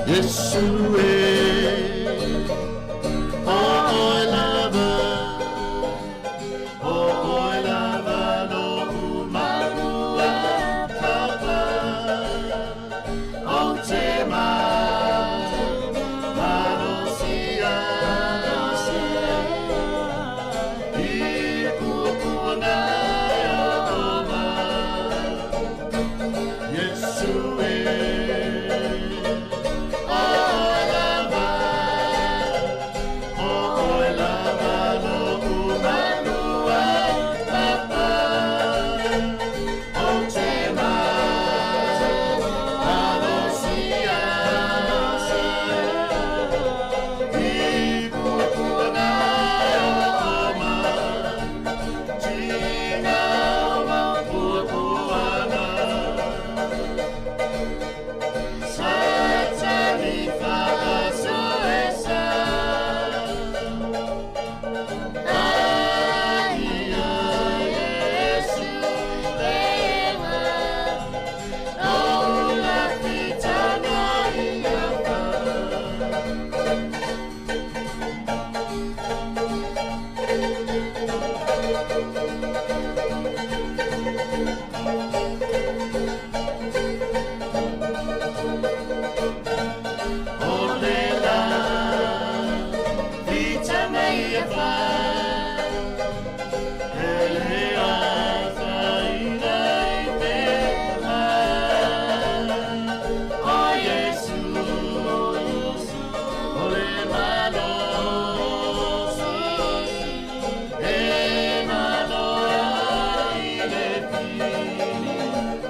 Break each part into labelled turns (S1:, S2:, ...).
S1: Iesu e, o oe lava, o oe lava lo'u malu a papa, Ou te malosi ai i puapuaga e oo mai. Iesu e, o oe lava, o oe lava lo'u malu a papa, Ou te malosi ai i puapuaga e oo mai. Tiga o mau puapuaga, Satani faasoesa, Ai ia Iesu lela, Lo'u le fitaga ia fa. O le la fitaga ia fa, E le afaina i te mai. O Iesu, o le malosi, E malo ai le fili,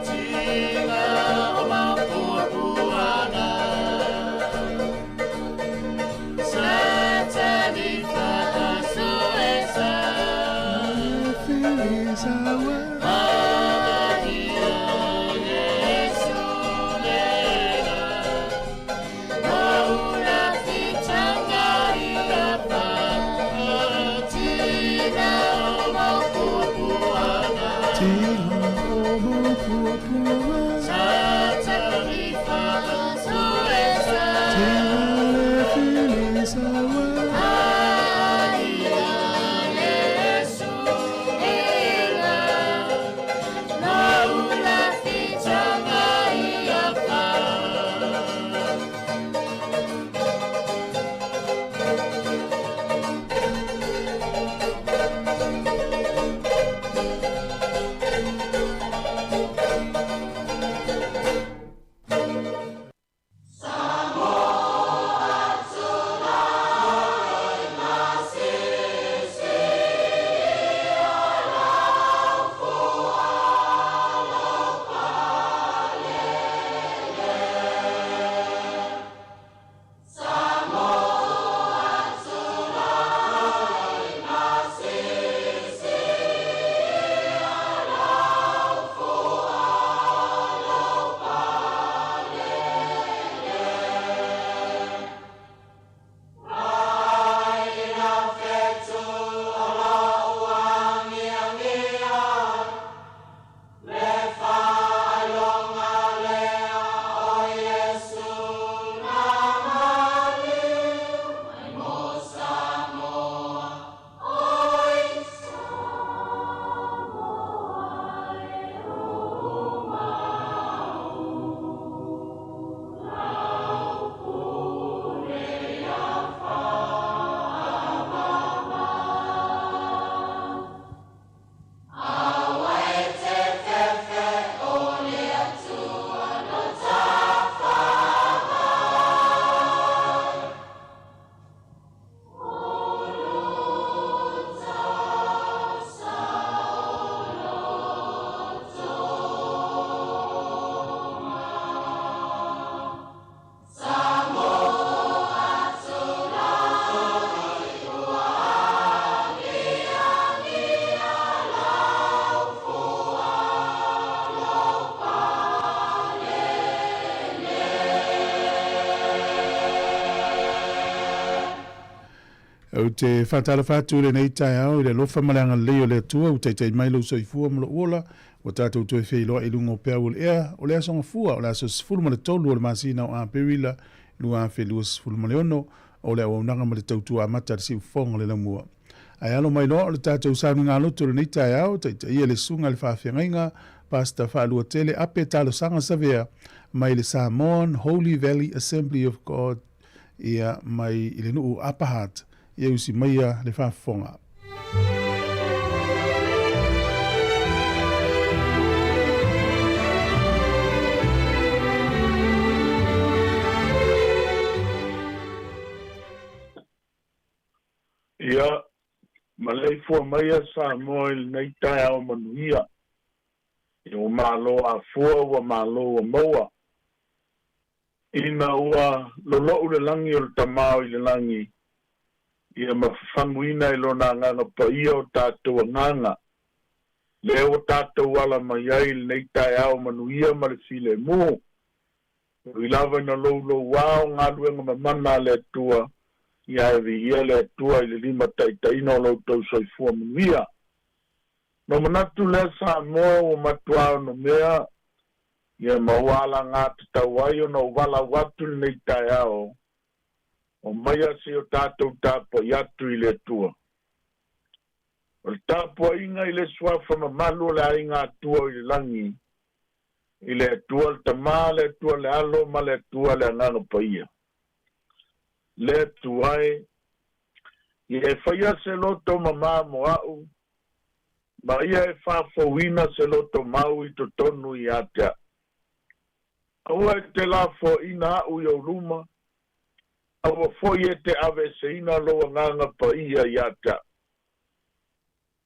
S1: Tiga o mau puapuaga, Satani faasoesa, Ai ia Iesu lela, Lo'u le fitaga ia fa, Tiga o mau puapuaga, Satani faasoesa, Ai ia Iesu lela.
S2: Ou te faatalofa atu i lenei taeao i le alofa ma le agalelei o le Atua ua taitai mai lou soifua ma lou ola, ua tatou toe feiloai i luga o peau o le ea, o le Aso Gafua, o le aso 13 o le masina o Aperila 2026, o le auaunaga ma le tautua amata a le Siufofoga o le Laumua. Ae alo mai loa o le tatou sauniga lotu o lenei taeao, taitaia le susuga i le faafeagaiga, Pastor Faaluatele Ape Talosaga Savea, mai le Samoan Holy Valley Assembly of God, ia mai i le nuu o Upper Hutt, ia usi maia le faafofoga.
S3: Ia, maleifua maia Samoa i lenei taeao manuia. Ia ua malo afua ua malo ua maua. Ina ua lolo'u le lagi o le Tama o i le lagi, ia ma fafaguina e Lona Agaga Paia o tatou agaga, lea ua tatou ala mai ai i lenei taeao manuia ma le filemu. Ui lava ina loulouā o galuega mamana a le Atua, ia e viia le Atua i le limataitaiina o lo outou soifua manuia. Na ou manatu lea Samoa ua matuā onomea, ia ma ua alagatatau ai ona ou valaau atu i lenei taeao, omaia se i o tatou tapuai atu i le Atua. O le tapuaiga i le Suafa mamalu o le Aiga Atua o i le lagi, i le Atua le Tama, le Atua le Alo ma le Atua le Agaga Paia. Le Atua e, ia e faia se loto mamā mo a'u, ma ia e faafouina se loto mau i totonu ia te a'u. Aua e te lafoaina a'u i ou luma, aua foi e te aveeseina lou Agaga Paia ia te a'u.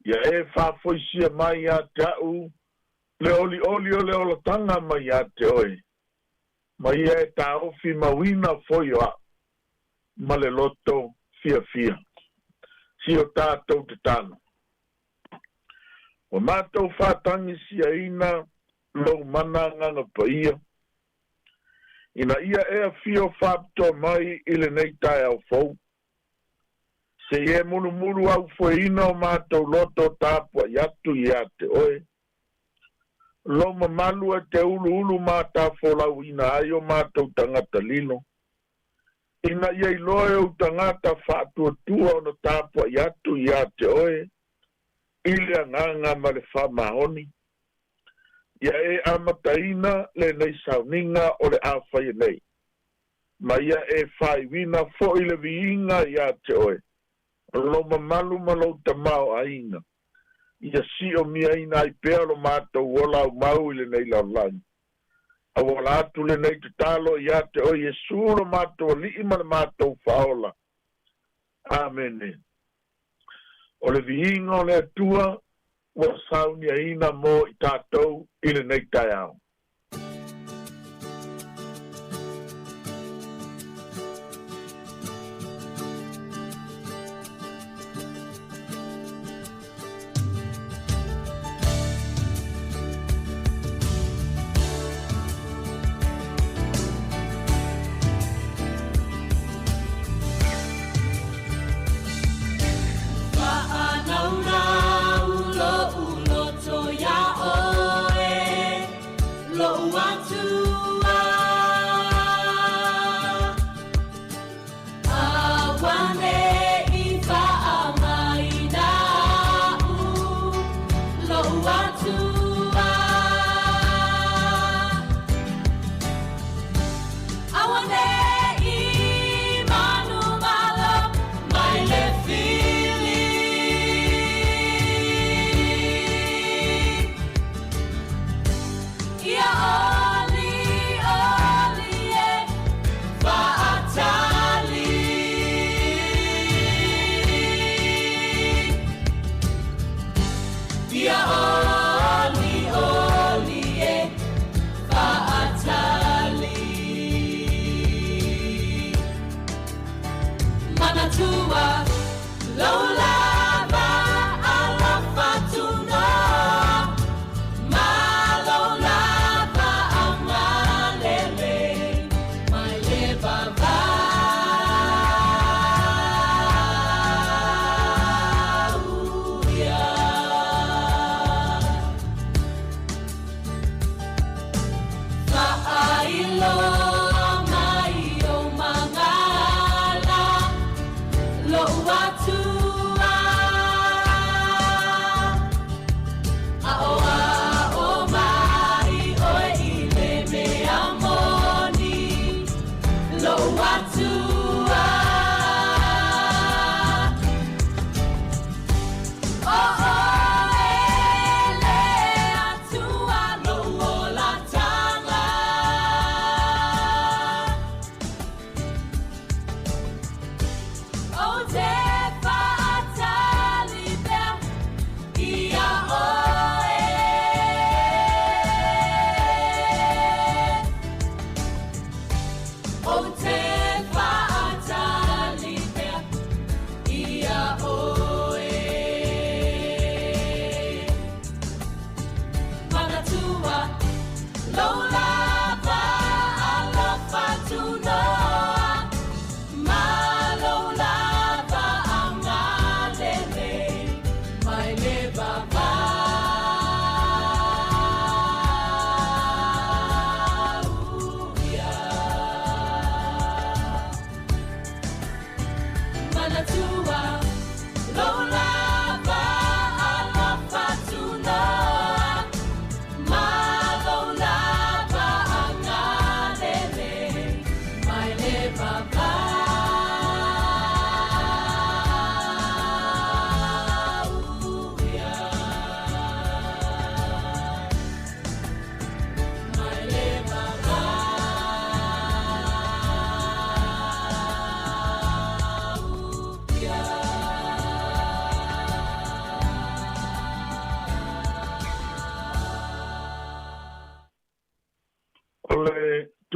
S3: Ia e faafoisia mai ia te a'u le olioli o le olataga mai ia te oe, ma ia e taofi mauina foi o a'u ma le loto fiafia. Si o tatou tatalo. Ua matou faatagisiaina lou mana Agaga Paia, ina ia e afio faapitoa mai i lenei taeao fou, se i e mulumulu aufoeina o matou loto tapuai atu ia te oe. Lou mamalu e te uluulu matafolauina ai o matou tagata lilo, ina ia iloa e ou tagata faatuatua ona tapuai atu ia te oe i le agaga ma le faamaoni. Ia e amataina lenei sauniga o le a faia nei, ma ia e faaiuina foi le viiga ia te oe, o lou mamalu ma lou tamaoaiga, ia siomiaina ai pea lo matou ola aumau i lenei lalolagi. Auala atu lenei tatalo ia te oe Iesu lo matou Alii ma le matou Faaola. Amene. O le viiga o le Atua ua sauniaina mo i tatou i lenei taeao.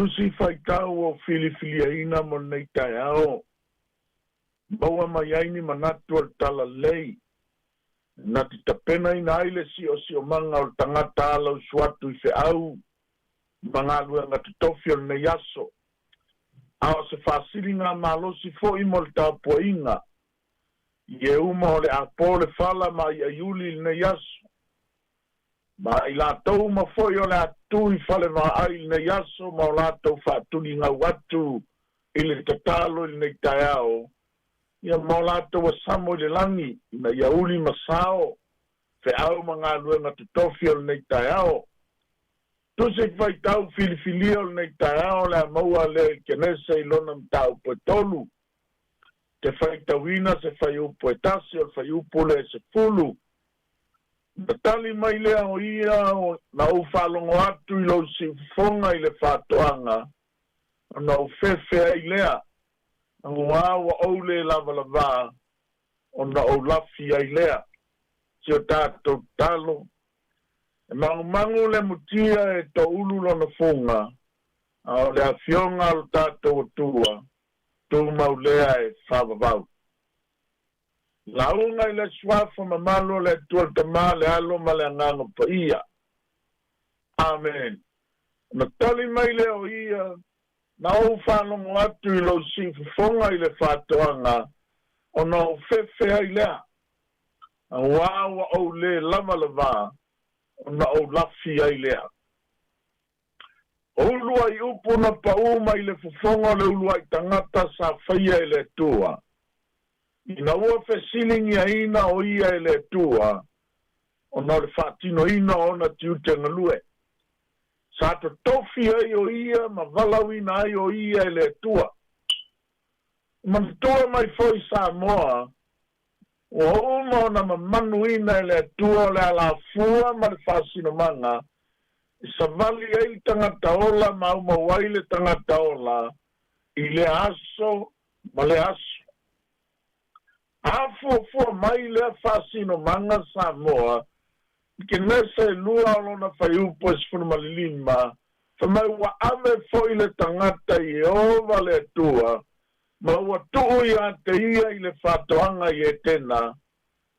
S3: Tusi Faitau ua ou filifiliaina mo lenei taeao, maua mai ai ni manatu o le Talalelei, na te tapenaina ai le siosiomaga o le tagata alausu atu i feau ma galuega totofi o lenei aso, a o se faasiliga malosi foi mo le tapuaiga i e uma o le a po le fala ma aiaiuli i lenei aso, ma i latou uma foi o le a tu i fale vaai i lenei aso ma o latou faatuligau atu i le tatalo i lenei taeao, ia ma o latou asamo i le lagi, ina ia uli ma sao feau ma galuega totofi o lenei taeao. Tusi faitau filifilia o lenei taeao o le a maua lea i Kenese i lona mataupu e 3. Te faitauina se fuaiupu e 1 o le fuaiupu lea e 10. Na tali mai lea o ia, na ou faalogo atu i lou siufofoga i le faatoaga, ona ou fefe ai lea, auā ua ou le lavalavā, ona ou lafi ai lea. Si o tatou tatalo, e magumagu le mutia e toulu lona fuga, a o le afioga a lo tatou Atua, tumau lea e faavavau. Lauga i le Suafa mamalu o le Atua le Tama, le Alo ma le Agaga Paia. Amen. Ona tali mai lea o ia, Na ou faalogo atu i lou siufofoga i le faatoaga, ona ou fefe ai lea, auā ua ou le lavalavā, ona ou lafi ai lea. O uluai upu na paū mai le fofoga o le uluai tagata sa faia e le Atua, ina ua fesiligiaina o ia e le Atua, ona o le faatinoina o ona tiute galue. Sa totofi ai o ia ma valaauina ai o ia e le Atua. Manatua mai foi Samoa, ua uma ona mamanuina e le Atua o le alafua ma le faasinomaga e savali ai le tagata ola ma aumau ai le tagata ola i lea aso ma lea aso. A fuafua mai lea faasinomaga Samoa i Kenese e 2 o lona fuaiupu e 15, fai mai ua ave foi le tagata i Ieova le Atua ma ua tuu ia te ia i le faatoaga i Etena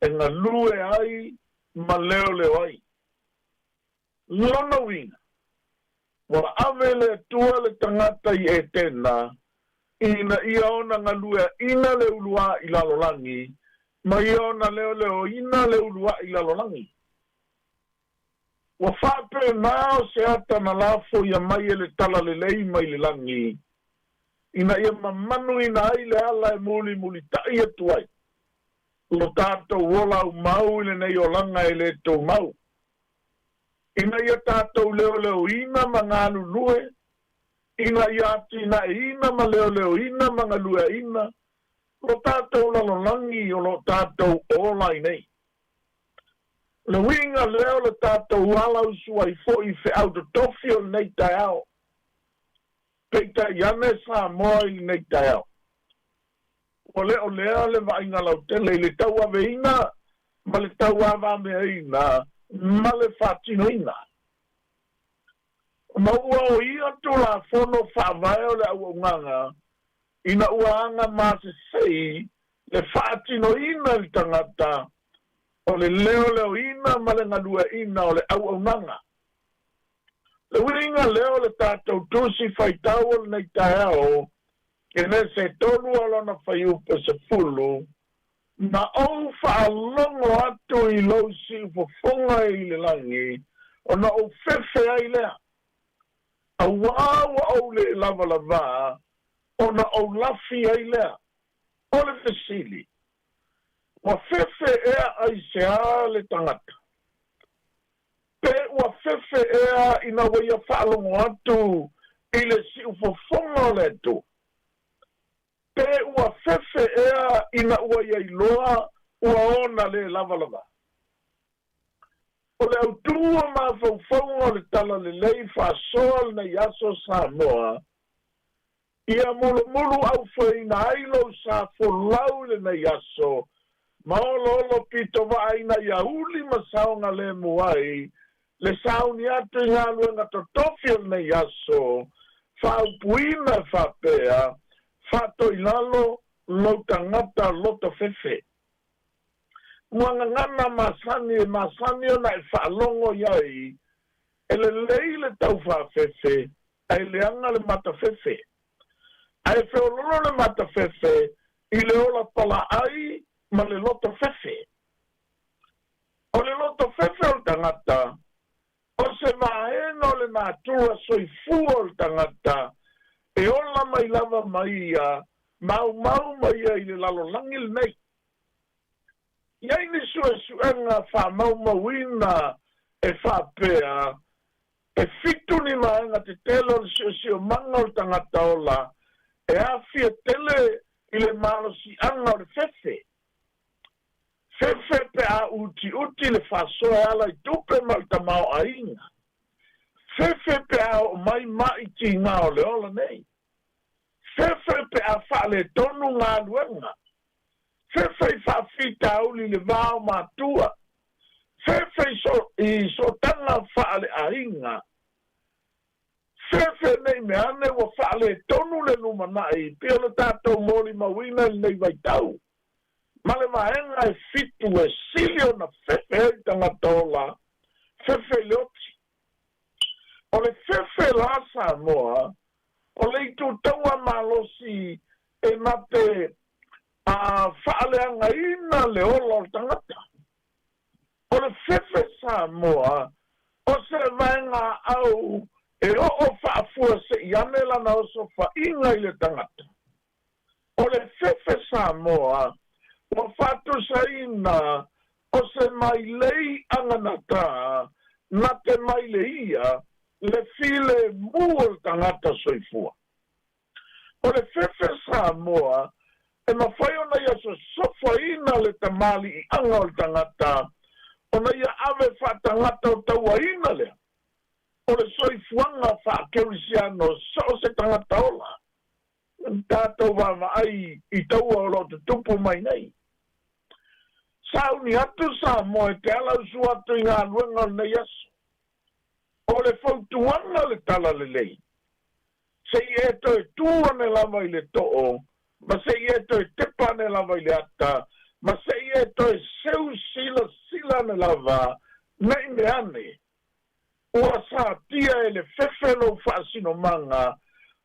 S3: e galue ai ma leoleo ai. Lona uiga, ua ave le Atua le tagata i Etena ina ia ona galueaʻina le uluaʻi lalolagi ma ia ona leoleoina le uluaʻi lalolagi. Ua faapena o se ata na lafoia mai e le talalelei mai le lagi, ina ia mamanuina ai le ala e mulimulitaʻi atu ai lo tatou ola aumau i lenei olaga e le tumau, ina ia tatou leoleoina ma galulue, ina ia atinaeina ma leoleoina ma galueaina lo tatou lalolagi o lo o tatou ola ai nei. O le uiga lea o le tatou alausu ai foi i feau totofi o lenei taeao. Peitai ane Samoa i lenei taeao, ua le o lea le vaaiga lautele i le tauaveina ma le tauavameaina ma le faatinoina. Ona ua o ia Tulafono Faavae o le auaunaga ina ua aga masesei le faatinoina e le tagata o le leoleoina ma le galueaina o le auaunaga. Le uiga lea o le tatou Tusi Faitau o lenei taeao, Kenese 3 o lona fuaiupu e 10, Na ou faalogo atu i lou siufofoga i le lagi, ona ou fefe ai lea, auā ua ou le lavalavā, ona ou lafi ai lea. O le fesili, ua fefe ea aisea le tagata? Pe ua fefe ea ina ua ia faalogo atu i le siufofoga o le Atua? Pe ua fefe ea ina ua ia iloa ua ona le lavalava? O le autū o mafaufauga o le Talalelei faasoa lenei aso Samoa, ia mulumulu aufoeina ai lou sa folau i lenei aso, ma oloolo pitovaa ina ia uli ma saogalemu ai le sauni atu i galuega totofi o lenei aso, Faaupuina e faapea, Faatoilalo lou tagata loto fefe. Ua gagana masani e masani ona e faalogo i ai, e lelei le taufaafefe ae leaga le matafefe. Ae feololo le matafefe i le ola palaai ma le loto fefe. O le loto fefe o le tagata, o se vaega o le natura soifua o le tagata e ola mai lava ma ia maumau ma ia i le lalolagi lenei. E i ai ni suesuega faamaumauina e faapea, e fitu ni vaega tetele o le siosiomaga o le tagata ola e aafia tele i le malosiaga o le fefe. Fefe pe a utiuti le faasoa e ala i tupe ma le tamaoaiga. Fefe pe a oo mai maʻi tiga o le ola nei. Fefe pe a faaletonu galuega. Fefe i faafitauli i le va o matua. Fefe i sootaga faaleaiga. Fefe nei mea ane ua faaletonu le lumanai pei o le tatou molimauina i lenei vaitau. Ma le vaega e fitu e sili ona fefe ai tagata ola, fefe i le oti. O le fefe la Samoa, o le itutaua malosi e na te faaleagaina le ola o le tagata. O le fefe Samoa, o se vaegaaau e oo faafuasei ane lana osofaiga i le tagata. O le fefe Samoa ua faatusaina o se mailei aganatā na te maileia le filemu o le tagata soifua. O le fefe Samoa e mafai ona ia sosofaina le tamaliiaga o le tagata ona ia ave faatagata otauaina lea o le soifuaga faakerisiano so o se tagata ola. Tatou vaavaai i taua o lo o tutupu mai nei. Sauni atu Samoa e te alausu atu i galuega o lenei aso. O le fautuaga le talalelei, se i e toe tū ane lava i le too, ma se i e toe tepa ane lava i le ata, ma se i e toe seu silasila ane lava, ne i mea ane, Ua satia e le fefe lou faasinomaga,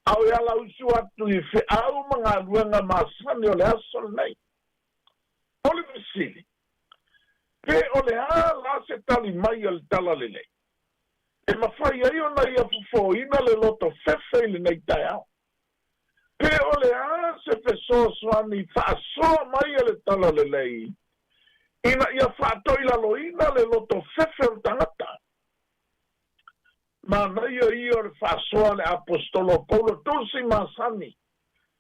S3: a o e alausu atu i feau ma galuega masani o le aso lenei. O le fesili, Pe o le a la se tali mai a le Talalelei e mafai ai ona ia fofoina le loto fefe i lenei taeao? Pe o le a se fesoasoani faasoa mai a le Talalelei ina ia faatoilaloina le loto fefe o le tagata? Manaia ia o le faasoa a le Aposetolo o Paulo tusi masani,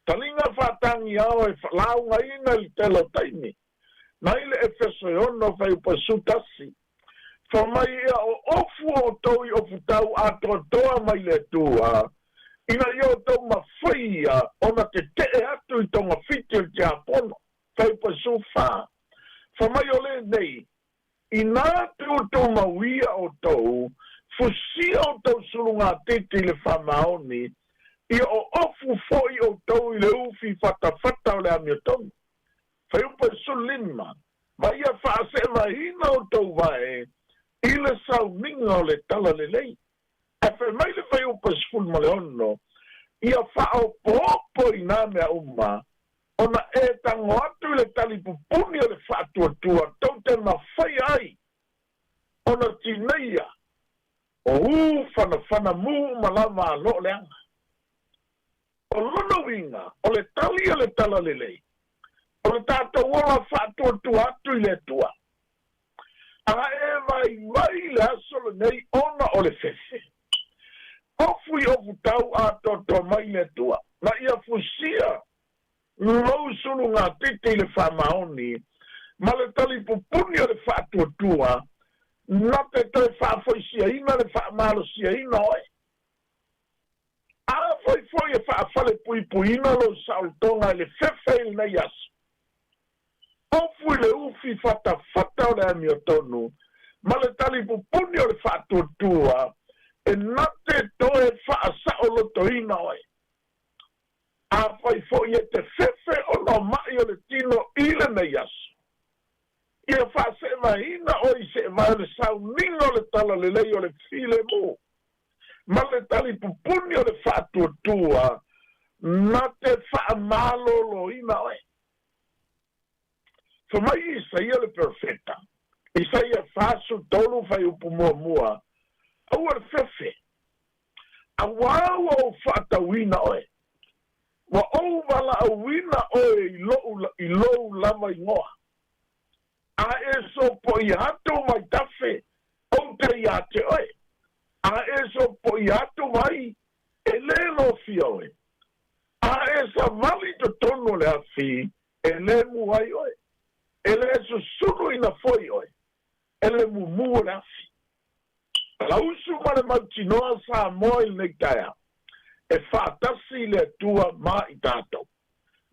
S3: taliga faatagiao e laugaina i le tele o taimi, mai le Efeso e 6 fuaiupu e 11. Fai mai ia o ofu outou i ofutau atoatoa mai le Atua, ina ia outou mafaia ona tetee atu i togafiti o le tiakono. Fuaiupu e 14. Fai mai o lenei, Inā tuutumauia outou, fusia outou sulugatiti i le faamaoni, ia o ofu foi outou i le ufi fatafata o le amiotonu. Fuaiupu e 15. Ma ia faaseevaina outou vae i le sauniga o le talalelei. Ae fai mai le fuaiupu 16, Ia faaopoopo i nā mea uma, ona e tago atu i le talipupuni o le faatuatua tou te mafaia ai ona tineia o ū fanafana mū uma lava a loo leaga. O lona uiga, o le tali a le Talalelei, o le tatou ola faatuatua atu i le Atua. A e vaivai i le aso lenei ona o le fefe, ofu i ofutau atoatoa mai le Atua, ma ia fusia lou sulugatete i le faamaoni ma le talipupuni o le faatuatua, na te toe faafoisiaina le faamalosiaina oe. Afai foi e faafalepuipuiina lou saolotoga i le fefe i lenei aso, ofu i le ufi fatafata o le amiotonu ma le talipupuni o le faatuatua. E na te toe faasaolotoina oe. Afai foi e te fefe ona o maʻi o le tino i lenei aso, ia faaseevaeina oe i seevae o le sauniga o le talalelei o le filemu ma le talipupuni o le faatuatua na te faamalōlōina oe. Fai mai Isaia le perofeta, Isaia 43 fuaiupu 1, Aua le fefe, auā ua ou faatauina oe, ua ou valaauina oe i loʻu i lou lava igoa. A e sopoia atu vaitafe, ou te iā te oe, a e sopoia atu vai, e lē lofia oe. A e savali i totonu o le afi, e lē mū ai oe, e lē susuluina foi oe e le mumu o le afi. Talausu ma le mautinoa Samoa i lenei taeao, e faatasi i le Atua ma i tatou.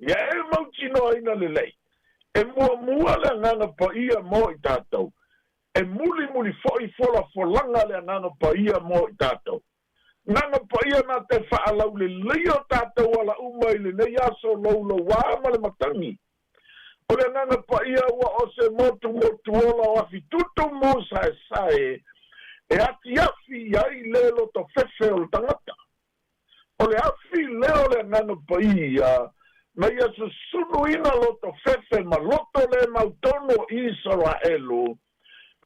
S3: Ia e mautinoaina lelei, e muamua le Agaga Paia mo i tatou, e mulimuli foi folafolaga a le Agaga Paia mo i tatou. Agaga Paia na te faalauleleia o tatou ala uma i lenei aso loulouā ma le matagi. O le Agaga Paia ua o se motumotu ola o afitutu musaesae e atiafi i ai le lotofefe o le tagata. O le afi lea o le Agaga Paia na ia susuluina lotofefe ma loto le mautonu o Isaraelu,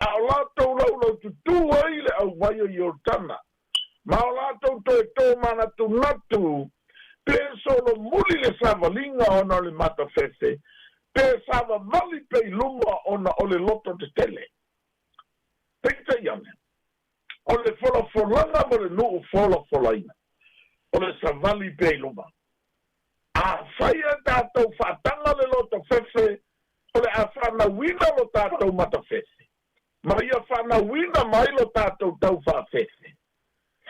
S3: a o latou laulaututū ai le ʻauwai o Ioritana, ma o latou toe tōmanatunatu pe solomuli le savaliga ona o le matafefe, pe savavali pea i luma ona o le loto tetele. Peitai ane, o le folafolaga mo le nuu folafolaina, o le savali pea i luma. Afai e tatou faataga le loto fefe, o le a faanauina lo tatou matafefe, ma ia faanauina mai lo tatou taufaafefe.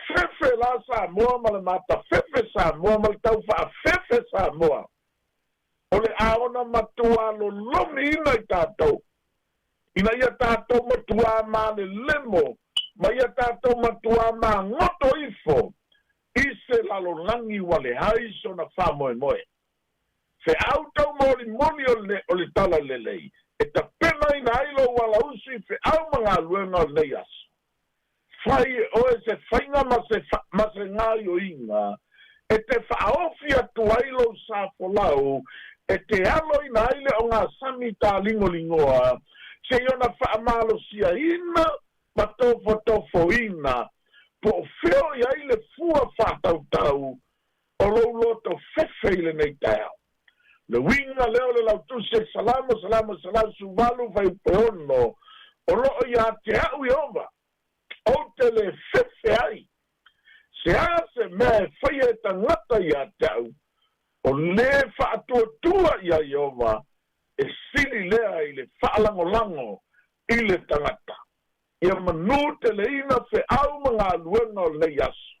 S3: Fefe la Samoa ma le matafefe Samoa ma le taufaafefe Samoa, o le a ona matuā lolomiina i tatou, ina ia tatou matuā malelemo ma ia tatou matuā magoto ifo i se lalolagi ua leai sona faamoemoe. Feau taumolimoli o le o le talalelei e tapenaina ai lou alausu i feau ma galuega o lenei aso. Fai e oe se faiga ma se ma se gaoioiga e te faaofi atu ai lou sa folau e te aloina ai le ogasami tāligoligoa seia ona faamalosiaina ma tofotofoina po o fea o i ai le fua faatautau o lou loto fefe i lenei taeao. Le uiga lea o le lautusi e Salamo, Salamo 118, fuaiupu 6, O loo iā te a'u Ieova, ou te lē fefe ai. Se a se mea e faia e tagata iā te a'u, o lē faatuatua iā Ieova, e sili lea i le faalagolago i le tagata. Ia manū teleina feau ma galuega o lenei aso.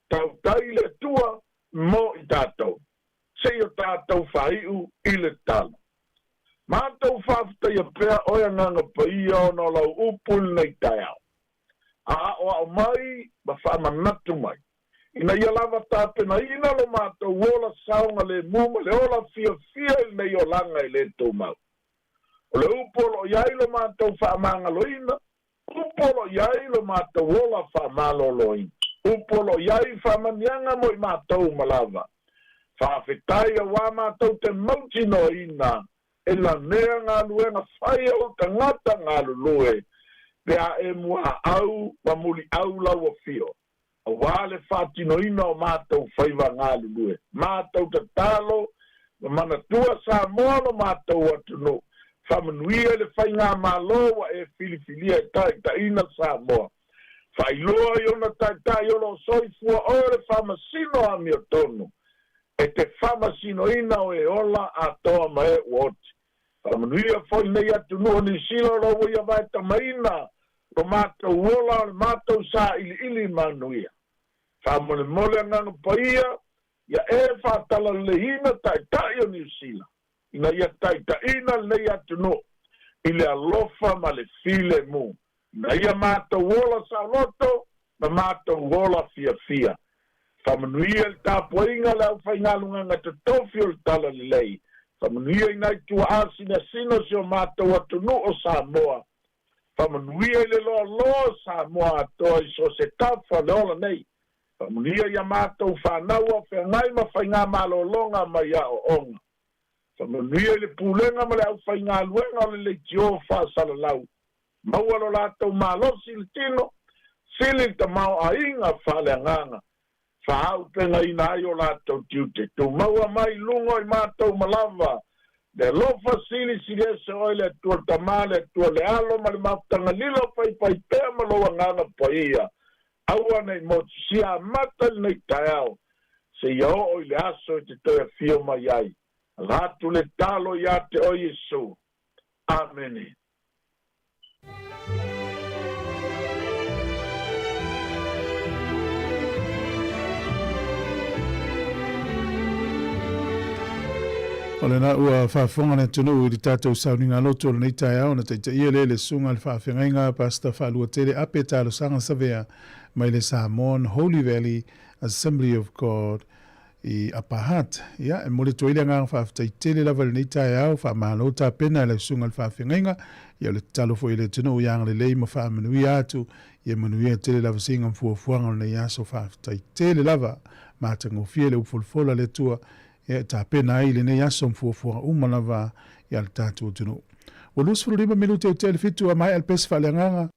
S3: Tautai le Atua mo i tatou, seia tatou faaiu i le tatalo. Matou faafetaia pea oe Agaga Paia ona o lau upu i lenei taeao. A aʻoaʻo mai ma faamanatu mai, ina ia lava tapenaina lo matou ola saogalemu ma le ola fiafia i lenei olaga e le tumau. O le upu o loo i ai lo matou faamagaloina, Upu o lo o i ai lo matou ola faamaloloina. Upu o lo o i ai faamaniaga mo i matou uma lava. Faafetai auā matou te mautinoaina e lanea galuega fai a ou tagata galulue pe a e muaau ma muliau lau afio. Auā le faatinoina o matou faiva galulue, matou tatalo ma manatua Samoa lo matou atunuu, faamanuia i le faigamalo ua e filifilia e taitaiina Samoa. Faailoa i ona taitai o lo o soifua oe le faamasino amiotonu e te faamasinoina o e ola atoa ma e ua oti. Faamanuia foi lenei atunuu o Niu Sila o lo o ua ia vaetamaina lo matou ola o le matou sailiili manuia. Faamolemole Agaga Paia ia e faatalaleleina taitai o Niu Sila ina ia taitaiina lenei atunuu i le alofa ma le filemu, ina ia matou ola saoloto. Ma matou ola fiafia. Faamanuia i le tapuaiga a le aufaigaluega totofi o le Talalelei. Faamanuia i nai tuaa sinasina o si o matou atunuu o Samoa. Faamanuia i le loaloa o Samoa atoa i so o se tafa o le ola nei. Faamanuia i a matou fanau o feagai ma faigamalologa mai aoaoga. Faamanuia i le pulega ma le aufaigaluega o le leitio faasalalau. Maua lo latou malosi i le tino, sili le tamaoaiga faaleagaga, faaaupegaina ai o latou tiute. Tumaua mai i luga o i matou ma lava le alofa silisili ese o Oe le Atua le Tama, le Atua le Alo ma le Mafutaga lilo faifaipea ma lou Agaga Paia. Aua ne i motusia amata i lenei taeao, seia oo i le aso e te toe afio mai ai. Ala atu le talo ia te oe Iesu. Amene.
S2: O lena ua faafofoga le atunuu i le tatou sauniga loto o lenei taeao na taitaia lea e le Susuga i le Faafeagaiga Pastor Faaluatele Ape Talosaga Savea mai le Samoan Holy Valley Assembly of God i Upper Hutt. Ia, e momoli atu ai le agaga faafetai tele lava i lenei taeao, faamalo tapena e lau susuga i le faafeagaiga. Ia, o le tatalo foi i le atunuu ia agalelei ma faamanuia atu, ia manuia tele lava siiga ma fuafuaga o lenei aso. Faafetai tele lava, matagofie le upu folafola a le Atua, ia, e tapena ai lenei aso ma fuafuaga uma lava ia le tatou atunuu. Ua 25 minute o tea i le 7 a maea le pese faaleagaga.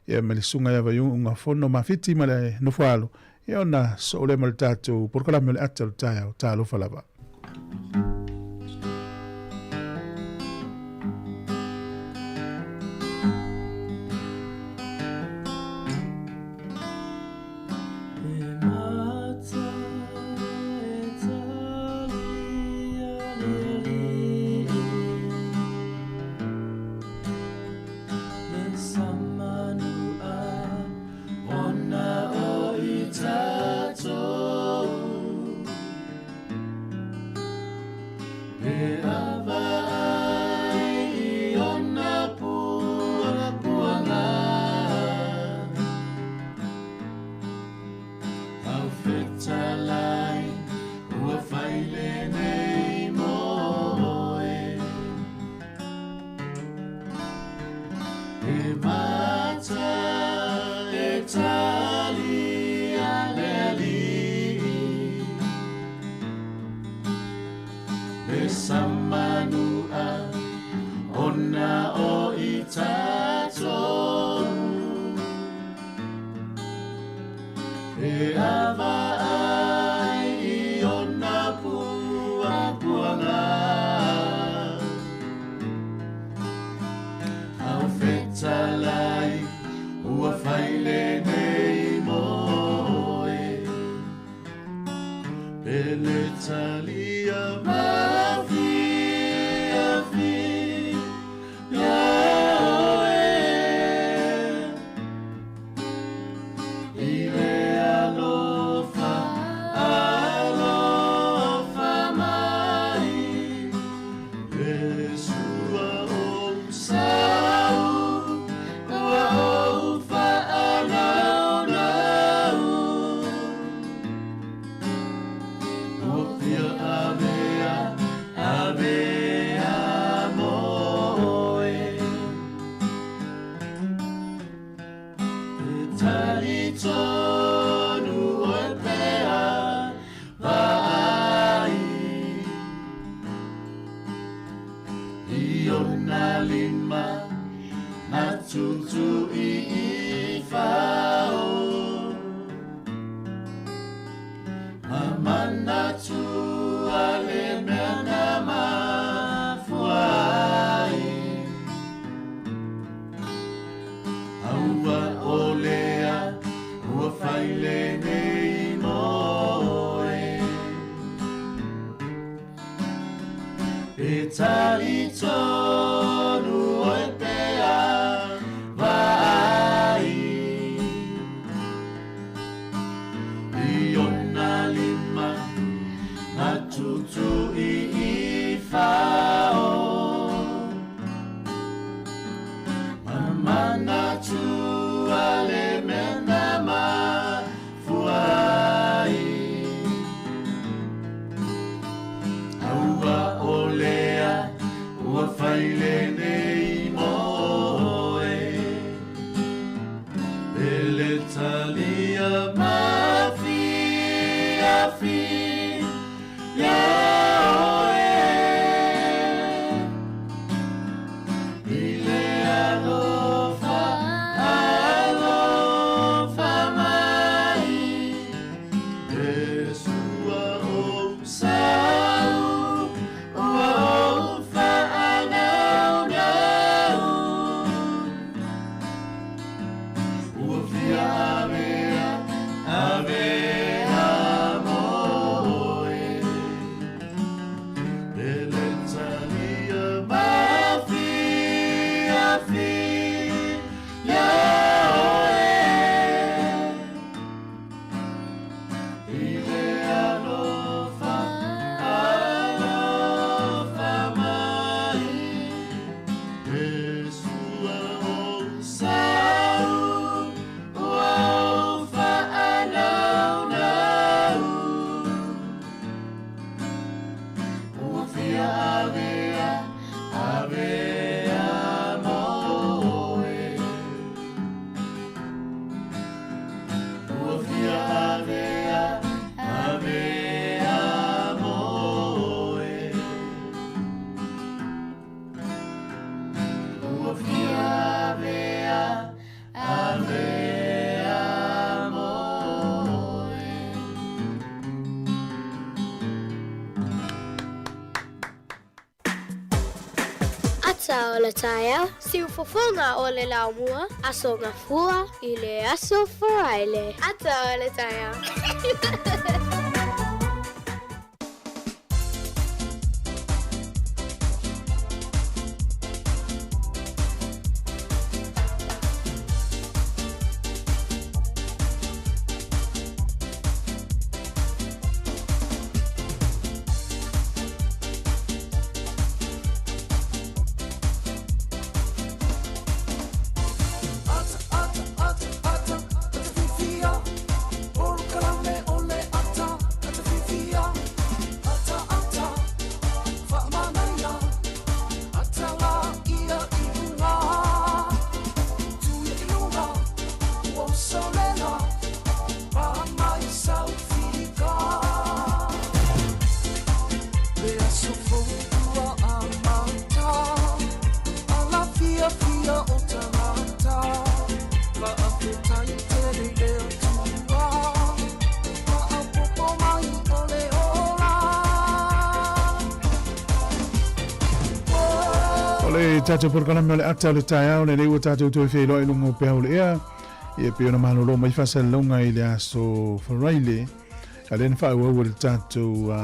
S2: Ia ma le susuga ia Vaiuga Ugafono Mafiti ma le Nofoalo, ia ona soo lea ma le tatou polokalame o le ata o le taeao. Talofa lava.
S1: Ata o le taeao, siufofoga o le laumua, Aso Gafua i le Aso Faraile. Ata o le taeao.
S2: O le tatou polokalame o le ata o le taeao lenei ua tatou toe feiloai i luga o peau o le ea. Ia pei ona malolo mai faasalalauga i le aso Faraile, a lea na faaauau e le tatou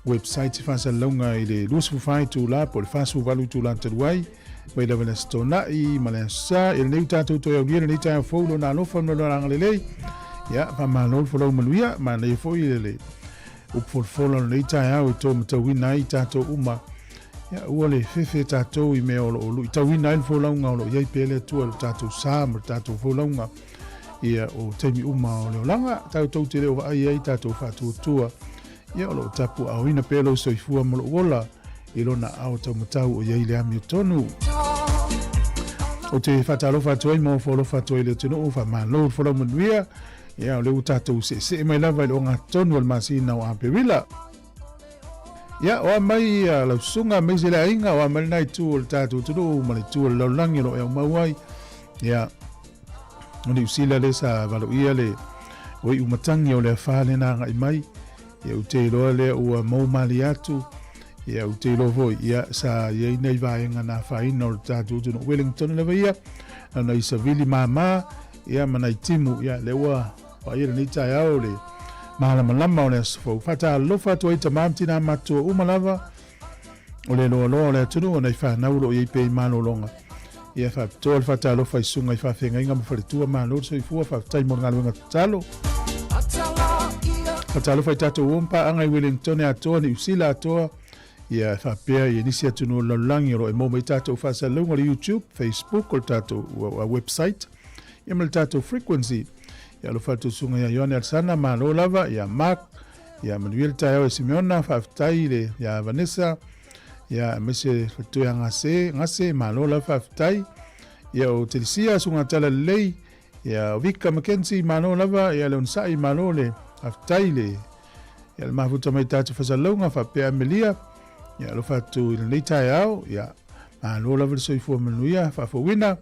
S2: website faasalalauga i le 24 itula po o le 48 itula talu ai mai lava i le Aso Toonai ma le Aso Sa. Ia lenei ua tatou toe aulia lenei taeao fou lona alofa ma lona agalelei. Ia faamalo le folau manuia, manaia foi le upu folafola o lenei taeao e taumatauina ai tatou uma. Ia ua le fefe tatou i mea o lo o luitauina ai le folauga o lo o i ai pea le Atua i lo tatou sa ma le tatou folauga. Ia o taimi uma o le olaga, tatou te le o vaai ai tatou faatuatua. Ia o lo o tapuaaoina pea lou soifua ma lou ola i lona ao taumatau o i ai le amiotonu. Ou te faatalofa atu ai ma ofo alofa atu ai i le atunuu, faamalo le folau manuia. Ia o lea ua tatou seesee mai lava i le ogatotonu o le masina o Aperila. Ia, o a mai ia lau susuga aemaise le aiga, o a mai lena itu o le tatou atunuu ma le itu o le lalolagi o lo o e aumau ai. Ia, o Niu Sila lea sa valoia le o iu matangi o le afa lea na agai mai. Ia, ou te iloa lea ua mou malie atu. Ia, ou te iloa foi, ia, sa i ai nai vaega na afaina o le tatou atunuu. Wellington lava ia, na i savili māmā, ia, ma nai timu, ia, lea ua Paia lenei taeao le malamalama o le aso fou. Faatalofa atu ai tama ma tina matua uma lava o le loaloa o le atunuu o nai fanau o lo o i ai pea i malologa. Ia faapitoa le faatalofa i susuga i faafeagaiga ma faletua malo le soifua faafetai mo le galuega tatalo. Faatalofa i tatou uo ma paaga i Wellington atoa, Niu Sila atoa, ia faapea i nisi atunuu o le lalolagi o lo o e maua mai tatou faasalalauga o le YouTube, Facebook, o le tatou website. Ia ma le tatou frequency. Ia alofa atu susuga ia Ioane Alesana, malo lava, ia Mark, ia manuia le taeao e Simeona, faafetai le ia Vanessa, ia aemaise faletua ia Gase, Gase, malo lava faafetai. Ia o Telesia, susuga Tala Lelei, ia o Vika Mackenzie, malo lava, ia le onosai, malo le faafetai le ia le mafuta mai tatou fasalauga faapea Amelia, ia alofa atu i lenei taeao, ia malo lava le soifua manuia, faafouina.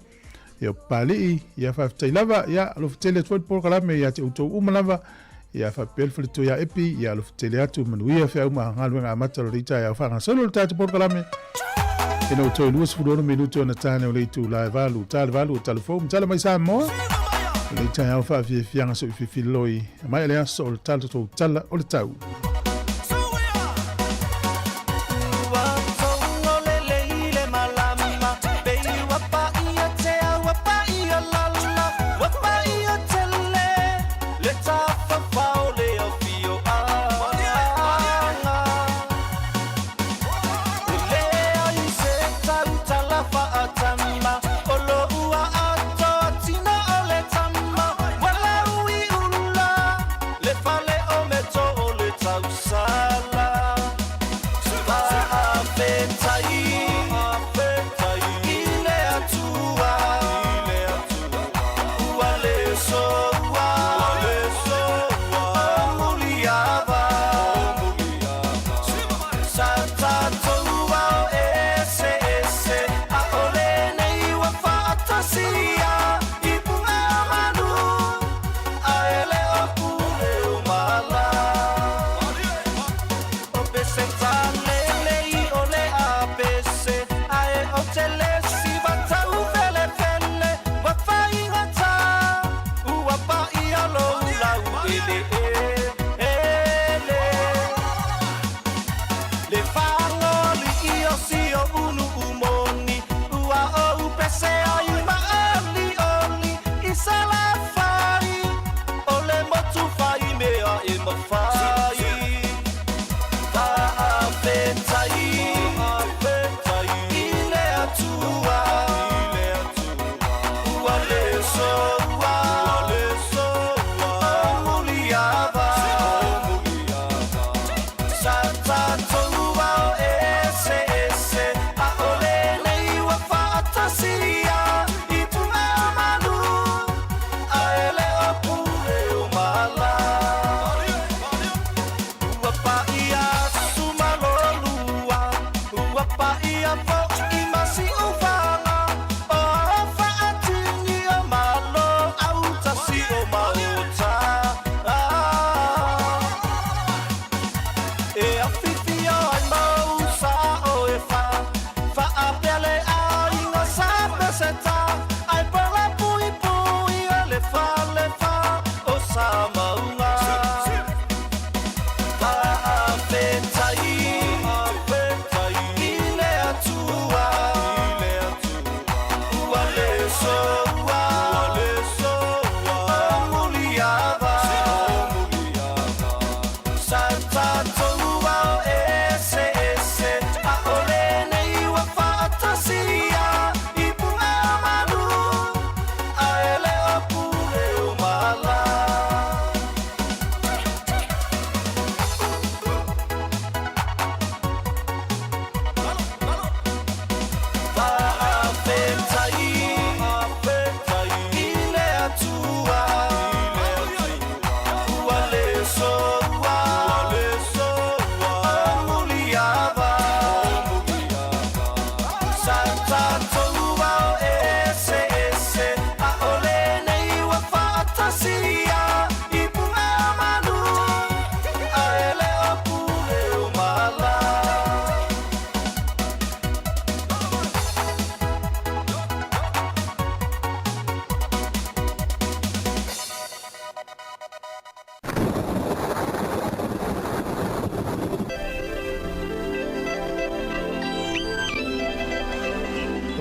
S2: Ia o Papalii, ia faafetai lava, ia alofa tele atu foi le polokalame ia te outou uma lava, ia faapea le faletua ia Epi, ia alofa tele atu, manuia feau ma galuega amata o lenei taeao faagasolo le tatou polokalame. Ina ua toe 26 minute ona tane o le itula e valu, ta le valu o tala fou, matala mai Samoa. Lenei taeao faafiafiaga soififiloi, mai le aso o le tala tou tala o le tau.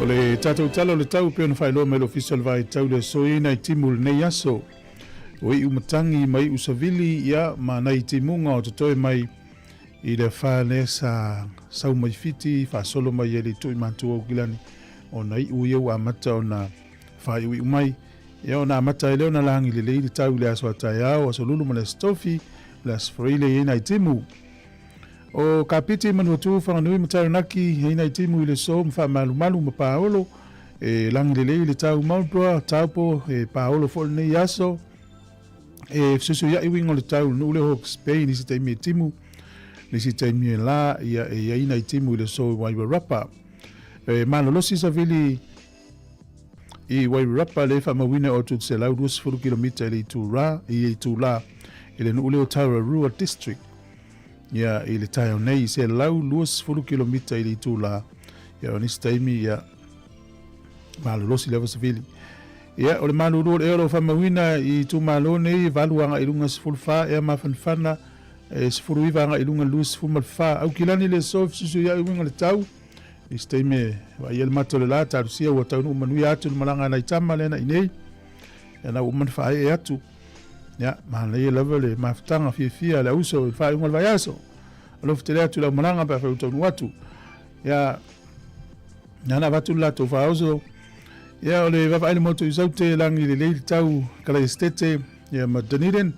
S2: O le tatou tala o le tau pei ona faailoa mai le Ofisa o le Vaitau le aso i nai timu i lenei aso. O iu matagi ma iu savili ia ma nai timuga o totoe mai i le afa lea sa sau mai Fiti faasolo mai ai le itu i Matua Aukilani ona iu ia ua amata ona faaiuiu mai. Ia ona amata ai lea ona lagi lelei le tau i le aso a taeao, aso Lulu ma le aso Tofi, le aso Faraile i ai nai timu. O Kapiti, Manuatu, Whanganui ma Taranaki, i ai nai timu i le so ma faamalumalu ma paolo, e lagi lelei le tau Marlborough, Taupo, e paolo foi lenei aso, e fesuisuiai uiga o le tau i le nuu lea o Hawke's Bay, nisi taimi e timu, nisi taimi e la, ia e i ai nai timu i le so i Wairarapa. E malolosi savili i Wairarapa le faamauina o atu 120 kilomita i le itula, i le itula i le nuu lea o Tararua District. Ia, i le taeao nei, 120 kilomita i le itula. Ia, o nisi taimi, ia, malolosi lava savili. Ia, o le malulu o le ea o lo o faamauina i itumalo nei, 8 agai i luga 14, ea mafanafana, e 19 agai i luga 24. Aukilani le aso, fesuisuiai uiga o le tau. I se taimi e vaaia le mata o le la, talosia ua taunuu manuia atu le malaga a nai tama lea na i nei. Ia na ua uma ona faaee atu. Ia, manaia lava le mafutaga fiafia a le auso i le faaiuga o le vaiaso. Alofa tele atu i lau malaga pe afai ua taunuu atu. Ia, na na avatu le latou faaoso. Ia, o le vaavaai le motu i Saute, lagi lelei le tau Kalaesetete, ia ma Dunedin.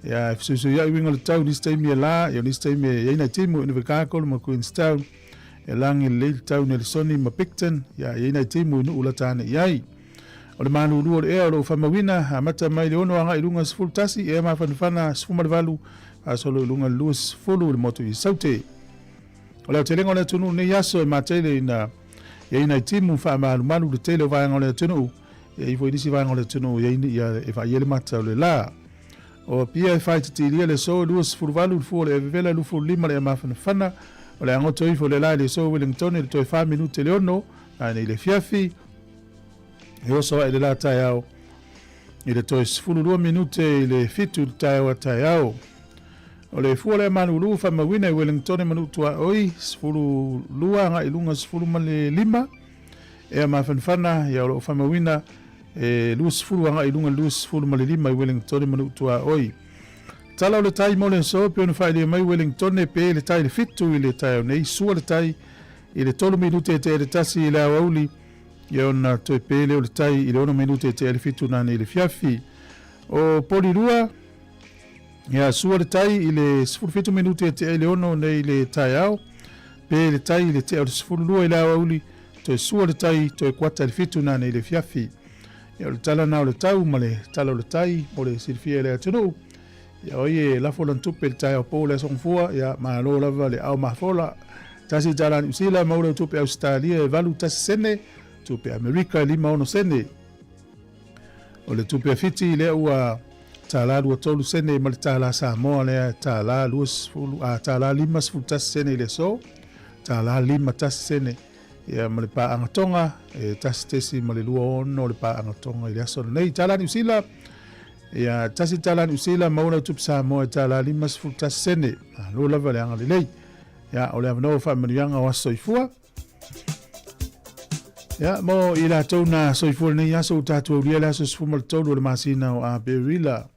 S2: Ia, e fesuisuiai uiga o le tau, nisi taimi e la, ia nisi taimi e i ai nai timu i Invercargill ma Queenstown. E lagi lelei le tau Nelesoni ma Picton, ia e i ai nai timu i Nuu lata ane i ai. O le malulu o le ea o lo o faamauina, amata mai le 6 agai i luga 11, ea mafanafana 18, faasolo i luga le 20 i le motu i Saute. O le aotelega o le atunuu nei aso e matele ina i ai nai timu faamalumalu le tele o vaega o le atunuu, e i ai foi nisi vaega o le atunuu e i ai ia e vaaia le mata o le la. O Apia e faaititilia le aso e 28 le fua o le ea vevela 25 le ea mafanafana, o le a goto ifo le la i le aso Wellington i le toe 4 minute i le 6, nanei le afiafi, e oso ae le la taeao i le toe 12 minute i le 7 i le taeao a taeao. O le fua o le ea malulu faamauina i Wellington e Manuutuaoi 12 agai i luga 15, ea mafanafana ia o lo o faamauina e 20 agai i luga i le 25 i Wellington ma Nuutuaoi. Tala o le tai mo le aso, pei ona faailia mai Wellington pe le tai le 7 i le taeao nei, sua le tai i le 3 minute e tea i le 1 i le aoauli, ia ona toe pe lea o le tai i le 6 minute e tea i le 7 nanei i le fiafi. O Polirua, ia sua le tai i le 17 minute e tea i le 6 nei i le taeao, pe le tai i le tea o le 12 i le aoauli, Toe sua le tai, toe kuata i le 7 nanei le afiafi. Ia o le tala na o le tau ma le tala o le tai mo le silafia e le atunuu. Ia o ai e lafo lana tupe i le taeao po le aso gafua, ia malo lava le ao mafola. Tasi tala Niu Sila maua lau tupe Ausetalia e 8 tasi sene, tupe Amerika e 5 ono sene. O le tupe a Fiti lea ua tala 23 sene ma le tala Samoa lea tala 20 a tala 51 sene i le aso, tala 51 sene ia ma le paaga Tonga e 1.26 le paaga Tonga i le aso lenei. Tala Niu Sila ia tasi tala Niu Sila maua lau tupe Samoa e tala 51 sene. Malo lava le agalelei. Ia o le avanoa o faamanuiaga o aso soifua. Ia, mo i latou na soifua lenei aso ua tatou aulia le aso 13 o le masina o Aperila.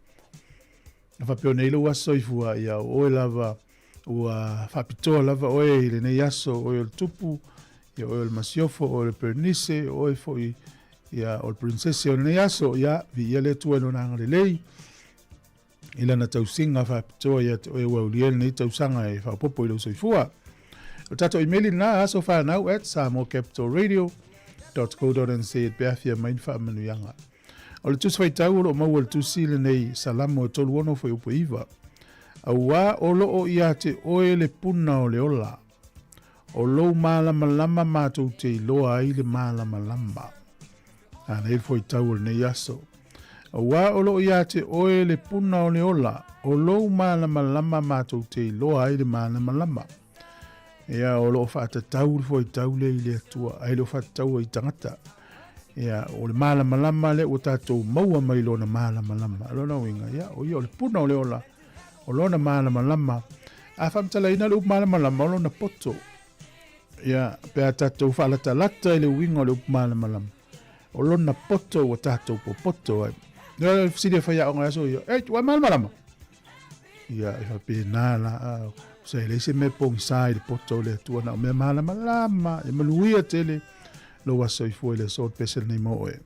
S2: Na faapea nei lou aso soifua, ia o oe lava ua faapitoa lava oe i lenei aso, oe o le tupu, ia oe o le masiofo, oe o le pernise, oe foi ia o le princese o lenei aso, ia viia le Atua i lona agalelei i lana tausiga faapitoa ia te oe ua aulia lenei tausaga e faaopoopo i lou soifua. O le tatou imeli lena, asofanau@samoacapitalradio.co.nz pe afia mai ni faamanuiaga. O le tusi faitau o lo o maua i le tusi lenei Salamo e 36 fuaiupu e 9. Auā o lo o ia te oe le puna o le ola. O lou malamalama matou te iloa ai le malamalama. A nei le fuaitau o lenei aso. Auā o lo o ia te oe le puna o le ola, o lou malamalama matou te iloa ai le malamalama. Ia, o lo o faatatau le fuaitau lea i le Atua, ae le o faatataua i tagata. Ia, o le malamalama lea ua tatou maua mai lona malamalama. O lona uiga, ia, o ia o le puna o le ola, o lona malamalama. A faamatalaina le upu malamalama, o lona poto. Ia, pe a tatou faalatalata i le uiga o le upu malamalama, o lona poto ua tatou popoto ai. Ia, o le fesili a faiaoga i aso ia, Ei, ua e malamalama? Ia, e faapena la, sa e leai se mea e pogisa i le poto o le Atua, na o mea malamalama, e manuia tele lou aso soifua i le aso o le pese lenei mo oe.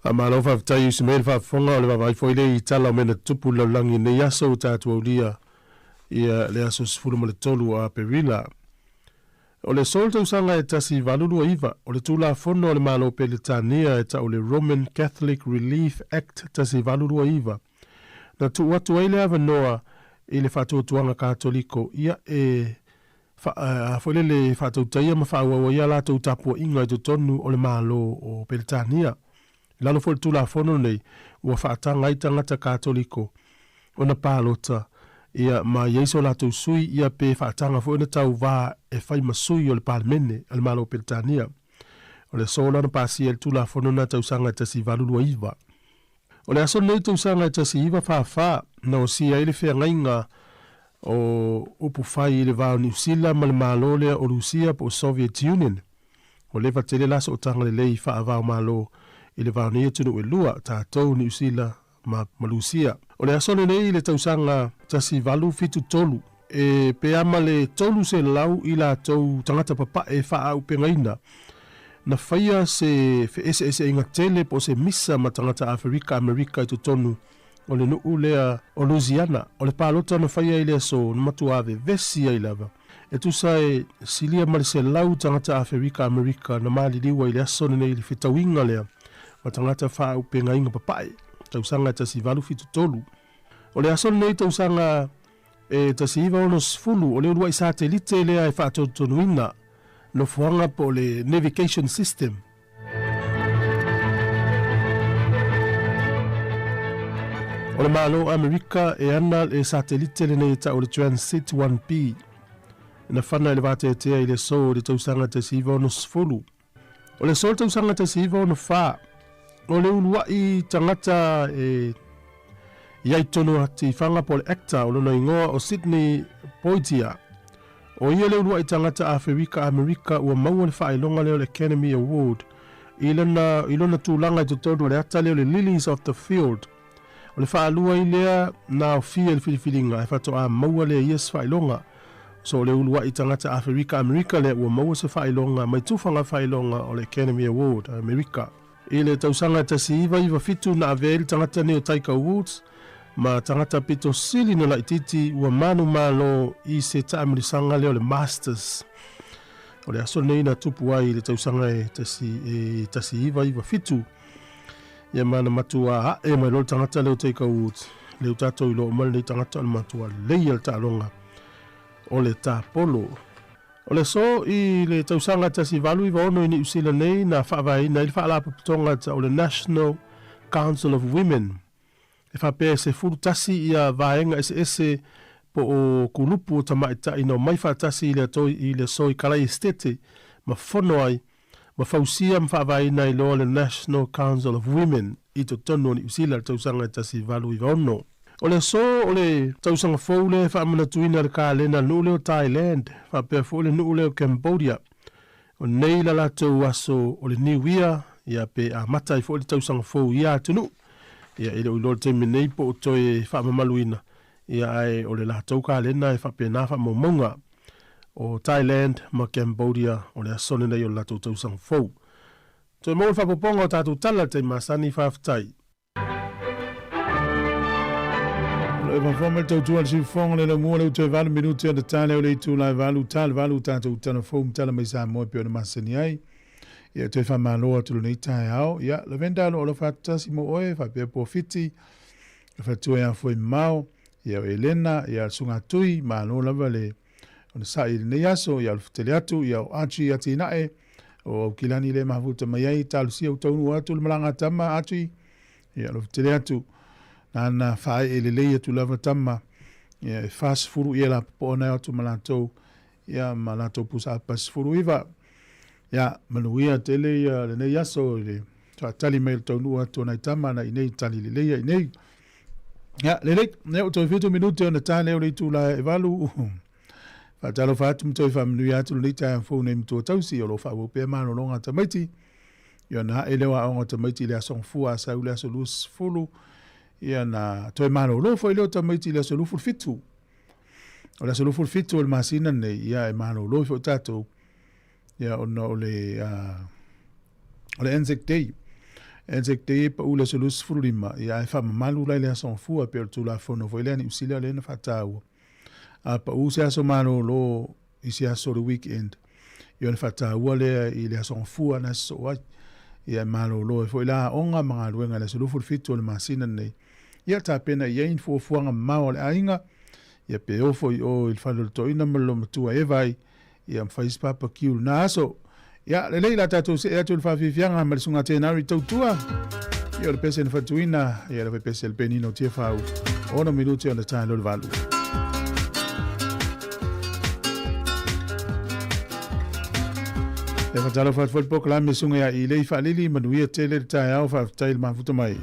S2: Faamalo faafetai usi mai le faafofoga o le vaavaai foi lea i tala o mea na tutupu i le lalolagi i lenei aso ua tatou aulia ia le aso 13 o Aperila. O le aso o le tausaga e 1829, o le Tulafono a le Malo o Peretania e tau o le Roman Catholic Relief Act 1829, na tuu atu ai le avanoa i le faatuatuaga Katoliko ia e a foi lele e faatautaia ma faaauau ai a latou tapuaiga i totonu o le Malo o Peretania. I lalo foi o le Tulafono lenei, ua faataga ai tagata Katoliko ona palota, ia, ma i ai so latou sui, ia, pe faataga foi ona tauva e fai ma sui o le Palemene a le Malo o Peretania. O le aso la na pasia ai le Tulafono lena tausaga e 1829. O le aso lenei tausaga e 1944 na osia ai le feagaiga o upufai i le va o Niu Sila ma le Malo lea o Rusia po o Soviet Union. Ua leva tele la sootaga lelei faava-o-Malo i le va o nei atunuu e lua, tatou, Niu Sila ma ma Lusia. O le aso lenei i le tausaga 1873, e pe a ma le 300 i latou tagata papae faaaupegaina, na faia se feeseeseaiga tele po o se misa ma tagata Aferika Amerika i totonu o le nuu lea o Louisiana. O le palota na faia i le aso na matua vevesi ai lava. E tusa e silia ma le 100 tagata Aferika Amerika na maliliu ai i le aso lenei i le fetauiga lea ma tagata faaaupegaina papae, tausaga e 1873. O le aso lenei tausaga e 1960, o le uluai satelite lea e faatonutonuina nofoaga po o le navigation system. O le Malo o Amerika e ana le satelite lenei e tau o le Transit 1B, na fana i le vateatea i le aso i le tausaga 1960. O le aso o le tausaga 1964, o le uluai tagata e i ai tonu atifaga po o le actor o lona igoa o Sidney Poitier. O ia le uluai tagata Aferika Amerika ua maua le faailoga lea o le Academy Award i lana i lona tulaga i totonu o le ata lea o le Lilies of the Field. O le faalua ai lea na aofia i le filifiliga ae faatoa maua lea e ia se faailoga. So o le uluai tagata Aferika Amerika lea ua maua se faailoga mai tufaga faailoga o le Academy Award a Amerika. I le tausaga e 1997 na avea ai le tagata nei o Tiger Woods ma tagata pito sili na laitiiti ua manumalo i se taamilosaga lea o le Masters. O le aso lenei na tupu ai i le tausaga e 1997. Ia ma na matua ae mai loa le tagata lea o Tiger Woods. Lea ua tatou iloa uma lenei tagata o le matua lelei o le taaloga o le tapolo. O le aso i le tausaga 1896 i Niu Sila nei na faavaeina ai le faalapotopotoga o le National Council of Women. E faapea e 11 ia vaega eseese po o kulupu o tamaitai na omai faatasi i le i le aso i Kalai Esitete ma fono ai ma fausia ma faavaeina ai loa le National Council of Women i totonu o Niu Sila i le tausaga e 1896. O le aso o le tausaga fou lea e faamanatuina le kalena a le nuu lea o Thailand faapea foi le nuu lea o Cambodia. O nei la latou aso o le New Year, ia pe amata ai foi le tausaga fou i ia atunuu. Ia e le o iloa i le taimi nei po o toe faamamaluina, ia ae o le latou kalena e faapena faamaumauga. O Thailand ma Cambodia o le aso lenei o le latou tausaga fou. Toe maua le faaopoopoga o tatou tala i le taimi masani, faafetai. O lo o faafofoga mai le tautua a le siufofoga le laumua lea ua toe 8 minute ona ta lea o le itula e 8 ta le 8 tatou tala fou ma tala mai Samoa e pei ona masani ai. Ia toe faamalo atu lenei taeao. Ia Lavenda o lo o alofa atu tasi mo oe faapea Puafiti, le faletua ia Foemamao, ia o Elena, ia le Sugatui, malo lava le onosai i lenei aso, ia alofa tele atu, ia o Archie Atinae, o Aukilani le mafuta mai ai, talosia ua taunuu atu le malaga a tama, Archie, ia alofa tele atu, nana faaee lelei atu lava tama, ia e 40 ia lapopoa na e o atu ma latou, ia ma latou pusa apa 19. Ia, manuia tele ia lenei aso i le faatali mai o le taunuu atu o nai tama na inei tali lelei ia inei. Ia, lelei, ia ua toe 7 minute ona ta lea o le itula e 8. Faatalofa atu ma toe faamanuia atu lenei taeao fou nei matua tausi o lo o faaauau pea malologa a tamaiti. Ia ona ae lea o aoga o tamaiti i le aso Gafua a sau le aso 20, ia na toe malolo foi lea o tamaiti i le aso 27. O le aso 27 o le masina lenei, ia e malolo foi tatou, ia ona o le, o le Anzac Day. Anzac Day e pau i le aso 25, ia ae faamamalu la i le Aso Gafua e pei o le Tulafono foi lea a Niu Sila lea na faataua. A pau se aso malolo i se aso o le weekend, ia ona faataua lea i le Aso Gafua na sosoo ai. Ia e malolo ai foi la aoga ma galuega i le aso 27 o le masina lenei. Ia tapena i ai ni fuafuaga mamao a le aiga, ia pe o foi i o i le fale o le toeaina ma le loomatua e eva ai, ia ma fai se papakiu i lena aso. Ia, lelei la tatou see atu i le faafiafiaga ma le susuga Tenari Tautua. Ia o le pese na fatuina, ia le pese le penino Tiafau. Ono minute ona tae le valu. E whatalofa atu foi le polokalame susuga ia Ilei Faalili, manuia tele le taeao, faafetai le mafuta mai.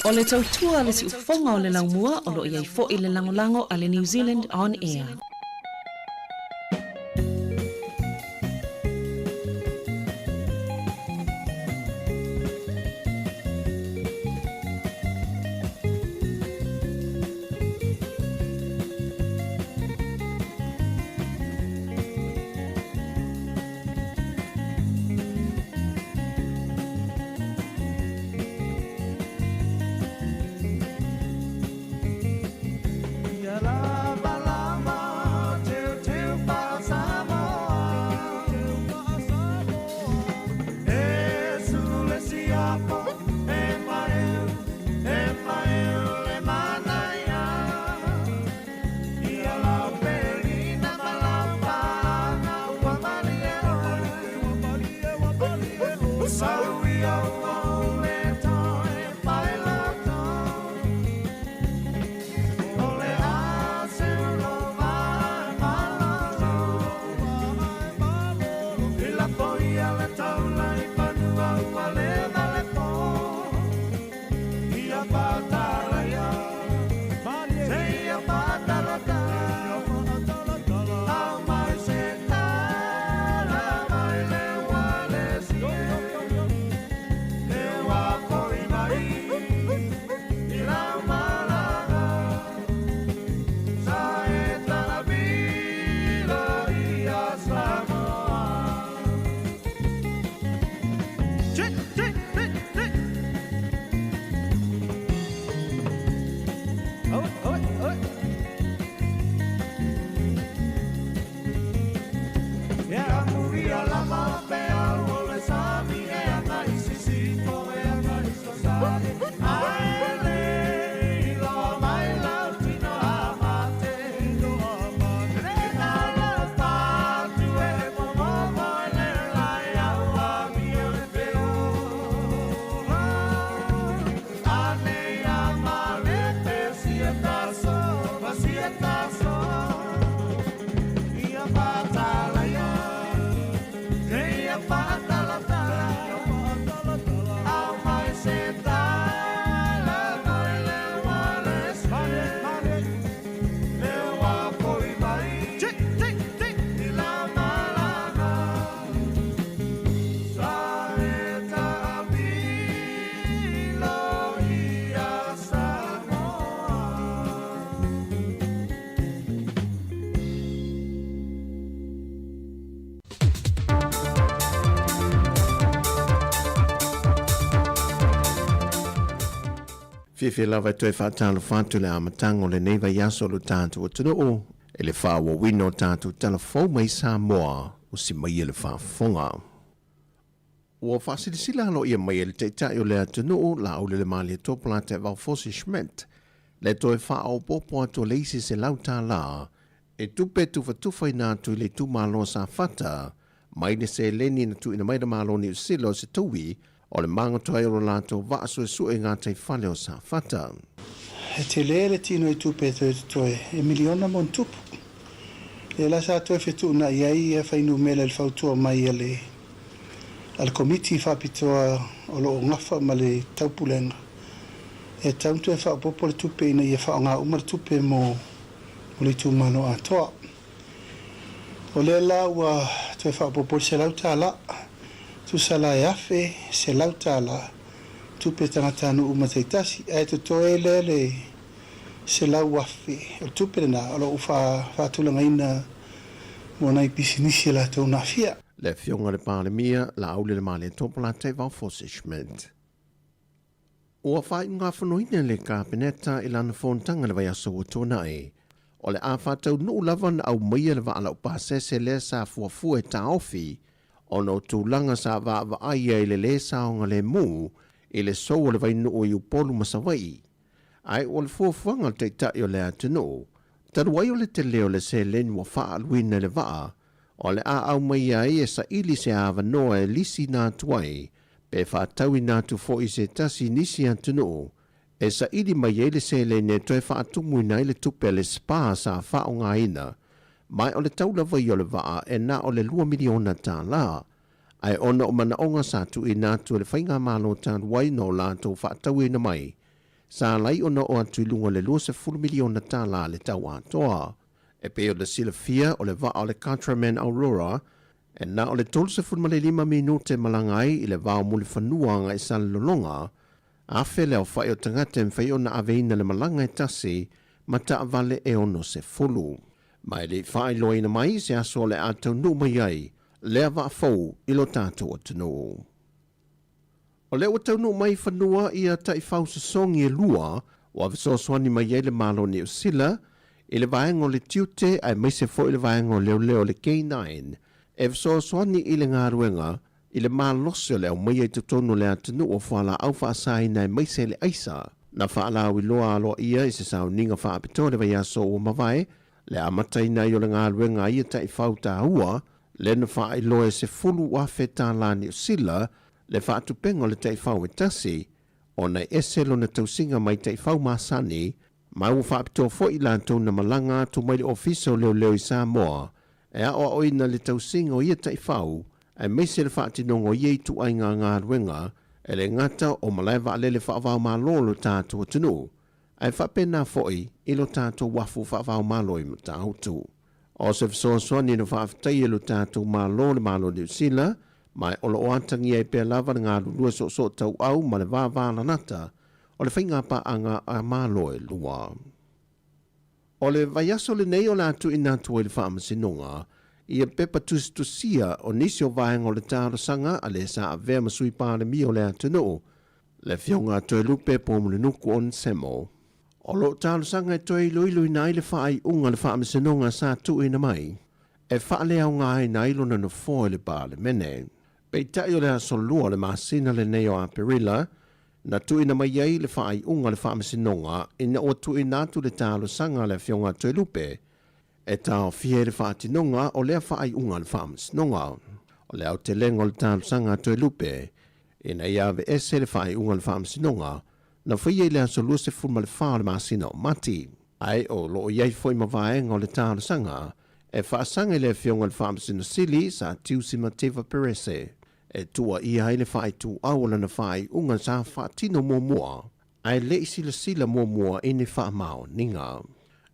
S4: O le tautua a le siufofoga o le laumua o lo o i ai foi le lagolago a le New Zealand On Air.
S5: Fiafia lava e toe faatalofa atu i le amataga o lenei vaiaso o lo tatou atunuu i le faaauauina o tatou tala fou mai Samoa o si maia le faafofoga. Ua faasilasila aloaia mai e le Taitai o le atunuu, Laaulialemalietoa Polataivao Fosi Schmidt, le toe faaopoopo atu o le isi $100 e tupe tufatufaina atu i le itumalo o Safata mai le seleni na tuuina mai le Malo o Niu Sila o se taui o le magoto ai o lo latou vaa suesue i gataifale o Safata.
S6: E tele le tino i tupe e toe totoe e miliona ma ona tupu. Lea la sa toe fetuunai ai ia fuainumera i le fautua mai a le a le Komiti Faapitoa o lo o gafa ma le Taupulega, e tatau ona toe faaopoopo le tupe ina ia faaaoga uma le tupe mo le itumalo atoa. O lea la ua toe faaopoopo le $100, tusa la e $1,100 tupe tagatanuu uma taitasi, ae totoe lea le $100,000. O le tupe lena o lo o faatulagaina mo nai pisinisi a latou na aafia.
S5: Le Afioga i le Palemia, Laaulialemalietoa Polataivao Fosi Schmidt. Ua faaiugafonoina le Kapeneta i lana fonotaga i le vaiaso ua tuanai. O le a faataunuu lava na aumaia le vaa laupasese lea sa fuafua e taofi ona o tulaga sa vaavaai ai i le lē saogalemu i le sou o le vainuu i Upolu ma Savaii. Ae ua le fuafuaga a le Taitai o le atunuu, talu ai o le tele o le seleni ua faaaluina i le vaa, o le a aumaia ai e saili se avanoa e lisiina atu ai pe faatauina atu foi i se tasi nisi atunuu e saili mai ai le seleni e toe faatumuina ai le tupe a le SPA sa faaaogaina, ma o le tau lava ia o le vaa e na o le $2 miliona, ae ona o manaoga sa tuuina atu e le Faigamalo talu ai na o latou faatauina mai, sa ala ai ona oo atu i luga o le $20 miliona le tau atoa. E pei ona silafia, o le vaa o le Countryman Aurora e na o le 35 minute malaga ai i le vao mulifanua agai Salelologa, 1,000 le aofai o tagata e mafai ona aveina le malaga e tasi ma taavale e 60. Ma e le i faailoaina mai se aso o le a taunuu mai ai lea vaa fou i lo tatou atunuu. O lea ua taunuu mai i fanua ia taifau sosogi e lua ua fesoasoani mai ai le Malo o Niu Sila i le vaega o le tiute aemaise foi le vaega o leoleo o le K9 e fesoasoani i le galuega i le malosi o le aumaia i totonu o le atunuu o fualaau faasaina aemaise le aisa. Na faalauiloa aloaia i se sauniga faapitoa i le vaiaso ua mavae le amataina ai o le galuega a ia taifau taua lea na faailoa e $10,000 Niu Sila. le faatupega o le taifau e tasi, ona e ese lona tausiga mai taifau masani, ma ua faapitoa foi i latou na malaga atu mai le Ofisa o Leoleo i Samoa e aoaoina le tausiga o ia taifau aemaise le faatinoga o ia ituaiga galuega e le gata o malae vaalele faava-o-Malo o lo tatou atunuu, ae faapena foi i lo tatou uafu faava-o-Malo i Matautu. O se fesoasoani na faafetaia e lo tatou Malo le Malo o Niu Sila, ma o lo o atagia ai pea lava le galulue soosootauau ma le vavalalata o le faigapaaga a Malo e lua. O le vaiaso lenei o le a tuuina atu ai le Faamasinoga ia pepa tusitusia o nisi o vaega o le talosaga a le sa avea ma Sui Palemia o le atunuu, le Afioga a Toelupe Poumulinuku Onesemo. O lo o talosaga e toe iloiloina ai le faaiuga a le Faamasinoga sa tuuina mai e faaleaogaina ai lona nofoa i le Palemene. Peitai o le aso Lua o le masina lenei o Aperila na tuuina mai ai le faaiuga a le Faamasinoga ina ua tuuina atu le talosaga a le Afioga a Toelupe e taofia ai le faatinoga o lea faaiuga a le Faamasinoga. O le aotelega o le talosaga a Toelupe ina ia aveese le faaiuga a le Faamasinoga na faia i le aso 24 o le masina o Mati, ae o lo o i ai foi ma vaega o le talosaga e faasaga i le Afioga i le Faamasino Sili Sir Tiusi Mateva Perese e tuuaia ai le faaituau o lana faaiuga sa faatino muamua ae le i silasila muamua i ni faamaoniga.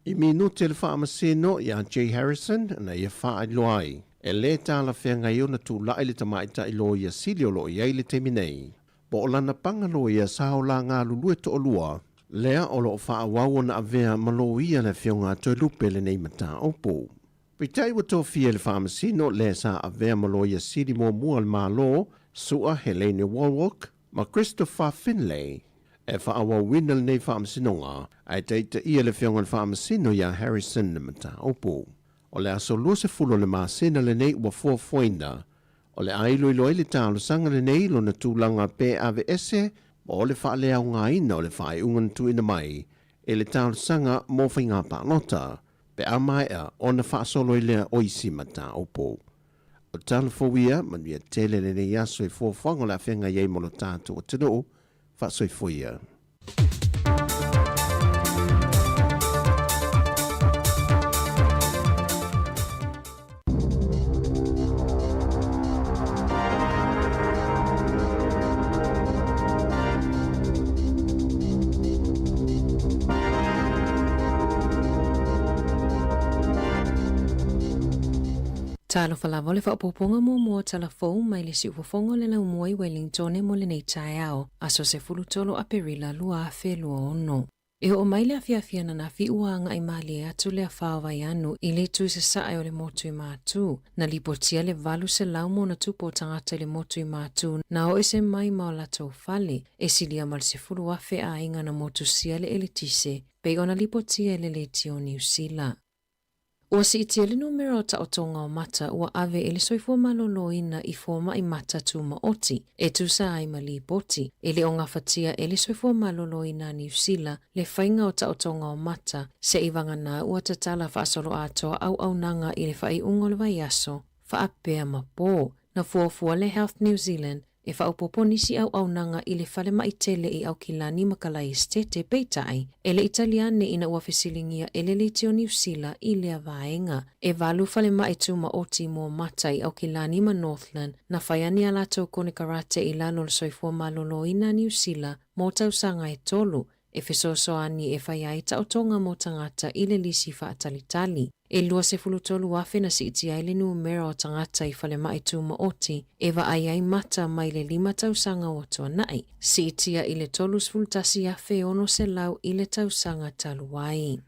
S5: I minute le Faamasino ia Jay Harrison na ia faailoa ai e le talafeagai ona tulai le tamaitai loia sili o lo o i ai i le taimi nei. Po o lana paga loia sa o la galulue toalua lea o lo o faaauau ona avea ma loia le Afioga a Toelupe lenei mataupu. Peitai ua tofia e le Faamasino lea sa avea ma loia sili muamua o le Malo, Su'a Helene Wallwork ma Christopher Finlay, e faaauauina lenei faamasinoga ae taitaia le Afioga i le Faamasino ia Harrison le mataupu. O le aso 20 o le masina lenei ua fuafuaina O le a iloilo ai le talosaga lenei i lona tulaga pe aveese po o le faaleaogaina o le faaiuga na tuuina mai i le talosaga mo faiga palota pe a maea ona faasolo ai lea o isi mataupu. O tala fou ia, manuia tele lenei aso i fuafuaga o le a feagai ai mo lo tatou atunuu. Faasoifua ia.
S4: Talofa lava o le faaopoopoga muamua o tala fou mai le siufofoga o le laumua i Wellingtone mo lenei taeao, aso 13 Aperila 2026. E oo mai le afiafi ananafi ua agai malie atu le afa o Vaianu i le itu sasae o le motu i Matu. Na lipotia le 800 ma ona tupu o tagata i le motu i Matu na o ese mai ma o latou fale, e silia ma le 10,000 aiga na motusia le eletise, pei ona lipotia e le Leitio o Niu Sila. Ua siitia le numera o taotoga o mata ua ave e le soifua maloloina i fomai mata tumaoti e tusa ai ma lipoti e le o gafatia e le soifua maloloina a Niu Sila le faiga o taotoga o mata se'i vagana ua tatala faasoloatoa auaunaga i le faaiuga o le vaiaso faapea ma po na fuafua le Health New Zealand E faaopoopo nisi auaunaga i le falemai tele i Aukilani ma Kalaesetete, peitai, e le i tali ane ina ua fesiligia e le Leitio o Niu Sila i lea vaega. E valu falemai tumaoti mo mata i Aukilani ma Northland na fai ane a latou konekarate i lalo o le soifua maloloina a Niu Sila mo tausaga e tolu, e fesoasoani e fai ai taotoga mo tagata i le lisi faatalitali. E 23,000 na siitia ai le numera o tagata i falemai tumaoti e vaai ai mata mai le lima tausaga ua tuanai, siitia i le 31,600 i le tausaga talu ai.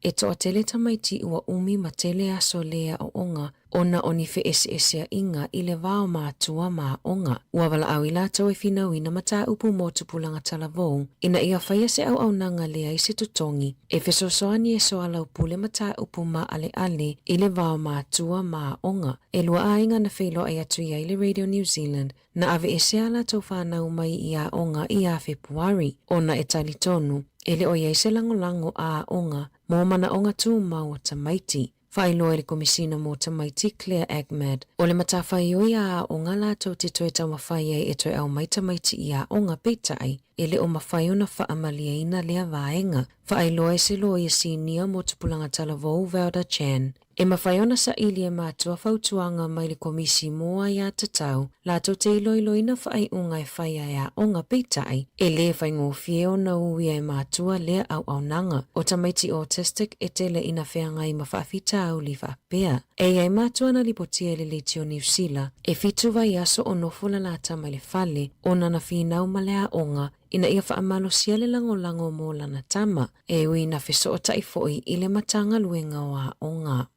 S4: E toatele tamaiti ua umi ma tele aso le aoaoga ona o ni feeseeseaiga i le va o matua ma aoga. Ua valaau i latou e finauina mataupu mo tupulaga talavou ina ia faia se auaunaga leai se totogi e fesoasoani e soalaupule mataupu maaleale i le va o matua ma aoga. E lua aiga na feiloai atu i ai le Radio New Zealand Na aveesea a latou fanau mai i aoga ia Fepuari, ona e talitonu, e le o i ai se lagolago a aoga mo manaoga tumau o tamaiti. Faailoa e le Komisina mo Tamaiti Claire Ahmad, o le matafaioi a aoga latou te toe taumafai ai e toe aumai tamaiti i aoga peitai e le o mafai ona faamalieina lea vaega. Faailoa e se loia sinia mo tupulaga talavou Velda Chan, E mafai ona saili e matua fautuaga mai le Komisi mo Aiatatau latou te iloiloina faaiuga e faia e aoga peitai, e lē faigofie ona uia e matua lea auaunaga. O tamaiti autistic e tele ina feagai ma faafitauli faapea. E i ai matua na lipotia i le leitio Niu Sila, e fitu vaiaso o nofo lalata mai le fale ona na finau ma le aoga ina ia faamalosia le lagolago mo lana tama, e ui ina fesootai foi i le Matagaluega o Aoga.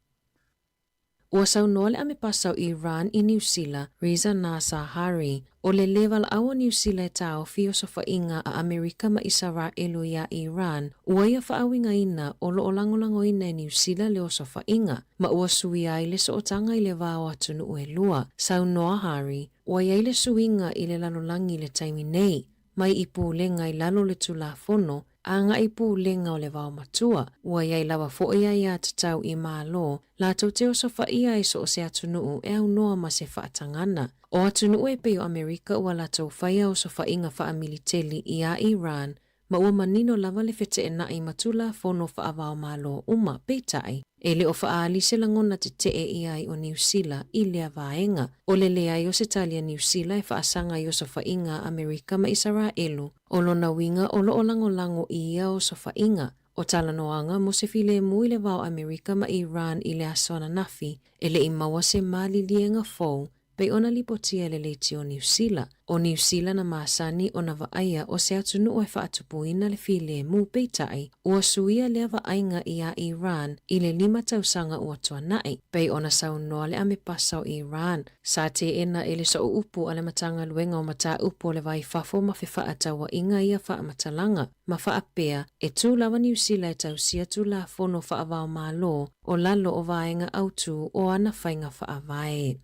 S4: Ua saunoa le Amepasa o Iran i Niu Sila, Reza Nasahari, o le lē valaau o Niu Sila e taofi i osofaiga a Amerika ma Isaraelu iā Iran, ua ia faauigaina o lo o lagolagoina e Niu Sila le osofaiga, ma ua suia ai le sootaga i le va o atunuu e lua. Saunoa Hari, Ua i ai le suiga i le lalolagi i le taimi nei, mai i pulega i lalo o le Tulafono a agai i pulega o le vaomatua. Ua i ai lava foi aiatatau i Malo latou te osofaia ai so o se atunuu e aunoa ma se faatagana. O atunuu e pei o Amerika ua latou faia osofaiga faamiliteli iā Iran ma ua manino lava le feteenai ma Tulafono faava-o-Malo uma, peitai, e le o faaali se lagona tetee i ai o Niu Sila i lea vaega. O le leai o se tali a Niu Sila e faasaga i osofaiga a Amerika ma Isaraelu, o lona uiga o lo o lagolago i ia osofaiga. O talanoaga mo se filemu i le va o Amerika ma Iran i le aso ananafi, e le i maua se maliliega fou Pei ona lipotia e le leitio o Niu Sila. ʻO Niu Sila na masani ona vaaia o se atunuu e faatupuina le filemu, peitai, ua suia lea vaaiga iā Iran i le 5 tausaga ua tuanai. Pei ona saunoa le Amepasa o Iran, sa teena e le Sooupu a le Matagaluega o Mataupu o le Va i Fafo ma Fefaatauaiga ia faamatalaga, ma faapea, e tū lava Niu Sila e tausia Tulafono faava-o-Malo o lalo o vaega autū o ana faiga faavae.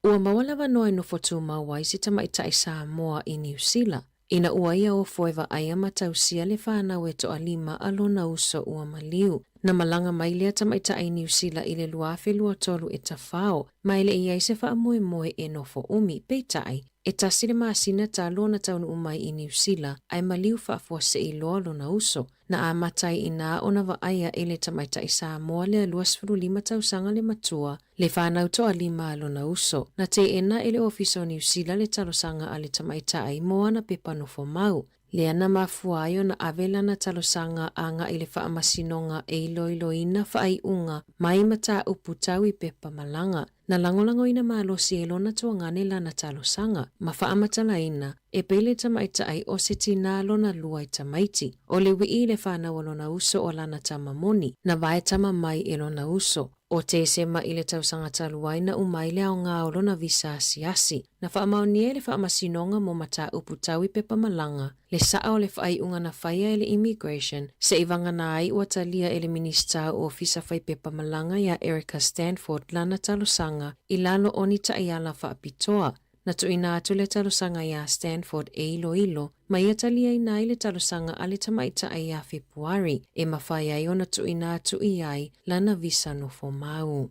S4: Ua maua le avanoa e nofo tumau ai se tamaitai Samoa i Niu Sila, ina ua ia ofo e vaaia ma tausia le fanau e toalima a lona uso ua maliu. Na malaga mai lea tamaitai i Niu Sila i le 2023 e tafao, ma e le i ai se faamoemoe e nofo umi. Peitai, e tasi le masina talu ona taunuu mai i Niu Sila, ae maliu faafuasei loa lona uso. Na amata ai inā ona vaaia e le tamaitai Samoa lea 25 tausaga le matua, le fanau toalima a lona uso. Na teena e le Ofisa o Niu Sila le talosaga a le tamaitai mo ana pepa nofo mau, lea na mafua ai ona ave lana talosaga agai i le Faamasinoga e iloiloina faaiuga mai mataupu tau i pepa malaga. Na lagolagoina malosi e lona tuagane lana talosaga, ma faamatalaina, e pei le tamaitai o se tinā lona lua i tamaiti. O le wii i le fanau o lona uso o lana tama moni, na vae tama mai e lona uso. O Tesema i le tausaga talu ai na uma ai le aoga o lona visa asiasi. Na faamaonia e le Faamasinoga mo Mataupu Tau i Pepa Malaga le saa o le faaiuga na faia e le Immigration se i vagana ai ua talia e le Minisita o Ofisa Fai Pepa Malaga iā Erica Stanford lana talosaga i lalo o ni taiala faapitoa. Na tuuina atu le talosaga iā Stanford e iloilo ma ia taliaina ai le talosaga a le tamaitai iā Fepuari e mafai ai ona tuuina atu i ai lana visa nofo mau.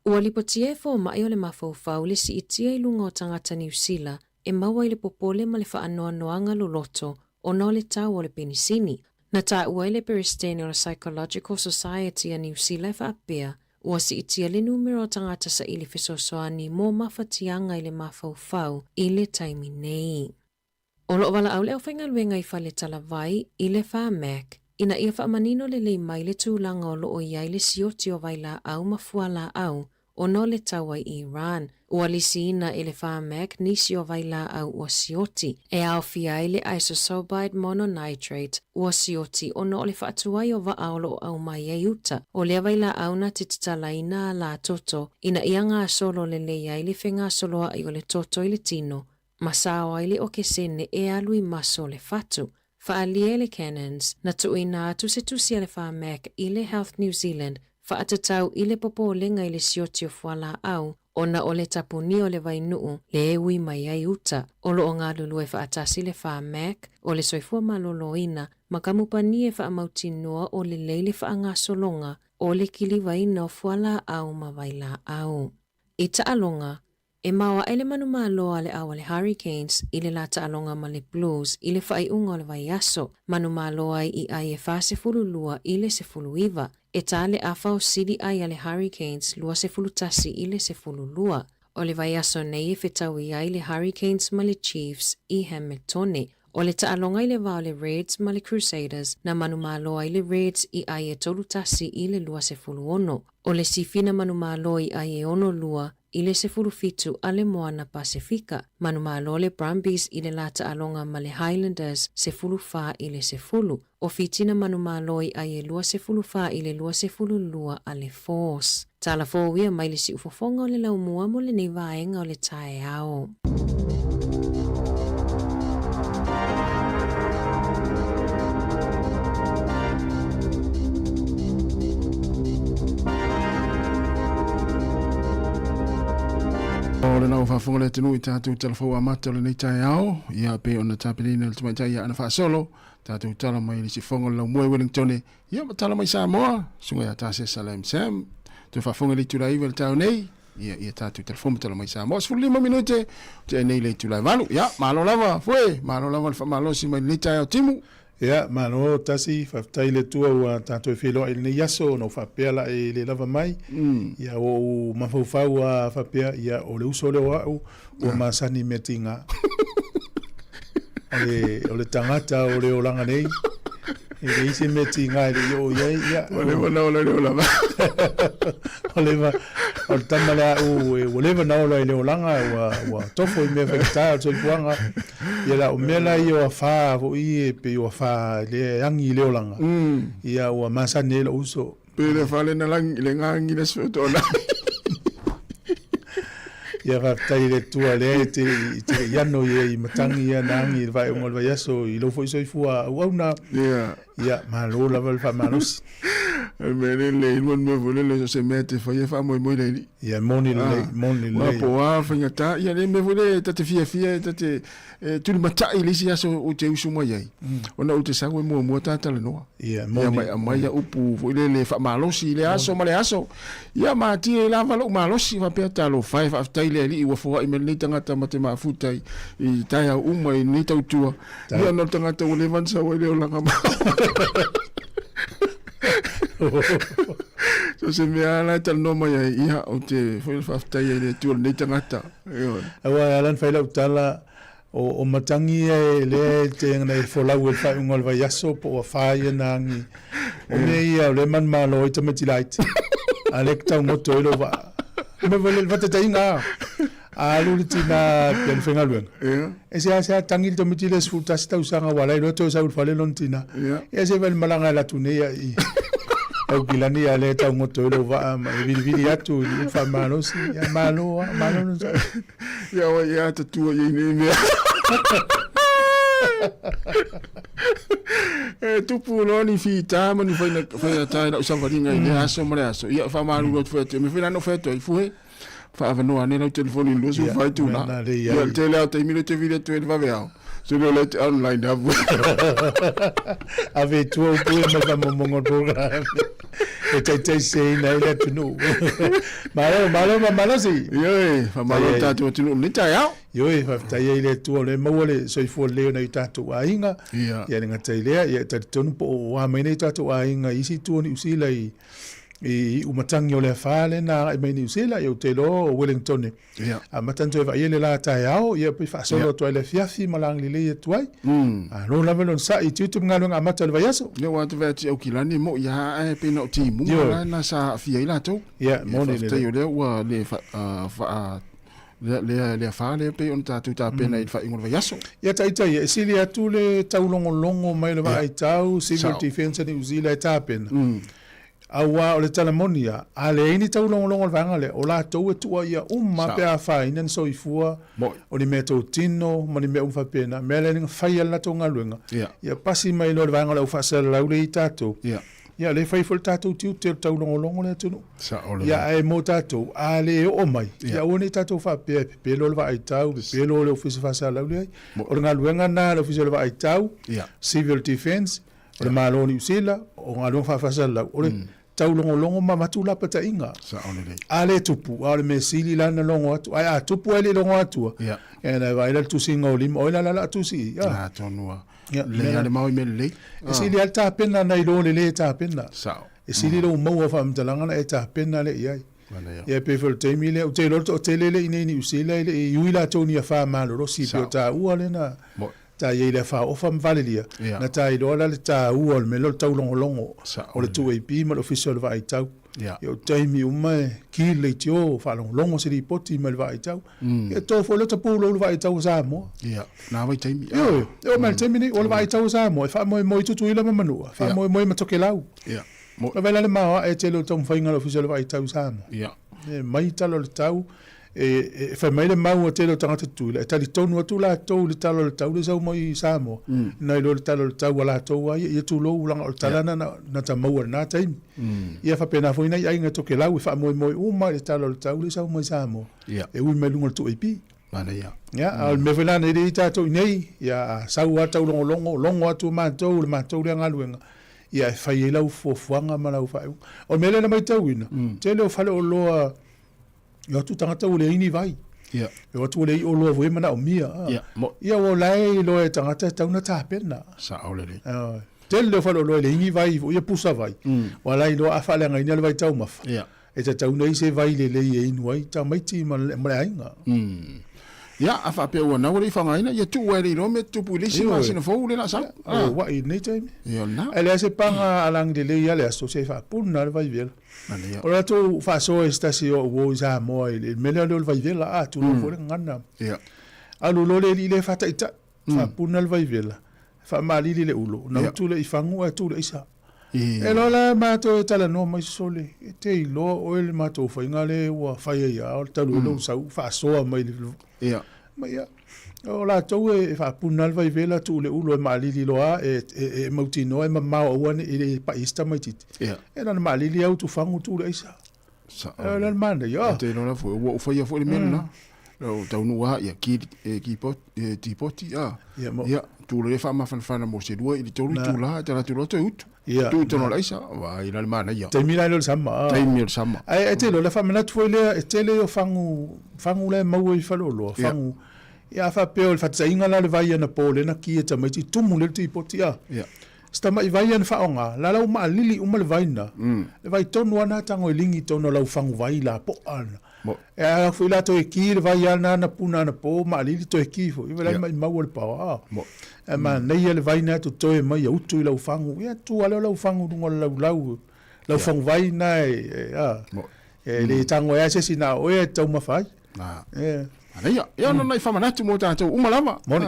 S4: Ua lipotia e fomai o le mafaufau le siitia i luga o tagata Niu Sila e maua i le popole ma le faanoanoaga loloto ona o le tau o le penisini. Na taua e le Peresetene o le Psychological Society a Niu Sila e faapea, ua siitia le numera o tagata saili fesoasoani mo mafatiaga i le mafaufau i le taimi nei. O lo o valaau le aufaigaluega i Faletalavai i le Pharmac ina ia faamanino lelei mai le tulaga o lo o i ai le sioti o vailaau ma fualaau ona o le taua i Iran. Ua lisiina e le Pharmac nisi o vailaau ua sioti, e aofia ai le isosorbide mononitrate ua sioti ona o le faatuai o vaa o lo o aumai ai uta. O lea vailaau na te tatalaina ala toto ina ia gasolo lelei ai le fegasoloai o le toto i le tino ma sao ai le okesene e alu i maso o le fatu. Faaalia e le Canons, na tuuina atu se tusi a le Pharmac i le Health New Zealand faatatau i le popolega i le sioti o fualaau ona o le tapunia o le vainuu le e ui mai ai uta. O lo o galulue faatasi le Pharmac o le Soifua Maloloina ma kamupani e faamautinoa o lelei le faagasologa. o le kilivaina o fualaau ma vailaau. I taaloga, e maoaʻe le manumalo a le au a le Hurricanes i le lā taaloga ma le Blues i le faaiuga o le vaiaso, manumalo ai i ʻai e 42 i le 19, e tā le ʻafa o sili ʻai a le Hurricanes 21 i le 12. O le vaiaso nei e fetaui ai le Hurricanes ma le Chiefs i Hamiltone. O le taaloga i le va o le Reds ma le Crusaders, na manumalo ai le Reds i ʻai e 3-1 i le 26. O le sifi na manumalo i ʻai e 6-2 i le 17 a le Moana Pasefika. Manumalo le Brumbies i le lā taaloga ma le Highlanders 14 i le 10. O Fiti na manumalo i ʻai e 24 i le 22 a le Force. Tala fou ia mai le siufofoga o le laumua mo lenei vaega o le taeao.
S2: O le lau faafofoga le atunuu i tatou talafou amata o lenei taeao, ia pei ona tapenaina e le tamaitai ia Ana Faasolo, tatou tala mai i le sifofoga o le laumua i Wellingtone, ia ma tala mai Samoa, susuga ia Tase Salem Sam, toe faafofoga i le itula e 9 i le taeao nei, ia, ia tatou talafou ma tala mai Samoa, 15 minute, tea nei le itula e 8, ia, malo lava, Fue, malo lava le faamalosi mai lenei taeao timu. Ia, malo tasi, faafetai i le Atua ua tatou feiloai i lenei aso, ona ou faapea la e le lava mai. Ia, ua ou mafaufau lava faapea, ia, o le uso lea o au, ua masani i mea tiga. O le, o le tagata o le olaga nei, e leai se mea tiga e le i oo i ai, ia. Ua leva ona ola i le olaga. Ua leva, o le tama lea a au, ua leva ona ola i le olaga, ua, ua tofo i mea faigata o le soifuaga. Ia la, o mea la ia o afa foi e pei o afa lea e agi i le olaga, ia ua masani ai lou uso. Pe le afa le na lagi, le gagi le aso toa Ia faafetai i le Atua lea e te i te i ano ia i matagi ia na agi i le faaiuga o le vaiaso i lou foi soifua auauna. Ia. Ia, malo lava le faamalosi. Le mea lea le lua mea foi lele so se mea te fai e faamoemoe le alii. Ia, moni lelei, moni lelei. Po o a faigata, ia le mea foi lea ta te fiafia ta te tulimatai i le isi aso ou te usu mai ai, ona ou te sau e muamua ta talanoa. Ia, moni. Ia mai aumai upu foi lele faamalosi i le aso ma le aso. Ia matie lava lou malosi faapea talofa e faafetai i le Alii ua foai mai lenei tagata ma te mafuta i taeao uma i lenei tautua. Ia ona o le tagata ua leva ona sau ai le olaga ma So se mea la e talanoa mai ai, ia, ou te foi le faafetai ai i le Atua i lenei tagata. Ioe. Aua e ala ona fai lau tala, o, o matagi ia e lea e te na e folau e le faaiuga o le vaiaso po o afa ia na agi. O mea ia o lea e manumalo ai tamaiti laiti. A lea e taugoto ai lou vaa. Me foi le faataitaiga a. A alu le tina pea le faigaluega. E seasea tangi le tamaiti lea 11 tausaga ua la iloa toe sau i le fale lona tina. Ia se fai le malaga e alu atu nei i Aukilani a lea e taugoto ai lou vaa ma e vilivili atu i le faamalosi. Ia malo lava, malo le onosai. Ia oi ia tatua i ai nei mea. E tupu loa ni fita ma ni faigata i lau savaliga i lea aso ma le aso. Ia faamalulu atu foi atu. E mea foi la na ou fai atu ai, Fuhe, faaavanoa ane lau telefoni i le 24 itula. Ia, le tele lava o taimi lea ou te vili atu ai i le vaveao, se le o lea e te online lava. Ave i tua upu ia mai faamaumauga o le program e taitaiseseina ai le atunuu. Malo, malo ma malosi. Ioe, faamalo i le tatou atunuu i lenei taeao. Ioe, faafetai ai i le Atua o lea e maua le soifua lelei o nai o tatou aiga. Ia. Ia e le gata i lea, ia e talitonu po o a mai nai o tatou aiga i isi itu o Niu Sila i i iu matagi o le afa lea na agai mai Niu Sila, ia ou te iloa o Wellington e amata ona toe vaaia le la taeao, ia pei faasolo atu ai i le afiafi ma lagilelei atu ai. Malo lava le onosai i tiute ma galuega amata o le vaiaso. Ia aua te vaai atu i Aukilani e moi lava ae pei na o timuga la na sa aafia ai latou. Ia, moni lelei. Faafetai o lea ua le faa lea lea afa lea pei ona tatou tapena i le faaiuga o le vaiaso. Ia taitai, e sili atu le taulogologo mai o le vaaitau Civil Defence a Niu Zila e tapena. Aua o le tala moni ia, a leai ni taulogologo o le vaega lea, o latou e tuuaia uma pe afaina ni soifua, o ni meatotino ma ni mea uma faapena. Mea lea na fai ai le latou galuega, ia pasi mai loa le vaega o le au faasalalau lea i tatou, ia o lea e fai foi le tatou tiute o le taulogologo le atunuu. Ia ae mo tatou, a le oo mai, ia aua ne i tatou faapea e pepelo le vaaitau, pepelo le Ofisa Faasalalau, leai. O le galuega lena a le Ofisa o le Vaaitau, Civil Defence, o le Malo o Niu Sila, o galuega faafasalalau, o le mm. taulogologo ma avatu lapataiga.
S7: Sao lelei.
S2: A le tupu, a o le mea sili la na logo atu. Ae a tupu ae le i logo atua,
S7: Ia.
S2: ia na e vaai la le tusiga o lima, oi la la la a tusi i.
S7: Ah. Atonu a.
S2: Ia,
S7: Lelei lava le mao i mea lelei.
S2: E sili lava le tapena nai lo le lē tapena.
S7: Sao.
S2: E sili lou maua o faamatalaga na e tapena lea i ai.
S7: Manaia.
S2: Ia e pei foi o le taimi lea, ou te iloa le toatele lea i inei i Niu Sila e le i ui latou ni afa malolosi pei o taua lea na ta i ai i le afa ofa ma valelia, na ta iloa la le taua o le mea lea o le taulogologo o le 2AP ma le Ofisa o le Vaai Tau. Ia o taimi uma e ki le leitio faalogologo se lipoti mai le vaai tau. Ia to foi le tapulou le vaai tau a Samoa.
S7: Ia, na vaitaimi.
S2: Ioe, e oo mai le taimi nei, o le vaai tau a Samoa e faamoemoe i Tutuila ma Manua, faamoemoe ma Tokelau.
S7: Ia.
S2: Lavea la le maoae tele o le taumafaiga a le Ofisa o le Vaai Tau i Samoa.
S7: Ia.
S2: E mai tala o le tau, e fai mai le mau a tele o tagata Tutuila, e talitonu atu latou i le tala o le tau lea e sau mai i Samoa, nai lo le tala o le tau a latou a ia, ia tulou leaga o le tala lena na ta maua i lena taimi. Ia faapena foi nai aiga Tokelau e faamoemoe uma i le tala o le tau lea e sau mai Samoa, e ui mai luga o le 2AP.
S7: Manaia.
S2: Ia, a o le mea foi la nei lea e i ai tatou i nei, ia a sau lava taulogologo, logo atu matou i le matou lea galuega, ia e fai ai lau fuafuaga ma lau faaiuga. O le mea lea na matauina, tele o faleoloa e o atu tagata ua leai ni vai.
S7: Ia.
S2: E o atu ua leai oloa foi e manaomia.
S7: Ia, mo.
S2: Ia ua la e iloa e tagata e tatau ona tapena.
S7: Sao lelei.
S2: Ioe. Tele o faleoloa e leai ni vai foi, ia pusa vai. Ua la e iloa a faaleagaina le vaitaumafa.
S7: Ia.
S2: E tatau nei se vai lelei e inu ai tamaiti ma le aiga.
S7: Ia, a faapea ua nau e le i faaaogaina, ia tuu ai le iloa mea tutupu i le isi masina fou lea o le a sau.
S2: E ua'i i lenei taimi.
S7: Ia, o lena.
S2: Ae leai se paga alagi lelei lava le aso se i faapuna le vaivela.
S7: Manaia.
S2: O le latou faasoa i se tasi o au uo i Samoa i le mea lea o le vaivela, a, tulou foi le gagana.
S7: Ia.
S2: Alu loa le alii lea e faataitai, faapuna le vaivela, faamalili le ulo, na utu lea i fagu ae tu le aisa. E loa la matou e talanoa mai sole, e te iloa oe le matou faiga le ua fai ai a o le talu ai lou sau faasoa mai le
S7: Ia.
S2: Ma ia, o latou e faapuna le vaivela tuu le ulo e maalili loa e, e, e mautinoa e mamao aua ne i le pai ai se tamaititi.
S7: Ia.
S2: E na ona maalili au tufagu tuu le aisa.
S7: Sao.
S2: E le manaia.
S7: E te iloa la foi, ua ou faia foi le mea lena. Lau taunuu lava, ia ki, e kipoti, e tipoti, a.
S2: Ia, mo-
S7: Ia, tu loa faamafanafana mo se lua i le tolu itula, e tala atu loa toe utu.
S2: Ia,
S7: Tu i totonu o le aisa, vaai la le manaia.
S2: Taimi la lea o le sama. a.
S7: Taimi o le sama.
S2: Ae e te iloa, le faamanatu foi lea, e tele o fagu, fagu la e maua i faleoloa, fagu. Ia a faapea o le faataitaiga la o le vai anapo lea na ki e tamaiti, tumu lea le tipoti, a.
S7: Ia.
S2: Se tama'i vai ia na faaaoga, la la ua maalili uma le vai na. Le vai tonu lava na tago e ligi i totonu o lau fagu vai lapoa na. E ala foi la toe ki le vai lava na na puna anapo maalili toe ki foi. Ia la maimau o le paoa. Ae manaia le vai na totoe mai ia utu i lau fagu. Ia tu lava lea o lau fagu i luga o le laulau, lau fagu vai na e, a. E le tago ai lava se isi na o oe e te taumafa ai.
S7: E. Manaia. Ia ona nai faamanatu mo tatou uma lava.
S2: Moni.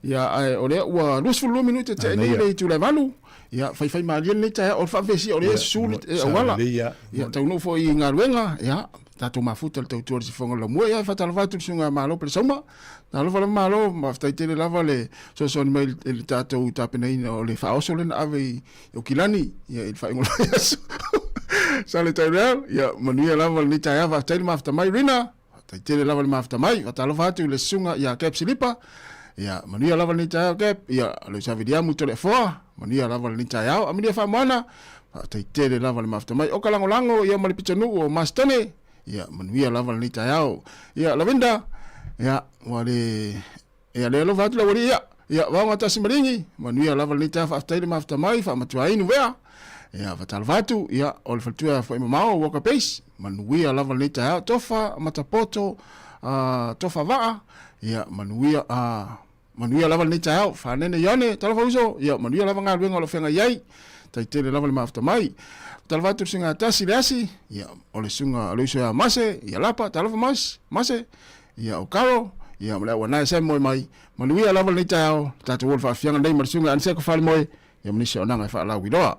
S7: Ia, ae o lea ua 22 minute tea nei le itula e valu. Ia, faifai malie lenei taeao, o le faafesia o lea e susu le auala. Ia, taunuu foi i galuega, ia, tatou mafuta le tautua i le sifoga o le laumua. Ia, e faatalofa atu i le susuga Malo Pelesauma. Talofa lava Malo, faafetai tele lava le fesoasoani mai i le tatou tapenaina o le faaoso lea na ave i Aukilani, ia, i le faaiuga o le aso. Sale Tyrell, ia, manuia lava lenei taeao, faafetai le mafuta mai. Rina, faafetai tele lava le mafuta mai. Faatalofa atu i le susuga ia Cap Silipa, ia, manuia lava lenei taeao Cap, ia, Loisa Viliamu Toleafoa, manuia lava lenei taeao. Amelia Faamoana, faafetai tele lava le mafuta mai. O ka lagolago, ia, ma le pitonuu o Masitone, ia, manuia lava lenei taeao. Ia, Lavinda, ia, ua le Ia le alofa atu le aualii ia. Ia vaoga tasi ma ligi, manuia lava lenei taeao faafetai le mafuta mai, faamatuainu vea. Ia fatalofa atu, ia o le faletua foi mamao Walker Base, manuia lava lenei taeao tofa matapoto tofa vaa, ia manuia manuia lava lenei taeao fanene Ione, talofa uso, ia manuia lava galuega o lo o feagai ai. Tai tele lava le mafuta mai. Talofa atu le susuga tasi le asi, ia o le susuga o le uso ia Mase, ia Lapa, talofa Mase, Mase. Ia o Karo, ia ma le au anae Sam moe mai, manuia lava lenei taeao, le tatou o le faafiaga nei ma le susuga Aniseko Falemoe, ia ma nisi o auaunaga e faalauiloa.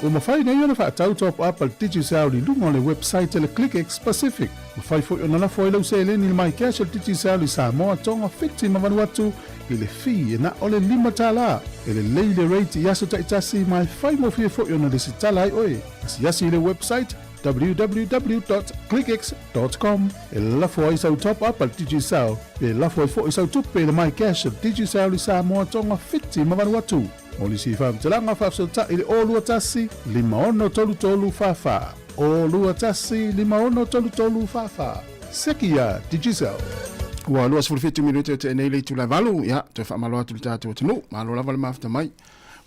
S2: Ua mafai nei ona faatau top up a le Digicel i luga o le website a le ClickX Pacific. Mafai foi ona lafo ai lau seleni i le MyCash a le Digicel i Samoa, Tonga, Fiti ma Vanuatu i le fee e na o le $5. E lelei le rate i aso taitasi ma e faigofie foi ona lesitala ai oe. Asiasi i le website www.clickx.com e lafo ai sau top up a le Digicel pe lafo ai foi sau tupe i le MyCash a le Digicel i Samoa, Tonga, Fiti ma Vanuatu. Mo nisi faamatalaga faafesootai i le 021 5633 44. 021 5633 44. Seki iā Digicel.
S7: Ua 27 minute o tea nei le itula e valu, ia, toe faamalo atu i le tatou atunuu, malo lava le mafuta mai.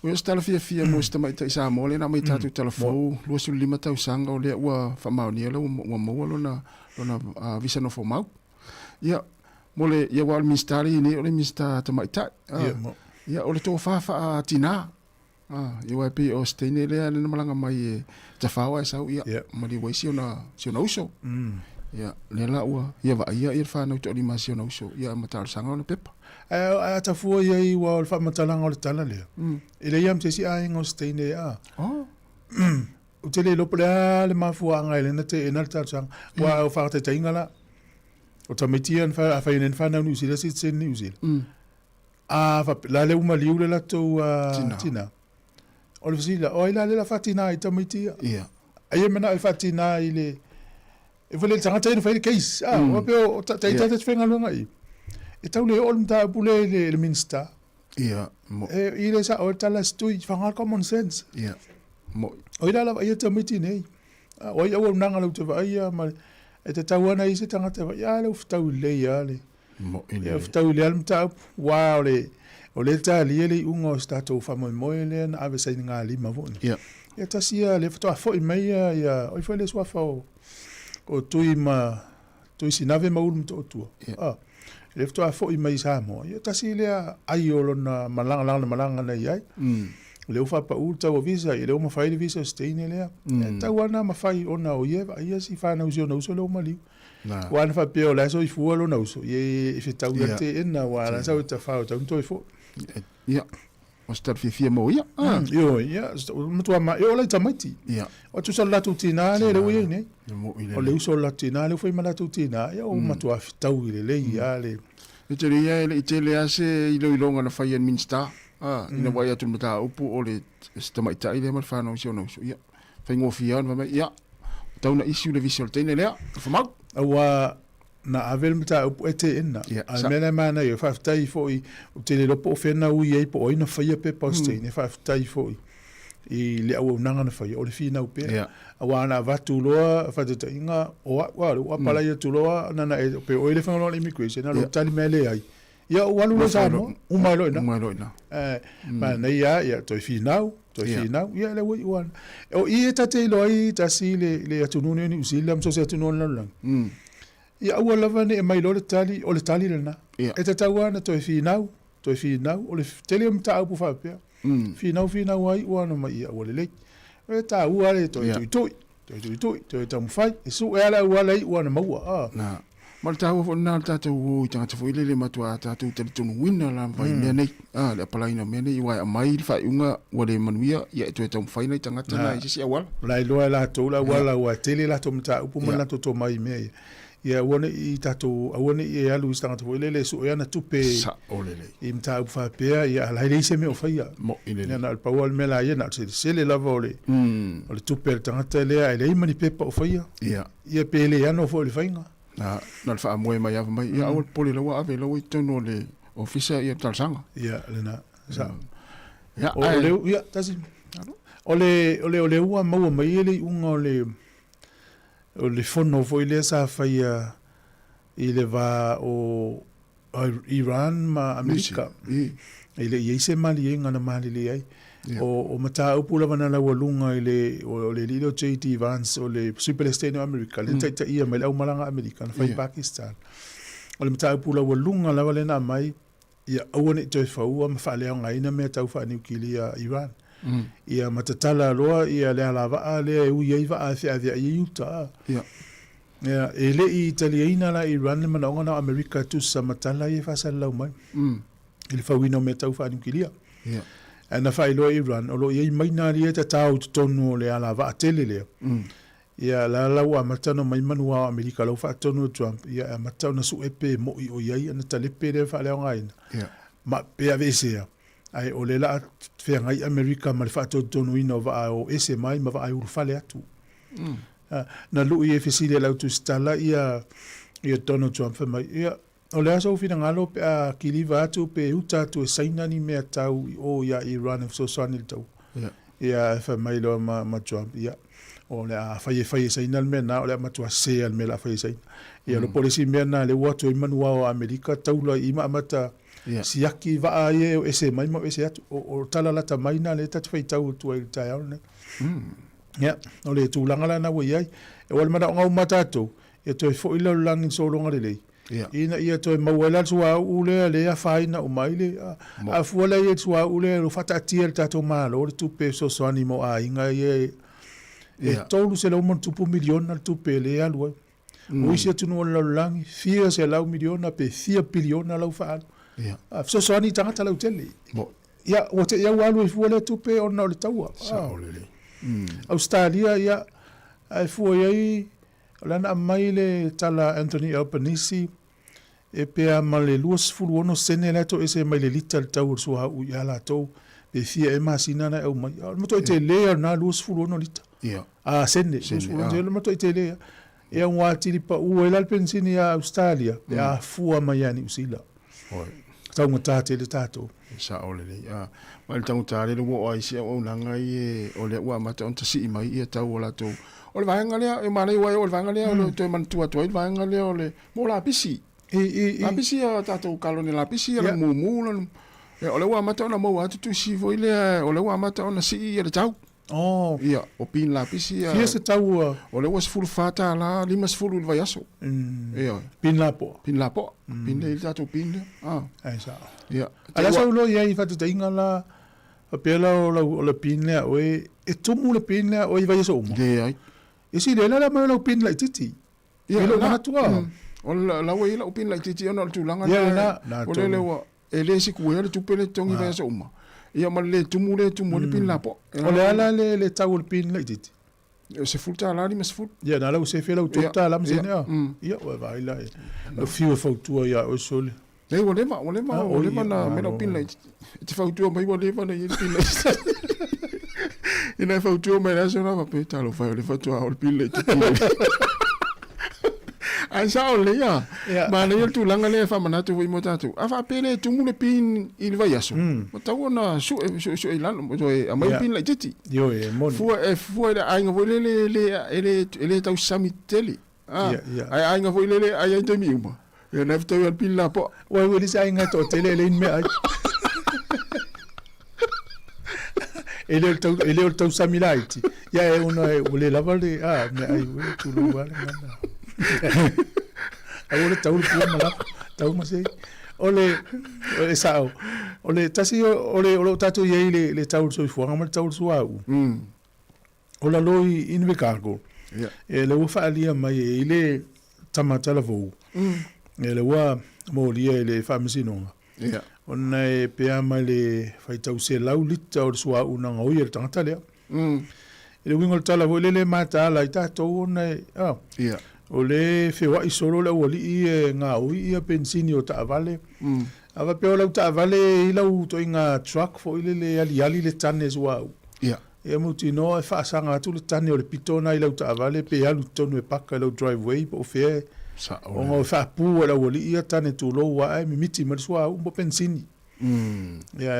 S7: Ua se tala fiafia mo se tamaitai Samoa lea na aumai i tatou tala fou, 25 tausaga o lea ua faamaonia lea ua maua lona, lona visa nofo mau. Ia, mo le, ia aua o le Minisita lea e i ai nei o le Minisita tamaitai. Ia, o le tofa faa-tina. Ia aua e pei o se teine lea na malaga mai e tafao ae sau, ia, maliu ai si ona, si ona uso. Ia, lea la ua ia vaaia ia le fanau toalima a si ona uso, ia ma talosaga ona pepa.
S2: Ae a tafua i ai aua o le faamatalaga o le tala lea, e leai lava ma se isi aiga o se teine a. Ou te le iloa po o le a le mafuaaga e lena teena le talosaga. Aua o faataitaiga la, o tamaiti ia a fai nei na fanau Niu Sila, citizen Niu Sila. A faapea, la lea ua maliu le latou tina. O le fesili la, o ai la lea o le a faatina ai tamaiti ia? Ai e manao e faatina i le, e foi le tagata ia na fai le case. Ah, mm. Pei o taitai te faigaluega i. E tau le oo le mataupu lea i le Minista.
S7: Ia, mo.
S2: E, i le sa o le tala se tui, whanga common sense.
S7: Ia,
S2: mo. O ila lava ia tamaiti nei. Ah, o ai auaunaga lau te vaaia ma e tatau ana i se tagata e vaai, a lea ua fetau lelei lava le,
S7: Moʻi lelei.
S2: Ua fetau lelei lava le mataupu, aua o le, o lea e talia le iuga o se tatou faamoemoe lea na ave sainigalima foi.
S7: Ia.
S2: Ia tasi ia, lea faatoa foi mai ia, ia, o ai foi le suafa o, o Tui ma, Tui Sinave ma Ulu Motootua.
S7: Ia.
S2: Ah, lea faatoa foi mai i Samoa. Ia tasi lea ai o lona malaga, lana malaga na i ai. O lea ua faapau le tau o visa, ia lea ua mafai le visa o se teine lea. E tatau lava ona mafai ona o ia e vaaia si fanau i si ona uso lea ua maliu. Aua ana faapea o la e soifua lona uso, ia e fetau ia le teena, aua o la e sau e tafao e tatau ona toe foi.
S7: Ia, o se tala fiafia mo ia.
S2: Ioe, ia, matua ma, e oo la i tamaiti.
S7: Ia.
S2: O tusa o le latou tina lea, lea ua i ai nei. O le uso o le latou tina lea ua fai ma latou tina, ia ua matua fetaui lelei lava le...
S7: E tele ia, e le i tele lava se iloiloga na fai e le Minisita, ina ua vaai atu i le mataupu o le se tamaitai lea ma le fanau i si ona uso. Ia, faigofie lava ona fai mai, ia, ua tau na issue le visa o le teine lea, nofomau.
S2: Aua na ave le mataupu e teena.
S7: Ia,
S2: A o le mea la e manaia, faafetai foi, ou te le iloa po o fea na ui ai po o ai na faia pepa o se teine, faafetai foi i le auaunaga na faia, o le finau pea.
S7: Ia.
S2: Aua ana avatu loa, faataitaiga, o au, a o lea ua apalai atu loa, na na e, pe o oe le faigaluega o le immigration, na lou tali mai leai. Ia ou alu loa i Samoa, uma ai loa i ina.
S7: Uma ai loa i ina.
S2: Ae, manaia lava, ia, toe finau, toe finau, ia lea ua iu lava. O i e ta te iloa ai tasi le, le atunuu lenei o Niu Sila ma so o se atunuu o le lalolagi. Ia aua lava ne i aumai loa le tali, o le tali lena. E tatau lava ona toe finau, toe finau, o le tele o mataupu faapea. Finau, finau lava iu lava ona omai, ia ua lelei. E taua lava le toe tuitui. Toe tuitui, toe taumafai, e sue lava le auala e iu lava ina maua.
S7: A. Na. Ma le taua foi lena o le tatou o i tagata foi lele matua tatou talitonuina lava i mea nei, a, le apalaina o mea nei, aua e aumai le faaiuga ua le manuia, ia e toe taumafai nai tagata na i se isi auala.
S2: La e iloa e latou le auala aua e tele latou mataupu ma le latou tomai i mea ia. Ia aua ne i tatou, aua ne i e alu i se tagata foi lele e sue ana tupe
S7: Sao lelei.
S2: i mataupu faapea, ia a la e leai se mea o faia.
S7: Moʻi lelei.
S2: Ia na o le pau lava le mea la ia, na o le selesele lava o le, o le tupe a le tagata lea, ae leai ma ni pepa o faia.
S7: Ia.
S2: Ia pe le ano foi le faiga.
S7: Na, na o le faamoe mai lava mai, ia aua le popole la ua ave la ua i totonu o le ofisa ia le talosaga.
S2: Ia, lena, sao.
S7: Ia,
S2: O, o le, ia, tasi. O le, o le, o le ua maua mai e le iuga o le, O le fono foi lea sa faia i le va o Iran ma Amerika, e le i i ai se maliega na malilie ai. O, o mataupu lava na laualuga i le, o le alii lea o JD Vance, o le Sui Peresetene o Amerika, lea na taitaia mai le aumalaga a Amerika na fai i Pakistan. O le mataupu laualuga lava lea na aumai, ia aua ne i toe faua ma faaleaogaina mea tau faaniukilia a Iran. Ia ma tatala loa ia le alavaa lea e ui ai vaa e feaveai ai uta.
S7: Ia.
S2: Ia, e le i taliaina la e Iran le manaoga na o Amerika e tusa ma tala ia e faasalalau mai i le fauina o mea tau faaniukilia.
S7: Ia.
S2: Ae na faailoa e Iran o lo o i ai maina alii e tatao i totonu o le alavaa tele lea. Ia, la la ua amata ona omai manu ao Amerika la ua faatonu e Trump, ia e amata ona sue pe mo'i o i ai ana talepe lea e faaleaogaina, ma pe aveesea, ae o lea la a feagai Amerika ma le faatonutonuina o vaa e o ese mai ma vaa e ulufale atu. Na lu'i e fesili e le au tusitala ia ia Donald Trump fai mai, ia, o le a sou finagalo pe a kiliva atu pe uta atu e Saina ni mea tau i o iā Iran e fesoasoani i le taua? Ia, ae fai mai loa ma, ma Trump, ia, o le a fai e fai e Saina le mea na, o le a matua sē le mea o le a fai e Saina. Ia, mm. po o le isi mea na lea ua atu ai manu ao a Amerika, taula i ma amata yeah. siaki vaa ia e o ese mai ma o ese atu. O, o tala lata mai na lea ta te faitau atu ai i le taeao lenei. Ia, o le tulaga la na ua i ai. E ua le manaoga uma tatou, ia toe foi le lalolagi i le sologa lelei.
S7: Ia.
S2: Ina ia toe maua ai la le suauu lea lea e afaina uma ai le, a fua la i ai le suauu lea o lo o faataatia e le tatou Malo le tupe e fesoasoani mo aiga ia e $300 ma miliona le tupe lea e alu ai. O isi atunuu o le lalolagi, fia selau miliona pe fia piliona lau faaalu. A fesoasoani i tagata lautele. Ia, ua te i au alu ai fua lea tupe ona o le taua.
S7: Sao lelei.
S2: Ausetalia, ia, a e fua i ai, O le a na aumai le tala a Anthony Albanese, e pe a ma le 26 sene la e toese mai le lita le tau o le suauu ia latou, pe fia ea masina la e aumai. O le matuai tele lava o lena 26 lita.
S7: Ia.
S2: A, sene,
S7: Sene,
S2: 26
S7: a.
S2: sene, o le matuai tele lava. Ia ua atili pau ai la le penisini ia Ausetalia pe a fua mai ia Niu Sila.
S7: Oi.
S2: Taugata tele tatou.
S7: E sao lelei. A, ma le taugata lele ua oo ai isi auaunaga ia o lea ua amata ona tasii mai ia tau o latou. O le vaega lea, e manaia aua e oo i le vaega lea, o le toe manatua atu ai le vaega lea o le mo lapisi.
S2: I, i, i.
S7: Lapisi ia tatou kalone lapisi ia le mumu la, o lea ua amata ona maua atu tusi foi lea, o lea ua amata ona sii ia le tau.
S2: Oh.
S7: Ia, o pin lapisi ia.
S2: Fia se tau ua.
S7: O lea ua $14, 50 i le vaiaso. Ia.
S2: Pin lapoa.
S7: Pin lapoa. Pin lea i le tatou pin lea. Ah.
S2: Ai sao.
S7: Ia.
S2: A le a sau loa i ai i faataitaiga la, faapea la o lau, o le pin lea oe, e tumu le pin lea oe i vaiaso uma?
S7: Leai.
S2: E sili ai la le aumai o lau pin laitiiti.
S7: Ia,
S2: I lou
S7: na,
S2: manatu lava.
S7: O la ua i ai lau pin laitiiti ona o le tulaga
S2: Ia,
S7: lena,
S2: lena,
S7: o lele ua, e le sikuea le tupe lea e totogi i vaiaso uma. Ia ma le le tumu lea e tumu ai le pin lapoa.
S2: O le a la le, le tau o le pin laitiiti?
S7: E $10, 50.
S2: Ia, na la ua sefe lau $3 ma sene a. Ia, ua e vaai la e. Lau fiu e fautua ia oe sole.
S7: Leai, ua leva, ua leva, ua leva na aumai lau pin laitiiti. E te fautua mai ua leva na i ai le pin laitiiti. Ina e fautua mai le aso lena faapea, talofa e o le faatoa o le pin laitiiti. Ae sao lelei a. Manaia le tulaga lea e faamanatu foi mo tatou. A faapea le tumu le pin i le vaiaso, ua tatau ona sue, sue, sue i lalo, toe aumai le pin laitiiti.
S2: Ioe, e moni.
S7: Fua, e fua i le aiga foi lele e le, e le, e le tausami tele. Ah, ae aiga foi lele ai ai taimi uma. Ia na fetau ia le pili lapoa.
S2: Ua ua le se aiga e toatele e leai ni mea ai. E le o le tau, e le o le tausami laiti. Ia e ona e ua le lava le, a, mea ai ua tulou lava le gagana. Aua le tau le pua ma lava, tau ma sei. O le, o le sao, o le tasi o le, o lo o tatou i ai le, le tau o le soifuaga ma le tau o le suauu. O lalo i Invercargill, e lea ua faaalia mai e i le tama talavou, e lea ua molia i le faamasinoga, ona e pea mai le faitau 100 lita o le suauu na gaoi e le tagata lea. I le uiga o le tala foi lele e mataala ai tatou ona e, o lea e feoai solo le aualii e gaoi ia penisini o taavale. A faapea o lau taavale e i lau ituaiga truck foi lele e aliali le tane suauu. Ia mautinoa e faasaga atu le tane o le pito lena i lau taavale pe alu i totonu e paka i lau driveway po o fea ona e faapu e le aualii ia tane tulou ae mimiti mai le suauu po o penisini. Ia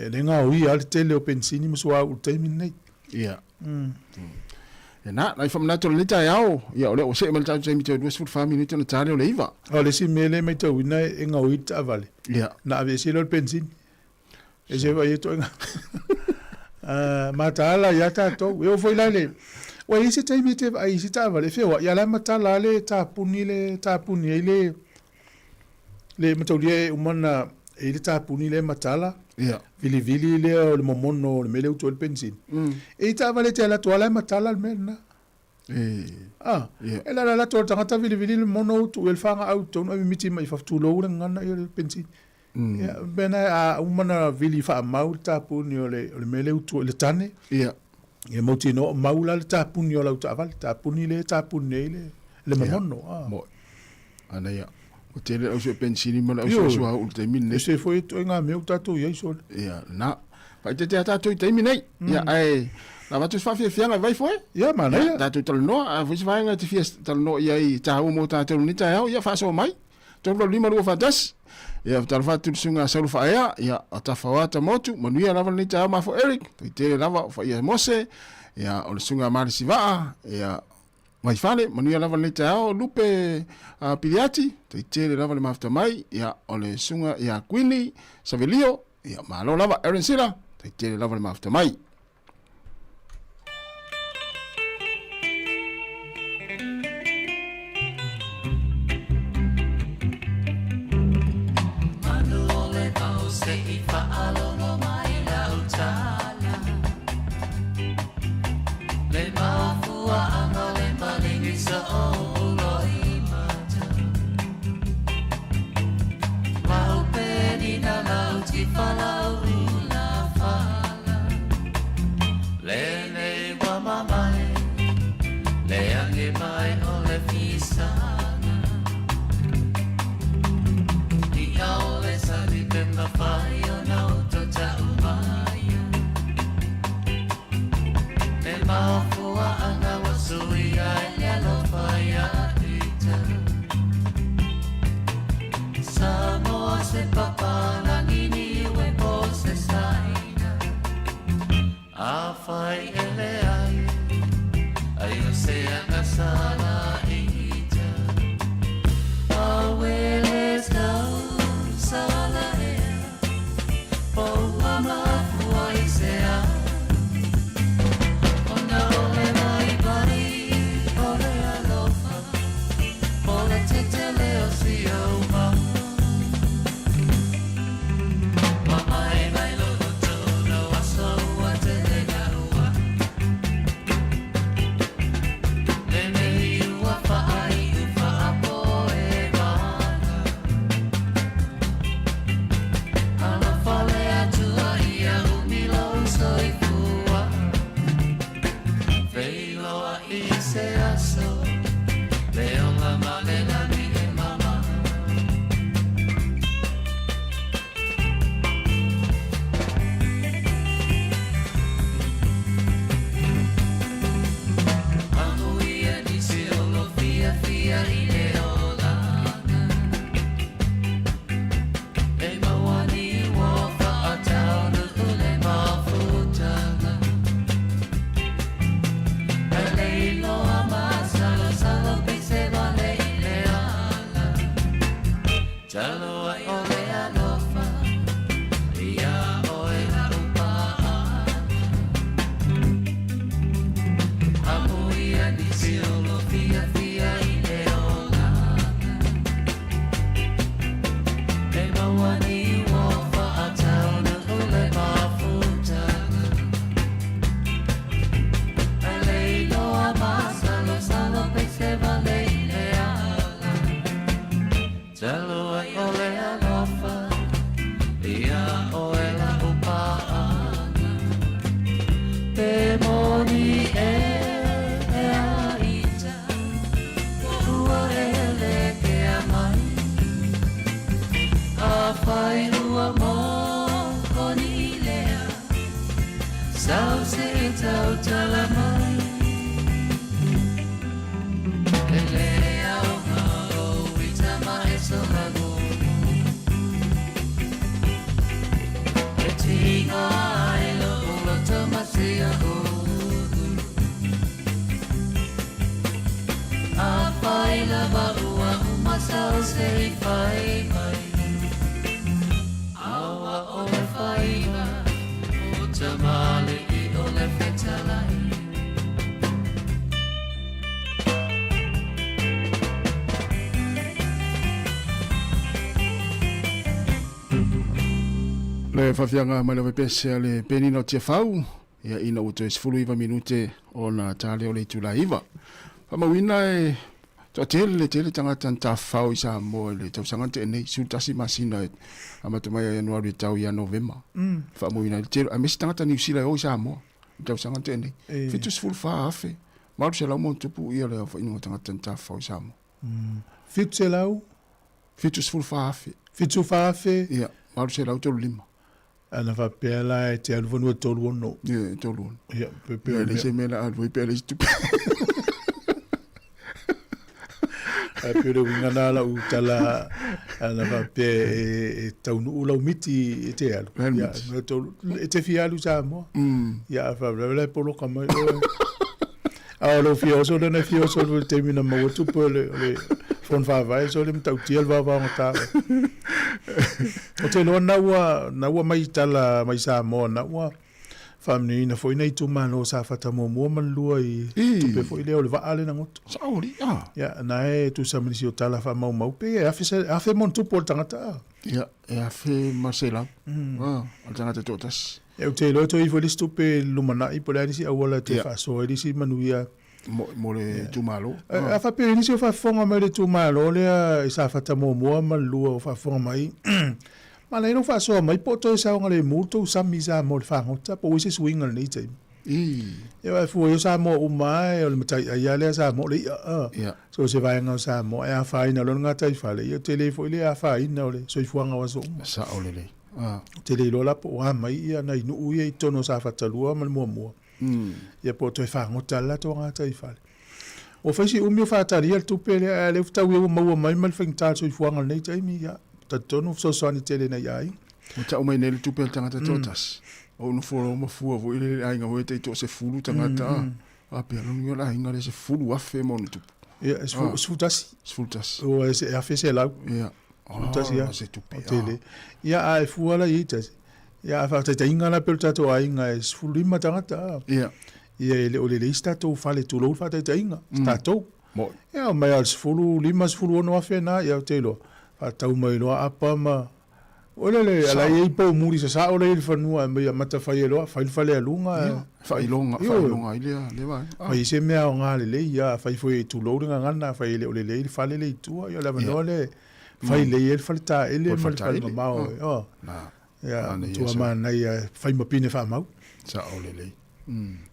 S2: e le gaoia lava le tele o penisini ma suauu i le taimi lenei.
S7: Ia. Ia na, nai faamanatu o lenei taeao, ia o lea ua see mai le tatou taimi toe 24 minute ona ta lea o le 9.
S2: O le isi mea lea e matauina e gaoia le taavale, na aveese lea o le penisini. E se vai e toenga. Mataala ia tatou. E oo foi la i le, ua i ai se taimi e te vaai i se taavale e feoai, a o la e matala lava le tapuni le tapuni ai le, le mataulia e uma ona e i ai le tapuni lea e matala, vilivili lea o le momono o le mea lea e utu ai le penisini. E i ai taavale e te alu atu lava la e matala le mea lena. Ah, e la la atu o le tagata vilivili le momono utu i ai le fagaau i totonu ae mimiti mai i fafo, tulou le gagana ia o le penisini. Ia, pena a uma na vili faamau le tapuni o le, o le mea lea utua i le tane.
S7: Ia.
S2: Ia mautinoa o mau la le tapuni o lau taavale, tapuni lea e tapuni nei le, le mamono.
S7: Ah. Mo. Ana ia. Ua tele le au sue penisini ma le au sue suauu i le taimi lenei.
S2: Ese foi ituaiga mea ua tatou i ai sole.
S7: Ia, na. Faaeteete lava tatou i taimi nei. Ia, ae na avatu se faafiafiaga i Vaifoe.
S2: Ia, manaia.
S7: Ia, tatou talanoa, a foi se vaega e te fia talanoa i ai e taua mo tatou i lenei taeao, ia faasoa mai. 385 241. Ia, talofa atu i le susuga a Saulo Faaea, ia, o Tafaoa Tamotu, manuia lava lenei taeao Mafo Eric, toitele lava o Faia Mose, ia, o le susuga a Malisi Vaa, ia, Vaifale, manuia lava lenei taeao, Lupe uh, Piliati, toitele lava le mafuta mai, ia, o le susuga ia Kuini Savelio, ia, malo lava, Aaron Sila, toitele lava le mafuta mai. Le faafiaga mai lava pese a le penina o Tiafau, ia ina ua toe 19 minute ona ta lea o le itula 9. Faamauina e Toatele tele tagata na tafafao i Samoa i le tausaga na tea nei, 11 masina e amata mai ia Ianuari e tau ia Novema. Faamoeina ai le tele, aemaise tagata Niu Sila e o i Samoa i le tausaga na tea nei. 74,800 ma ia le aofaiga o tagata na tafafao i Samoa.
S2: 700?
S7: 74,000.
S2: 74,000?
S7: Ia, 835.
S2: Ana faapea la e te alu fanua 36.
S7: Ia, e 36.
S2: Ia, pe pe.
S7: Ia, e leai se mea la alu ai pe a leai se tupe.
S2: Ae pei o le uiga na lau tala ana faapea e, e taunuu lau miti e te alu. Ia, e te fia alu Samoa. Ia, a faapea la e poloka mai oe. A o lou fia oso lea na fia oso i le taimi na maua tupe o le, o le Fono Faavae, so le matautia le vaovaogata. O te iloa na ua, na ua mai tala mai Samoa, na ua faamanuiaina foi nai itumalo sa fata muamua ma le lua i tupe foi lea o le vaa lea na goto.
S7: Sao alii, ah.
S2: Ia, na e tusa ma nisi o tala faamaumau, pei e afe, afe ma ona tupu o le tagata, ah.
S7: Ia, e 1100, ah, o le tagata e toatasi.
S2: E ou te iloa e toe ifo i le isi tupe i le lumanai po o le a nisi auala e toe faasoa ai le isi manuia.
S7: Mo le itumalo.
S2: A faapea i nisi o faafofoga mai le itumalo lea i Safata muamua ma le lua o faafofoga mai, manaia lou faasoa mai po o toe saogalemu le tou sami i Samoa i le fagota po o ua i se suiga i lenei taimi. Ia aua e fua i o Samoa uma lava o le mataiai lava lea Samoa o le i'a a. So o se vaega o Samoa e afaina loa le gataifale, ia tele foi le afaina o le soifuaga o aso uma.
S7: Sao lelei.
S2: Ou te le iloa la po o a mai ia nai nuu ia i totonu o Safata 2 ma le muamua. Ia po o toe fagota le latou gataifale. Ua fai si umi o faatalia le tupe lea, ae o lea ua fetaui ai ua maua mai ma le faigata o le soifuaga i lenei taimi, ia, talitonu fesoasoani tele i nai aiga.
S7: Ua tau mai nei le tupe a le tagata toatasi, ou nofo loa ma fua foi lele i le aiga foi e tai toasefulu tagata, faapea lona uiga o le aiga lea e 10,000 ma ona tupu.
S2: Ia, e 11.
S7: 11.
S2: Ua e 1,100.
S7: Ia.
S2: 11 ia.
S7: Se tupe.
S2: Tele. Ia, a e fua la i ai tasi. Ia, a faataitaiga la pei o le tatou aiga e 15 tagata.
S7: Ia.
S2: Ia, e le o lelei se tatou fale tulou le faataitaiga, se tatou.
S7: Moi.
S2: Ia, omai lava i le 15, 16 afe na, ia ou te iloa, faatau mai loa apa ma Oi le le, ala i ai poumuli sasao lea i le fanua e mai amata fai ai loa, fai le fale a luga.
S7: Ia, faailoga, faailoga ai lea, lea vaega.
S2: Fai se mea aoga lelei, ia, afai foi e tulou le gagana, afai e le o lelei le fale lea i tua, ia o le avanoa lea e fai lelei ai le fale taele ma le fale mamao. Ioe. Ia, matua manaia e fai ma pine faamau.
S7: Sao lelei.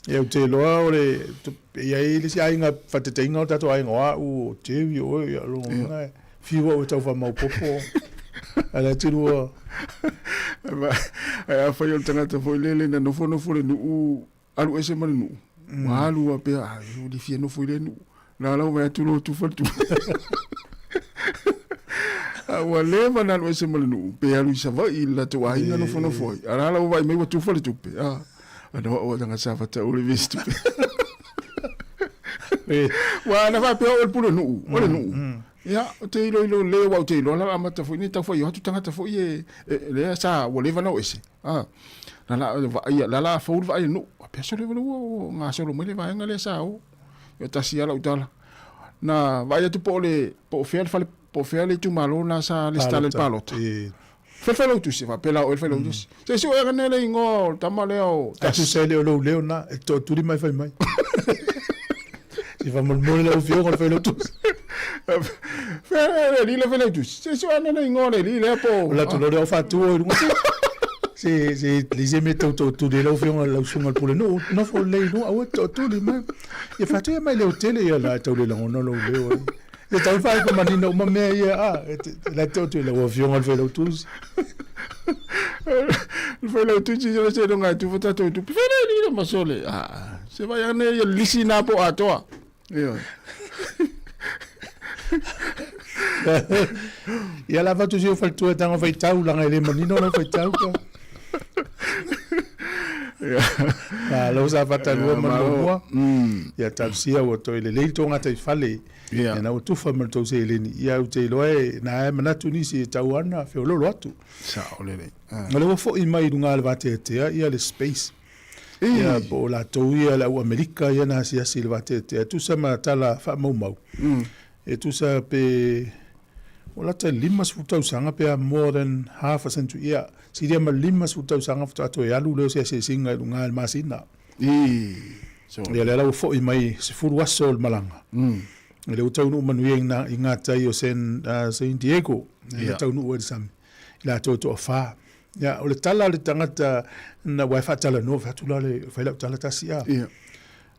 S2: Ia, ou te iloa o le, e i ai le isi aiga, faataitaiga o le tatou aiga o au, o Jerry, o oe, ia, lona uiga e fiu au e tau faamaopoopo. Ae la te lua.
S7: Ae afai o le tagata foi lele na nofonofo i le nuu, alu ese ma le nuu, ua alu lava pea, ai, ua le fia nofo i lea nuu. La la ua vaai atu loa tufa le tupe. A ua leva ona alu ese ma le nuu, pe alu i Savaii i le latou aiga nofonofo ai. A la la ua vaai mai ua tufa le tupe. A, ana o au tagata sa fatau le vesi tupe. Ua ana faapea o le pule nuu, o le nuu. Ia, ou te iloilo le aua ou te iloa la amata foi nei tau fai atu tagata foi e, e lea sa ua leva ona o ese. A, la la vaai, la la fou le vaai le nuu. Faapea sole ua ua gasolo mai le vaega lea sa o. Ia tasi lava lau tala. Na vaai atu po o le po o fea le fale po o fea le itumalo na sa lesitala i le palota. Fai failautusi, faapea la o oe le failautusi. Se sue ane le igoa o le tama lea o
S2: A tusa e le o lou leo na, e toatuli mai fai mai. Se faamolemole lau afioga o le failautusi.
S7: Fea le alii le failautusi. Se sue ane le igoa o le alii lea po
S2: o. O latou loa lea o faatu i luga. Se se leai se mea tau tootuli ai lau afioga lau susuga i le pulenuu, nofo lelei i luga aua e te tootuli mai. Ia faatu ia mai leo tele ia la e tau le lagona lou leo ai. Ia tau whae manino uma mea ia, a, la te otu i lau afioga le failautusi.
S7: Le failautusi se se longa tu fata tu tu. Fele ni le masole. Ah, se vai ane ia lisi na po atoa. Ia.
S2: Ia la fatu si o faletua tanga faitau langa e le manino lau faitau ka. Malo sa fatalua ma le muamua. Ia talosia ua toe lelei le tou gataifale. Ia na ua tufa ma le tou seleni. Ia ou te iloa e na e manatu nisi e tau ana feololo atu.
S7: Sao lelei.
S2: O lea ua foi mai i luga o le vateatea ia le space. Ia po o latou ia le au Amerika ia na asiasi i le vateatea. E tusa ma tala faamaumau. E tusa pe ua lata i le 50 tausaga pe a more than half a century, ia, silia ma le 50 tausaga faatoa toe alu lea o se asiasiga i luga i le masina.
S7: Ii, so.
S2: Ia lea la ua foi mai 10 aso o le malaga. Le ua taunuu manuia i i gatai o San, San Diego, yeah. na taunuu ai le sami, i latou e toafā. Ia, o le tala a le tagata, na ua e faatalanoa, fai atu la le, fai lau tala tasi, a. Yeah.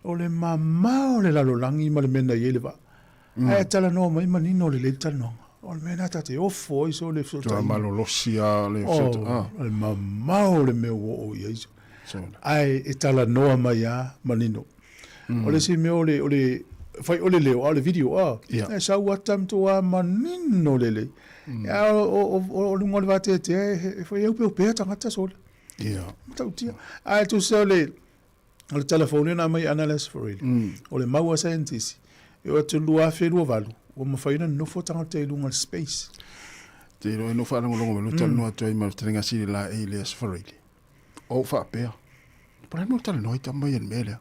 S2: O le mamao le lalolagi ma le mea na i ai le vaa. Ae talanoa mai manino lelei le talanoaga. O le mea lena ta te ofo ai so le fesootaiga.
S7: Toa malolosi a le
S2: fesootaiga. Oh, o le mamao le mea ua oo i ai. Ae e talanoa mai a manino. O le isi mea o le, o le, fai o le leo, a o le video, a. Yeah. E sau ata matua manino lelei. A o luga o le vateatea, e fai aupeaupea tagata sole.
S7: Yeah.
S2: Matautia. Ae tusa o le, O le tala fou lea na aumai e Ana Lasfarelli, o le mau a saienitisi, e oo atu i le 2028, ua mafai ona nofo tagata i luga o le space.
S7: Te iloa e no faalogologo mai, lo talanoa atu ai ma le fetalaiga sili laei i le Asfarelli. O ou faapea, po o le a le mea o talanoa ai tama ia i le mea lea.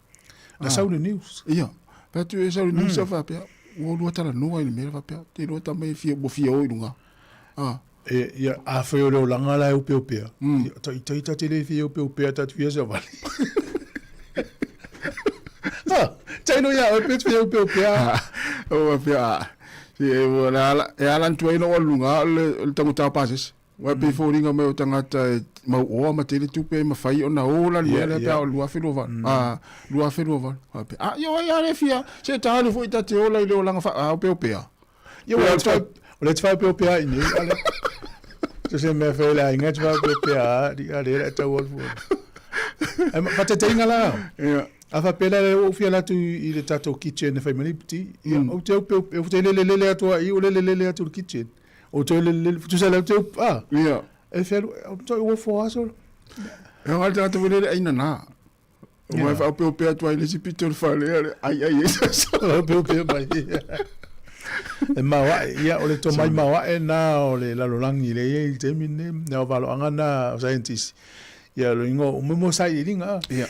S2: Na sau i le news.
S7: Ia, fai atu e sau i le news, faapea, ua lua talanoa i le mea lea faapea, te iloa tama ia fia, ua fia o i luga.
S2: Ah. E, ia, afai o le olaga la e opeopea, mm. ia, taitai ta te le fia opeopea ta te fia savali. ah, tailo ia, oe pe te fia opeopea.
S7: O faapea, ah, si, e, ua, ala, e ala ntu ai na o lunga, o le, o le tangota o pasese. Ua pei foliga mai o tagata e mau oa ma tele tupe e mafai ona o la le mea lea pe a o le 2028. A, 2028. Faapea, a, ia o ai a le fia, se ta alu foi ta te ola i le olaga faaopeopea.
S2: Ia, ua o le te faaopeopea ai nei, ale. Se se mea fai le aiga te faaopeopea a, li a le le tau alu fua. Ai, ma faataitaiga la.
S7: Ia.
S2: A faapea la ua ou fia alu atu i le tatou kitchen e fai mai nei ti. Ia, ou te opeope, ou te lelelele atu a i, ou lelelele atu i le kitchen. Ou te lelelele, tusa lea ou te, a.
S7: Ia.
S2: E fia alu, ou te ofo lava solo.
S7: E aoga le tagata foi lele ai nana. Ua e faaopeopea atu ai i le isi pito o le fale, a le ai ai ai sasa.
S2: Opeopea mai. E maoae, ia, o le tomai maoae na o le lalolagi lea e i ai i le taimi lenei, na o valoaga na o scientist. Ia, o le igoa, o mo sailiiliga.
S7: Ia.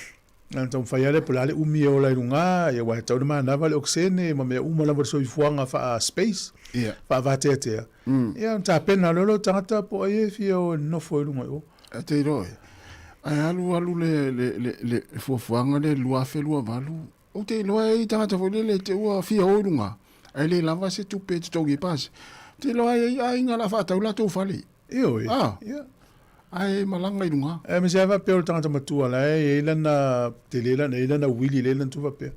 S2: Na ona taumafai lava lea po o le a le umi e ola ai luga, ia aua e tatau ona manava le okesene ma mea uma lava o le soifuaga faa-space,
S7: Ia.
S2: faa-vateatea. Ia ona tapena loa lea o tagata po o ai e fia o e nofo i luga i o.
S7: E te iloa e, ae alu alu le, le, le, le fuafuaga lea i le 2028, ou te iloa e i ai tagata foi lele te ua fia o i luga, ae le lava se tupe e totogi ai pasi. Ou te iloa e i ai aiga o le a faatau latou fale.
S2: Ioe.
S7: Ah.
S2: Ia.
S7: Ae malaga i luga.
S2: Aemaise lava faapea o le tagata matua la e i ai lana tele lana, e i ai lana uili, e i ai lana tupe faapea,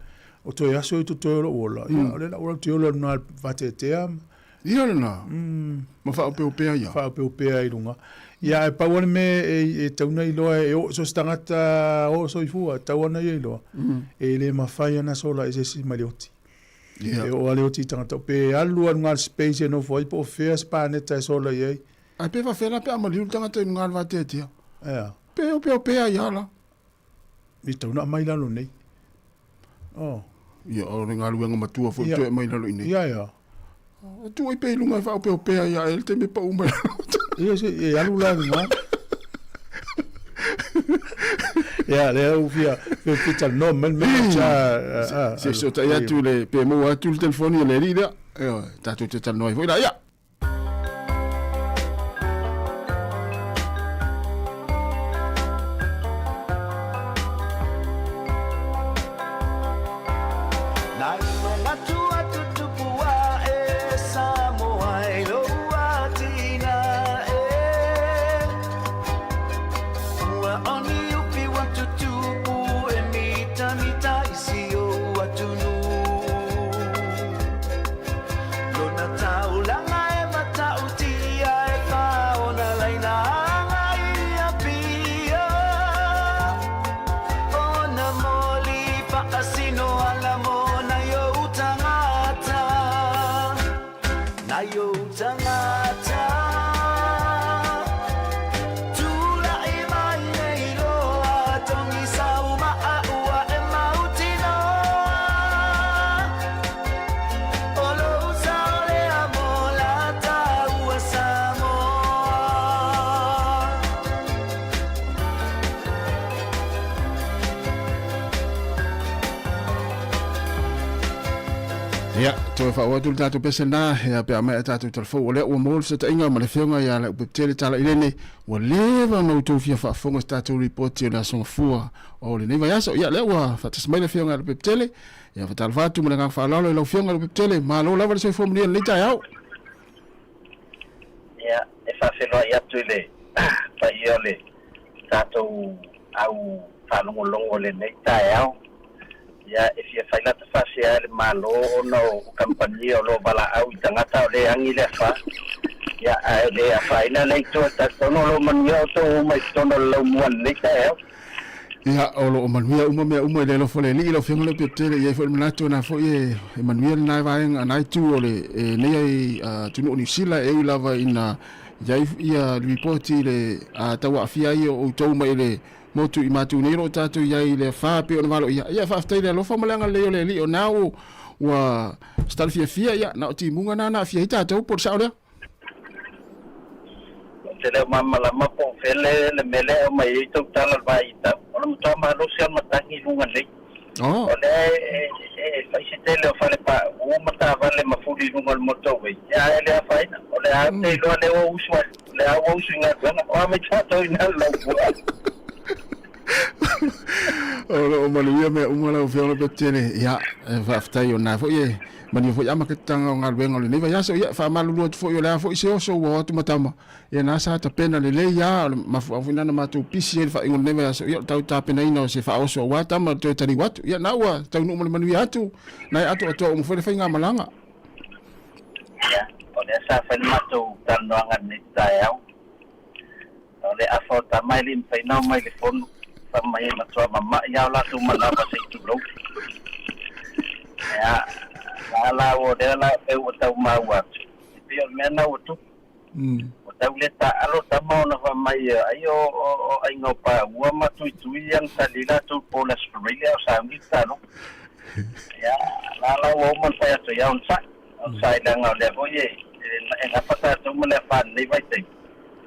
S2: o toe aso i totoe o lou ola, ia, o lea la ua te ola i luga i le vateatea ma.
S7: Ia lena. Ma faaopeopea ia.
S2: Faaopeopea i luga. Ia, ae pau lava le mea e tatau ona iloa e oo so o se tagata oo soifua, e tatau lava ona ia iloa, e le mafai ona sola i se isi mai le oti.
S7: Ia.
S2: E oo lava le oti i tagata, pe alu lava i luga i le space e nofo ai po o fea se paneta e sola i ai.
S7: Ae pe faafefea la pe a maliu le tagata i luga o le vateatea?
S2: Ea.
S7: Pe opeopea ai lava la.
S2: I tau na aumai lalo nei. Oh.
S7: Ia, o le galuega matua foi toe aumai lalo i nei.
S2: Ia, ia.
S7: E tuu ai pea i luga e faaopeopea ia e le taimi e pau mai lalo.
S2: Ia, se, e alu la i luga. Ia, lea ua fia, fia fia talanoa mai le mea cha.
S7: Se fesootai atu le, pe maua atu le telefoni a le alii lea. Ioe, tatou te talanoa ai foi la. Ia! Ia, toe faaauau atu le tatou pese lena, ia pe a maea tatou talafou. O lea ua maua le fesootaiga ma le Afioga ia Leaupepe Talailene, ua leva ona outou fia faafofoga i se tatou lipoti o le Aso Gafua o lenei vaiaso. Ia, lea ua faatasi mai le Afioga ia Leaupepe Ia, faatalofa atu ma le agaga faaaloalo i lau Afioga Leaupepe Malo lava le soifua manuia i lenei taeao.
S8: Ia, e faafeiloai atu i le paia o le tatou au faalogologo i lenei taeao. Ia, e fia fai lata faasea i le Malo ona o kamupani o lo o valaau i tagata o le agi le afa. Ia, ae le afaina le itu e talitonu o lo o manuia outou uma i totonu o le laumua i lenei taeao.
S7: Ia, o lo o manuia uma mea uma i le alofa o le Alii, lau Afioga Leaupepe, e i ai foi le manatu o na foi e manuia lena vaega, na itu o le, e nei ai atunuu o Niu Sila, e ui lava ina i ai ia lipoti i le tau aafia ai o outou mai le motu i matou nei o lo o tatou i ai i le afa pei ona valoia. Ia, faafetai i le alofa ma le agalelei o le Alii, o na ua se tala fiafia, ia, na o timuga na na aafia ai tatou, po o le sao lea?
S8: Ou te le o malamalama po o fea le mea lea e aumai ai tou tala o le vaitau. O le matua malosi lava o le matagi i luga nei. O lea e fai se tele o falepauu ma taavale mafuli i luga o le motorway, ae le afaina. O lea lava ou te iloa lea ua usu ai, o lea lava ua usu i galuega. O a mai tatou i ina le laumua.
S7: O lo o manuia mea uma lau Afioga Lopetele. Ia, e faafetai o lena foi e manuia foi amataga o galuega o lenei vaiaso. Ia, faamalulu atu foi o le a foi se oso ua o atu ma tama. Ia, na sa tapena lelei lava, o le mafuaaga foi lena na matou pisi ai i le faaiuga o lenei vaiaso. Ia, o le tau tapenaina o se faaoso aua tama toe taliu atu. Ia, na ua taunuu ma le manuia atu, na e atoatoa uma foi le faigamalaga.
S8: Ia, o lea sa fai le matou talanoaga i lenei taeao. O le afa o tama e le mafai ona omai i le fono, fai mai e matua mama'i lava o latou manava se i tulou. Ea, la la ua lea la pei ua tau maua atu, e pei o le mea lena ua tupu. Ua tau le taaalo tama ona fai mai ai o o aiga o Paua ma Tuitui ia na tali latou i po o le Aso Faraile a o sauni le talofa. Ea, la la ua uma ona fai atu ia onosai, onosai leaga o lea foi e e gafa tatou ma le afa i lenei vaitaimi.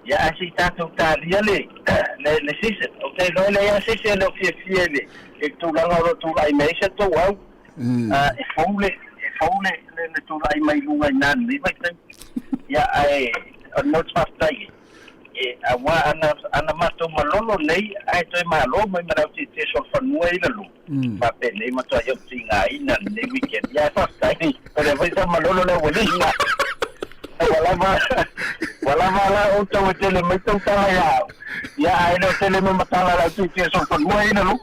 S8: Ia ae se i tatou talia le le season. Ou te iloa e leai lava se isi e le o fiafia i le i le tulaga o lo o tulai mai ai si a tou au. E fou le e fou le le tulai mai i luga i ina i lenei vaitaimi. Ia ae o le mea ou te faafetai ai, e aua ana ana matou malolo nei ae toe malo mai ma le autietie solofanua i lalo, faapenei matuai ou tigaina lenei weekend. Ia ae faafetai, o lea foi sa malolo le aualii ma ua lava ua lava la outou e tele mai tou tala ia au. Ia ae le o tele mai ma tala a le autietie solofanua i lalo.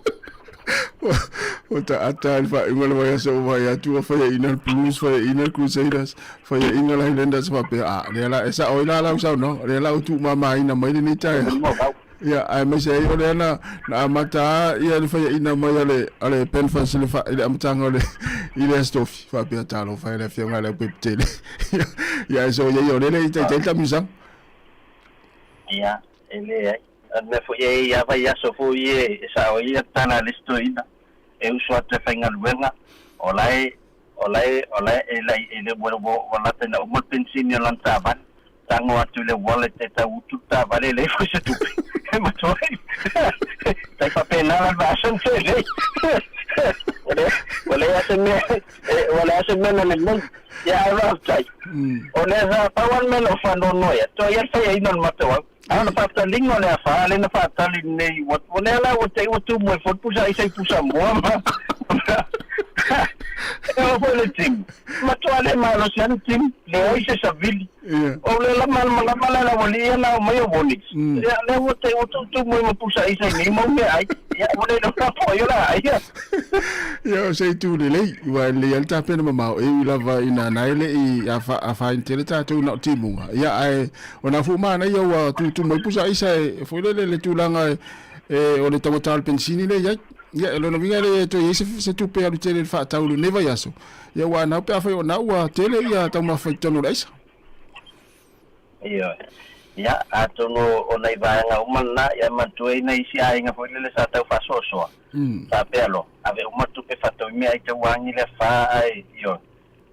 S7: Ua taata i le faaiuga o le vaiaso ua vaai atu ua faiaina le Blues, faiaina le Crusaders, faiaina le Highlanders faapea, a, lea la, e sao ai la lau saunoaga, lea la ua tuumamaina mai lenei taeao. Ia, aemaise ai o lea na, na amata lava ia le faiaina mai a le, a le Panthers i le, fa, i le amataga o le, i le Aso Tofi. Faapea, talofa e le afioga i le Aupepe-tele. Ia, ae soia ia o lea e le i taitai le taamilosaga.
S8: Ia, e leai. O le mea foi e i ai vaiaso foi e sao ai le tala a le isi toeaina e usu atu e faigaluega, o la e, o la e, o la e, e le, ua, ua, ua lata ina uma le penisini o lana taavale, tago atu i le wallet e tau utu le taavale e leai foi se tupe. E matua ai. Tai faapena la le vaiaso na tea nei. Ua leai, ua leai lava se mea, ua leai lava se mea na lelei. Ia ae faafetai. O lea sa pau lava le mea na ou faanoanoa i ai, toa ia le faiaina o le matou au. A o le faataliga o le afa lea na faatali nei, ua, o lea la ua te i ua tumu ai foi le pusa aisa i pusa moa ma, e oo foi le timu. Matua le malosi lava le timu, leai se savili. O lea la malamalama la le aualii ia na aumai o warnings. Ia, lea ua te i ua tutumu ai ma pusa aisa i nei mau meaai. Ia, ua le iloa po o ai o le a ai ia.
S7: Ia, o se itu lelei, ua lelei lava le tapena mamao, e ui lava ina na e le i afaina tele tatou na o timuga. Ia, ae O nā fua manaia ua tutu mai pusa aisa e foi lele le tulaga e, e o le taugata o le penisini lea i ai. Ia, e lona uiga e le toe i ai se, se tupe alu tele i le faatau i lenei vaiaso. Ia, ua anau pe afai o nā ua tele ia taumafa i totonu o le aisa.
S8: Ioe. Ia, atonu o nai vaega uma lena, ia manatua i nai isi aiga foi lele sa tau faasoasoa, faapea loa, ave uma tupe faatau i meaai tauagi le afa ae, ioe.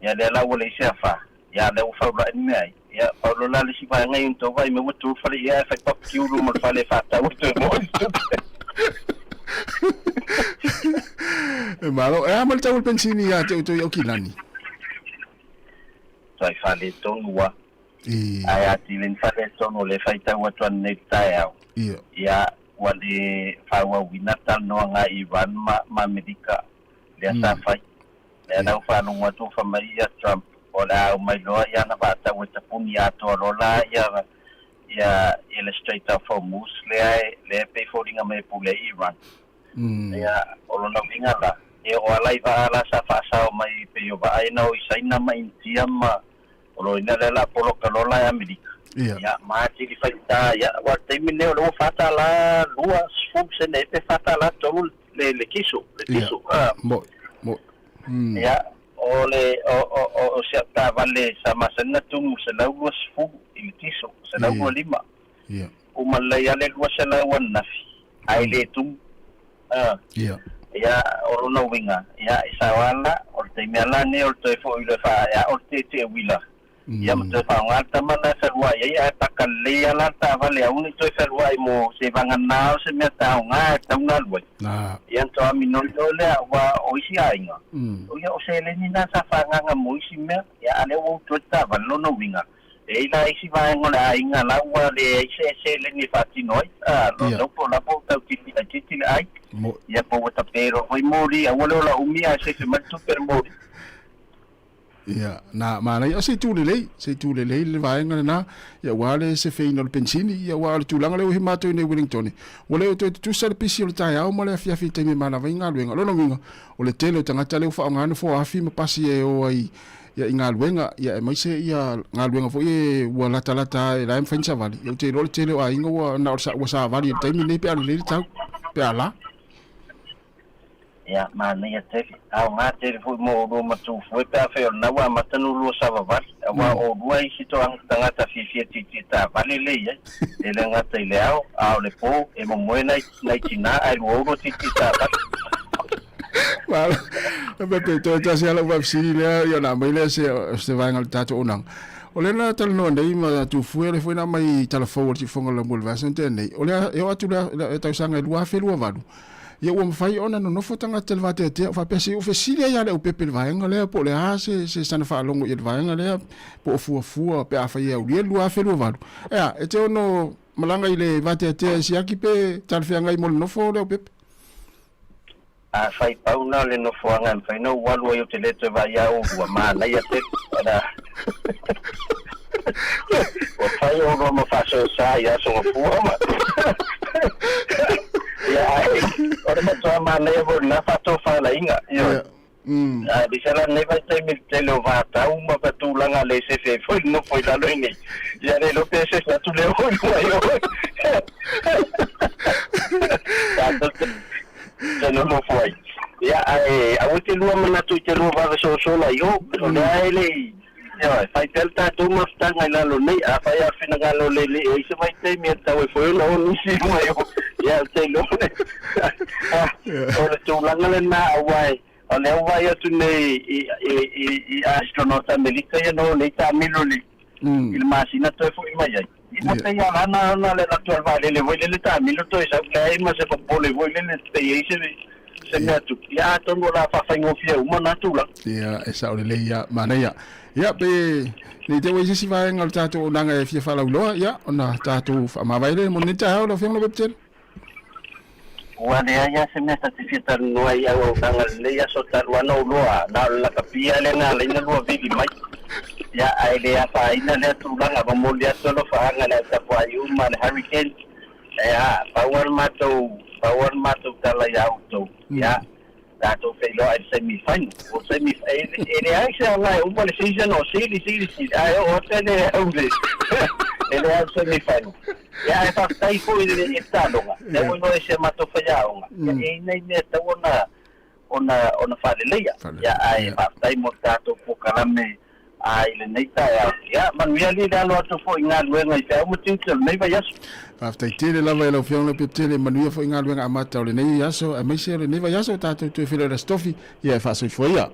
S8: Ia lea la ua leai se afa. Ia lea ua faulai le mea ai. Ia pau loa la le isi vaega i ona tou vaai mai ua tu le fale ia ae fai papikiu luma o le fale e faatau e toe maua le tupe.
S7: E malo, e a ma le tau o le penisini ia te outou i Aukilani?
S8: matuai faaletonu lava. Ae atili ai ni faaletonu o lea e faitau atu ananei i le taeao, ia, ua le faaauauina le talanoaga a Iran ma ma Amerika lea sa fai. Lea la ua faalogo atu ua fai mai ia Trump o le a aumai loa ia ana vaatau e tapuni atoa loa la ia ia ia le Strait of Hormuz lea e lea e pei foliga mai e pule ai Iran. Ia o lona uiga la, e oo lava la i vaa la sa faasao mai pei o vaa ia na o i Saina ma Initia ma o lo ina lea la poloka loa la e Amerika. Ia ma atili faigata ia aua o le taimi lenei o lea ua $4.20 sene pe $4.30 le le kiso, le kiso.
S7: Mo mo.
S8: Ia o le o o o o si au taavale sa masani ona tumu 120 i le kiso, 125.
S7: Ia.
S8: Uma lelei lava le 200 ananafi ae le tumu.
S7: Ia.
S8: Ia, o lona uiga, ia, e sao lava la, o le taimi lava la lenei o le toe foi loa e faa, ia, o le tietie uila. Ia ma toe faaaoga le tama lena e fealuai ai, ae paka lelei lava la le taavale aua ne i toe fealuai mo se vagana o se mea taoga e tatau ona alu ai. Ia ona toe aminoi loa lea, aua o isi aiga, ia o seleni na sa faaagaaga mo isi mea, ia a o lea ua utu ai le taavale, lona uiga, E i ai la isi vaega o le aiga la ua leai se seleni e faatino ai, a, lo po la po tau titi laitiiti le ai. Ia po ua tape loa foi moli, aua le ola umi ae sefe mai le tupe a le moli.
S7: Ia, na manaia, o se itu lelei, se itu lelei le vaega lena, ia aua le sefeina o le penisini, ia aua o le tulaga lea ua i ai matou i nei Wellington, ua le o toe tutusa le pisi o le taeao ma le afiafi i taimi e manava ai galuega. O lona uiga, o le tele o tagata lea ua faaaoga nofoa afi ma pasi e o ai ia i galuega, ia aemaise ia galuega foi e ua latalata e la e mafai ona savali. Ia ou te iloa o le tele o aiga ua na o le ua savali i le taimi lenei pe a lelei le tau, pe a la.
S8: Ia, manaia tele. Aoga tele foi mo oulua ma Tufue pe afai o lena ua amata ona oulua savavali, aua o oulua isi tagata fiafia tietie taavale lea i ai. E le gata i le ao, a o le po, e momoe nai, nai tina ae lua oulua tietie taavale.
S7: Malo. Pepe, toe tasi lava lau faafesili lea, ia ona aumai lea se, se vaega o le tatou auaunaga. O lea na talanoa nei ma Tufue, o lea foi na aumai i talafou o le Siufofoga o le Laumua i le vaiaso na tea nei, o lea e oo atu i le tausaga e 2028, ia ua mafai ona nonofo tagata i le vateatea o faapea se i ou fesili ai ia le aupepe i le vaega lea po o le a se, se sana faalogo i le vaega lea po o fuafua pe afai e aulia le 2028. Ea, e te ono malaga i le vateatea e siaki pe talafeagai mo le nofo le aupepe?
S8: Afai pau na o le nofoaga e mafai ona ou alu ai ou te le toe vaai ia oulua, manaia tele. Ana ua fai oulua ma faasoesa i aso gafua ma ia ae o le matuā manaia foi o lena faatofalaiga, ioe. Ae aemaise la lenei vaitaimi i le tele o vatau ma tulaga le sefe ai foi le nofo i lalo i nei. Ia le iloa pe sefe atu le o i luga i o. Tatou te nonofo ai. Ia ae aua te lua manatu i te lua vave sosola i o. O lea e le i Ioe, fai pea le tatou mafutaga i lalo nei. Afai lava o le finagalo o le Alii e i ai se vaitaimi e tatau ai foi ona o nisi i luga i o, ia, ou te iloa o le tulaga lena, aua o lea ua vaai atu nei i, i, i, i astronaut Amerika ia na o nei taamilo i le, i le masina toe foi mai ai. Ua pei lava na ona le alu atu a le vaalele foi lele taamilo toe sau, leai ma se popole foi lele pe i ai se, se mea tupu. Ia atonu o le a faafaigofie uma na tulaga.
S7: Ia, e sao lelei ia, manaia. Ia, pe nei te ua i se isi vaega o le tatou auaunaga e fia faalauiloa, ia, ona tatou faamavae lea mo lenei taeao lau Afioga Lopepetele.
S8: Ua leai lava se mea ta te fia talanoa ai i auaunaga i lenei aso talu ana ou loa, na o le lakapia lea na ala ai ona lua vili mai. Ia, ae le afaina lea tulaga, momoli atu alofaaga i le au tapuai uma a le Hurricane. Ia, pau lava le matou, pau lava le matou tala ia outou, ia, tatou feiloai i le semi final. O le semi, e, e leai se aoga e uma le season o sili, sili, sili, ae oo atu e le au le, e le au semi final. Ia, ae faafetai foi i le, i le taaloga, lea ua iloa e si a matou faiaoga, ia, e i ai nai mea e tatau ona, ona, ona faaleleia. Ia, ae faafetai mo le tatou polokalame A i lenei taeao, ia, manuia alii le alo atu foi i galuega i feau ma tiute o lenei vaiaso.
S7: Faafetai tele lava i lau Afioga Leaupepe Tele, manuia foi galuega amata o lenei aso aemaise o lenei vaiaso o tatou toe feiloai i le Aso Tofi, ia e faasoifua ia.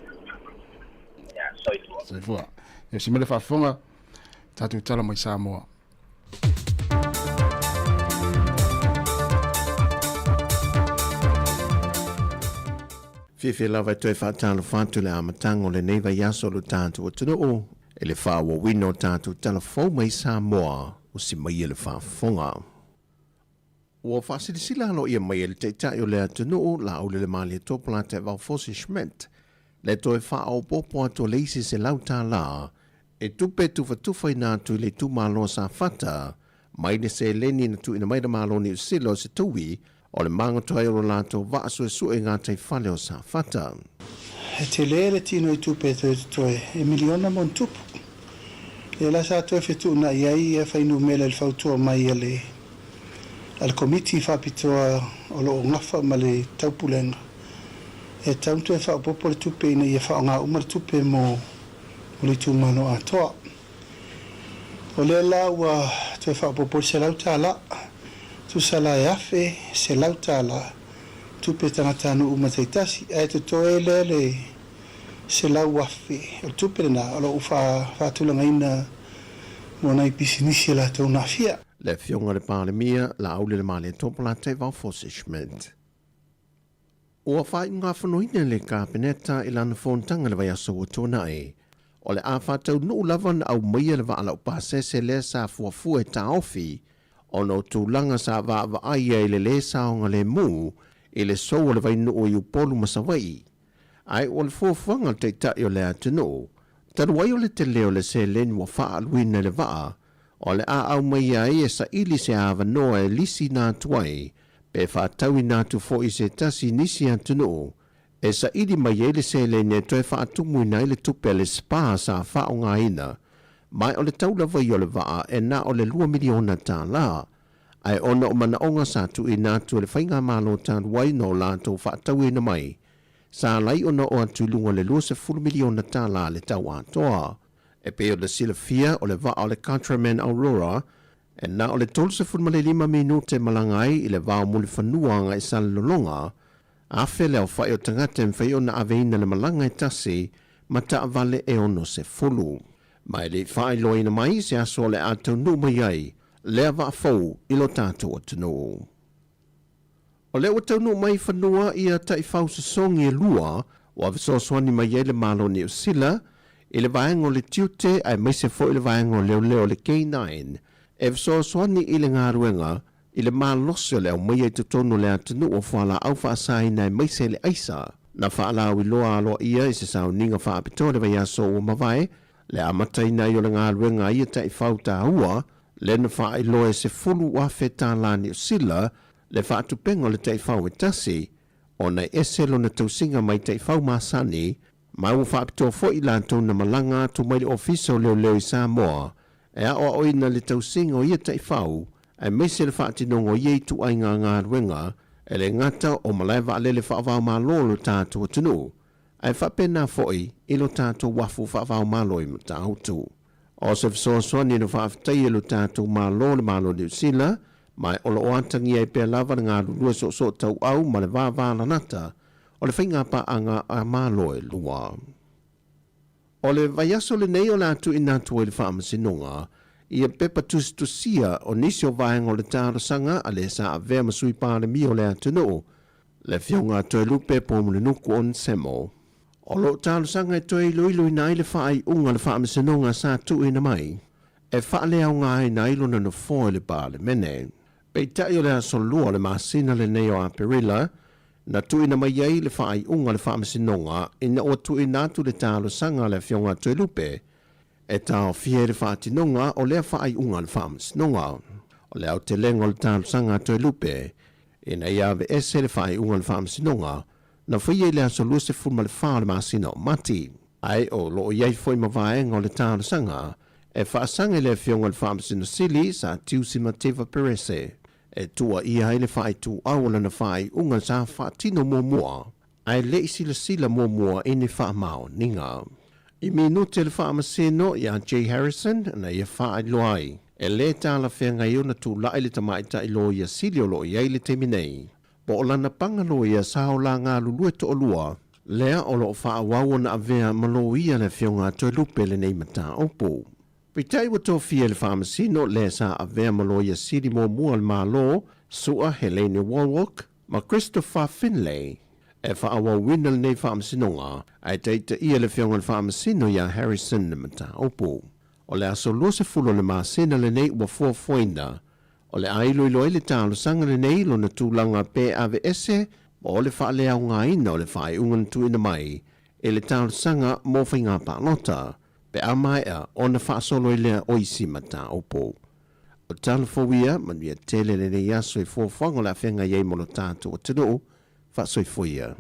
S8: Ia, soifua.
S7: Soifua. Ia si mai le faafofoga, tatou tala mai Samoa.
S5: Fiafia lava e toe faatalofa atu i le amataga o lenei vaiaso o lo tatou atunuu. I le faaauauina o tatou tala fou mai Samoa, usi maia le faafofoga. Ua faasilasila aloaia mai e le Taitai o le atunuu, Laaulialemalietoa Polataivao Fosi Schmidt, le toe faaopoopo atu o le isi $100 e tupe tufatufaina atu i le itumalo o Safata mai le seleni na tuuina mai le Malo o Niu Sila o se taui o le magoto ai o lo latou vaa suesue i gataifale o Safata.
S6: E tele le tino i tupe e toe totoe, e miliona ma ona tupu. Lea la sa toe fetuunai ai ia fuainumera i le fautua mai a le a le Komiti Faapitoa o lo o gafa ma le Taupulega, e tatau ona toe faaopoopo le tupe ina ia faaaoga uma le tupe mo le itumalo atoa. O lea la ua toe faaopoopo le $100, tusa la e $1,100 tupe tagatanuu uma taitasi, ae totoe lea le $100,000 o le tupe lena o lo o faatulagaina mo nai pisinisi a latou na aafia.
S5: Le Afioga i le Palemia, Laaulialemalietoa Polataivao Fosi Schmidt. Ua faaiugafonoina le Kapeneta i lana fonotaga i le vaiaso ua tuanai. O le a faataunuu lava ona aumaia le vaa laupasese lea sa fuafua e taofi ona o tulaga sa vaavaai ai i le lē saogalemu i le sou o le vainuu i Upolu ma Savaii. Ae o le fuafuaga a le Taitai o le atunuu, talu ai o le tele o le seleni ua faaaluina i le vaa, o le a aumaia ai e saili se avanoa e lisiina atu ai pe faatauina atu foi i se tasi nisi atunuu e saili mai ai le seleni e toe faatumuina ai le tupe a le SPA sa faaaogaina, ma o le tau lava ia o le vaa e na o le $2 miliona, ae ona o manaoga sa tuuina atu e le Faigamalo talu ai no latou faatauina mai, sa ala ai ona oo atu i luga o le $20 miliona le tau atoa. E pei ona silafia, o le vaa o le Countryman Aurora e na o le 35 minute malaga ai i le vao mulifanua agai Salelologa, 1,000 le aofai o tagata e mafai ona aveina le malaga e tasi ma taavale e 60. Ma e le i faailoaina mai se aso o le a taunuu mai ai lea vaa fou i lo tatou atunuu. O lea ua taunuu mai i fanua ia taifau sosogi e lua ua fesoasoani mai ai le Malo o Niu Sila i le vaega o le tiute aemaise foi le vaega o leoleo o le K9 e fesoasoani i le galuega i le malosi o le aumaia i totonu o le atunuu o fualaau faasaina aemaise le aisa. Na faalauiloa aloaia i se sauniga faapitoa i le vaiaso ua mavae le amataina ai o le galuega a ia taifau taua lea na faailoa e $10,000 Niu Sila le faatupega o le taifau e tasi, ona e ese lona tausiga mai taifau masani, ma ua faapitoa foi i latou na malaga atu mai le Ofisa o Leoleo i Samoa e aoaoina le tausiga o ia taifau aemaise le faatinoga o ia ituaiga galuega e le gata o malae vaalele faava-o-Malo o lo tatou atunuu, ae faapena foi i lo tatou uafu faava-o-Malo i Matautu. O se fesoasoani na faafetaia e lo tatou Malo le Malo o Niu Sila, ma o lo o atagia ai pea lava le galulue soosootauau ma le vavalalata o le faigapaaga a Malo e lua. O le vaiaso lenei o le a tuuina atu ai le Faamasinoga ia pepa tusitusia o nisi o vaega o le talosaga a le sa avea ma Sui Palemia o le atunuu, le Afioga a Toelupe Poumulinuku Onesemo. O lo o talosaga e toe iloiloina ai le faaiuga a le Faamasinoga sa tuuina mai e faaleaogaina ai lona nofoa i le Palemene. Peitai o le aso 2 o le masina lenei o Aperila na tuuina mai ai le faaiuga a le Faamasinoga ina ua tuuina atu le talosaga a le Afioga a Toelupe e taofia ai le faatinoga o lea faaiuga a le Faamasinoga. O le aotelega o le talosaga a Toelupe ina ia aveese le faaiuga a le Faamasinoga na faia i le aso 24 o le masina o Mati, ae o lo o i ai foi ma vaega o le talosaga e faasaga i le Afioga i le Faamasino Sili Sir Tiusi Mateva Perese e tuuaia ai le faaituau o lana faaiuga sa faatino muamua ae le i silasila muamua i ni faamaoniga. I minute le Faamasino iā Jay Harrison na ia faailoa ai e lē talafeagai ona tulai le tamaitai loia sili o lo o i ai i le taimi nei po o lana paga loia sa o la galulue toalua lea o lo o faaauau ona avea ma loia le Afioga a Toelupe lenei mataupu. Peitai ua tofia e le Faamasino lea sa avea ma loia sili muamua o le Malo, Su'a Helene Wallwork ma Christopher Finlay. E faaauauina lenei faamasinoga ae taitaia le Afioga i le Faamasino ia Harrison le mataupu. O le aso 20 o le masina lenei ua fuafuaina o le a iloilo ai le talosaga lenei i lona tulaga pe aveese po o le faaleaogaina o le faaiuga na tuuina mai i le talosaga mo faiga palota pe a maea ona faasolo ai lea o isi mataupu. O tala fou ia, manuia tele lenei aso i fuafuaga o le a feagai ai mo lo tatou atunuu, faasoifua ia.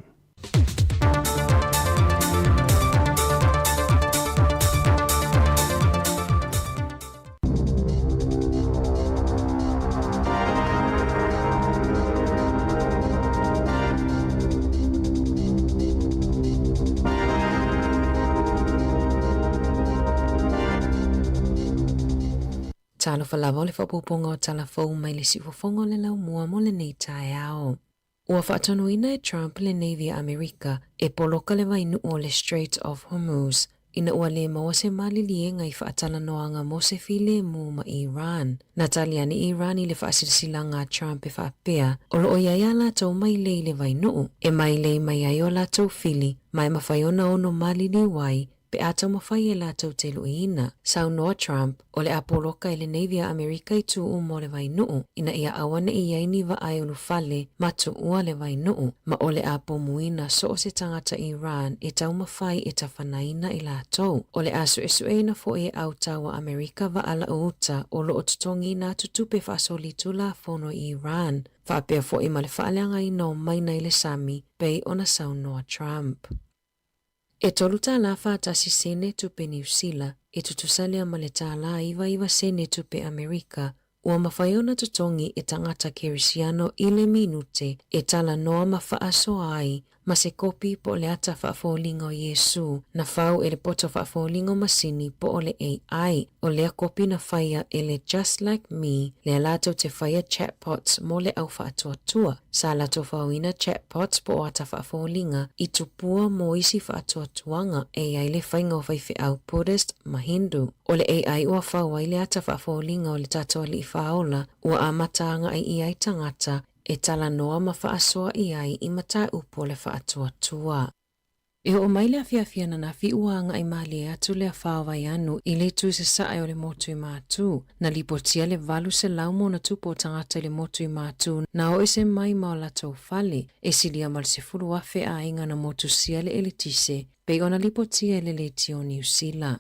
S4: Talofa lava o le faaopoopoga o tala fou mai le siufofoga o le laumua mo lenei taeao. Ua faatonuina e Trump le Navy a Amerika e poloka le vainuu o le Strait of Hormuz ina ua lē maua se maliliega i faatalanoaga mo se filemu ma Iran. Na tali ane Iran i le faasilasilaga a Trump e faapea, o lo o i ai a latou mailei i le vainuu, e mailei mai ai o latou fili ma e mafai ona ono maliliu ai pe a taumafai e latou te luiina. Saunoa Trump, o le a poloka e le Navy a Amerika i tū uma o le vainuu, ina ia aua ne i ai ni vaa e ulufale ma tuua le vainuu, ma o le a pomuina so o se tagata Iran e taumafai e tafanaina i latou. O le a suesueina foi e autau a Amerika vaa lau uta o lo o totogiina atu tupe faasolitulafono i Iran, faapea foi ma le faaleagaina o maina i le sami, pei ona saunoa Trump. E tolu tālā 41 sene tupe Niu Sila, e tutusa lea ma le tālā 99 sene tupe Amerika, ua mafai ona totogi e tagata Kerisiano i le minute e talanoa ma faasoa ai ma se kopi po o le ata faafoliga o Iesū na fau e le poto faafoliga o masini po o le AI. O lea kopi na faia e le Just Like Me lea latou te faia chatbots mo le au faatuatua. Sa latou faoina chatbots po o ata faafoliga i tupua mo isi faatuatuaga e i ai le faiga o faifeau Buddhist ma Hindu. O le AI ua fau ai le ata faafoliga o le tatou alii faaola ua amata agai i ai tagata e talanoa ma faasoa i ai i mataupu o le faatuatua. E oo mai le afiafi ananafi ua agai malie atu le afa o Vaianu i le itu sasae o le motu i Matū. Na lipotia le 800 ma ona tupu o tagata i le motu i Matū na o ese mai ma o latou fale, e silia ma le 10,000 aiga na motusia le eletise, pei ona lipotia e le Leitio Niu Sila.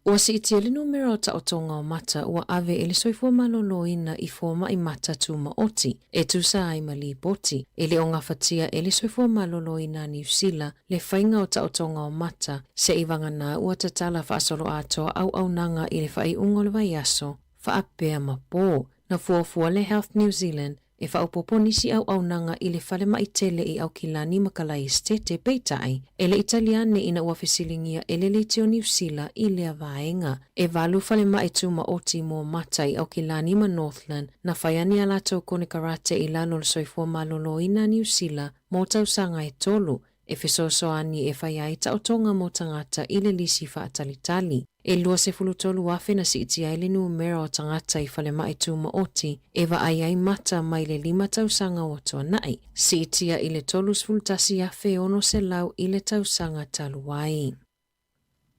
S4: Ua siitia le numera o taotoga o mata ua ave e le soifua maloloina i fomai mata tumaoti e tusa ai ma lipoti. E le o gafatia e le soifua maloloina a Niu Sila le faiga o taotoga o mata se i vagana ua tatala faasoloatoa auaunaga i le faaiuga o le vaiaso faapea ma po. Na fuafua le Health New Zealand E faaopoopo nisi auaunaga i le falemai tele i Aukilani ma Kalaesetete, peitai, e le i tali ane ina ua fesiligia e le Leitio Niu Sila i lea vaega. E valu falemai tumaoti mo mata i Aukilani ma Northland na fai ane a latou konekarate i lalo o le soifua maloloina a Niu Sila mo tausaga e tolu, e fesoasoani e fai ai taotoga mo tagata i le lisi faatalitali. E 23,000 na siitia ai le numera o tagata i falemai tumaoti e vaai ai mata mai le lima tausaga ua tuanai, siitia i le 31,600 i le tausaga talu ai.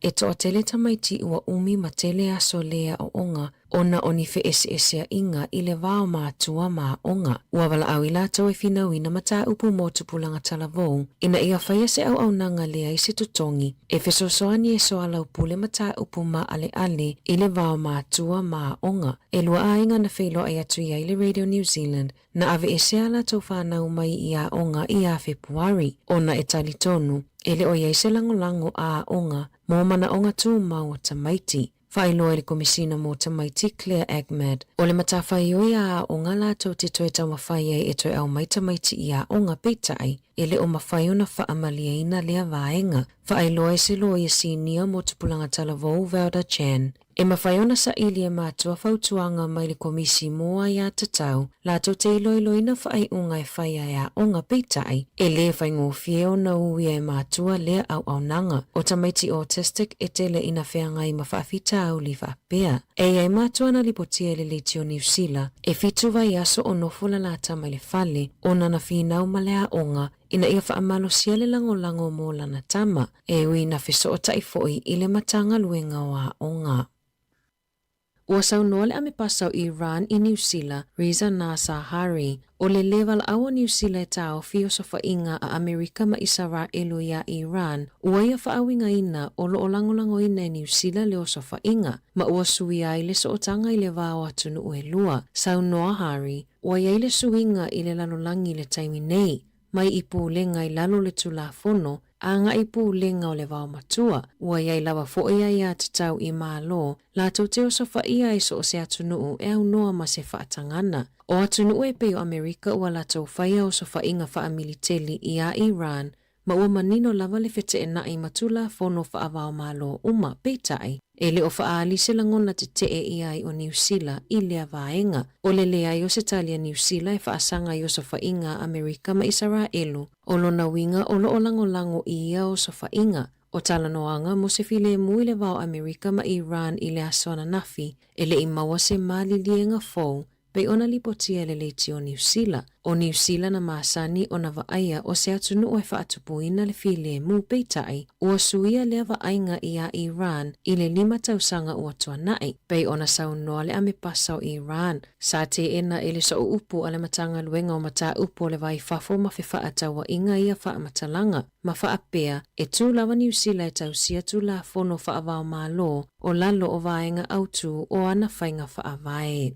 S4: E toatele tamaiti ua umi ma tele aso le aoaoga ona o ni feeseeseaiga i le va o matua ma aoga. Ua valaau i latou e finauina mataupu mo tupulaga talavou ina ia faia se auaunaga leai se totogi e fesoasoani e soalaupule mataupu maaleale i le va o matua ma aoga. E lua aiga na feiloai atu i ai le Radio New Zealand Na aveesea a latou fanau mai i aoga ia Fepuari, ona e talitonu, e le o i ai se lagolago a aoga mo manaoga tumau o tamaiti. Faailoa i le Komisina mo Tamaiti Claire Ahmed, o le matafaioi a aoga latou te toe taumafai ai e toe aumai tamaiti i aoga peitai, e le o mafai ona faamalieina lea vaega. Faailoa i se loia sinia mo tupulaga talavou Velda Chan, E mafai ona saili e matua fautuaga mai le Komisi mo Aiatatau latou te iloiloina faaiuga e faia e aoga peitai, e lē faigofie ona uia e matua lea auaunaga. O tamaiti autistic e tele ina feagai ma faafitauli faapea. E i ai matua na lipotia i le Leitio Niu Sila, e fitu vaiaso o nofo lalata mai le fale ona na finau ma le aoga. ina ia faamalosia le lagolago mo lana tama, e ui na fesootaʻi foi i le Matagaluega o Aoga. Ua saunoa le Amepasa o Iran i Niu Sila, Reza Nasahari, o le lē valaau o Niu Sila e taofi osofaiga a Amerika ma Isaraelu iā Iran, ua ia faauigaina o lo o lagolagoina e Niu Sila le osofaiga, ma ua suia ai le sootaga i le va o atunuu e lua. Saunoa Hari, ua i ai le suiga i le lalolagi i le taimi nei, mai i pulega i lalo o le Tulafono, agai i pulega o le vaomatua, ua i ai lava foi aiatatau i Malo latou te osofaia ai so o se atunuu e aunoa ma se faatagana. O atunuu e pei o Amerika ua latou faia osofaiga faamiliteli iā Iran ma ua manino lava le feteenai ma Tulafono faavaomalo uma, peitai, e le o faaali se lagona tetee i ai o Niu Sila i lea vaega. O le leai o se tali a Niu Sila e faasaga i osofaiga a Amerika ma Isaraelu, o lona uiga o lo o lagolago i ia osofaiga. O talanoaga mo se filemu i le va o Amerika ma Iran i le aso ananafi, e le i maua se maliliega fou pei ona lipotia e le leitio o Niu Sila. O Niu Sila na masani ona vaaia o se atunuu e faatupuina le filemu, peitai, ua suia lea vaaiga iā Iran i le lima tausaga ua tuanai, pei ona saunoa le Amepasa o Iran, sa teena e le sooupu a le Matagaluega o Mataupu o le Va i Fafo ma Fefaatauaiga ia faamatalaga, ma faapea, e tū lava Niu Sila e tausia Tulafono faavaomalo o lalo o vaega autū o ana faiga faavae.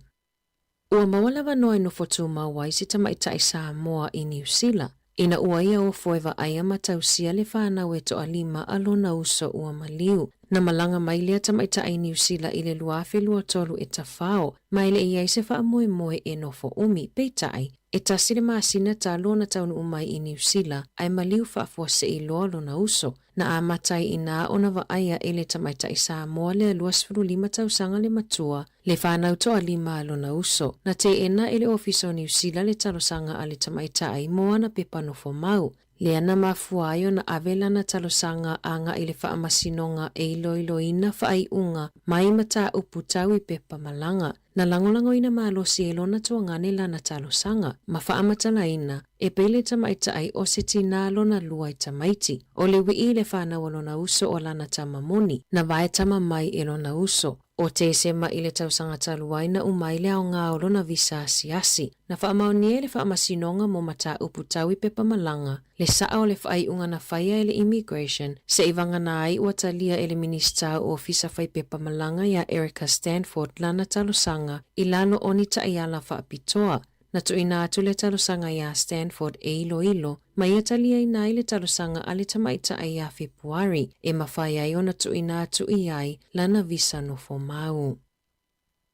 S4: Ua maua le avanoa e nofo tumau ai se tamaitai Samoa i Niu Sila, ina ua ia ofo e vaaia ma tausia le fanau e toalima a lona uso ua maliu. Na malaga mai lea tamaitai i Niu Sila i le 2023 e tafao, ma e le i ai se faamoemoe e nofo umi, peitai, e tasi le masina talu ona taunuu mai i Niu Sila ae maliu faafuasei loa lona uso. Na amata ai inā ona vaaia e le tamaitai Samoa lea 25 tausaga le matua, le fanau toalima a lona uso. Na teena e le Ofisa o Niu Sila le talosaga a le tamaitai mo ana pepa nofo mau, lea na mafua ai ona ave lana talosaga agai i le Faamasinoga e iloiloina faaiuga mai mataupu tau i pepa malaga. Na lagolagoina malosi e lona tuagane lana talosaga, ma faamatalaina, e pei le tamaitai o se tinā lona lua i tamaiti. O le wii i le fanau a lona uso o lana tama moni, na vae tama mai e lona uso. O Tesema i le tausaga talu ai na uma ai le aoga o lona visa asiasi. Na faamaonia e le Faamasinoga mo Mataupu Tau i Pepa Malaga le saa o le faaiuga na faia e le Immigration se i vagana ai ua talia e le Minisita o Ofisa Fai Pepa Malaga iā Erica Stanford lana talosaga i lalo o ni taiala faapitoa. Na tuuina atu le talosaga iā Stanford e iloilo ma ia taliaina ai le talosaga a le tamaitai iā Fepuari e mafai ai ona tuuina atu i ai lana visa nofo mau.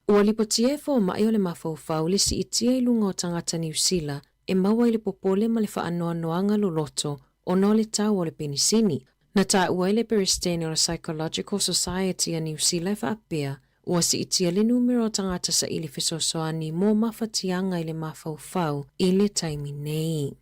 S4: Ua lipotia e fomai o le mafaufau le siitia i luga o tagata Niu Sila e maua i le popole ma le faanoanoaga loloto ona o le tau o le penisini. Na taua e le Peresetene o le Psychological Society a Niu Sila e faapea, ua siitia le numera o tagata saili fesoasoani mo mafatiaga i le mafaufau i le taimi nei.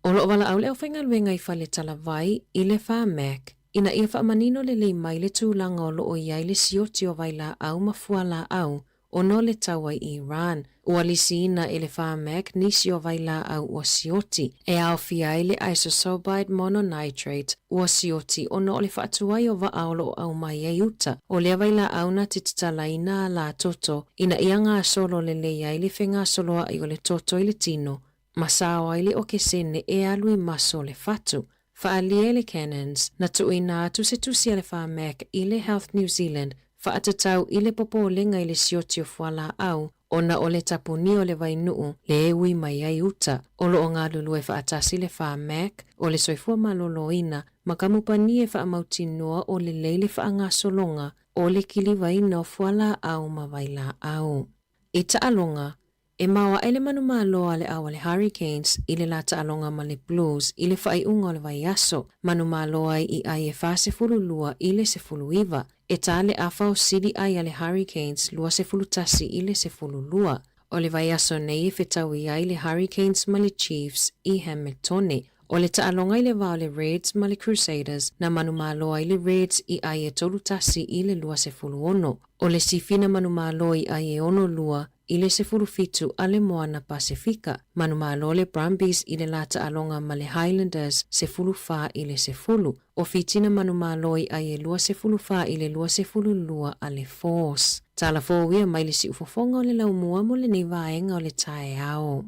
S4: O lo o valaau le aufaigaluega i Faletalavai i le Pharmac ina ia faamanino lelei mai le tulaga o lo o i ai le sioti o vailaau ma fualaau ona o le taua i Iran. Ua lisiina e le Pharmac nisi o vailaau ua sioti, e aofia ai le isosorbide mononitrate ua sioti ona o le faatuai o vaa o lo o aumai ai uta. O lea vailaau na te tatalaina alā toto ina ia gasolo lelei ai le fegasoloai o le toto i le tino ma sao ai le okesene e alu i maso o le fatu. Faaalia e le Canons, na tuuina atu se tusi a le Pharmac i le Health New Zealand faatatau i le popolega i le sioti o fualaau ona o le tapunia o le vainuu le e ui mai ai uta. O lo o galulue faatasi le Pharmac o le Soifua Maloloina ma kamupani e faamautinoa o lelei le faagasologa o le kilivaina o fualaau ma vailaau. I taaloga, E maoaʻe le manumalo a le au a le Hurricanes i le lā taaloga ma le Blues i le faaiuga o le vaiaso, manumalo ai i ʻai e 42 i le 19. E tā le ʻafa o sili ʻai a le Hurricanes 21 i le 12. O le vaiaso nei e fetaui ai le Hurricanes ma le Chiefs i Hamiltone. O le taaloga i le va o le Reds ma le Crusaders, na manumalo ai le Reds i ʻai e 31 i le 26. O le sifina manumalo i ʻai e 62. i le 17 a le Moana Pasefika. Manumalo le Brumbies i le la taaloga ma le Highlanders 14 i le 10. O Fiti na manumalo i ai e 24 i le 22 a le Force. Tala fou ia mai le siufofoga o le laumua mo lenei vaega o le taeao.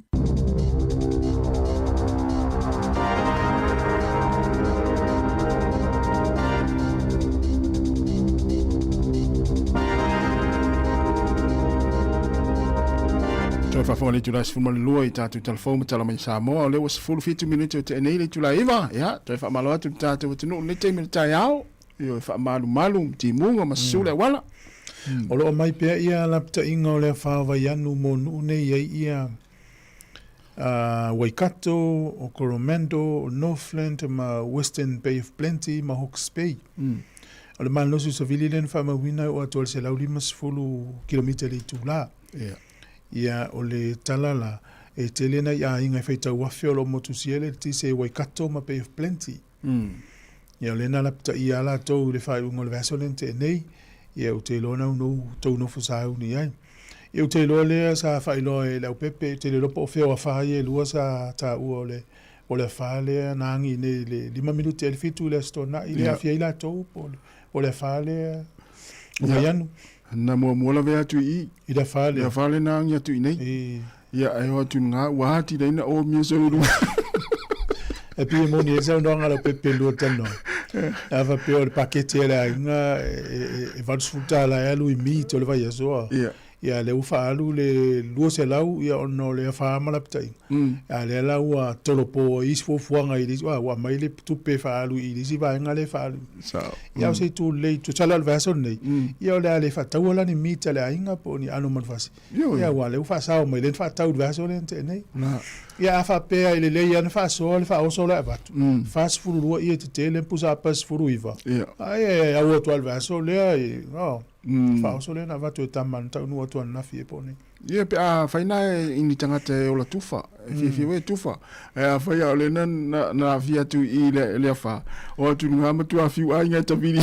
S7: Toe faafofoga le itula 12 i tatou talafou ma tala mai Samoa, o lea ua 17 minute o tea nei le itula 9. Ia, toe faamalo atu le tatou atunuu i lenei taimi o le taeao. Ioe, faamalumalu ma timuga ma susu le auala.
S2: O lo o mai pea ia lapataiga o le afa o Vaianu mo nuu nei ai ia Waikato, o Coromandel, o Northland ma Western Bay of Plenty ma Hawke's Bay. O le malolosi o savili lea na faamauina e oo atu ai i le 150 kilomita i le itula. Ia, o le tala la, e tele nai aiga e faitau afe o lo o motusia le eletise i Waikato ma Bay of Plenty. Ia, o lea na lapataia lava latou i le faaiuga o le vaiaso lea na tea nei, ia ou te iloa na ou tou nofo sauni ai. Ia ou te iloa lea sa faailoa e Leaupepe, ou te le iloa po o fea o afa ia e lua sa taua o le o le afa lea na agi nei i le 5 minute i le 7 i le Aso Toonai lea e aafia ai latou po o le afa lea o Vaianu.
S7: Na muamua lavea atu i i.
S2: I le afa lea.
S7: I le afa lea na agi atu i nei. I. Ia, ae o atu i luga, ua atili ai na omia solo i luga.
S2: E pei e moni ai le saunoaga a Leaupepe lua talanoa. A faapea o le paketi a le aiga e $80 e alu i meat o le vaiaso a.
S7: Ia.
S2: Ia lea ua faaalu le 200 ia ona o le afa ma lapataiga. A lea la ua tolopo ai isi fuafuaga i le isi, ua aumai le tupe e faaalu i le isi vaega lea e faaalu.
S7: Sao.
S2: Ia o se itu lelei, tusa la o le vaiaso lenei, ia o le a le faataua la ni meat a le aiga po o ni aano o manufasi. Ia aua o lea ua faasao mai lea na faatau i le vaiaso lea na tea nei. Ia a faapea e lelei lava ona faasoa le faaoso la e avatu, 42 ie tetele ma pusa apa e 19. Ai e au atu lava i le vaiaso lea, faaoso lea na avatu e tama na taunuu atu ananafi ea po o nei.
S7: Ia pe a fai na i ni tagata e ola tufa, e fiafia foi e tufa. Ae a fai a o lea na na aafia atu i le le afa, o atu i luga matua fiu aiga e tavili.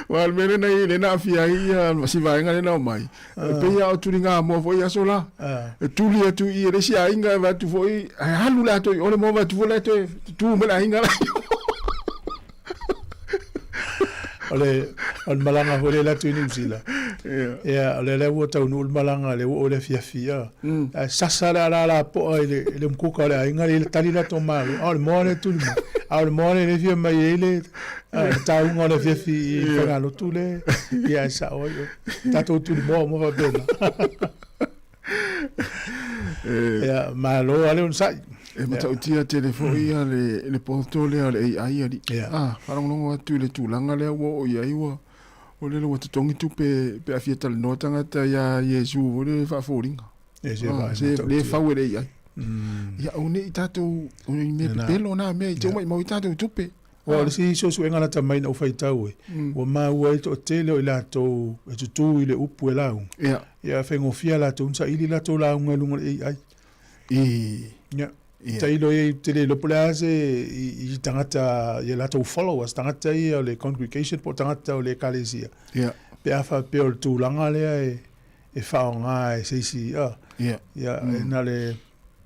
S7: Wa le mea lena i lena aafia ai ia si vaega lena o mai. E pei a o tuliga moa foi aso la. E tuli atu i le isi aiga e avatu foi, ae alu latou i o le moa avatu foi latou tu mai le aiga la.
S2: O le, o le malaga foi lea atu i Niu Sila. Ia, o lea lea ua taunuu le malaga, lea ua oo i le afiafi. Ae sasa le ala lapoa i le, i le umukuka o le aiga lea i le tali latou malo. A o le moa lea e tuli mai. A o le moa lea e le fia mai ai le, le tauga o le afiafi i le faigalotu lea. Ia, ae sao ai oe. Tatou tuli moa uma faapena. Ia, malo lava le onosai.
S7: E matautia tele foi ia le, le poto lea o le AI alii.
S2: Yeah.
S7: Ah, faalogologo atu i le tulaga lea ua oo i ai ua o lele ua totogi tupe pe a fia talanoa tagata iā Iesu foi lele faafoliga.
S2: E se
S7: Ah,
S2: vaai
S7: se
S2: matautia.
S7: le fau e le AI. Ia aua ne i tatou o ni mea pepelo na mea i te maumau ai tatou tupe.
S2: Aua o le isi suesuega lata mai na ou faitau ai, ua maua ai le toatele o i latou e tutū i le upu e lauga.
S7: Ia.
S2: Ia faigofie a latou ona saili latou lauga i luga o le AI.
S7: I.
S2: Ia. Ia. Tailo ia te le iloa po o le a se i, i tagata i a latou followers, tagata ia o le congregation po o tagata o le ekalesia.
S7: Ia.
S2: Pe a faapea o le tulaga lea e, e faaaoga e se isi, a.
S7: Ia.
S2: Ia, na le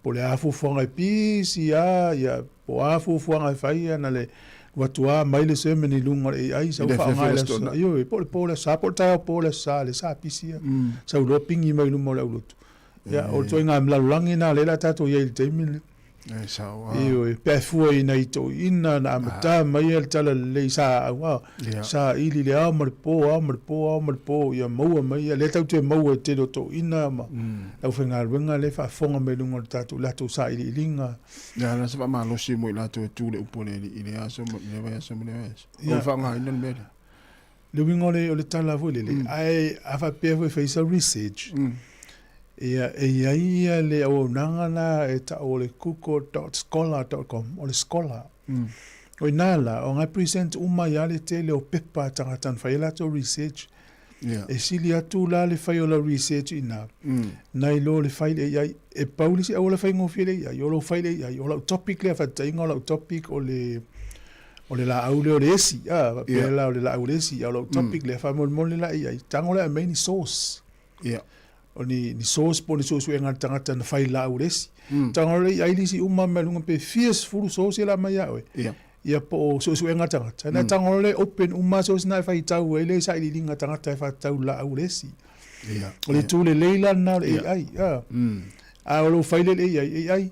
S2: Po o le a fuafuaga e pisi a, ia, po o a fuafuaga e fai, ia, na le alu atu lava mai le sermon i luga o le AI, sau faaaoga i le aso, ioe, po o le po o le aso Sa, po o le taeao po o le aso Sa, le sa pisi ia, sau loa pingi mai luma o le aulotu. Ia, o le ituaiga lalolagi lena lea o le a tatou i ai i le taimi lenei.
S7: E sao a.
S2: Ioe, pe a fua i nai toeaiina na amata mai le talalelei sa au, sa ili le ao ma le po, ao ma le po, ao ma le po, ia maua mai ia, lea tatou te maua i le tele o toeaiina ma le aufaigaluega lea e faafofoga mai i luga o le tatou, latou sailiiliga.
S7: Ia, na se faamalosi mo i latou e tu le upu a le Alii i lea aso ma lea vaiaso ma lea vaiaso. O le faaaogaina le mea lea.
S2: Le uiga o le, o le tala foi lele, ae a faapea foi e fai sau research, ia, e i ai ia le auaunaga la e tau o le google.scholar.com, o le scholar. O i ina la, o na e present uma ai lava le tele o pepa a tagata na fai ai latou research. E sili atu la le fai o lau research i ina, nai lo le fai le AI. E pau le isi auala faigofie le AI, o lou fai le AI, o lau topic lea, faataitaiga o lau topic o le O le laau lea o le esi, a, faapea la o le laau o le esi, a o lau topic lea, faamolemole la i ai, tago la e aumai ni source.
S7: Ia.
S2: O ni, ni source po ni suesuega a le tagata na fai laau le isi. Mm. Taga le ai lisi uma mea lunga pe fia sefulu source la mai ia oe.
S7: Ia.
S2: Ia po o suesuega a le tagata. Na taga le open uma source na e faitau ai le sailiiliga a tagata e faatatau laau le isi.
S7: Ia.
S2: O le itu lelei la lena o le AI. Ia. A o lou fai lea i le AI, AI,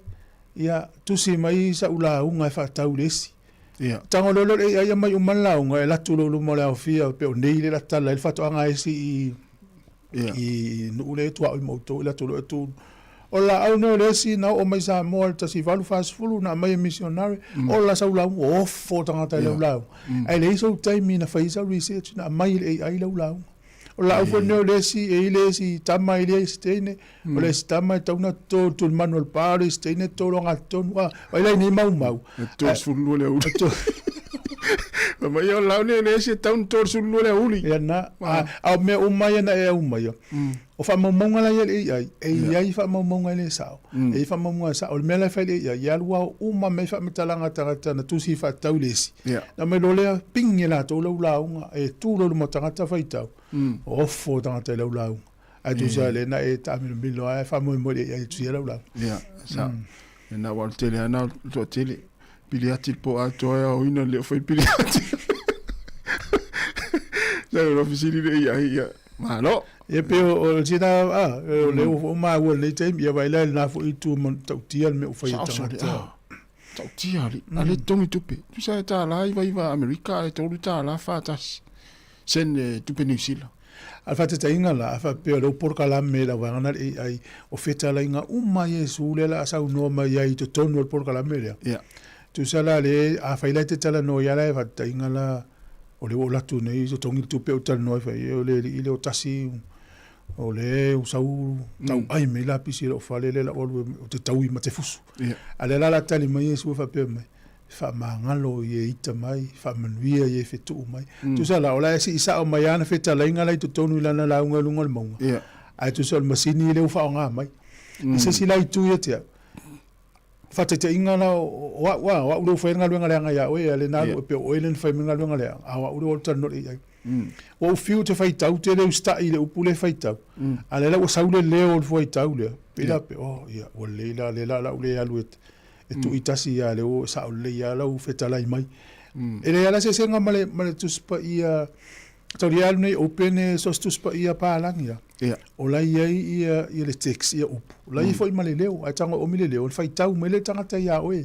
S2: ia tusi mai sau lauga e faatatau i le isi.
S7: Ia.
S2: Tago loa lea o le AI aumai uma le lauga e alu atu loa i luma o le aofia pei o nei lea o le a tala ai le faatoaga a isi i i nuu lea e tuaoi ma outou i latou loa e tu. O le laau nei o le esi na oo mai Samoa i le 1840 na aumai e missionary, o la sau lauga, ofo tagata i lau lauga. Ae leai sou taimi na fai ai sau research na aumai e le AI lau lauga. O le laau foi lenei o le esi, e i ai le esi tama e le isi teine, o le esi tama e tatau ona toto i le tulimanu o le pa, o le isi teine e toto i le ogatotonu. A, o ai la i nei maumau.
S7: E 32 le aoauli. Fai mai o le laau lenei o le esi e tatau ona 32 le aoauli.
S2: Ia na, a o mea uma ia na e aumaia, o faamaumauga la ia a le AI, e i ai faamaumauga e le sao, e i ai faamaumauga e sao. O le mea la e fai e le AI, e alu ao uma mai faamatalaga a tagata na tusi faatatau i le esi, Na mai loa lea ping e latou lau lauga, e tu loa i luma o tagata faitau, ofo tagata i lau lauga. Ae tusa lea na e taamilomilo lava e faamoemoe i le AI e tusia lau lauga.
S7: Ia, sa. Ina ua o le tele lava na o le toatele. Pili ati le po atoa e aoina le o fai pili ati. Sa o fesili le AI, ia, malo.
S2: Ia pei o sina, a, o lea ua maua i lenei taimi, ia vaai la i lena foi itu matautia le mea ua fai e tagata.
S7: Ta'utia alii, a le totogi tupe. Tusa e tālā 99 Amerika ae $3 41 sene tupe Niu Sila.
S2: A le faataitaiga la, a faapea o lea ua polokalame i lau vaega lena le AI, o fetalaiga uma a Iesu lea o le a saunoa mai ai i totonu o le polokalame lea.
S7: Ia.
S2: Tusa la le, afai la e te talanoa ia la e faataitaiga la, o lea ua ou alu atu nei totogi le tupe ou te talanoa ai fai, o le alii lea o tasi, O le ua sau tauai mai lapisi i lou fale lea la ua alu ou te taui ma te fusu. A lea la la tali mai Iesu e faapea mai, faamagalo i e ita mai, faamanuia i e fetuu mai. Tusa la, o la e sii sao mai ana fetalaiga la i totonu i lana lauga i luga o le mauga. Ae tusa o le masini lea ua faaaoga mai. I se isi la itu ia te au, faataitaiga la o au a, o au lea ua fai le galuega leaga ia oe, a le na alu e pei o oe lea na fai mai le galuega leaga, a o au lea ua alu talanoa i ai. Ua ou fiu ou te faitau, te le usitai i le upu lea e faitau, a lea la ua sau le leo o le fuaitau lea, pei la pei, oh ia, ua lelei la, lea la o le a ou le alu e tuuitasi ia, lea ua sao lelei lava lau fetalai mai. E leai lava la se eseega ma le, ma le Tusi Paia, tau ia alu nei open e so o se Tusi Paia palagi lava. O la e i ai ia, ia le text, ia upu, o la e i ai foi ma le leo, ae tago e omi le leo, ona faitau mai lea o le tagata ia oe.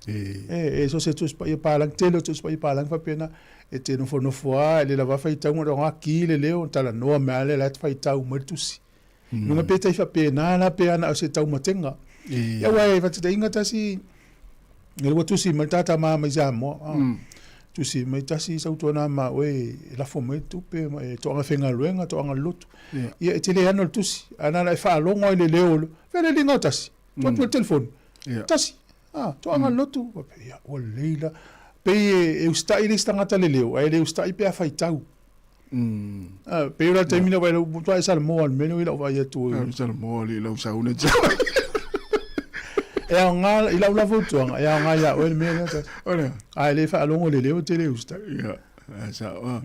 S2: E, e so o se Tusi Paia palagi, tele o Tusi Paia palagi faapena, e te nofonofo lava, e le lava faitauga, na ona ki le leo, talanoa mai lava lea la e te faitau mai le tusi. Luga pe tai faapena la pe ana o se taumatega. Ia aua e faataitaiga tasi, e ua tusi mai le tata ma mai Samoa. Tusi mai tasi sau tuana ma oe e lafo mai tupe ma e toaga faigaluega, toaga lotu. Ia e te le ana o le tusi, a na ona e faalogo lava i le leo, fea le liga o tasi. Tuu atu i le telefoni. Tasi. Ah, toaga lotu. Ia, ua lelei la. Pei e usitai le isi tagata le leo, ae le usitai pe a faitau. Ah, pei o le taimi na vai lau matua e Samoa le mea lea i lau vaai atu.
S7: Au Samoa li lau sauna te.
S2: E aoga i lau lava fautuaga, e aoga ia oe le mea lea tasi.
S7: Ole.
S2: A e le faalogo i le leo e te le usitai.
S7: Ia, sa o.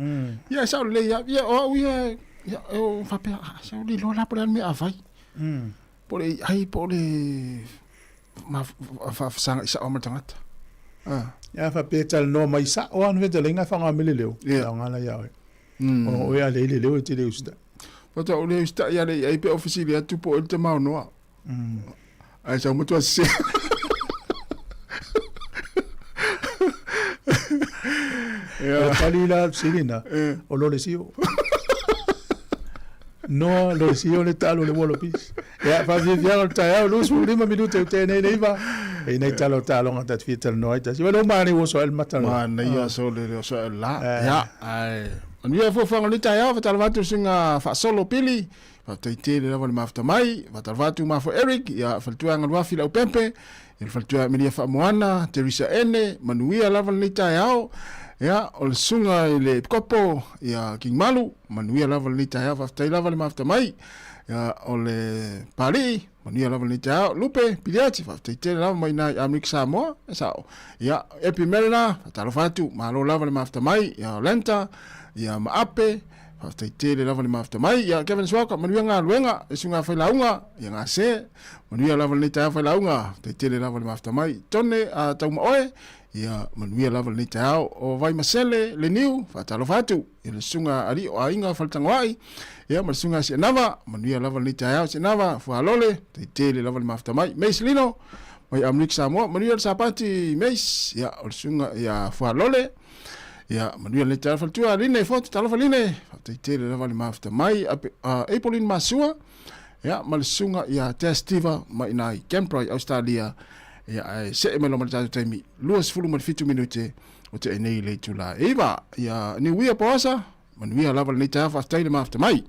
S7: Ia sa o lelei ia, ia o au ia, ia o faapea, sa o le iloa la po o le a le mea a fai. Po o le ai po o le faafesagai sao ma le tagata.
S2: Ah. Ia faapea e talanoa mai sao lava na fetalaiga ae faaaoga mai le leo.
S7: Ia.
S2: E aoga la ia oe. Ona o oe a leai le leo e te le usitai.
S7: Faatoa ou le usitai lava le ai pe ou fesili atu po o ai le tamaonoa. Ae sau matua sese.
S2: Ia. O le tali la fesili na, o Lolesio. Noa Lolesio le talo le Wallabies. Ia, faafiafiaga o le taeao, 25 minute o tēnei le iva. E nei tala o taaloga ta te fia talanoa ai tasi. Ua lou mānei ua soa e le mata.
S7: Mānaia so le leo soa e la. Ia, ai. Manuia fuafuaga o lenei taeao, faatalofa atu i le suiga faasolo pili. Faafetai tele lava le mafuta mai. Faatalofa atu mafua Eric, ia faletua Galuafi Leaupepe, ia le faletua Amelia Faamoana, Teresa Ene, manuia lava lenei taeao. Ia, o le susuga i le Epikopo, ia King Malu, manuia lava lenei taeao. Faafetai lava le mafuta mai. Ia, o le Palii, manuia lava lenei taeao. Lupe, Piliati, faafetai tele lava mai ina i Amerika Samoa, e sao. Ia, Epi Merena, faatalofa atu, malo lava le mafuta mai. Ia, o Lenta, ia Maape, Faafetai tele lava le mafuta mai. Ia Kevin Suaka, manuia galuega, le susuga failauga, ia gase, manuia lava lenei taeao failauga, faafetai tele lava le mafuta mai. Tone a Taumaoe, ia manuia lava lenei taeao. O Vaimasele Leniu, faatalofa atu i le susuga alii o aiga Faletagoai, ia ma le susuga Sianava, manuia lava lenei taeao Sianava, Fualole, faafetai tele lava le mafuta mai. Mace Lino, mai Amerika Samoa, manuia le Sapati Mace, ia o le susuga ia Fualole, Ia, manuia lenei taeao faletua, Line Fotu, talofa Line, faafetai tele lava le mafuta mai, Apolin Masua, ia, ma le susuga ia Tea Stiva mai ina i Canberra i Australia, ia, ae see mai loa ma le tatou taimi, 27 minute o tea nei le itula e 9. Ia, Niuia Poasa, manuia lava lenei taeao, faafetai le mafuta mai.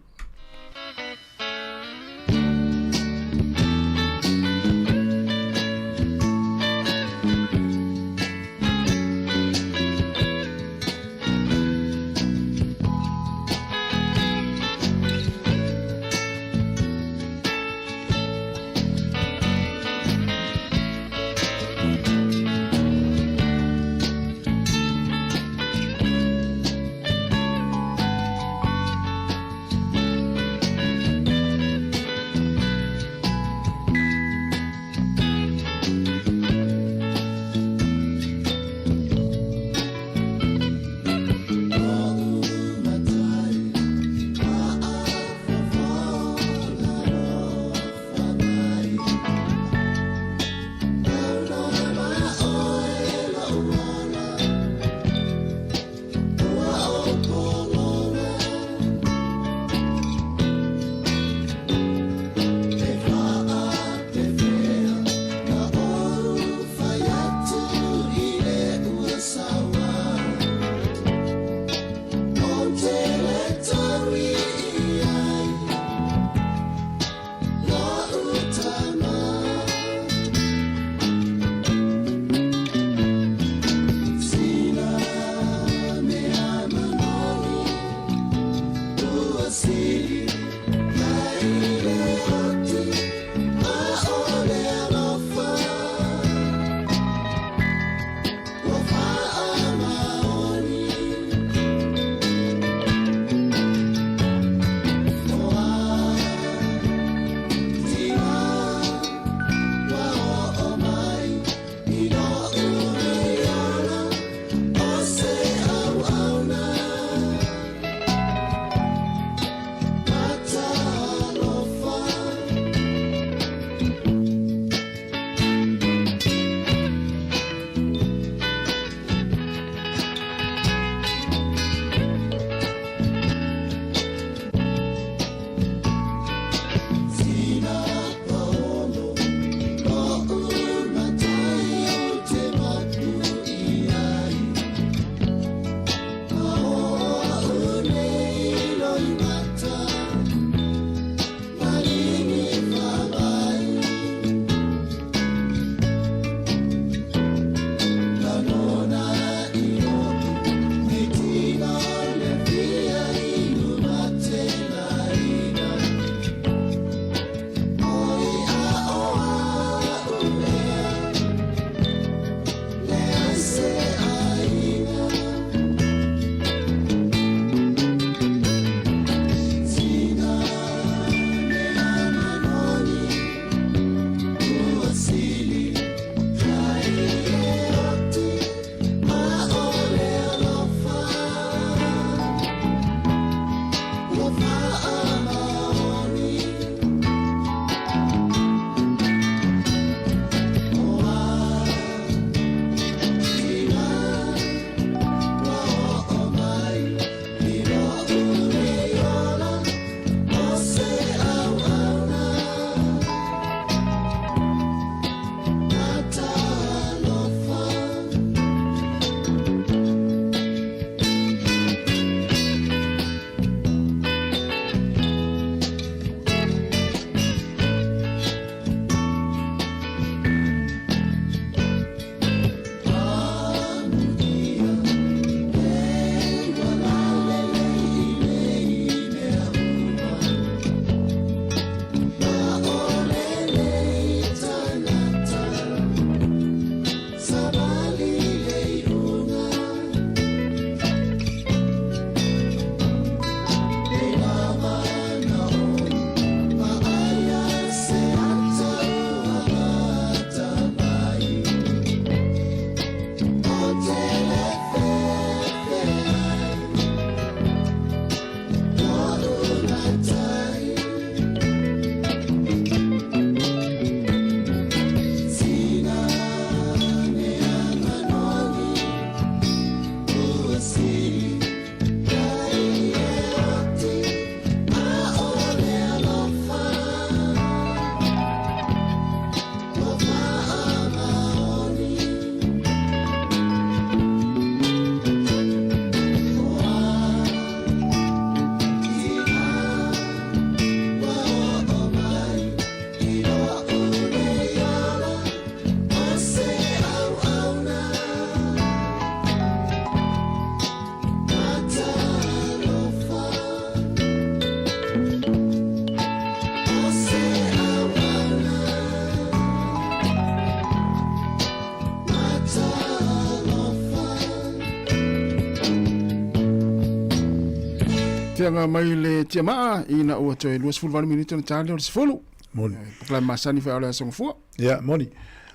S7: Tauafiaga mai le tiamaa ina ua toe 28 minute ona ta lea o le 10.
S2: Moni.
S7: Polokalame masani foi o le aso gafua.
S2: Ia, moni.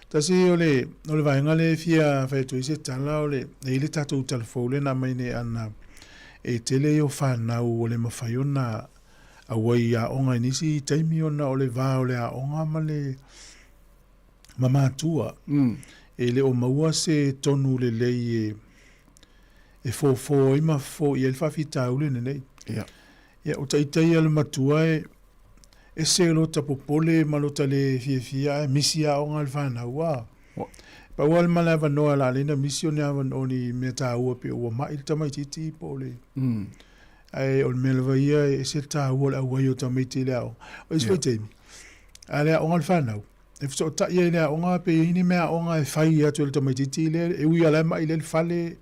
S2: Tasi o le, o le vaega lea e fia fai atu ai se tala o le, e i ai le tatou tala fou lea na aumai nei ana e tele ia o fanau ua le mafai ona auai i aoga i nisi taimi ona o le va o le aoga ma le ma matua. E le o maua se tonu lelei e e fofo ai ma foia ai le faafitauli lenei.
S7: Ia.
S2: Ia, o ita ia le matua e ese lota popole ma lota le fiafia ae misi aoga le fanau a. Pau lava le ma le avanoa o le a lea na misi o ni avanoa o ni mea taua pei ua mai le tamaitiiti po o le ae o le mea lava ia e ese le taua o le auai o tamaiti i le aoga. O isi foi taimi, a le aoga le fanau, e fesootai ai i le aoga pe i ai ni mea aoga e fai atu e le tamaitiiti lea, e ui lava la e mai lea i le fale,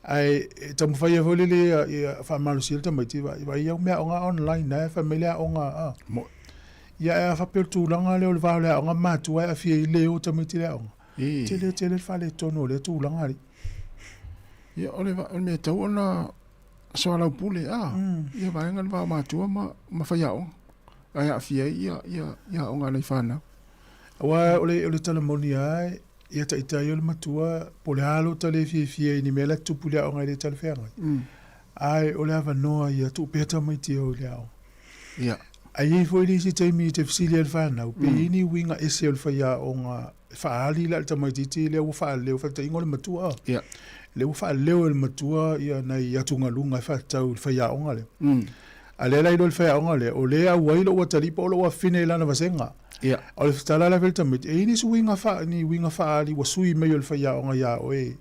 S2: ae e taumafai ai foi lele ia faamalosia le tamaiti, vaai au mea aoga online ae fai mai le aoga a. Ia ae a faapea o le tulaga lea o le va o le aoga ma matua e aafia ai le o tamaiti i le aoga, tele tele le faaletonu o lea tulaga alii.
S7: Ia o le mea e tatau ona soalaupule a, ia vaega le va o matua ma faiaoga. Ae aafia ai ia, ia, ia aoga a nai fanau.
S2: Aua o le, o le tala moni lava, ia ita ia o le matua, po o le a lota le fiafia i ni mea la e tutupu i le aoga e le talafeagai. Ae o le avanoa ia tuu pea tamaiti e o i le aoga.
S7: Ia.
S2: Ae i ai foi le isi taimi e te fesili ai le fanau, pe i ai ni uiga ese o le faiaoga e faaali la i le tamaitiiti lea ua faaleo, faataitaiga o le matua a.
S7: Ia.
S2: Lea ua faaleo e le matua ia nai atugaluga e faatatau i le faiaoga lea. A lea la iloa i le faiaoga lea, o lea e auai lou atalii po o lou afafine i lana vasega.
S7: Ia.
S2: O le tala la e fai i le tamaiti, e i ai nisi uiga faa, ni uiga faaali ua sui mai o le faiaoga iā oe.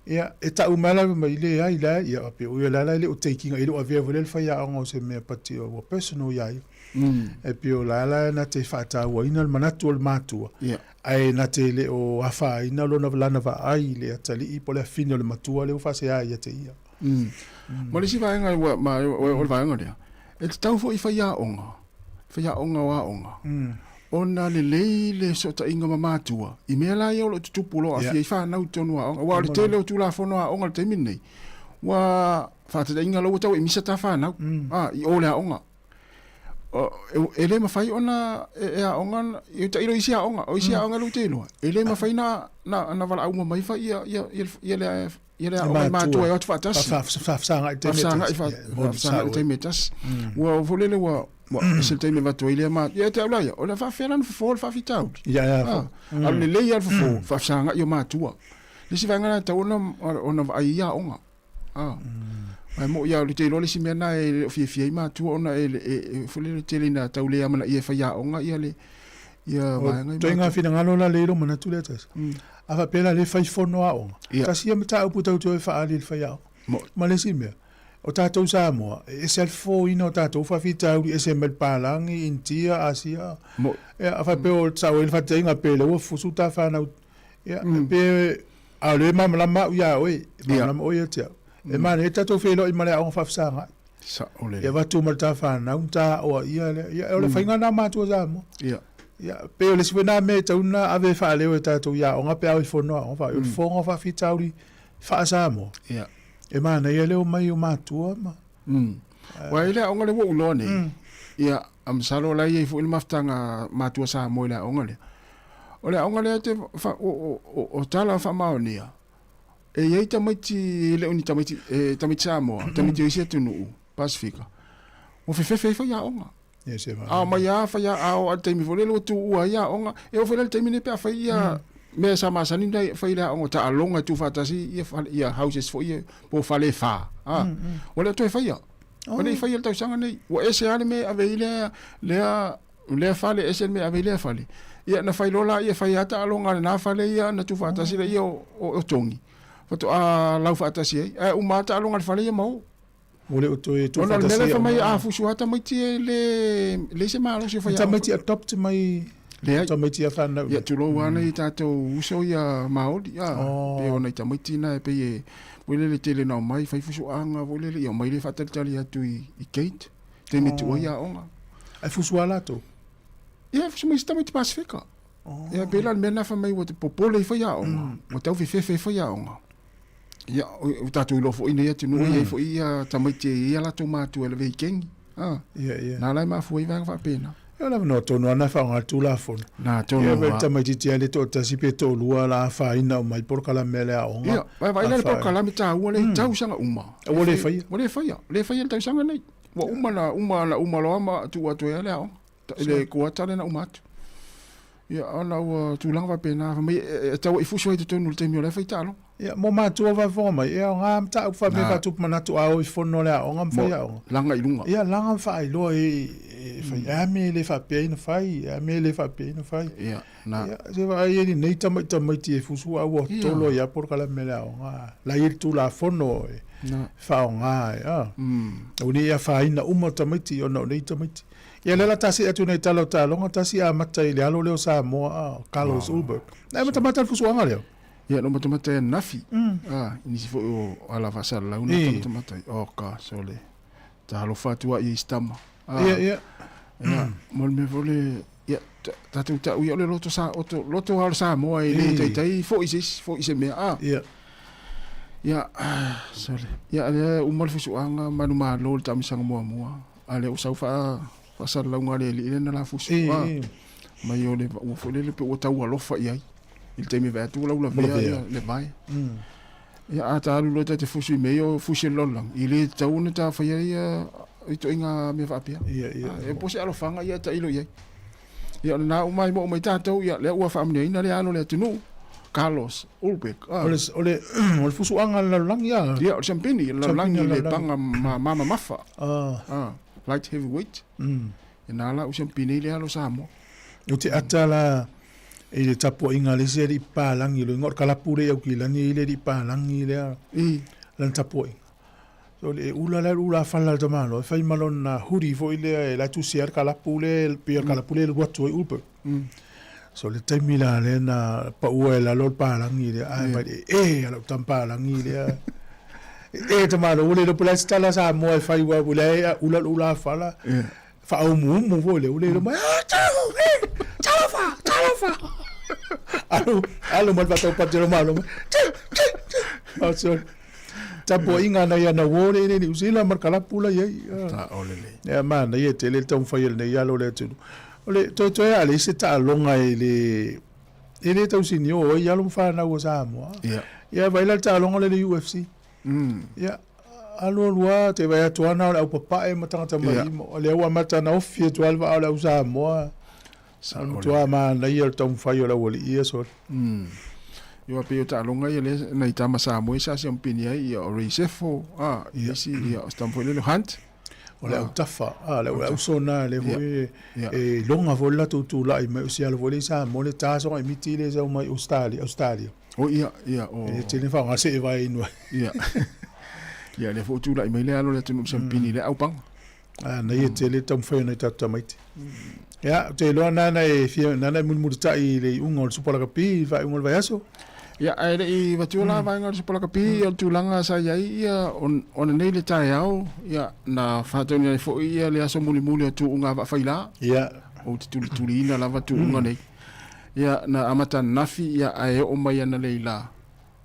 S2: Ia, e tau mai la mai, leai la, ia, pei o ia la la e le o take ina, e le o avea foi lea le faiaoga o se mea pati ua personal iā ia. E pei o la la na te faatauaina le manatu o le matua, ae na te le o afaina lona lana vaai i le atalii po o le afine o le matua lea ua faasea ia te ia.
S7: Ma le isi vaega ua, ma, o le vaega lea, e tatau foi i faiaoga, faiaoga o aoga, ona lelei le fesootaiga ma matua i mea la ia o lo o tutupu o lo o aafia ai fanau i totonu o aoga. Aua o le tele o Tulafono a aoga i le taimi lenei, ua faataitaiga loa ua tau e misa ta fanau, a, i o le aoga. E le mafai ona e aoga, e tailo i isi aoga, o isi aoga lea ou te iloa, e le mafai na valaau uma mai ia le ia le aoga i matua e o atu faatasi.
S2: Faafesagai i le taimi e tasi.
S7: Faafesagai i le taimi e tasi. Ua foi lele ua ese le taimi e avatu ai lea ma ia te au la ia, o le a faafefea la ona fofo le faafitauli.
S2: Ia ia. A
S7: o le lelei lava le fofo, faafesagai o matua. Le isi vaega lena e tatau ona vaai i aoga. A. Ae moi lava, ou te iloa le isi mea lena e le o fiafia ai matua ona e foi lele tele ina tau le amanaia e faiaoga ia le ia vaega i matua.
S2: Ituaiga finagalo la lea i lou manatu lea tasi. A faapea la lea e fai fono aoga, tasi ia mataupu tatou te o e faaali i le faiaoga. Ma le isi mea, o tatou Samoa, e ese lava le fofoina o tatou faafitauli, ese mai le palagi, Initia, Asia. Ia, a faapea o sao ai le faataitaiga pe lea ua fusu ta fanau, ia, pe a o lea e malamalama au ia oe, e malamalama oe ia te au. E manaia tatou feiloai ma le aoga faafesagai.
S7: Sao lelei.
S2: Ia avatu ma le ta fanau, ta aoaia lea. Ia, o le faiga lena a matua Samoa.
S7: Ia.
S2: Ia, pei o le isi foi lena mea e tatau ona ave e faaleo e tatou i aoga pe a o i fono aoga, o le fofoga o faafitauli faa-Samoa.
S7: Ia.
S2: E manaia le omai o matua ma...
S7: Aua e i le aoga lea ua ou iloa nei, ia, a masalo o la e i ai foi le mafutaga a matua Samoa i le aoga lea. O le aoga lea e te, o tala faamaonia, E i ai tamaiti, e le o ni tamaiti, e tamaiti Samoa, tamaiti o isi atunuu, Pasifika, ua fefefe ai faiaoga.
S2: Yes, e
S7: A omai lava faia, a oo lava i le taimi foi lele ua tuua ai aoga. E oo foi la i le taimi nei pe a fai ia mea sa masani ona fai i le aoga, taaloga e tuufaatasi ia fale, ia houses foi ia po o fale e fa, a, ua le o toe faia. Ua le i faia i le tausaga nei. Ua ese lava le mea e ave ai lea, lea O lea fale ese le mea e ave i lea fale. Ia na fai loa laia, fai lava taaloga a lena fale ia na tuufaatasi laia o, o, o Togi. Faatoa lau faatasi ai. Ae uma lava taaloga a le fale ia ma o.
S2: Ua le o toe
S7: Ona o le mea lea fai mai a fusu lava tamaiti e le, leai se malosi o fai aoga.
S2: Tamaiti adopt mai
S7: Leai.
S2: Tamaiti a fanau.
S7: Ia tulou lava nai tatou uso ia Maori, a, pei o nai tamaiti na e pei e, foi lele tele na omai fai fusuaga foi lele, ia omai lea faatalitali atu i, i gate. Taimi e tuu ai aoga.
S2: Ae fusu lava latou?
S7: Ia, fusu mai isi tamaiti Pasifika. Ia, pei la o le mea lena fai mai ua te popole i faiaoga, ua tau fefefe i faiaoga. Ia, ua tatou iloa foi nei atunuu e i ai foi ia tamaiti e i ai a latou matua e lavea i kengi. Ah,
S2: Ia, ia.
S7: Na la e mafua ai vaega faapena.
S2: Ia, o le avanoa tonu lava na e faaaoga ai le Tulafono.
S7: Na tonu
S2: Ia,
S7: lava.
S2: Ia, tamaitiiti lava le toatasi pe toalua la afaina uma ai polokalame a le aoga.
S7: Ia, vaai la le polokalame taua lea i tausaga uma.
S2: Ua le faia.
S7: Ua le faia. Le faia i le tausaga nei. Ua uma na uma na uma loa ma tuu atu ai lava le aoga. I le kuata lea na uma atu. Ia, ona ua tulaga faapena, fai mai e tau i fusu ai i totonu i le taimi o la e fai taaloga.
S2: Ia, mo matua faafofoga mai, e aoga mataupu faapea faatupu manatu a o i fono le aoga ma faiaoga.
S7: Laga i luga.
S2: Ia, laga ma faailoa e fai, e a mea e le faapea ai na fai, e a mea e le faapea ai na fai.
S7: Ia, na.
S2: Ia, se vaai ai lenei tamaiti e fusu a ua tolo ai lava polokalame a le aoga. La e i ai le Tulafono e faaaoga ai, a. Aua ne i afaina uma tamaiti ona o nei tamaiti. Ia lea la ta see atu nei tala o taaloga tasi amata i le alo lea o Samoa a Carlos Ulberg. Na e matamata le fusuaga lea?
S7: Ia na matamata e Nafi. Ah, i nisi foi o ala faasalalau na matamata ai. Oh gosh, o le talofa atu ai i isi tama.
S2: Ia, ia.
S7: Ia, mo le mea foi le ia tatou tau ia o le loto sa oto loto o le Samoa e le taitai foi se isi, foi se mea. Ah.
S2: Ia.
S7: Ia, sorry. Ia, lea uma le fusuaga manumalo le taamisaga muamua. A lea ua sau faasalalauga a le alii lea na lafusu. Mai o le ua foi lele pe ua tau alofa i ai. I le taimi e vaai atu ua laulavea ia le vae. Ia a ta alu loa ta te fusu i mea ia o fusi o le lalolagi, e le tatau ona ta faia ia ituaiga mea faapea. E po o se alofaga ia e tailo i ai. Ia o lena uma ai mo uma i tatou, ia lea ua faamanuiaina le alo o le atunuu, Carlos Ulberg.
S2: Ah. O le, o le, o le fusuaga a le lalolagi a?
S7: Ia, o le siampini, le lalolagi le paga ma mamafa.
S2: Ah.
S7: Ah, light heavyweight. E na la u siampini ai le alo Samoa.
S2: Ou te ata la i le tapuaiga a le isi alii papalagi, loiga o le kalapu lea i Aukilani e i ai le alii papalagi lea, lana tapuaiga. So le ula lea ula fala le tamaloa e fai ma lona hoodie foi lea e la tusi ai le kalapu lea pei o le kalapu lea e alu atu ai Uber. So le taimi la lea na paua e lalo le palagi lea ae mai le e a lau tama palagi lea. E tamaloa ua le iloa po o le a se tala Samoa e fai aua ua leai ula le ula fala. Faaumuumu foi lea ua le iloa mai ah talo e talofa talofa. Alu alu mai le faataupati o le malo mai ti ti ti. Oh, sorry. Tapuaiga nai ana uo le i Niu Sila ma le kalapu la i ai.
S7: Ta o lelei.
S2: Ia manaia tele le taumafai o lenei alo o le atunuu. O le toetoe a leai se taaloga e le e le tausini o ai alo ma fanau a Samoa.
S7: Ia.
S2: Ia vaai la le taaloga lea i le UFC. Ia alu alu lava te vaai atu lava na o le aupapae ma tagata mai o lea ua amata ona ofi atu lava le vaa o le au Samoa. Sa matua manaia le taumafai o le aualii ia sole.
S7: Ia pei o taaloga ia lea nai tama Samoa sa siampini ai ia o Ray Sefo, a ia isi ia o se tama foi lele o Hunt.
S2: O le autafa, a le auso na le foi e iloga foi le latou tulai mai o si alo foi lea i Samoa le ta soga i miti lea e sau mai Australia, Australia.
S7: O ia, ia o.
S2: E tele faaaoga see vae inu ai.
S7: Ia. Ia lea foi ua tulai mai le alo o le atunuu siampini i le aupaga.
S2: A, na ia tele taumafai o nai tatou tamaiti. Ia, ou te iloa nana e fia, nana e mulimulitai i le iuga o le Supa Lakapi i le faaiuga o le vaiaso.
S7: Ia, ae le i avatua la vaega o le Supa Lakapi, o le tulaga sa i ai, ia, ona nei le taeao, ia, na faataunuuina ai foi ia le aso mulimuli o tuuga vaafaila.
S2: Ia.
S7: Ou te tulituliina lava tuuga nei. Ia, na amata ananafi, ia, ae oo mai analeila.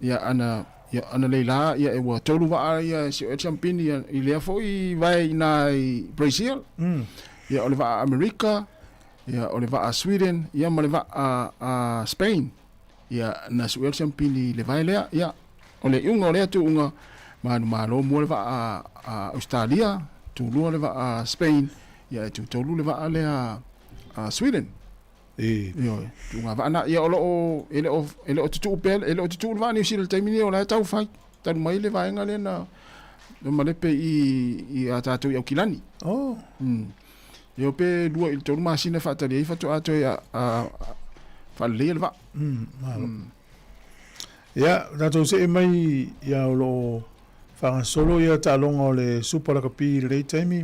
S7: Ia ana ia ana lei la ia e ua tolu vaa ia si o siampini ia i lea foi vae ina i Brazil. Ia o le vaa Amerika, ia o le vaa Sweden, ia ma le vaa a Spain. Ia na suea le siampini i le vae lea. Ia o le iuga o lea tuuga manumalo mua le vaa a Australia, tulua le vaa Spain, ia e tutolu le vaa lea a Sweden. Ioe, tuuga vaa na, ia o lo o, e le o, e le o tutuu pea, e le o tutuu le vaa Niu Sila i le taimi nei o la e tau fai, talu mai le vaega lea na, na malepe i, i a tatou i Aukilani.
S2: Oh.
S7: Ia pe 2 i le 3 masina e faatali ai faatoa toe a, a, faaleleia le vaa.
S2: Malo. Ia, tatou see mai ia o lo o faagasolo ia taaloga o le Super Lakapi i lenei taimi,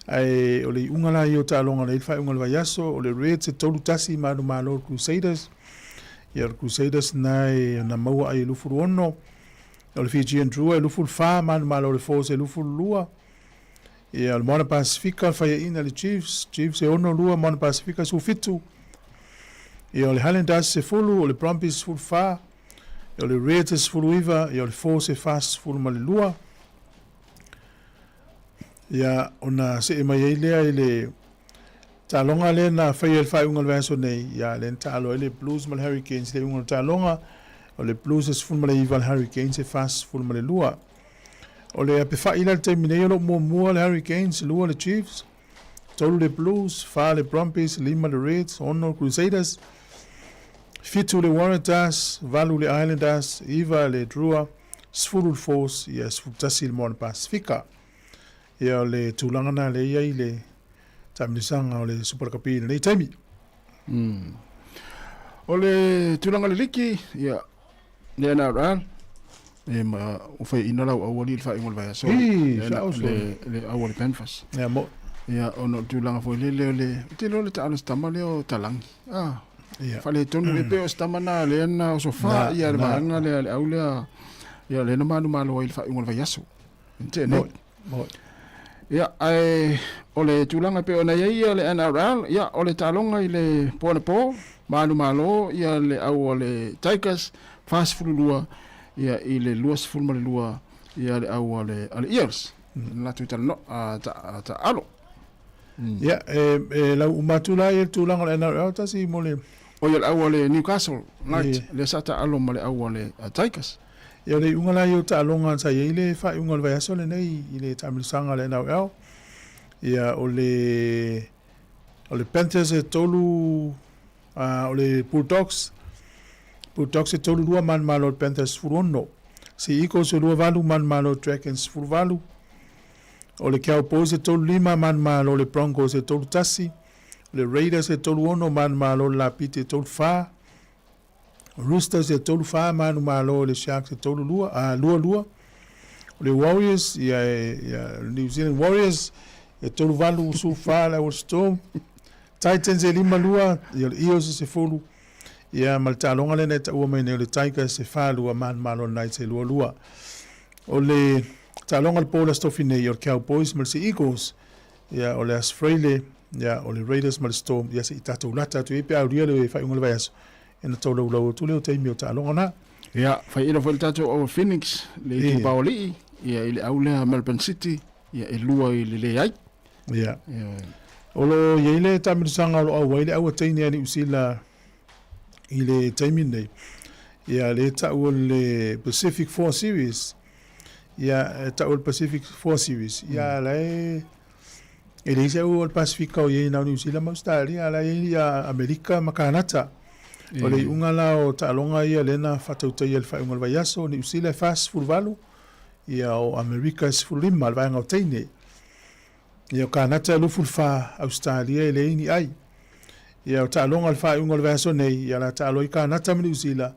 S2: ae o le iuga la ia o taaloga nei i le faaiuga o le vaiaso, o le Reds e 3-1 manumalo o le Crusaders. Ia o le Crusaders na e na maua ai e 26, o le Fijian Drua e 24 manumalo o le Force e 22. Ia o le Moana Pasifika faiaina le Chiefs, Chiefs e 6-2, Moana Pasifika 17. Ia o le Highlanders 10, o le Brumbies 14. O le Reds e 19, ia o le Force e 42. Ia ona see mai ai lea i le taaloga lea na faia i le faaiuga o le vaiaso nei, ia lea na taalo ai le Blues ma le Hurricanes i le iuga o le taaloga. O le Blues e 19, le Hurricanes e 42. O le apefai la i le taimi nei o lo o muamua le Hurricanes, 2 le Chiefs, 3 le Blues, 4 le Brumbies, 5 le Reds, 6 le Crusaders, 7 le Waratahs, 8 le Islanders, 9 le Drua, 10 le Force, ia 11 le Moana Pasifika. Ia o le tulaga na lea i ai le taamilosaga o le Super Rugby i lenei taimi.
S7: O le tulaga o le liki, ia, le NRL, e ma o fai ina lau auali i le faaiuga o le vaiaso.
S2: Ii,
S7: Le,
S2: sa oso.
S7: le, le auali Panthers.
S2: Ia mo.
S7: Ia, ona o le tulaga foi lele o le, ou te iloa o le taalo se tama lea o Talangi. Ah,
S2: Ia.
S7: faaletonu e pei o se tama na lea na osofa
S2: Na,
S7: ia le
S2: na.
S7: vaega lea le au lea, ia lea na manumalo ai i le faaiuga o le vaiaso. Te nei.
S2: Moi. Moi.
S7: Ia, ae o le tulaga e pei ona i ai ia le NRL, ia, o le taaloga i le po anapo, manumalo ia le au a le Tigers, 42, ia, i le 22, ia le au a le, a le Eels. Mm. Latou talanoa, a, ta, taalo.
S2: Ia, e, e lau uma atu la ia le tulaga o le NRL tasi mo le...
S7: O ia le au a le Newcastle Knights,
S2: Ie.
S7: lea sa taalo ma le au a le a Tigers.
S2: Ia o le iuga la ia o taaloga sa i ai le faaiuga o le vaiaso lenei i le taamilosaga a le NRL. Ia o le o le Panthers e tolu a o le Bulldogs Bulldogs e 3-2 manumalo le Panthers 16. Sea Eagles e 2-8 manumalo Dragons 18. O le Cowboys e 3-5 manumalo le Broncos e 3-1. O le Raiders e 3-6 manumalo le Lapiti e 3-4. Roosters e 3-4 manumalo le Sharks e 3-2 a 2-2. O le Warriors ia, ia New Zealand Warriors e 3-8 14 le Storm. Titans e 5-2, ia le Eels e 10. Ia ma le taaloga lea na e taua mai nei o le Tigers e 4-2, manumalo le Knights e 2-2. O le taaloga o le po o le Aso Tofi nei, o le Cowboys ma le Sea Eagles, ia o le Aso Faraile, ia o le Raiders ma le Storm, ia se i tatou lata atu i ai pe a aulia le faaiuga o le vaiaso, ia ona tolaulau atu lea o taimi o taaloga na.
S7: Ia, faiaina foi le tatou au Phoenix, le itupa o alii, ia i le au lea Melbourne City, ia e 2 i le leai.
S2: Ia. O lo o i ai le taamilosaga o lo o auai le au a teine a Niu Sila i le taimi lenei. Ia, lea e tau o le Pacific Four Series. Ia, e tau o le Pacific Four Series. Ia, la e e leai se au o le Pasifika o i ai na o Niu Sila ma Ausetalia, a la e i ai ia Amerika ma Kanata. O le iuga la o taaloga ia lea na faatautaia i le faaiuga o le vaiaso, o Niu Sila e 48, ia o Amerika e 15, le vaega o teine. Ia o Kanata e 24, Ausetalia e leai ni ai. Ia o taaloga o le faaiuga o le vaiaso nei, ia o le a taalo ai Kanata ma Niu Sila,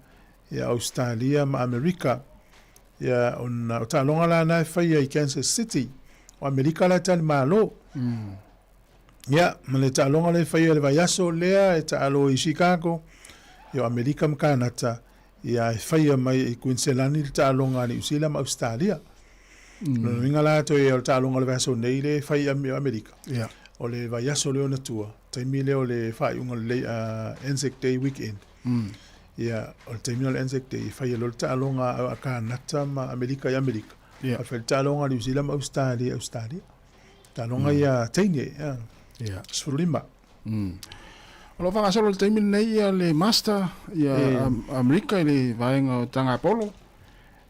S2: ia Ausetalia ma Amerika. Ia ona o taaloga la na e faia i Kansas City, o Amerika la e talimalo. Ia ma le taaloga lea e faia i le vaiaso lea e taalo i Chicago, ia o Amerika ma Kanata, ia e faia mai i Kuiniselani le taaloga a Niu Sila ma Ausetalia. Lona uiga la toe o le taaloga o le vaiaso nei lea e fai i Amerika. O le vaiaso lea ona tua, taimi lea o le faaiuga o le Anzac Day weekend. Ia, o le taimi o le Anzac Day e fai ai loa le taaloga a Kanata ma Amerika i Amerika.
S7: Ia.
S2: A fai le taaloga a Niu Sila ma Ausetalia i Ausetalia. Taaloga ia teine, ia.
S7: Ia.
S2: 15.
S7: O lo o faagasolo i le taimi lenei ia le Master ia Amerika i le vaega o Tagapolo.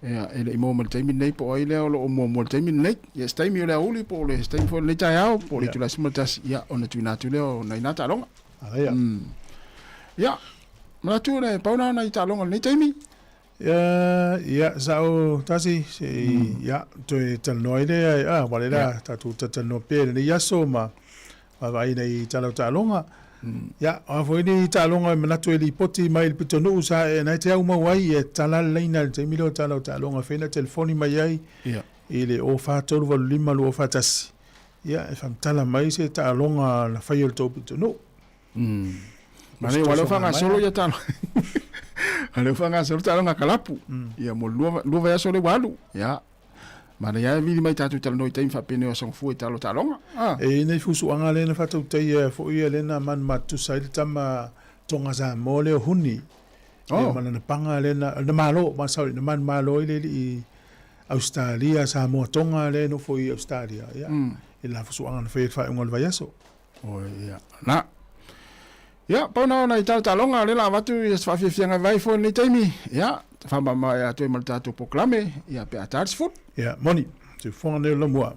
S7: Ia, e le i maua mai le taimi lenei po o ai lea o lo o muamua i le taimi lenei. Ia, se taimi o le aoauli po o le se taimi foi o lenei taeao po o le itula e 11, ia, ona tuuina atu lea o nai na taaloga.
S2: Alaia.
S7: Ia, manatu le pau na o nai taaloga o lenei taimi.
S2: Ia, ia, sa o tasi, se i, ia, toe talanoa ai lea, a, ua le la, tatou talatalanoa pea i lenei aso ma vaavaai nei i tala o taaloga. Ia, o a foi ni taaloga e manatu e lipoti mai i le pitonuu sa e na e te au mau ai, ia tala le laina i le taimi lea o tala o taaloga e fai na telefoni mai ai i le 04 385 241. Ia, e faamatala mai se taaloga na faia i le tou pitonuu.
S7: Ma lea ua lea ua faagasolo ia taaloga. A lea ua faagasolo taaloga kalapu. Ia mo le lua vaiaso lea ua alu. Ia. Manaia lava e vili mai tatou talanoa i taimi faapenei o aso gafua i tala o taaloga.
S2: E i ai nai fusuaga lea na faatautaia foi lea na manumatutusa ai le tama Tonga Samoa lea o Huni. Ia ma lana paga lea na, na malo, ma sorry, na manumalo ai le alii Ausetalia, Samoa, Tonga lea e nofo i Ausetalia, ia, i le lafusuaga na faia i le faaiuga o le vaiaso.
S7: Oi, ia, na. Ia, pau na o nai talotaloga, o lea la avatu ia se faafiafiaga e vai foi i lenei taimi, ia, faamamae atu ai ma le tatou polokalame, ia, pe a ta le 10.
S2: Ia, moni, soifuaga nei o le laumua.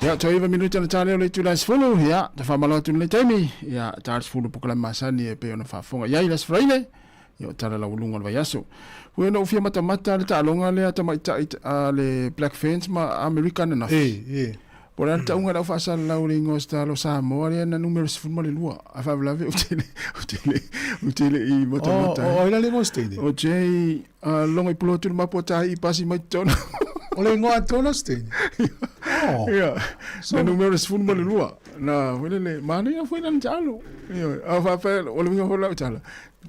S7: Ia, toe 9 minute na tāleo le itula e 10, ia, te whamalo atu nei taimi, ia, tā le 10 pokala masani e pe ona whaafonga. Ia, i las fraile, ia, o tala lau lunga o le vaiaso. Hui ona ufia matamata le taaloga lea tamaitai a le Black Ferns ma Amerika ananafi.
S2: E, e.
S7: Po o le a le tauga i lau faasalalau i le igoa o se talo Samoa lea na numera 12, ae faalavelave ou te le, ou te le, ou te le i matamata
S2: ai. O, o ai la le igoa o se teine?
S7: O Jay uh, Logoipulotu le mapu o Tahi i pasi mai totonu.
S2: O le igoa atoa la o se teine?
S7: Oh. Ia, na numera 12. Na, foi lele, manaia foi lana taalo. Ioe, a faapea, o le uiga foi o lau tala,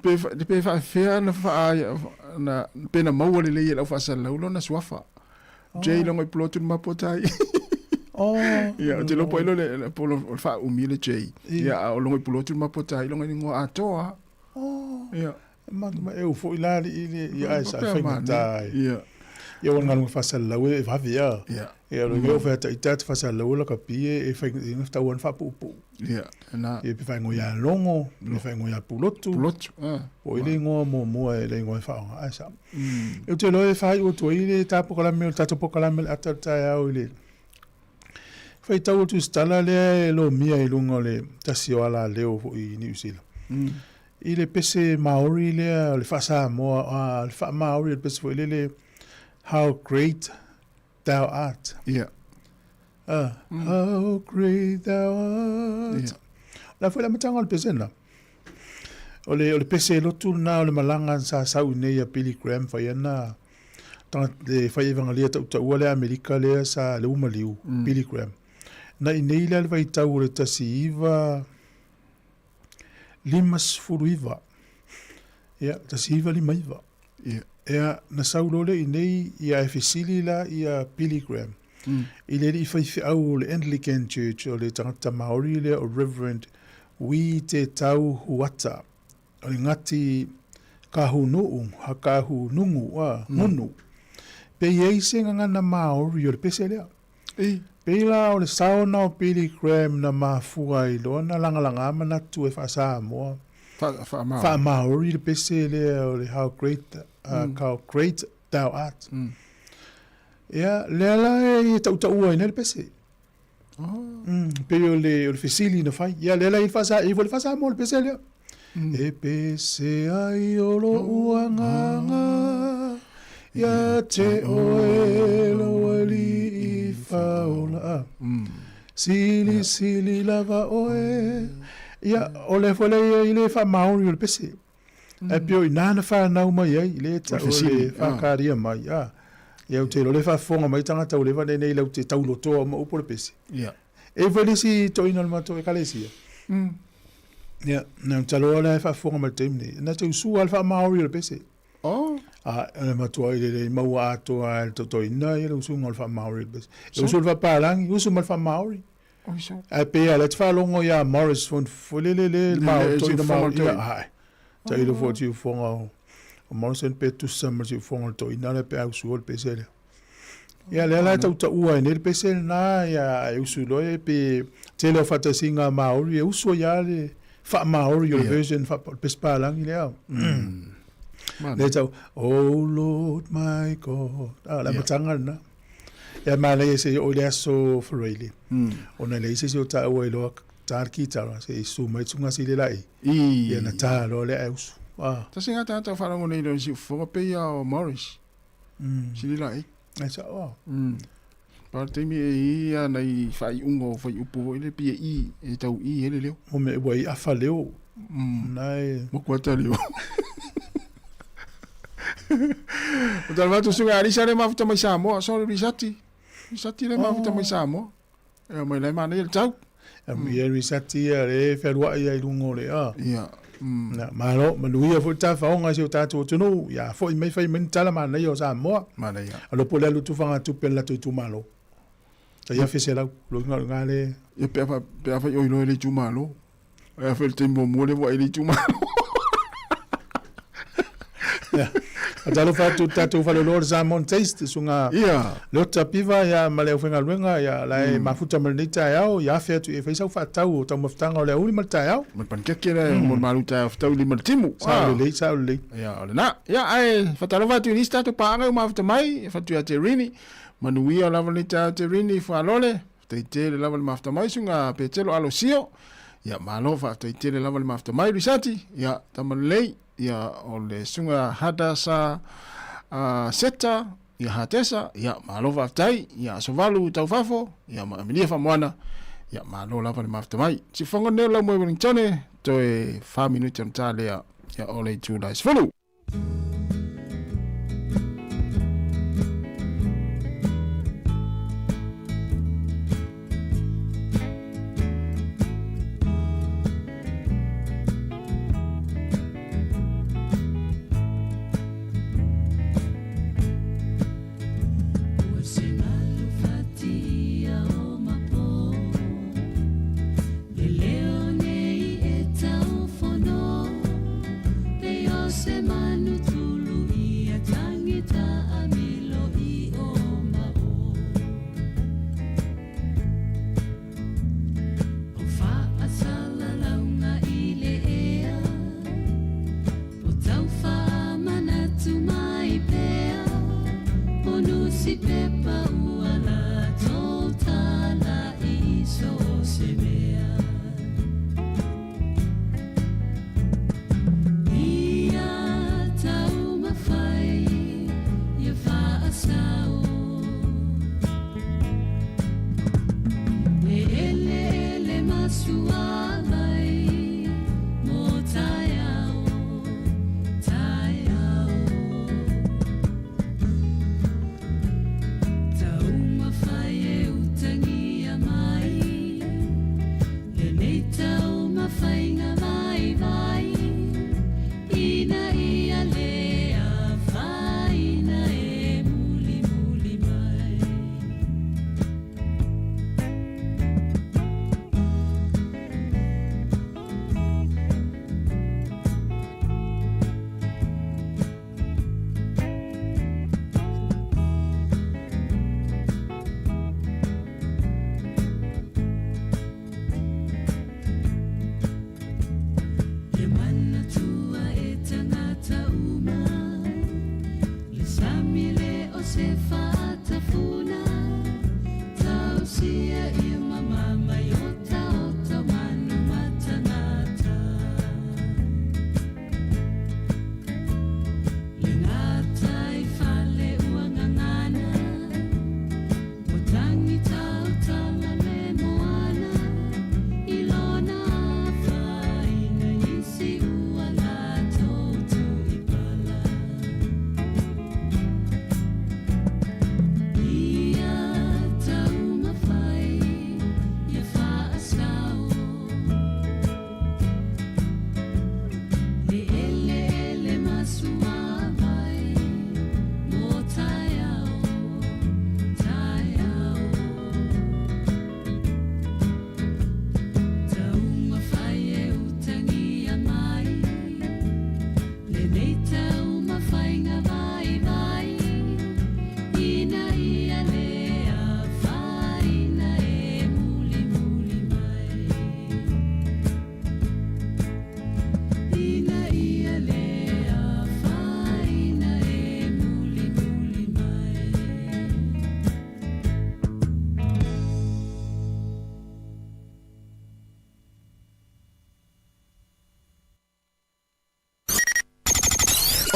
S7: Pe, pe faafefea na faa, na, pe na maua lelei e lau faasalalau lona suafa. Oh. Jay longo i pulotu le mapo tai.
S2: Oh.
S7: Ia, o te lopo ilo le, polo, o le faaumi le Jay. Ia, a o longo i pulotu le mapo tai, longo i ngoa atoa.
S2: Oh.
S7: Ia.
S2: Ma, ma e ufo i la li, li, ia, ai sa faigata.
S7: Ia.
S2: Ia, o ngaluga faasalalau e vave ia.
S7: Ia.
S2: Ia, o le o fea taita te faasalalau lakapi e fai, e tau ana faapuupuu.
S7: Ia, na.
S2: Ia, pe faaigoa ia Logo, pe faaigoa ia Pulotu.
S7: Pulotu, ah.
S2: Po o ai le igoa muamua e le igoa e faaaoga ai sa. Ou te iloa e faaiu atu ai le ta polokalame, o le tatou polokalame o le ata o le taeao i le. Faitau atu i se tala lea e lomia i luga o le tasi o alaleo foi i Niu Sila. I le pese Maori lea o le faa-Samoa, a, le faa-Maori o le pese foi lele, How Great Thou Art.
S7: Ia.
S2: Ah, How Great Thou Art.
S7: Ia.
S2: O le a foi le amataga o le pese lena? O le, o le pese lotu lena o le malaga sa sau i nei a Billy Graham fai ana le fai evagalia tautaua lea Amerika lea sa le uma liu, Billy Graham. Na i nei lea le vaitau o le 1959. Ia, 1959.
S7: Ia.
S2: Ia, na sau loa lea i nei, ia e fesili la ia Billy Graham. I le alii faifeau o le Anglican Church o le tagata Maori lea o Reverend Wi Te Tau Huata. O le Ngati Kahunuu, ha Kahunungu, a, Ngunu. Pe i ai se gagana Maori o le pese lea.
S7: I.
S2: Pei la o le sao na o Billy Graham na mafua ai loa na lagalaga manatu e faa-Samoa.
S7: Faa-Maori.
S2: Faa-Maori le pese lea o le How Great, How Great Thou Art. Ia, lea la e tautaua ai nei le pese. Pei o le, o le fesili na fai. Ia, lea la i faa, i foi le faa-Samoa le pese lea. E pese ai o lo'u agaga ia te oe lou alii faola. Silisili lava oe. Ia, o le foi lea i le faa-Maori o le pese. Ae pei o i ina na fanau mai ai, le tau o le whakaaria mai. A, ia ou te iloa o lea e faafofoga mai tagata ua leva nei lau te taulotoa uma upu o le pese.
S7: Ia.
S2: E foi le isi toeaina o le matou ekalesia. Ia, na taloa lea e faafofoga mai i le taimi nei. Na te usua le faa-Māori o le pese.
S7: Oh.
S2: A, o le matua i le maua atoa e le totoina ia le usuga o le faa-Māori o le pese. E usu le faapalagi, usu ma le faa-Māori. Ae pei lava o lea e te faalogo ia Morris foi lele le Māori, toeaina Māori, ia, ae. Tailo foi o siufofoga o Morrison pe tusa ma le siufofoga o le toeaina lea pe a usua le pese lea. Ia, lea la e tautaua ai nei le pese lena, ia, e usu loa e pe tele o faatasiga Māori e usu ai lava le faa-Māori o le version faa, le pese palagi lea. Lea e tau, Oh Lord my God. Ah, le amataga lena. Ia manaia se i oo i le aso Faraile. Ona e leai se isi o taua e iloa tā le kitara, se i susu mai tugasi le laei. Ia na tā loa lea ae usu. Ah.
S7: Tasi ngā tātou wharango nei reo si ufofoga pei a o Morris. Sili laei.
S2: Ai sa o.
S7: Pa le taimi e i a nei whaiunga o whaiupu hoi le pia i, e tau i hele leo.
S2: Mo me ua i awha leo. Nai.
S7: Mo kua ta leo. O tala fatu sunga Alisa le mafuta mai Samoa. Sorry Risati. Risati le mafuta mai Samoa. E mai lai mana ia le tau.
S2: Ia Risati ia le wheruai ia i lunga o le a.
S7: Ia.
S2: Na, malo, manuia foi tafaoga i si o tatou atunuu, ia foi mai fai mai ni tala manaia o Samoa.
S7: Manaia.
S2: Alo po o le alu tufagatupe a le latou itumalo. Tai $1,100, loiga o lena le.
S7: Ia pe a pe a fai oi loa i le itumalo. Ai a fai le taimi muamua lea ua ai le itumalo.
S2: Ia. Talofa atu i le tatou faleoloa o le Samoan Taste, susuga
S7: Ia.
S2: Leota Piva ia ma le aufaigaluega ia la e mafuta ma lenei taeao, ia afe atu e fai sau faatau o taumafataga o le aoauli ma le taeao.
S7: Ma le panikeke lea mo le malu taeao fetau i lima le timu.
S2: Sao lelei, sao lelei.
S7: Ia, o lena. Ia, ae faatalofa atu i nisi tatou paaga ua mafuta mai, e fatu ia te Rini. Manuia lava lenei taeao te Rini, Fualole. Faafetai tele lava le mafuta mai suga Petelo Alosio. Ia, malo faafetai tele lava le mafuta mai Risati. Ia, tama lelei. Ia, o le suga Hadasa Seta, ia Hatesa, ia, malo faafetai. Ia, aso valu tau fafo, ia, ma Emilia Famoana. Ia, malo lava le mafuta mai. Sifofoga nei o lau moe Wellingtone, toe 4 minute ona ta lea, ia, o le itula e 10.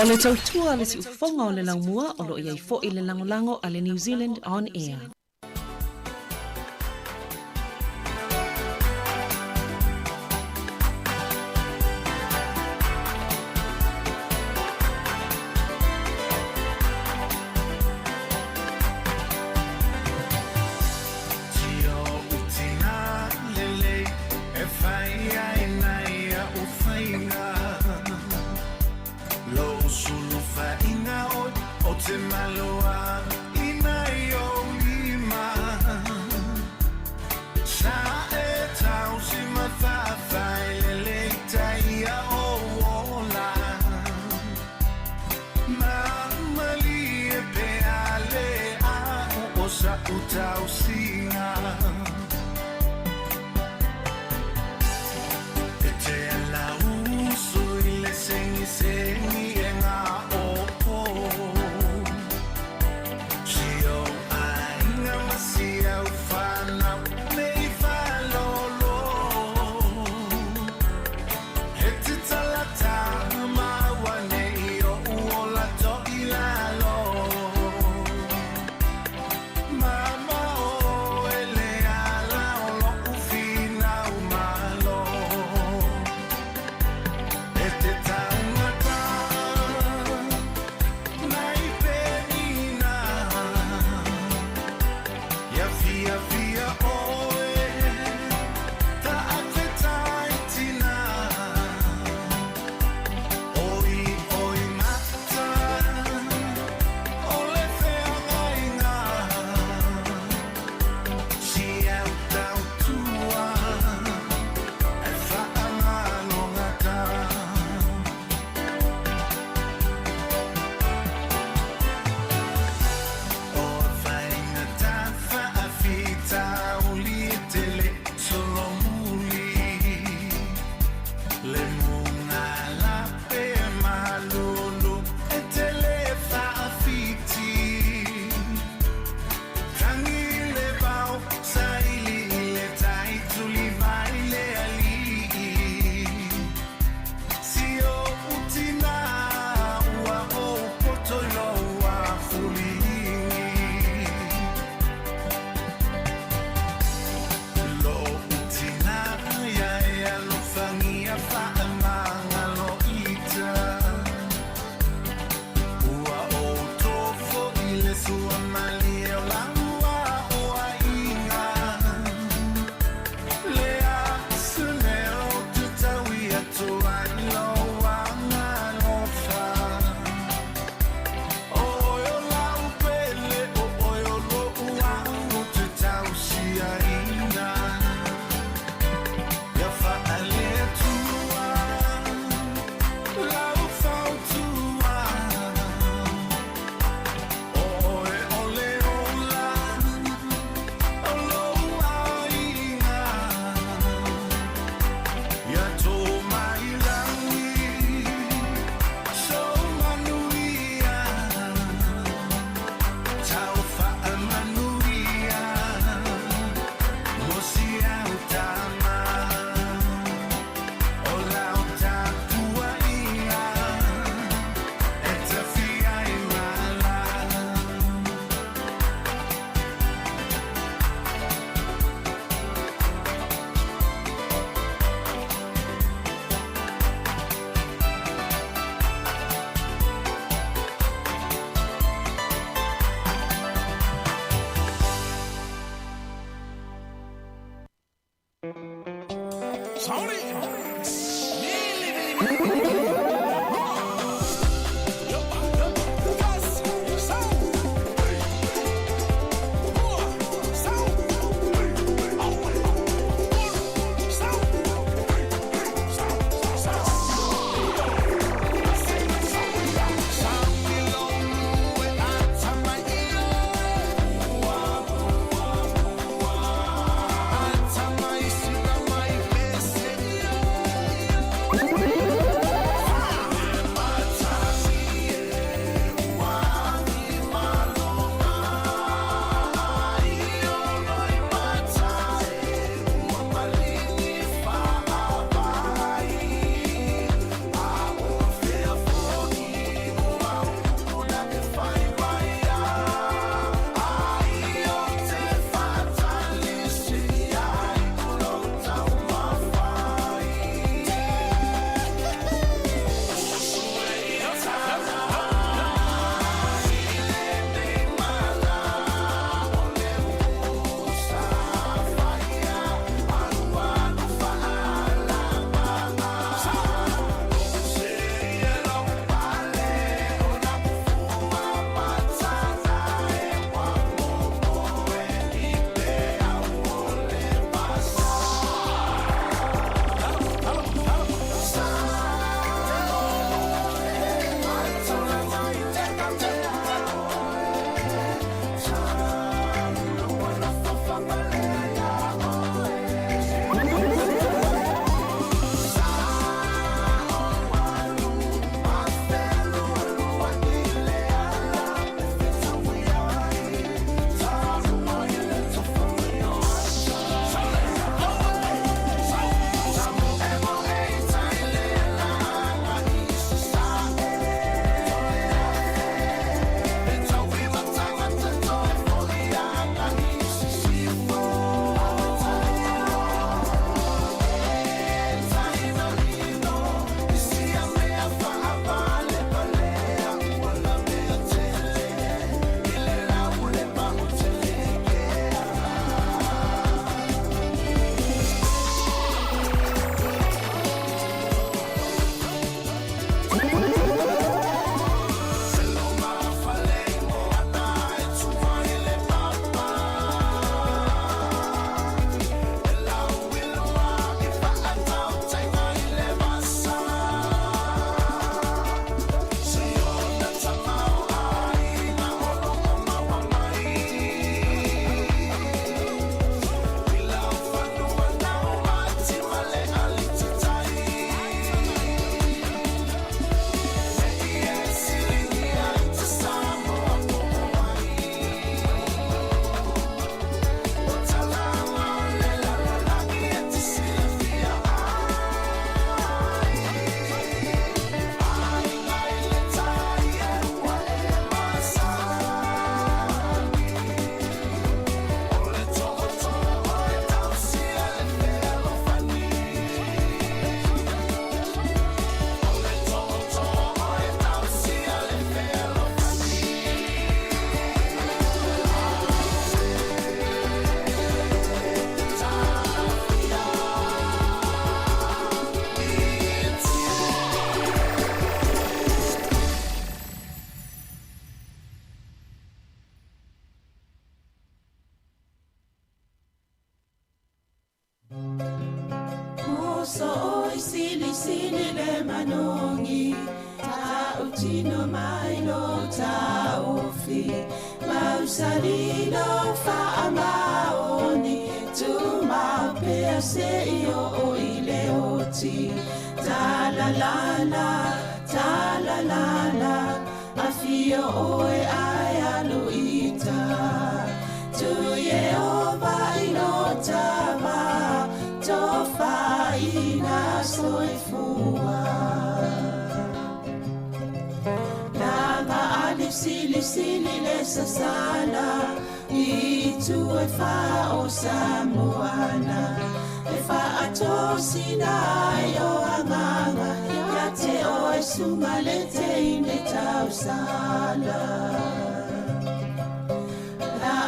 S9: O le tautua a le siufofoga o le laumua o lo o i ai foi le lagolago a le New Zealand On Air.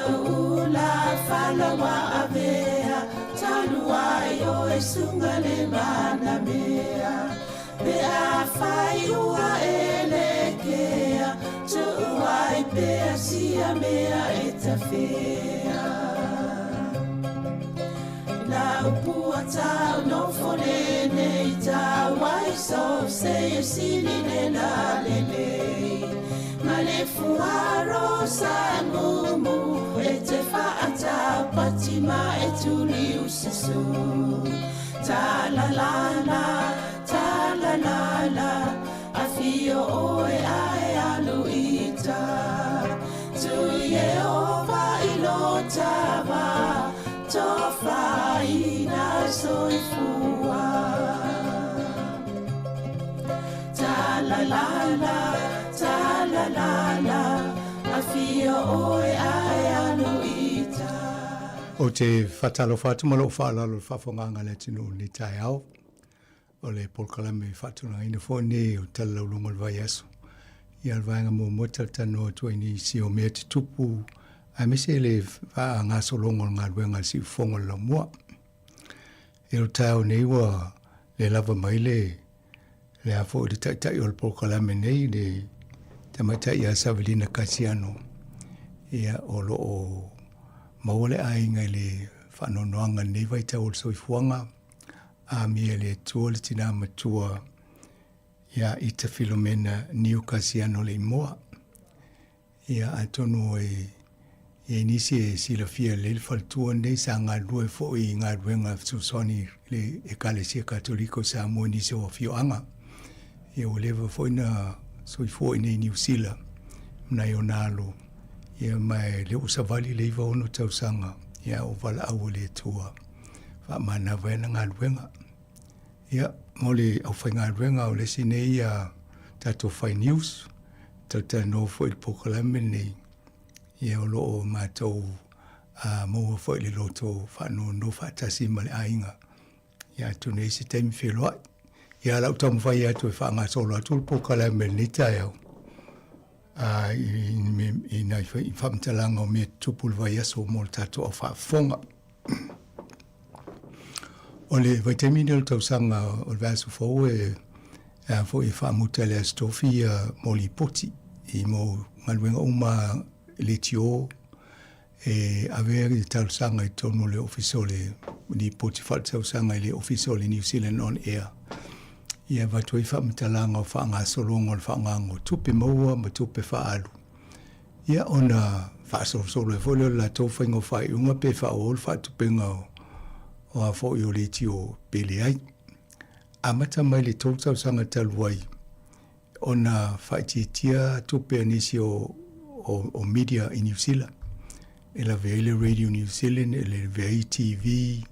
S10: Ula fala wa avea, talu ai. oe suga le manamea Pe afai ua e le kea Tuu ai pea sia mea e tafea Na upu a tau nofo lenei tau ai so se e sili le la lelei Ma le fuaro sa mumu e te whaatau pati ma e tuli ususu Ta la la la, ta la la la Afio oe ae alu ita Tui e ova i lo tava Tofaina soifua Ta la la la, ta la la la Afio oe ae alu ita.
S11: Ou te faatalofa atu ma lou faaaloalo i le faafofogaaga a le atunuu i lenei taeao. O le polokalame faatulagaina foi lenei o Tala Lauloga o le Vaiaso. Ia, o le vaega muamua e talatalanoa atu ai nisi o mea tutupu aemaise le faagasologa o le galuega a le Siufofoga o le Laumua. I le taeao nei ua le lava mai le le a foi le taitai o le polokalame nei le tamaitai ia Savelina Kasiano ia o lo o maua le aiga i le faanoanoaga i lenei vaitau o le soifuaga amia e le Atua le tinā matua ia Ita Filomena Niu Kasiano le imoa. Ia atonu e i ai nisi e silafia lelei le faletua lenei sa galulue foi i galuega fesoasoani i le Ekalesia Katoliko i Samoa i nisi o afioaga. Ia ua leva foi na soifua i inei i Niu Sila ma nai ona alo, ia ma e lea ua savali le 96 tausaga, ia ua valaau e le Atua faamanava ai ana galuega. Ia, mo le aufaigaluega o le isi nei a tatou Fai News, talatalanoa foi i le polokalame lenei, ia o lo o matou maua foi le loto faanoanoa faatasi ma le aiga. Ia atonu e i ai se taimi feiloai. Ia o le a ou taumafai atu e faagasolo atu le polokalame i lenei taeao i nai faamatalaga o mea tutupu i le vaiaso mo le tatou au faafofoga. O le vaitaimi lenei o le tausaga o le vaiaso fou e a foi e faamuta e le Aso Tofi ia mo lipoti i mo galuega uma leitio e ave le talosaga i totonu o le Ofisa o le Lipoti Faaletausaga i le Ofisa o le New Zealand On Air ia avatu ai faamatalaga o faagasologa o le faaaogaina o tupe maua ma tupe faaalu ia ona faasolosolo ai foi lea o le latou faiga o faaiuga pe faaauau le faatupega o a foi o leitio pe leai. Amata mai le 3 tausaga talu ai ona faaitiitia tupe a nisi o, o, o media i Niu Sila. E lavea ai le Radio New Zealand, e lavea ai TV,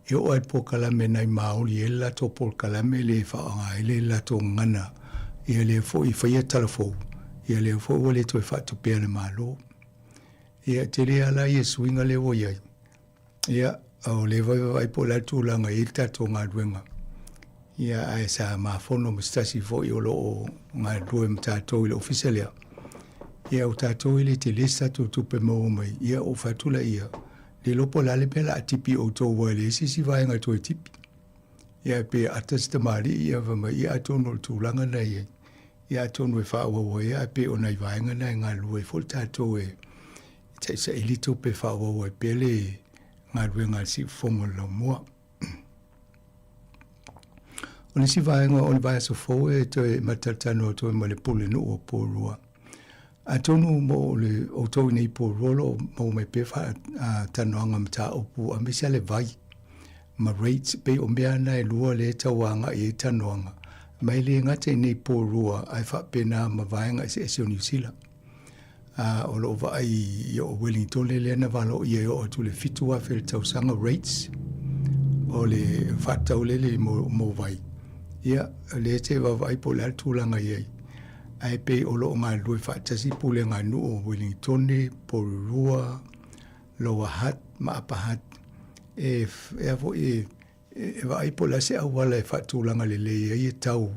S11: e oo lava i polokalame nai Māori e i ai le latou polokalame le faaaoga ai le latou gagana, ia lea foi e faia tala fou, ia lea foi ua le toe faatupea e le Malo. Ia e tele lava la ia suiga lea ua i ai. Ia, o lea foi e vaavaai po o le a le tulaga e i ai le tatou galuega. Ia, ae sa mafono ma se tasi foi o lo o galulue ma tatou i le ofisa lea. Ia, o tatou e le tele se tatou tupe maua mai. Ia, ou fai atu laia, le iloa po o le a le mea o le a tipi outou aua e leai se isi vaega e toe tipi. Ia, pe ata se tamalii, ia, fai mai, ia atonu o le tulaga lena e i ai. Ia, atonu e faaauau ai, ae pei o nai vaega na e galulue ai foi le tatou e sailisaili tupe faaauau ai pea le galuega a le Siufofoga o le Laumua. O le isi vaega o le vaiaso fou e toe matalatalanoa atu ai ma le Pulenuu o Porirua. Atonu mo le outou i nei Porirua o lo o maua mai pea faatalanoaga mataupu aemaise lava le vai ma rates pei o mea na e lua lea e tau agai i ai talanoaga ma e le gata i nei Porirua ae faapena ma vaega eseese o Niu Sila. A, o lo o vaai i o Wellingtone lea na valoia e oo atu i le 7,000 i le tausaga rates o le faatatau lele mo, mo vai. Ia, lea te vaavaai po o le a le tulaga i ai. Ae pei o lo o galulue faatasi pulega a nuu o Wellingtone, Porirua, Lower Hutt ma Upper Hutt e, e a foi e, e vaai po o le a se auala e faatulaga lelei ai e tau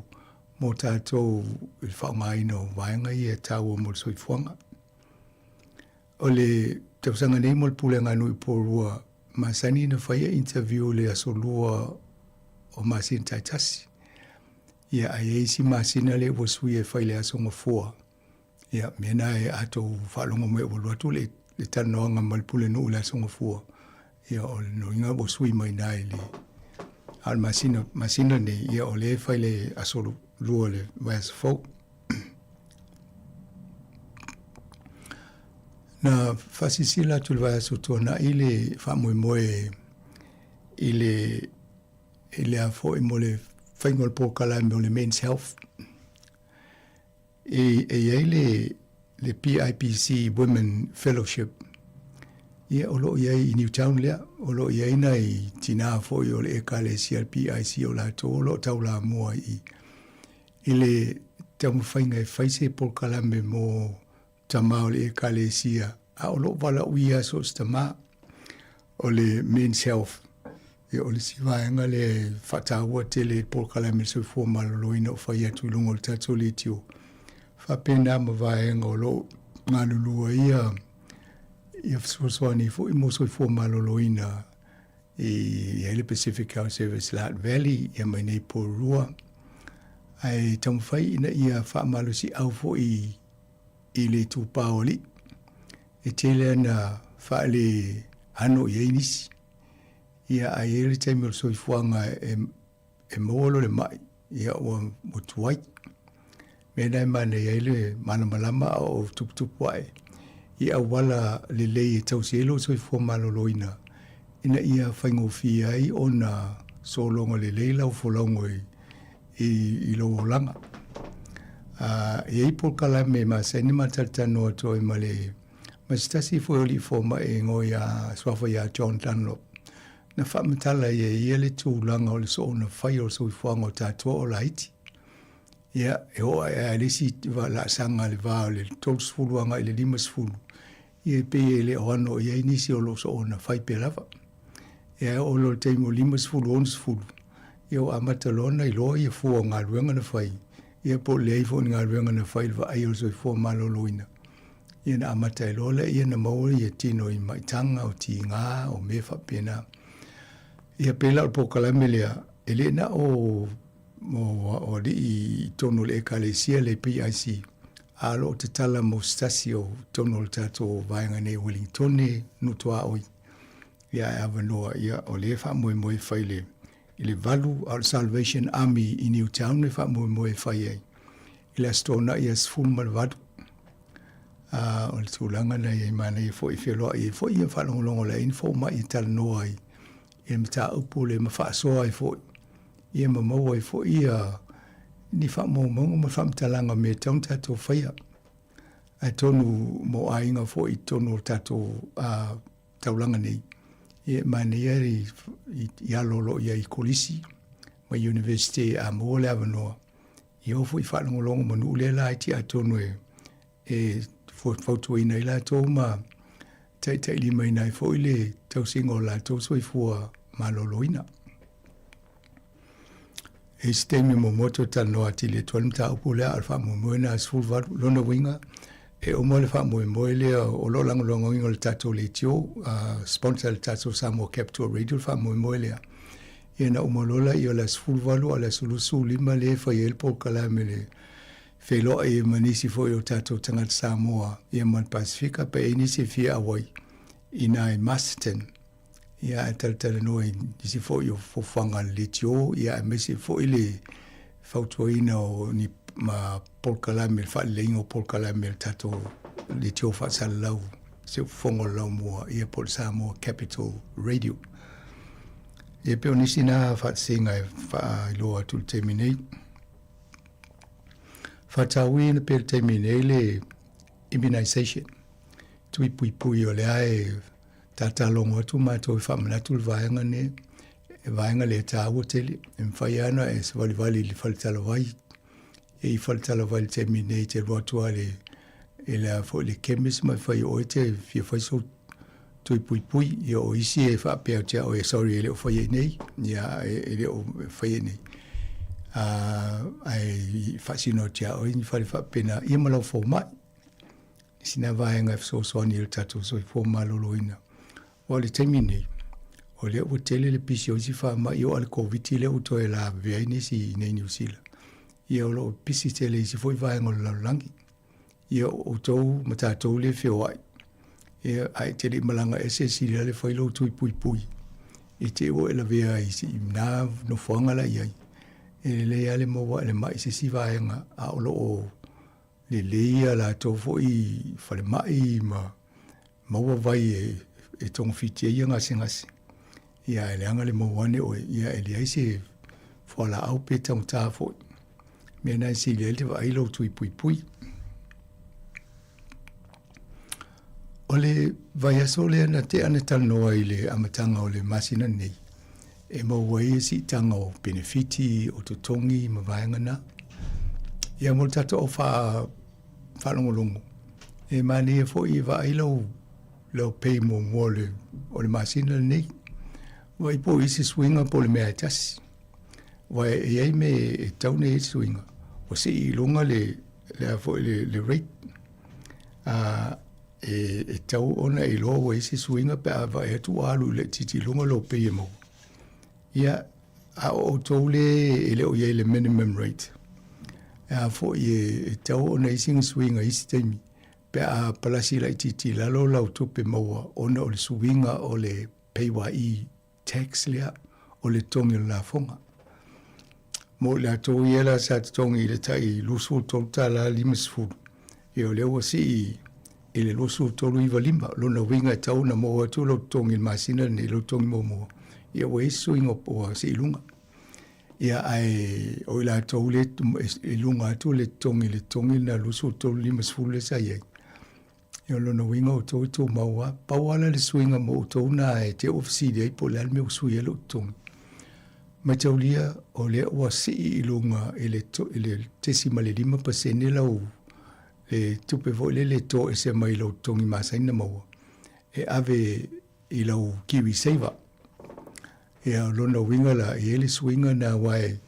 S11: mō tātou i le faaaogaina o vaega ia e tāua mo le soifuaga. O le tausaga nei mo le Pulega Nui Porirua, masani ona faia interview i le aso lua o masina taitasi. Ia, ae i ai isi masina lea ua sui e fai i le aso Gafua. Ia, mea na e a outou faalogo mai ua alu atu le, le talanoaga ma le pulenuu i le aso Gafua, ia o le noiga ua sui mai na i le a o le masina, masina nei, ia o lea e fai le aso lua le vaiaso fou. Na faasilasila atu i le vaiaso tuanai le faamoemoe i le i le a foi mo le faiga o le polokalame o le Men's Health. E, e i ai le, le PIPC Women Fellowship, ia o lo o i ai i Newtown lea, o lo o i ai nai tinā foi o le ekalesia le PIC o latou o lo o taulamua i, i le taumafaiga e fai se polokalame mo tama o le ekalesia, a o lo o valaauia so o se tama o le Men's Health. Ia, o le isi vaega lea e faataua tele i le polokalame soifua maloloina o fai atu i luga o le tatou leitio. Faapena ma vaega o lo o galulue ai ia, ia fesoasoani foi mo soifua maloloina i ai le Pacific Health Service Lart Valley ia mai nei Porirua. Ae taumafai ina ia faamalosiau foi i le itupa o alii. E tele ana faale ano i ai nisi. Ia, a i ai le taimi o le soifuaga e, e maua loa le mai, ia ua, ua tuai. Mea na e manaia ai le malamalama a o tuputupu ae i auala lelei e tausi ai lou soifua maloloina ina ia faigofie ai ona sologa lelei lau folauga i, i, i lou olaga. Uh, e i ai polokalame masani ma talatalanoa atu ai ma le ma se tasi foi o alii fomai e igoa ia suafa ia John Dunlop. Na faamatala ai e ia le tulaga o le soona fai o le soifuaga o tatou o laiti. Ia, e oo ae lava i le isi laasaga i le va o le 30 agai i le 50, ia e pei e le o ano i ai nisi o lo o soona fai pea lava. Ia e oo loa i le taimi o 50, 60, ia ua amata loa ona iloa ia fua o galuega na fai, ia po o le leai foi o ni galuega na fai i le vaaia o le soifua maloloina. Ia na amata ai loa lea ona maua ia tino i maitaga, o tiga, o mea faapena. Ia pei la o le polokalame lea, e le na o o alii i totonu o le ekalesia le PIC, a o lo o tatala mo se tasi o totonu o le tatou vaega nei o Welingtone, Nutuaoi. Ia ae avanoa, ia o lea e faamoemoe e fai le i le 8 a o le Salvation Army i Newtown e faamoemoe e fai ai i le Aso Toonai ia 18. A o le tulaga lena e manaia foi e feloai ai foi ia faalogologo le ai fomai e talanoa ai i le mataupu lea ma faasoa ai foi ia ma maua ai foi ia ni faamaumauga ma faamatalaga o mea e tatau ona tatou faia. Atonu mo aiga foi i totonu o le tatou taulaga nei, ia e manaia i, i, i alo o lo o i ai i kolisi ma University a maua le avanoa, ia o foi faalogologo ma nuu lea laiti atonu e, e fautuaina ai latou ma taitailimaina ai foi le tausiga o latou soifua maloloina. E isi taimi muamua toe talanoa atili atu ai le mataupu lea, a o le faamoemoe lena e 18. Lona uiga, e uma le faamoemoe lea o lo o lagolagoina e le tatou leitio, uh, sponsor e le tatou Samoa Capital Radio le faamoemoe lea. Ia na uma loa lea o le aso 18 a o le aso 25 lea e fai ai le polokalame le feiloai ai ma nisi foi o tatou tagata Samoa ia ma le Pasefika pe i ai nisi e fia auai i ina i Masterton. Ia ae talatalanoa i nisi foi o fofoga a le leitio, ia aemaise foi le fautuaina o ni ma polokalame, le faaleleiga o polokalame a le tatou leitio faasalalau, Siufofoga o le Laumua, ia po o le Samoa Capital Radio. Ia pei o nisi na faatasiga e faailoa atu i le taimi nei. Faatauina pea i le taimi nei le immunization, tui puipui o lea e Tatalogo atu matou e faamanatu le vaega nei, e vaega lea e taua tele. E mafai lava ona e savalivali i le faletalavai. E i faletalavai i le taimi nei e te alu atu lava i le, i le, foi le chemist ma e fai o oe te fia fai sou tui puipui. Ia o isi e faapea atu ia oe, sorry e le o faia i nei, ia e le o faia i nei. Ae faasino atu ia oe ni fale faapena, ia ma lau fomai. I sina vaega e fesoasoani i le tatou soifua maloloina. Aua o le taimi nei, O lea ua tele le pisi o isi faamai oo a le Koviti lea ua toe lavevea ai nisi i inei i Niu Sila. Ia o lo o pisi tele i isi foi vaega o le lalolagi. Ia o outou ma tatou lea e feoai, ia ae e te le i malaga ese e sili lava le fai lou tui puipui i te i ua e lavea ai i na nofoaga la i ai. E lelei lava le maua e le mai i se isi vaega a o lo o lelei a latou foi falemai ma maua vai e togafiti ai ia gasegase. Ia ae leaga le maua ane oe, ia e leai se fualaau pe taugata foi. Mea na e sili ai le vaai lou tui puipui. O le vaiaso lea na tea na talanoa i le amataga o le masina nei, e maua ai siitaga o penefiti, o totogi ma vaega na. Ia mo le tatou au faalogologo, e manaia foi e vaai lau lau pay muamua o le, o le masina lenei. Vaai po o i ai se suiga po o le mea e tasi. Aua e i ai mea e tatau ona i ai suiga, ua sii i luga le, le, a foi, le, le rate. E, e tatau ona e iloa ua i ai se suiga pe a vaai atu ua alu laitiiti i luga lou pay e maua. Ia, a o outou le e le o i ai i le minimum rate, e a foi e, e tatau ona i ai sina suiga i isi taimi pe a palasi laitiiti i lalo lau tupe maua ona o le suiga o le PAYE tax lea, o le totogi o le lafoga. Mo i latou ia la sa totogi i le tai $23.50, ia o lea ua sii i le 23.95. Lona uiga e tatau ona maua atu lou totogi i le masina lenei, lou totogi muamua, ia ua i ai se suiga ua sii i luga. Ia ae o i latou lea e i luga atu le totogi i le totogi lena 23.50 lea sa i ai, Ia o lona uiga o outou e tumau lava. Pau lava la le suiga mo outou na e te ua fesili ai po o le a le mea ua sui ai lou totogi. Mataulia o lea ua sii i luga i le i le 0.5% lau le tupe foi lele e toese mai lou totogi masani na maua e ave i lau Kiwi Saver. Ia, o lona uiga la, e i ai le suiga na aua e,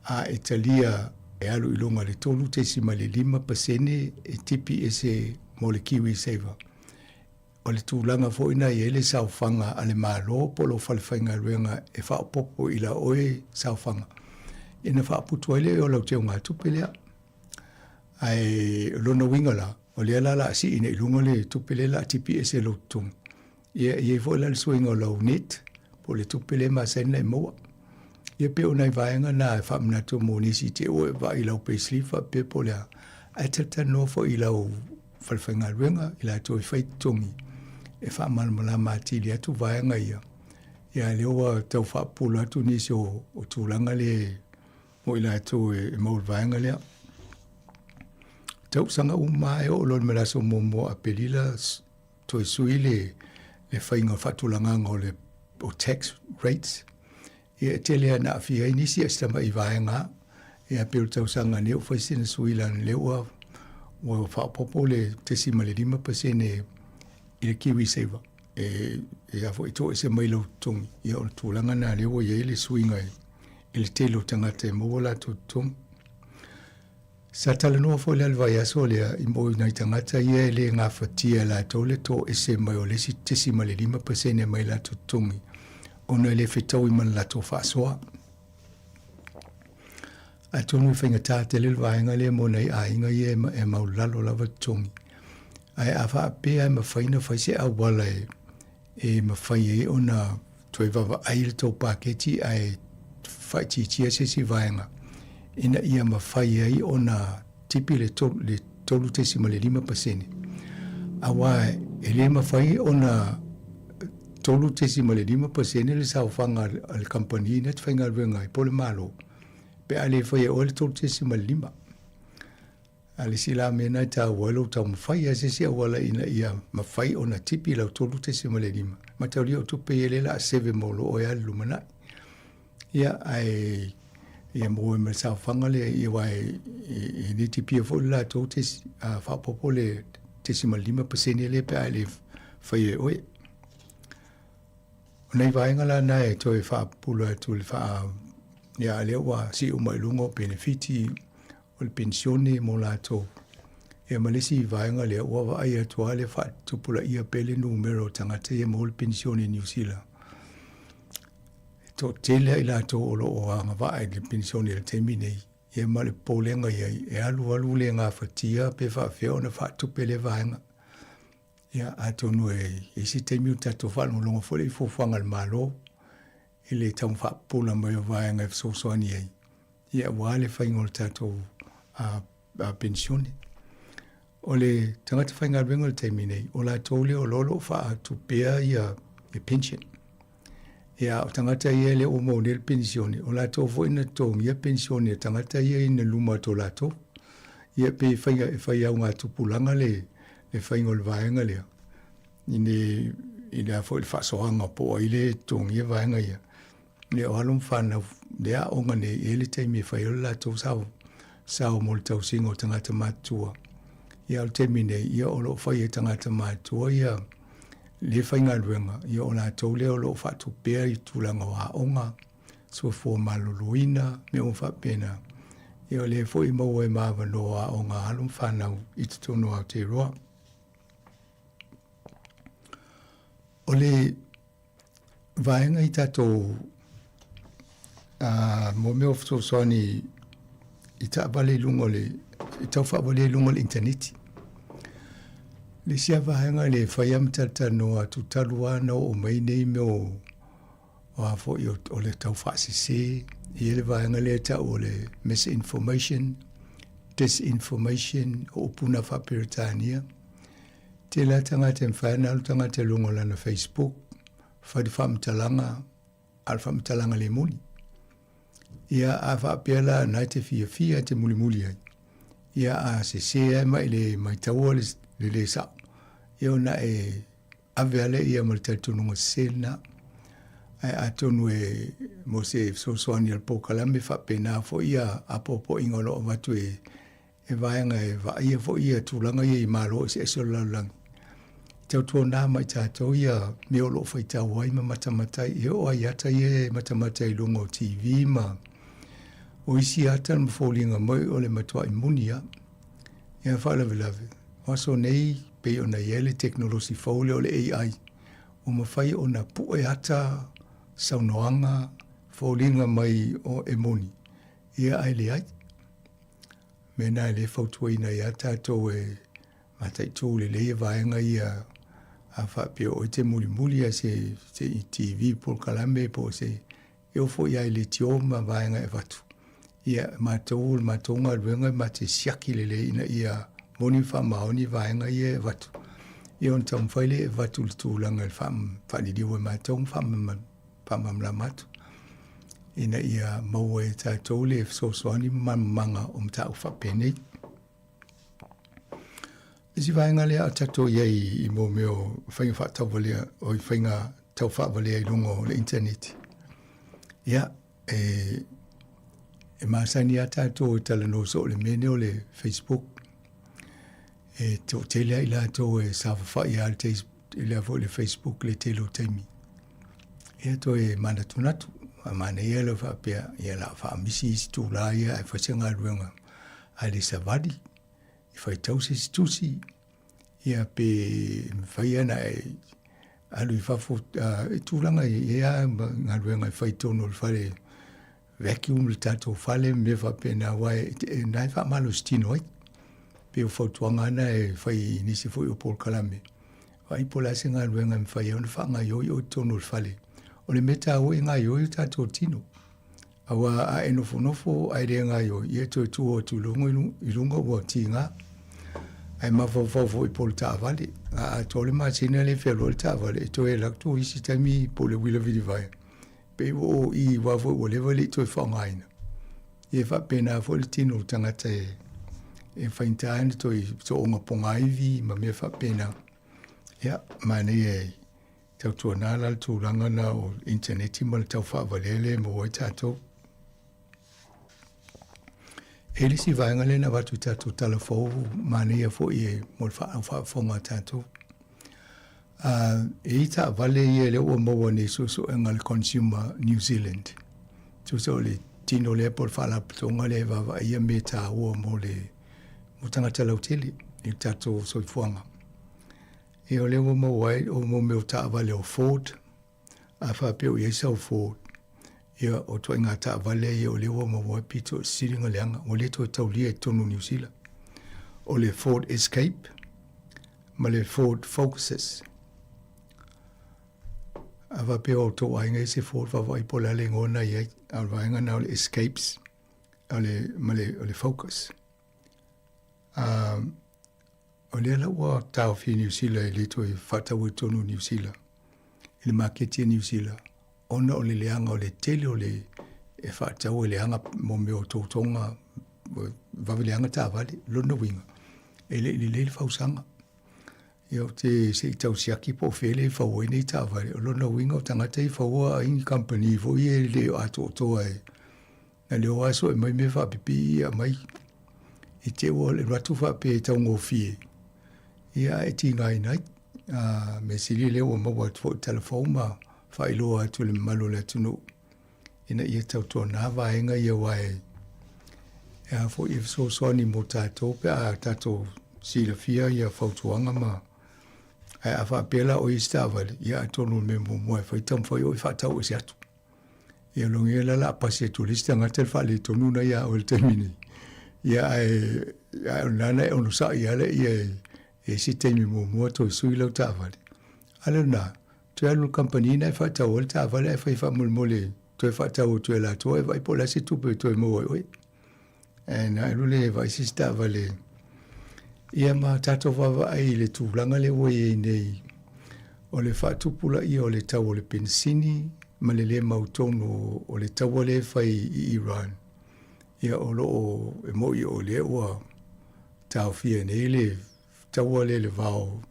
S11: a e talia e alu i luga i le 3.5% e tipi ese mo le Kiwi Saver. O le tulaga foi na e i ai le saofaga a le Malo po o lou fale faigaluega e faaopoopo i la oe saofaga, ina faaputu ai lea o lau teugatupe lea. Ae o lona uiga la, o lea la o le a sii nei i luga le tupe lea o le a tipi ese i lou totogi. Ia, e i ai foi la le suiga o lau net, po o le tupe lea e masani ona e maua. Ia pei o nai vaega na e faamanatu mo nisi i te i ua e vaai i lau payslip faapea po o le a, ae talatalanoa foi i lau falefaigaluega, i latou e fai totogi e faamalamalama atili atu vaega ia. Ia a o lea ua tau faapupula atu nisi o, o tulaga lea mo i latou e maua i le vaega lea. Tausaga uma lava e oo loa i le aso muamua o Aperila toe sui le, le faiga faatulagaga o le o tax rates. Ia e tele lava ina aafia ai nisi a si tamai vaega lava. Ia pei o le tausaga nei ua fai sina sui leaga lea ua ua faaopoopo le 0.5% i le Kiwi Saver e e a foi e toese mai lou totogi. Ia o le tulaga lena lea ua i ai le suiga i le tele o tagata e maua o latou totogi. Sa talanoa foi la le vaiaso lea i mo nai tagata ia e le gafatia e latou le toese mai o le isi 0.5% mai latou totogi ona e le fetaui ma le latou faasoa. Atonu e faigata tele le vaega lea mo nai aiga ia e maualalo lava totogi. Ae a faapea e mafai ona fai se auala e e mafai ai ona toe vaavaai le tou paketi ae faaitiitia se isi vaega ina ia mafai ai ona tipi le 3.5%. Aua e le mafai ona 3.5% le saofaga a le kamupani na te faigaluega ai po o le Malo pe a le faia e oe le 3.5. A o le isi la mea lena e taua ai lou taumafai lava i se isi auala ina ia mafai ona tipi lau 3.5, mataulia o tupe ia lea o le a seve mo lo oe lava i le lumanai. Ia, ae ia maua ai ma le saofaga lea, ia aua e, e, e le tipia foi le latou tesi, a, faaopoopo le 0.5% lea pe a e le faia e oe. O nai vaega la na e toe faapupula atu i le faa, ia, a lea ua sii uma i luga o penefiti, o le penisione mo latou. Ia ma le isi vaega lea, ua vaai atu lava le faatupulaia pea le numera o tagata ia maua le penisione i Niu Sila. toatele lava i latou o lo o agavaa i le penisione i le taimi nei, ia ma le popolega i ai, e alualu le gafatia pe faapefea ona faatupe lea vaega. Ia, atonu e i ai se taimi o tatou faalogologo foi lea i fuafuaga a le Malo i le tau faapupula mai o vaega e fesoasoani ai, ia aua le faiga o le tatou penisione. O le tagata faigaluega o le taimi nei, o latou lea o lo o faatupea ia pension. Ia, o tagata ia lea ua maua nei le penisione, o latou foi na totogia penisione a tagata ia ina luma atu o latou. Ia, pei e fai, e fai augatupulaga le, le faiga o le vaega lea, i le, i le a foi le faasoaga po o ai le totogia vaega ia. Ia, o alo ma fanau le aoga nei, e i ai le taimi e fai ai le latou sao, sao mo le tausiga o tagata matutua. Ia, o le taimi nei, ia, o lo o fai e tagata matutua ia le faigaluega, ia o latou lea o lo o faatupea i tulaga o aoga, soifua maloloina, mea uma faapena. Ia o lea foi e maua ai ma avanoa o aoga a alo ma fanau i totonu o Aotearoa. O le vaega i tatou mo mea o fesoasoani i taavale i luga o le i tau faavalea i luga o le initaneti. Le isi lava vaega le fai lava ma talatalanoa atu talu lava ona oo mai nei mea o o a foi o le tau faasese, e i ai le vaega lea e tau o le misinformation, disinformation, o upu na faa-Peretania. Tele lava tagata e mafai ona alu tagata i luga o lana Facebook, fai le faamatalaga, a o le faamatalaga le moni. Ia, a faapea la na e te fiafia e te mulimuli ai, ia a sese ai ma i le maitaua le, le le sao, ia ona e ave lea ia ma le talitonuga sese lena. Ae atonu e mo se fesoasoani a le polokalame faapena foi ia apoapoaiga o lo o avatu e e vaega e vaaia foi ia tulaga ia i Malo eseese o le lalolagi. Tautuana ma i tatou ia mea o lo o faitau ai ma matamata ai, e oo lava i ata ia e matamata i luga o TV ma o isi ata ma foliga mai o le matuai moni lava. Ia faalavelave, o aso nei pei ona i ai le tekonolosi fou lea o le AI, ua mafai ona pue ata, saunoaga, foliga mai o e moni, ia ae leai. Mea na e le fautuaina ai lava tatou e mataitu lelei vaega ia a faapea o oe te mulimuli a se se TV polokalame po o se e oo foi lava i leitio ma vaega e avatu. Ia matou o le matou galuega e matou te siaki lelei ina ia moni ma faamaoni vaega ia e avatu. Ia ona taumafai lea e avatu i le tulaga e faaliliu e matou ma faamalamalama atu ina ia maua e tatou le fesoasoani ma malamalamaga o mataupu faapenei. Isi vaega lea a tatou i ai i mō mea o faiga faatauvalea, o i faiga taufaavalea i luga o le initaneti. Ia, e, e masani lava tatou e talanoa soo i le mea lenei o le Facebook. E toatele lava i latou e saofafai lava i le foi le Facebook i le tele o taimi. Ia toe manatunatu, a manaia le faapea, ia la faamisi isi itulā ia ae fai se galuega ae le savali, i faitau se isi tusi, ia pe mafai ona e alu i fafo i tulaga i ai lava galuega e fai i totonu o le fale vacuum le tatou fale ma mea faapena aua e na e faamalositino ai. Pei o fautuaga na e fai i nisi foi o polokalame. Vaai po o le a se galuega e mafai ai ona faagaoioi oe i totonu o le fale. O le mea taua e gaoioi o tatou tino. Aua a e nofonofo ae le gaoioi, ia e toe tu atu i luga, i luga ua tiga. Ae mafaufau foi po o le taavale. A atoa le masina le fealuai le taavale, e toe alu atu isi taimi po o le uila vilivae. Pei ua o i aua foi ua leva e le i toe faaaogaina. Ia e faapena foi le tino o le tagata e, e faigata ai ona toe sooga pogaivi ma mea faapena. Ia, manaia e tautuana la le tulaga na o initaneti ma le tau faavalea lea e maua ai tatou. E i ai le isi vaega lea na avatu i tatou tala fou, manaia foi e mo le faafofoga a tatou. E i ai taavale ia lea ua maua nei i suesuega a le Consumer New Zealand. Tusa o le tino lea po o le faalapotopotoga lea e vaavaaia mea taua mo le mo tagata lautele i le tatou soifuaga. Ia o lea ua maua ai o mo mea o taavale o Ford, a faapea o i ai sau Ford. Ia, o ituaiga taavale ia o lea ua maua ai pito sili ona leaga, ua le toe taulia i totonu o Niu Sila. O le Ford Escape ma le Ford Focuses. A faapea o outou aiga i se Ford vaavaai po o le a le igoa na i ai, a o le vaega lena o le Escapes o le, ma le, o le Focus. O lea la ua taofi e Niu Sila e le toe faatau ai totonu o Niu Sila i le maketi a Niu Sila ona o le leaga o le tele o le e faatau e leaga mo mea o toutoga vave leaga taavale. Lona uiga, e le i lelei le fausaga. Ia ou te se i tau siaki po o fea lea e fau ai nei taavale. O lona uiga o tagata ia e faua ai ni kamupani foi ia e le o atoatoa e na le o aso e mai mea faapipii ia aumai. I te ua alu atu faapea e taugofie, ia ae tigaina ai. A mea sili lea ua maua atu foi i tala fou ma faailoa atu i le mamalu o le atunuu ina ia tautuana vaega ia aua e a foi e fesoasoani mo tatou pe a tatou silafia ia fautuaga ma ae a faapea la o i se taavale, ia atonu o le mea muamua e fai taumafai oe e faatau ese atu. Ia lona ia la o le a pasi atu e le isi tagata le faaletonu lena ia oe i le taimi nei. Ia ae ae o lena na e onosai lava laia e e isi taimi muamua toe sui lau taavale. A le lena, toe alu i le kamupani lena e faatau ai le taavale ae fai faamolemole toe faatau atu e latou ae vaai po o le a se tupe e toe maua ai oe. Ae na alu lea e vaai se isi taavale. Ia ma tatou vaavaai i le tulaga lea ua i ai nei, o le faatupulaia o le tau o le penisini ma le le mautonu o le taua lea e fai i Iran. Ia o lo o e moni o lea ua taofia nei le taua lea i le va o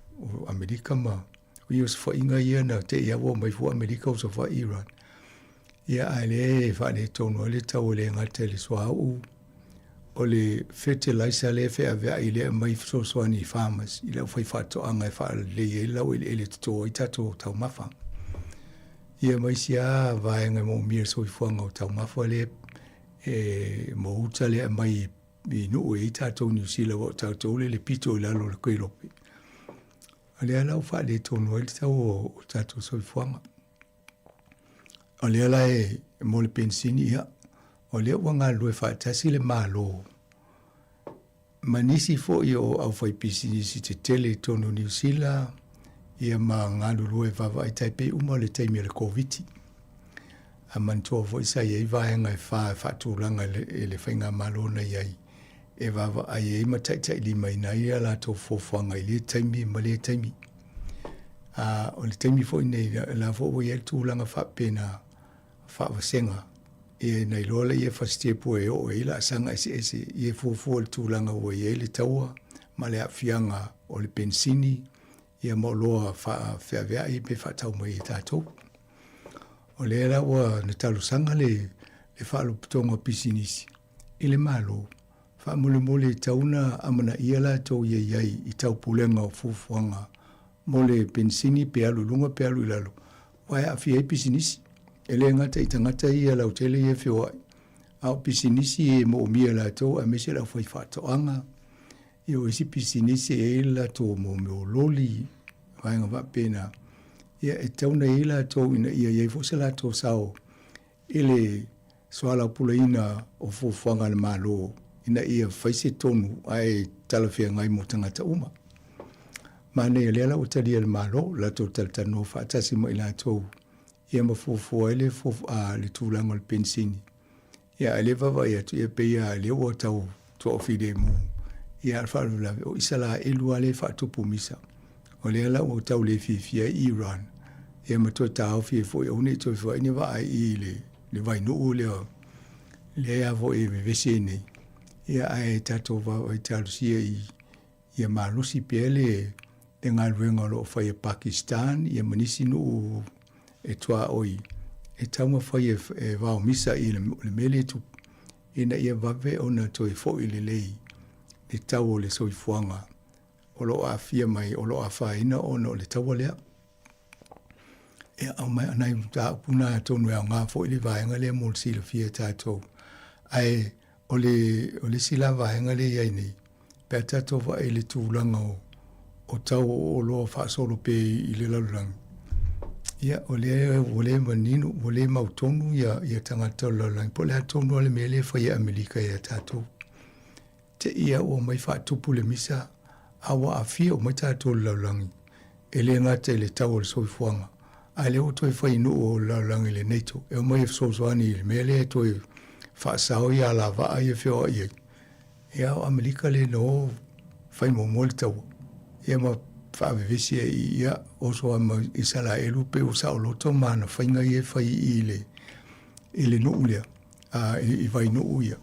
S11: Amerika ma o osofaiga ia na te i lava ua omai fua Amerika osofai Iran. Ia ae lea e faaletonu ai le tau e le gata i le suauu, o le fertilizer lea e feaveai lea e aumai fesoasoani i farmers, i le aufaifaatoaga e faalelei ai le laueleele e toto ai tatou taumafa. Ia ma isi lava vaega e moomia i le soifuaga o taumafa lea e mo uta lea e aumai i nuu e i ai tatou i Niu Sila aua o tatou lea e le pito i lalo o le Kuelope. O lea la ua faaletonu ai le tau o tatou soifuaga. O lea la e mo le penisini, ia, o lea ua galulue faatasi le Malo ma nisi foi o aufaipisinisi tetele i totonu o Niu Sila, ia ma galulue vaavaai tai pei uma o le taimi o le Koviti. A manatua foi sa i ai vaega e fa e faatulaga e le faigamalo na i ai e vaavaai ai ma taitailimaina ai a latou fuafuaga i lea taimi ma lea taimi. A o le taimi foi nei, la foi ua i ai le tulaga faapena faavasega, ia na iloa lea e fasitepu e oo ai laasaga eseese, ia fuafua i le tulaga ua i ai le taua ma le aafiaga o le penisini, ia ma oloa faafeaveai pe faatau mai e tatou. O lea la ua na talosaga le Faalapotopotoga o Pisinisi i le Malo, faamolemole e tatau ona amanaia latou ia i ai i taupulega o fuafuaga mo le penisini pe alu i luga pe alu i lalo, aua e aafia ai pisinisi. E le gata i tagata ia lautele ia e feoai, a o pisinisi e moomia e latou aemaise le aufaifaatoaga, ia o isi pisinisi e i ai le latou mo mea o loli, vaega faapena, ia e tatau ona i ai latou ina ia i ai foi se latou sao i le soalaupuleina o fuafuaga a le Malo ina ia fai se tonu ae talafeagai mo tagata uma. Manaia lea la ua talia e le Malo, latou talatalanoa faatasi ma i latou ia ma fuafua ai le, le tulaga o le penisini. Ia ae le vaavaai atu, ia pei lava lea ua tau toafilemu. Ia a o le faalavelave, o Isalaelu lava lea e faatupu misa. O lea la ua tau le fiafia ai Iran, ia ma toe taofi ai foi aua ne i toe feoai ni vaa i le, le vainuu lea, lea foi e vevesi ai nei. Ia ae tatou vaavaai talosia i ia malosi pea le, le galuega o lo o fai e Pakistan ia ma nisi nuu e tuaoi e taumafai e, e vaomisa i le, le mea lea e tupu ina ia vave ona toe foi lelei le tau o le soifuaga o lo o aafia mai, o lo o afaina ona o le taua lea. Ia, o mai nai mataupu na atonu e aoga foi le vaega lea mo le silafia e tatou. Ae o le, o le isi la vaega lea e i ai nei, pe a tatou vaai i le tulaga o, o tau o oloa faasolo pea i le lalolagi. Ia, o lea ua le manino, ua le mautonu ia, ia tagata o le lalolagi, po o le a tonu lava le mea lea e fai e Amerika ia tatou. Te i a ua omai faatupu le misa, a ua aafia uma ai tatou i le lalolagi, e le gata i le tau o le soifuaga, a lea ua toe fai nuu o le lalolagi i le NATO e omai e fesoasoani i le mea lea e toe faasao ia alavaa ia e feoai ai. Ia, o Amerika lea na o fai muamua le taua, ia ma faavevesi ai i ia oso lava ma Isaraelu pei ua saoloto ma ana faiga ia e fai i le i le nuu lea, a i Vainuu ia,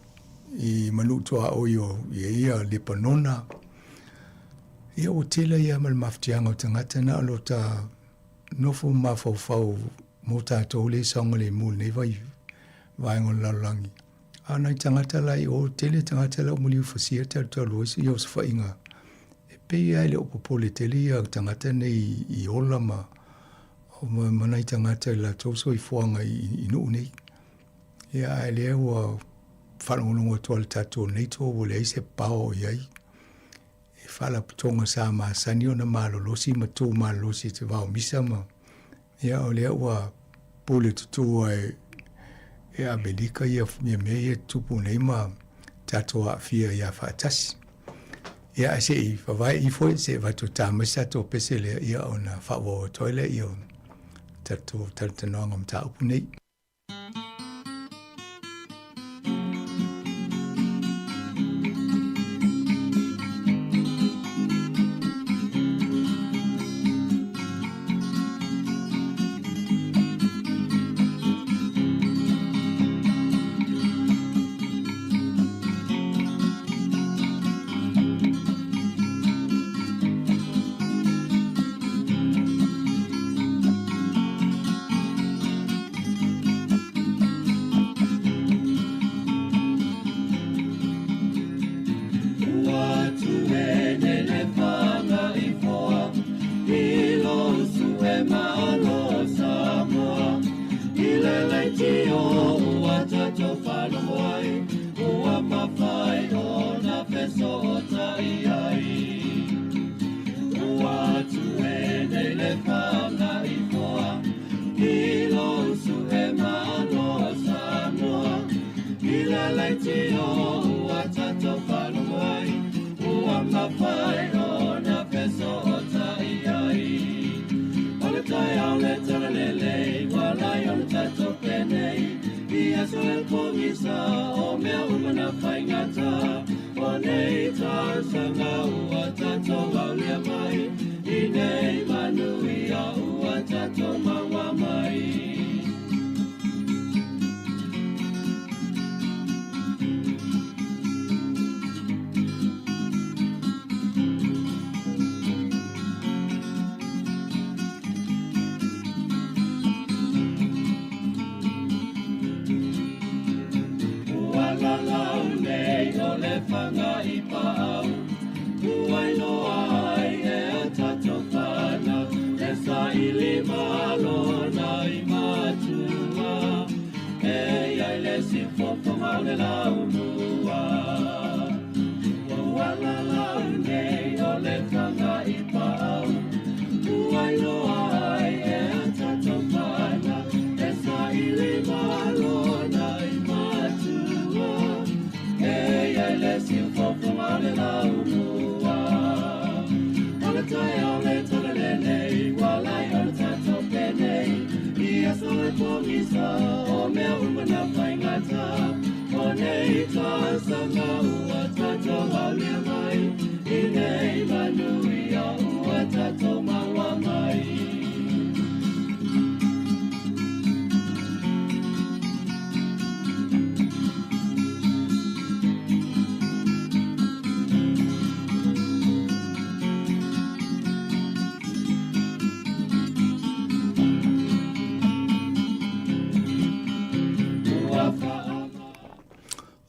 S11: i ma nuu tuaoi o ia ia Lepanona. Ia ua tele ai lava ma le mafatiaga o tagata na o lo ta nofo mafaufau mo tatou lea e saogalemu i lenei vai vaega o le lalolagi. A o nai tagata la i o, tele tagata la ua maliu fasia talutalu ai ia osofaiga. E pei lava e le o popole tele ia tagata nei i ola ma ma nai tagata i latou soifuaga i nuu nei. Ia ae lea ua faalogologo atu lava i le tatou NATO ua leai se pao o i ai. E faalapotopotoga sa masani ona malolosi ma tu malolosi i te vaomisa ma ia o lea ua pule tutua e e Amerika ia ia mea ia tupu nei ma tatou aafia ia faatasi. Ia ae se i vavae ifo se i avatu e ta mai se tatou pese lea ia ona faaauau atu ai lea o tatou talatalanoaga o mataupu nei.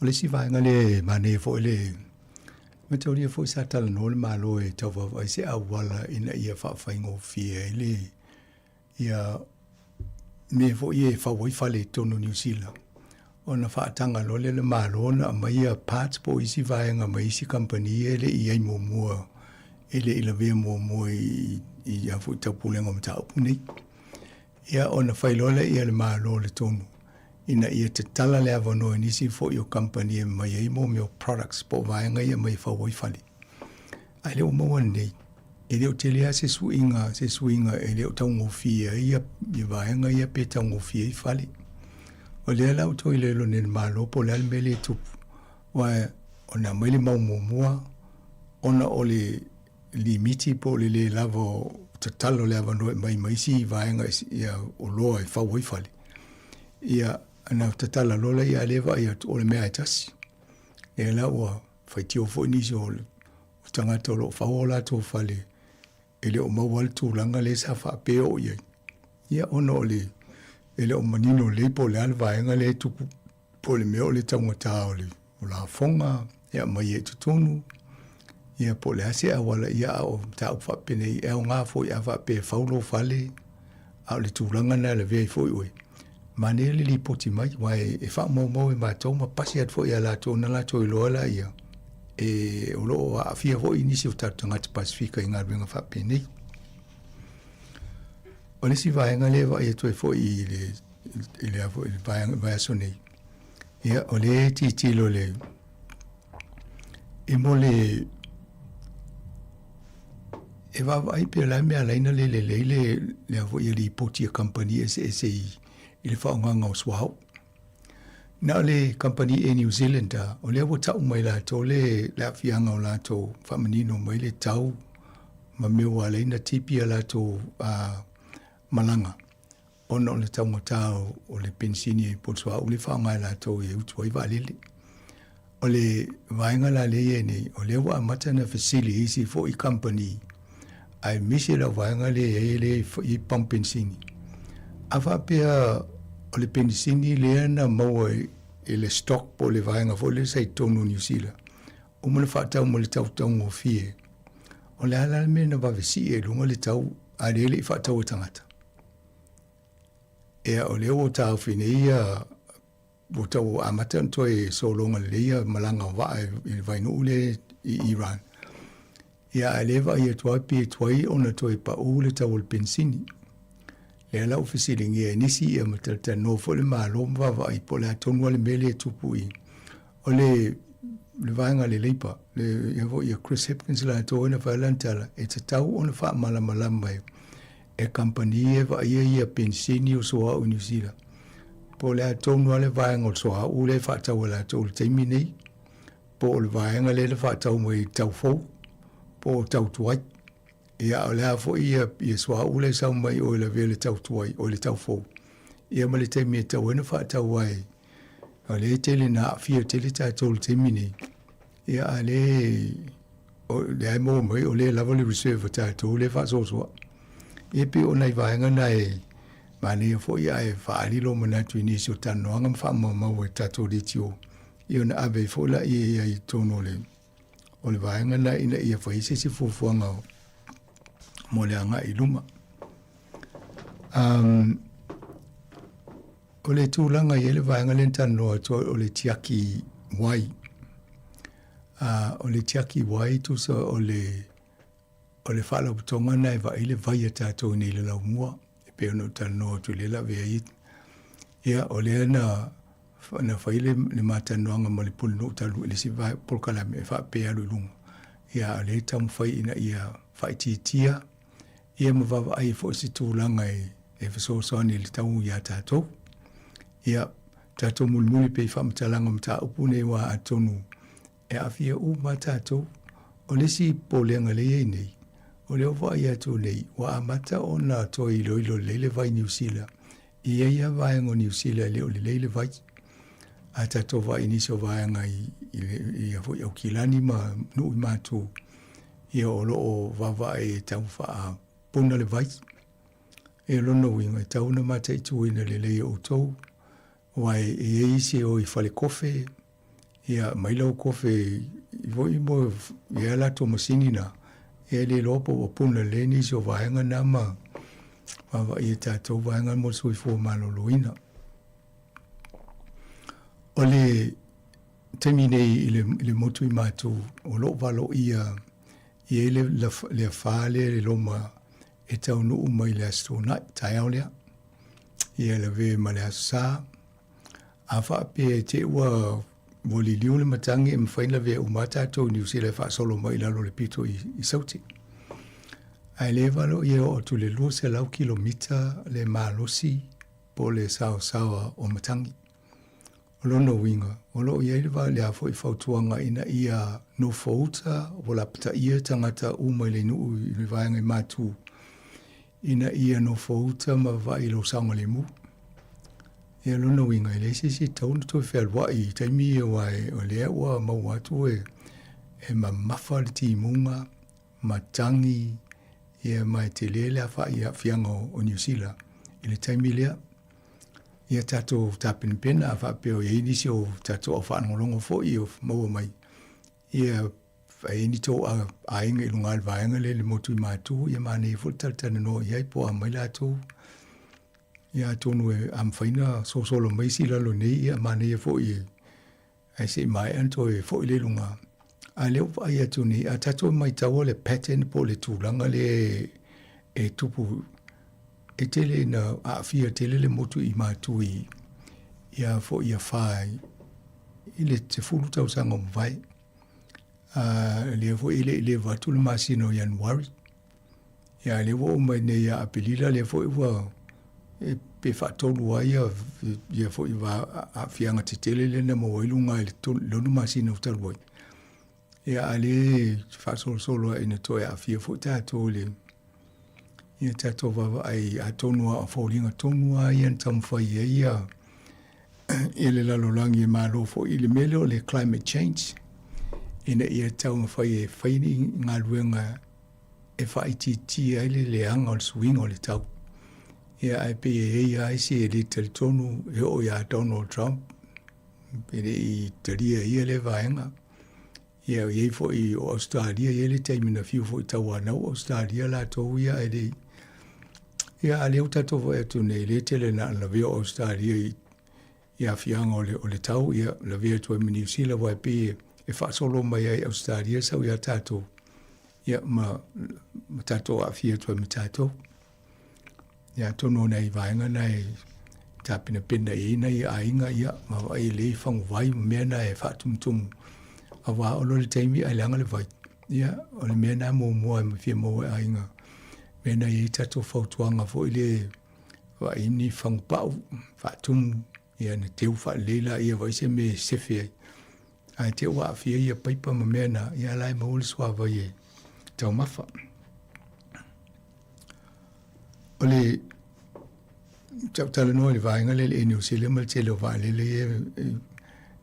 S11: O le isi vaega lea e manaia foi le mataulia foi sa talanoa le Malo e tau vaavaai se auala ina ia faafaigofie ai le ia mea foi ia e fau ai fale i totonu o Niu Sila ona faataga loa lea e le Malo ona aumai ia parts po o isi vaega mai isi kamupani ia e le i i ai muamua, e le i lavea muamua i a foi taupulega o mataupu nei. Ia ona fai loa lea ia le Malo le tonu ina ia tatala le avanoa i nisi foi o kamupani e mai ai mo mea o products po o vaega ia e aumai e fau ai fale. Ae le ua maua nei, e le o tele lava se suiga, se suiga e le o taugofie ai ia, ia vaega ia pe taugofie ai fale. O lea la ua toe iloilo nei e le Malo po o le a le mea lea e tupu, aua ona aumai le mau muamua ona o le limiti po o le le lava o tatala o le avanoa e aumai ma isi vaega ia oloa e fau ai fale. Ia, ona tatala loa lea, a o lea e vaai atu o le mea lava e tasi. Lea la ua faitio foi nisi o tagata o lo o fau o latou fale e le o maua le tulaga lea sa faapea o i ai. Ia, ona o le e le o manino lelei po o le a le vaega lea e tupu, po o le mea o le taugata o le lafoga e aumai ai i totonu, ia po o le a se auala, ia a o mataupu faapenei, e aoga foi a faapea e fau lou fale, a o le tulaga lena e lavea ai foi oe, manaia le lipoti mai, aua e faamaumau e matou ma pasi atu foi ia latou ona latou iloa laia, e o lo o aafia foi nisi o tatou tagata Pasefika i galuega faapenei. O le isi vaega lea e vaai atu ai foi i le i le foi le vaega vaiaso nei, ia o lea e tilotilo le e mo le e vaavaai pe o le a le mea e ala ai ona le lelei le le a foi lipoti a kamupani eseese i i le faaaogaina o suauu. Na o le kamupani Air New Zealand lava, o lea ua tau mai latou le le aafiaga o latou faamanino mai le tau ma mea ua ala ai ona tipi a latou malaga ona o le taugata o le penisini po o le suauu lea e faaaoga e latou e utu ai vaalele. O le vaega la lea e i ai nei, o lea ua amata ona fesili i isi foi kamupani, aemaise lau vaega lea e i ai lea e i ai pamu penisini. A faapea o le penisini lea na maua i le stock po o le vaega foi lea sa i totonu o Niu Sila, uma ona faatau ma le tau taugofie, o le a la le mea na vave sii ai i luga le tau a o lea e le i faatau e tagata? Ia, o lea ua taofi nei ia ua tau amata ona toe sologa lelei ia malaga o vaa i le vainuu lea i Iran. Ia, a o lea e vaai atu lava pe tuai ona toe pau le tau o le penisini. Lea la ua fesiligia e nisi ia ma talatalanoa foi le Malo ma vaavaai po o le a tonu lava le mea lea e tupu i O le le vaega a le Labour, le ia foi ia Chris Hipkins latou na fai lana tala, e tatau ona faamalamalama e, e kamupani e vaaia ia penisini o suauu i Niu Sila. Po o le a tonu lava le vaega o le suauu lea e faatau e latou i le taimi nei, po o le vaega lea na faatau mai i le tau fou, po o tau tuai. Ia, o le a foi ia, ia suauu lea e sau mai o i lavea le tau tuai, o le tau fou. Ia ma le taimi e tatau ai ona faatau ai. O lea e tele na aafia tele tatou i le taimi nei. Ia, a lea, o lea e maua mai, o lea e lava le reserve a tatou lea e faasoasoa. Ia, e pei o nai vaega na e manaia foi ae faaali lou manatu i nisi o talanoaga ma faamaumau e tatou leitio, ia ona ave ai foi laia i totonu o le o le vaega lena ina ia fai se isi fuafuaga mo le agai i luma. Um, o le tulaga i ai le vaega lea na talanoa atu o le tiaki wai. Uh, o le tiaki wai tusa o le o le faalapotopotoga lena e vaai le vai a tatou nei i le laumua e pei ona ou talanoa atu i lea lavea ai. Ia, o lea na na fai le, le ma talanoaga ma le pulenuu talu i le isi polokalame e faapea e alu i luga. Ia, a o lea e taumafai ina ia faaitiitia ia ma vaavaai foi se tulaga e, e fesoasoani i le tau iā tatou. Ia, tatou mulimuli pea i faamatalaga o mataupu nei aua atonu e aafia uma tatou. O le isi popolega lea e i ai nei, o lea ua vaai atu nei, ua amata ona toe iloilo lelei le vai Niu Sila. E i ai lava vaega o Niu Sila e le o lelei le vai. A tatou vaai i nisi o vaega i, i, i, i Aukilani ma nuu i matou, ia o lo o vaavaai e tau faapuna le vai. E lona uiga, e tatau ona mataituina lelei e outou, aua e i ai isi e o i fale kofe, Ia mai lau kofe i foi mo ia latou masini na, ia e le iloa po ua puna lelei nisi o vaega na ma vaavaai e tatou vaega mo le soifua maloloina. O le taimi nei i le, i le motu i matou o lo o valoia i ai le, le, le afa lea le loma e taunuu mai le Aso Toonai, taeao lea. Ia lavea ma le Aso Sa. A faapea e te i ua ua liliu le matagi e mafai ona lavea uma lava tatou i Niu Sila e faasolo mai i lalo o le pito i, i Sauti. Ae le valo ia oo atu i le 200 kilomita le malosi po o le saosaoa o matagi. O lona uiga, o lo o i ai le va lea foi fautuaga ina ia nofouta ua lapataia tagata uma i le nuu i le vaega i Matu ina ia nofouta ma vaavaai i lou saogalemu. Ia lona uiga, e leai se isi e tatau ona toe fealuai i taimi ia aua o lea ua maua atu e, e mamafa le timuga, matagi, ia ma e tele le afa'i i aafiaga o, o Niu Sila i le taimi lea. Ia tatou tapenapena a faapea o i ai nisi o tatou au faalogologo foi o maua mai, ia a i ai ni tou aiga i luga o le vaega lea i le motu i Matu, ia manaia foi le talatalanoa i ai po o a mai latou. Ia atonu e a mafai ona sosolo mai isi i lalo nei, ia manaia foi e ae se i maea ona toe foi lea i luga. A lea ua vaai atu nei, a tatou maitaua le pattern po o le tulaga lea e tupu, e tele ina aafia tele le motu i Matu i ia foi ia fā i le 10 tausaga ua mavae. A lea foi e le i leva atu le masina o Ianuari. Ia lea ua oo mai nei ia Aperila lea foi ua e, pe faatolu ai ia, ia foi aafiaga tetele lea na maua ai luga i le lona masina o talu ai. Ia a lea faasolosolo ai ina toe aafia foi tatou i le ia tatou vaavaai atonu a o foliga tonu lava ia na taumafai ai ia i le lalolagi e malo foi i le mea lea o le climate change ina ia taumafai e fai ni galuega e faaitiitia ai le leaga o le suiga o le tau. Ia ae pei e i ai lava isi e le talitonu e oo iā Donald Trump e le i talia e ia lea vaega. Ia e i ai foi o Ausetalia, e i ai le taimi na fiu foi tauanau Ausetalia latou ia ae le i. Ia a o lea ua tatou vaai atu nei, lea e tele na ona lavea o Ausetalia i i aafiaga o le, o le tau, ia lavea atu ai ma Niu Sila, aua e pei e faasolo mai ai Ausetalia sau iā tatou, ia ma, ma tatou aafia atu ai ma tatou. Ia atonu o nai vaega na e tapenapena i ai nai aiga, ia ma vaai lelei faguvai ma mea na e faatumutumu aua o le taimi ae leaga le vai. Ia o le mea na muamua e fia maua e aiga, mea na i ai tatou fautuaga foi le vaai ni fagupau faatumu, ia na teu faalelei laia vaai se mea e sefe ai. Ae te ua aafia ia paipa ma mea na, ia la e maua le suavai e taumafa. O le talanoa i le vaega lea i le Air New Zealand ma le tele o vaalele ia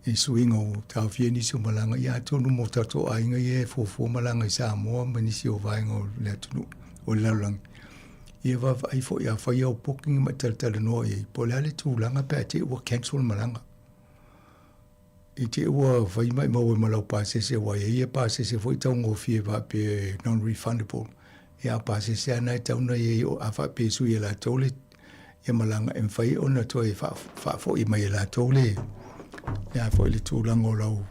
S11: i suiga o taofia nisi o malaga, ia atonu mo tatou aiga ia e fuafua malaga i Samoa ma nisi o vaega o le atunuu o le lalolagi. Ia vaavaai foi a fai au booking ma e talatalanoa i ai, po o le a le tulaga pe a te i ua cancel le malaga. I te i ua fai maimau ai ma lau pasese aua e i ai ia pasese foi taugofie faapea e non refundable. Ia a pasese lava na e tatau ona i ai a faapea e sui e latou le ia malaga e mafai ona toe faafoi mai e latou le le a foi le tulaga o lau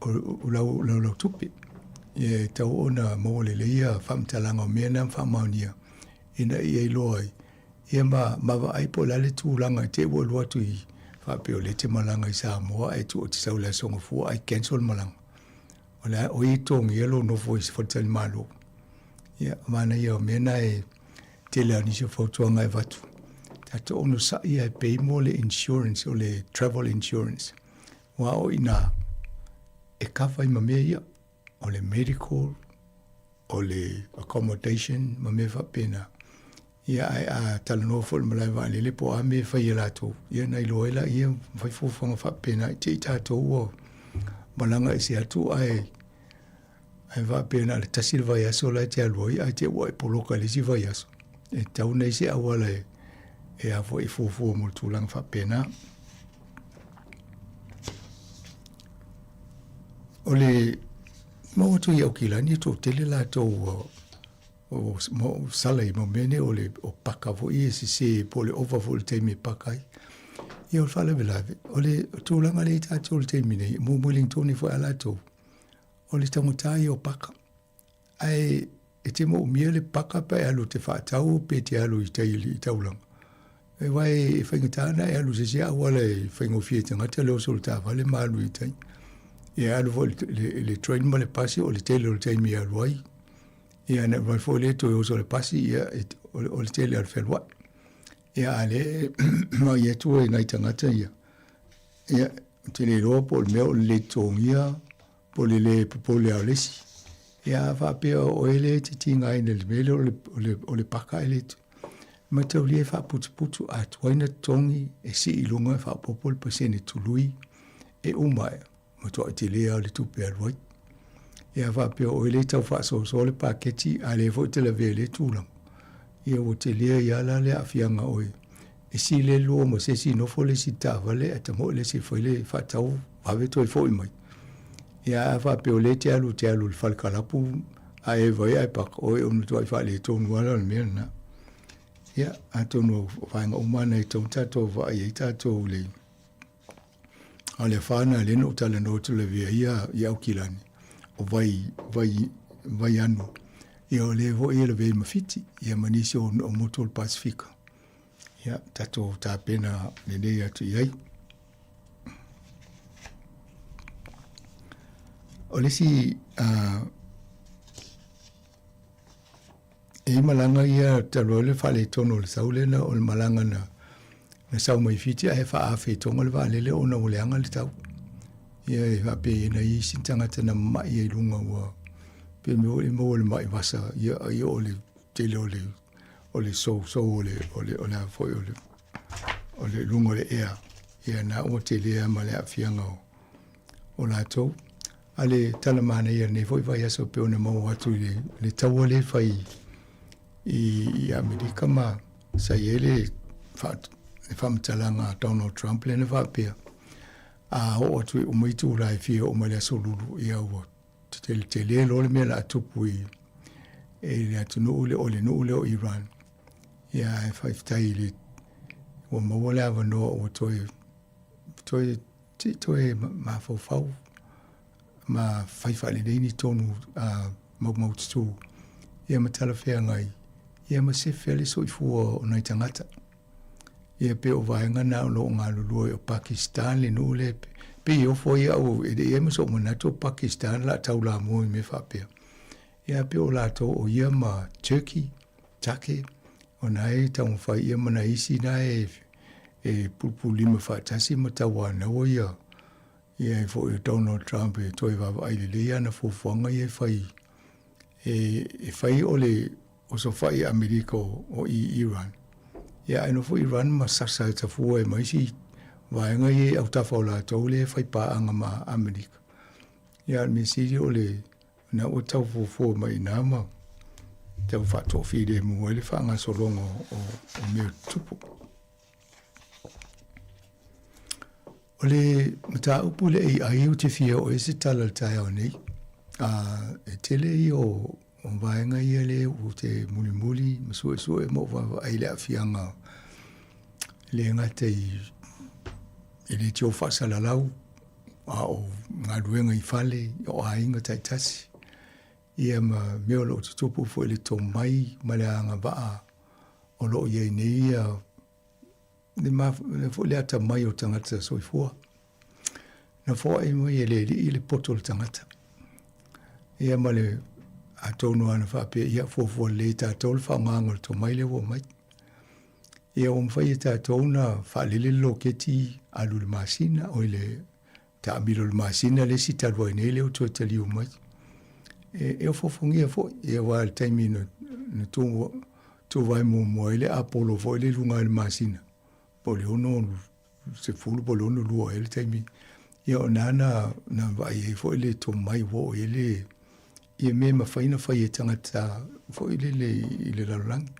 S11: o lau, lau, lau tupe. Ia e tatau ona maua lelei ia faamatalaga o mea na ma faamaonia ina ia iloa ai Ia ma, ma vaai po o le a le tulaga i te i ua alu atu i, faapea o lea e te malaga i Samoa ae tuu e te sau i le Aso Gafua ae cancel le malaga. O le a, o ai e totogia lou nofo i se faletalimalo? Ia, manaia o mea na e tele lava o nisi o fautuaga e avatu. Tatou onosai ae pay mo le insurance, o le travel insurance. Aua o i ina e cover ai ma mea ia, o le medical, o le accommodation ma mea faapena. Ia ae a talanoa foi i le malae vaalele po o a mea e fai e latou, ia ona iloa ai laia ma fai fuafuaga faapena i te i tatou ua malaga ese atu ae ae faapea na o le tasi le vaiaso la e te alu ai ae te i ua e poloka i le isi vaiaso. E tatau ona i ai se auala e e a foi e fuafua mo le tulaga faapena. O le maua atu i Aukilani e toatele latou ua o sala i mau mea nei o le o paka foi e sese po o le ova foi i le taimi e paka ai. Ia o le faalavelave, o le tulaga lea i tatou i le taimi nei, mo Wellingtone foi a latou, o le taugata ia o paka. Ae e te moomia le paka pe alu te faatau pe te alu i tai i taulaga. E aua e faigata ona e alu i se isi auala e faigofie i tagata le oso o le taavale ma alu i tai. Ia alu foi i le train ma le pasi o le tele o le taimi e alu ai. Ia ona alu foi lea toe oso i le pasi, ia o le tele o le fealuai. Ia a o lea e vaai atu i nai tagata ia, ia ou te le iloa po o le mea o le le totogia po o le le popole lava o le isi. Ia a faapea o oe lea e te tigaina i le mea lea o le paka e le mataulia e faaputuputu a tuai na totogi e sii i luga e faaopoopo le pasene tului e uma ai, matuai tele lava o le tupe e alu ai. Ia a faapea o oe lea e tau faasoasoa le paketi a o lea foi e te lavea i lea tulaga, ia ua tele ai lava la le aafiaga o oe e sii le lua ma se isi nofo le isi taavale ae tamoe le isi e fai le faatau vave toe foi mai. Ia a faapea o lea e te alu te alu i le fale kalapu a e vaai ae paka oe o le matuai faaletonu lava la o le mea lena. Ia atonu o vaega uma na e tatau ona tatou vaai ai tatou i le A o le afa lena lea na ou talanoa atu lavea ia i Aukilani, o vai, vai, vai anu. Ia o lea foi e lavea i Mafiti, ia ma nisi o, o motu o le Pasifika. Ia, tatou tapena lelei atu i ai. O le isi uh, E i malaga ia talu ai le faaletonu o le sau lea na o le malaga na na sau mai Fiti ae faaafe i Tonga le vaalele ona ua leaga le tau. Ia e faapea na i isi tagata na mamai ai luga ua pe mea foi e maua le mai vasa ia ia o le tele o le o le sousou o le o le o le a foi o le o le luga o le ea. Ia na ua tele lava ma le aafiaga o o latou. A le tala manaia lenei foi vaiaso pei ona maua atu i le, le taua lea e fai i, i Amerika ma sa i ai le, fa, le faamatalaga a Donald Trump lea na faapea a oo atu i uma itula e fia oo mai le aso Lulu ia ua tele tele loa le mea o le a tupu i, i le atunuu lea o le nuu lea o Iran. Ia ae faafetai i le ua maua le avanoa ua toe toe Se i toe mafaufau ma fai faalelei ni tonu maumaututu ia ma talafeagai ia ma sefe ai le soifua o nai tagata. Ia pei o vaega na o lo o galulue o Pakistan le nuu lea pei e ofo ai au e le i ai ma so'u manatu o Pakistan o le a taulamua i mea faapea. Ia pei o latou o ia ma Turkey, Take, o na e taumafai ia ma nai isi na e e pulupululima faatasi ma tauanaua ia ia e foi o Donald Trump e toe vaavaai lelei ana fuafuaga ia e fai e, e fai o le osofai Amerika o, o i Iran. Ia ae nofo Iran ma sasa e tafua e ma isi vaega ia i autafa o latou lea e fai paaga ma Amerika. Ia o le mea sili o le Na ua tau fuafua mai i ina ma tau faatoafilemu ai le faagasologa o, o mea tutupu. O le mataupu le AI ou te fia oo i ai se tala i le taeao nei, a e tele ia o, o vaega ia lea ou te mulimuli ma suesue ma ou vaavaai i le aafiaga e le gata i e le tio faasalalau a o galuega i fale, o aiga taitasi, ia ma mea o lo o tutupu foi le tomai ma le agavaa o lo o i ai nei ia le, le, foi le atamai o tagata soifua. Na foai mai e le alii le poto o le tagata. Ia ma le atonu lava na faapea, ia fuafua lelei tatou le faaaogaina o le tomai lea ua aumai. Ia ua mafai e tatou ona faalele le loketi alu i le masina, oi le taamilo i le masina le isi talu ai nei lea ua toe taliu mai. E, e ofoofogia foi, ia aua i le taimi na, na tu, tuvae muamua ai le Apollo foi le luga i le masina, po o le 60 po o le 62 ea le taimi. Ia o na na, na vaai ai foi le tomai ua oo i ai le, ia mea e mafai ona fai e tagata foi lele i le lalolagi.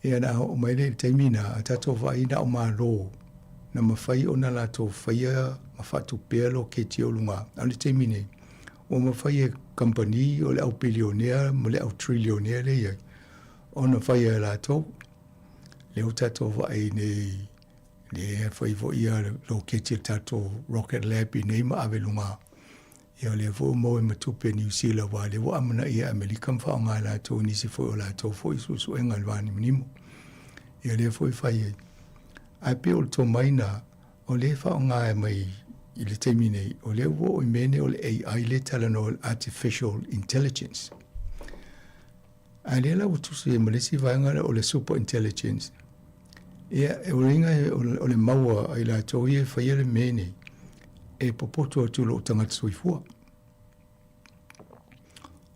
S11: Ia na oo mai lea i le taimi na, a tatou vaai na o Malo na mafai ona latou faia ma faatupea loketi o luga. A o le taimi nei, ua mafai e kamupani o le au pilionea ma le au trilionea lea e i ai ona faia e latou. Lea ua tatou vaai nei, lea e fai foi ia loketi a le tatou Rocket Lab i nei ma ave i luga. Ia o lea foi ua maua ai ma tupe a Niu Sila aua o lea ua amanaia e Amerika ma faaaoga e latou i nisi foi o latou foi suesuega i le vanimonimo. Ia lea foi e fai ai. Ae pei o le tomai na, o lea e faaaoga mai i le taimi nei, o lea ua oo i mea nei o le AI lea e talanoa le Artificial Intelligence. Ae lea la ua tusi ai ma le isi vaega lea o le Super Intelligence. Ia, o le uiga o le maua a i latou ia e faia le mea nei, e popoto atu i lou tagata soifua.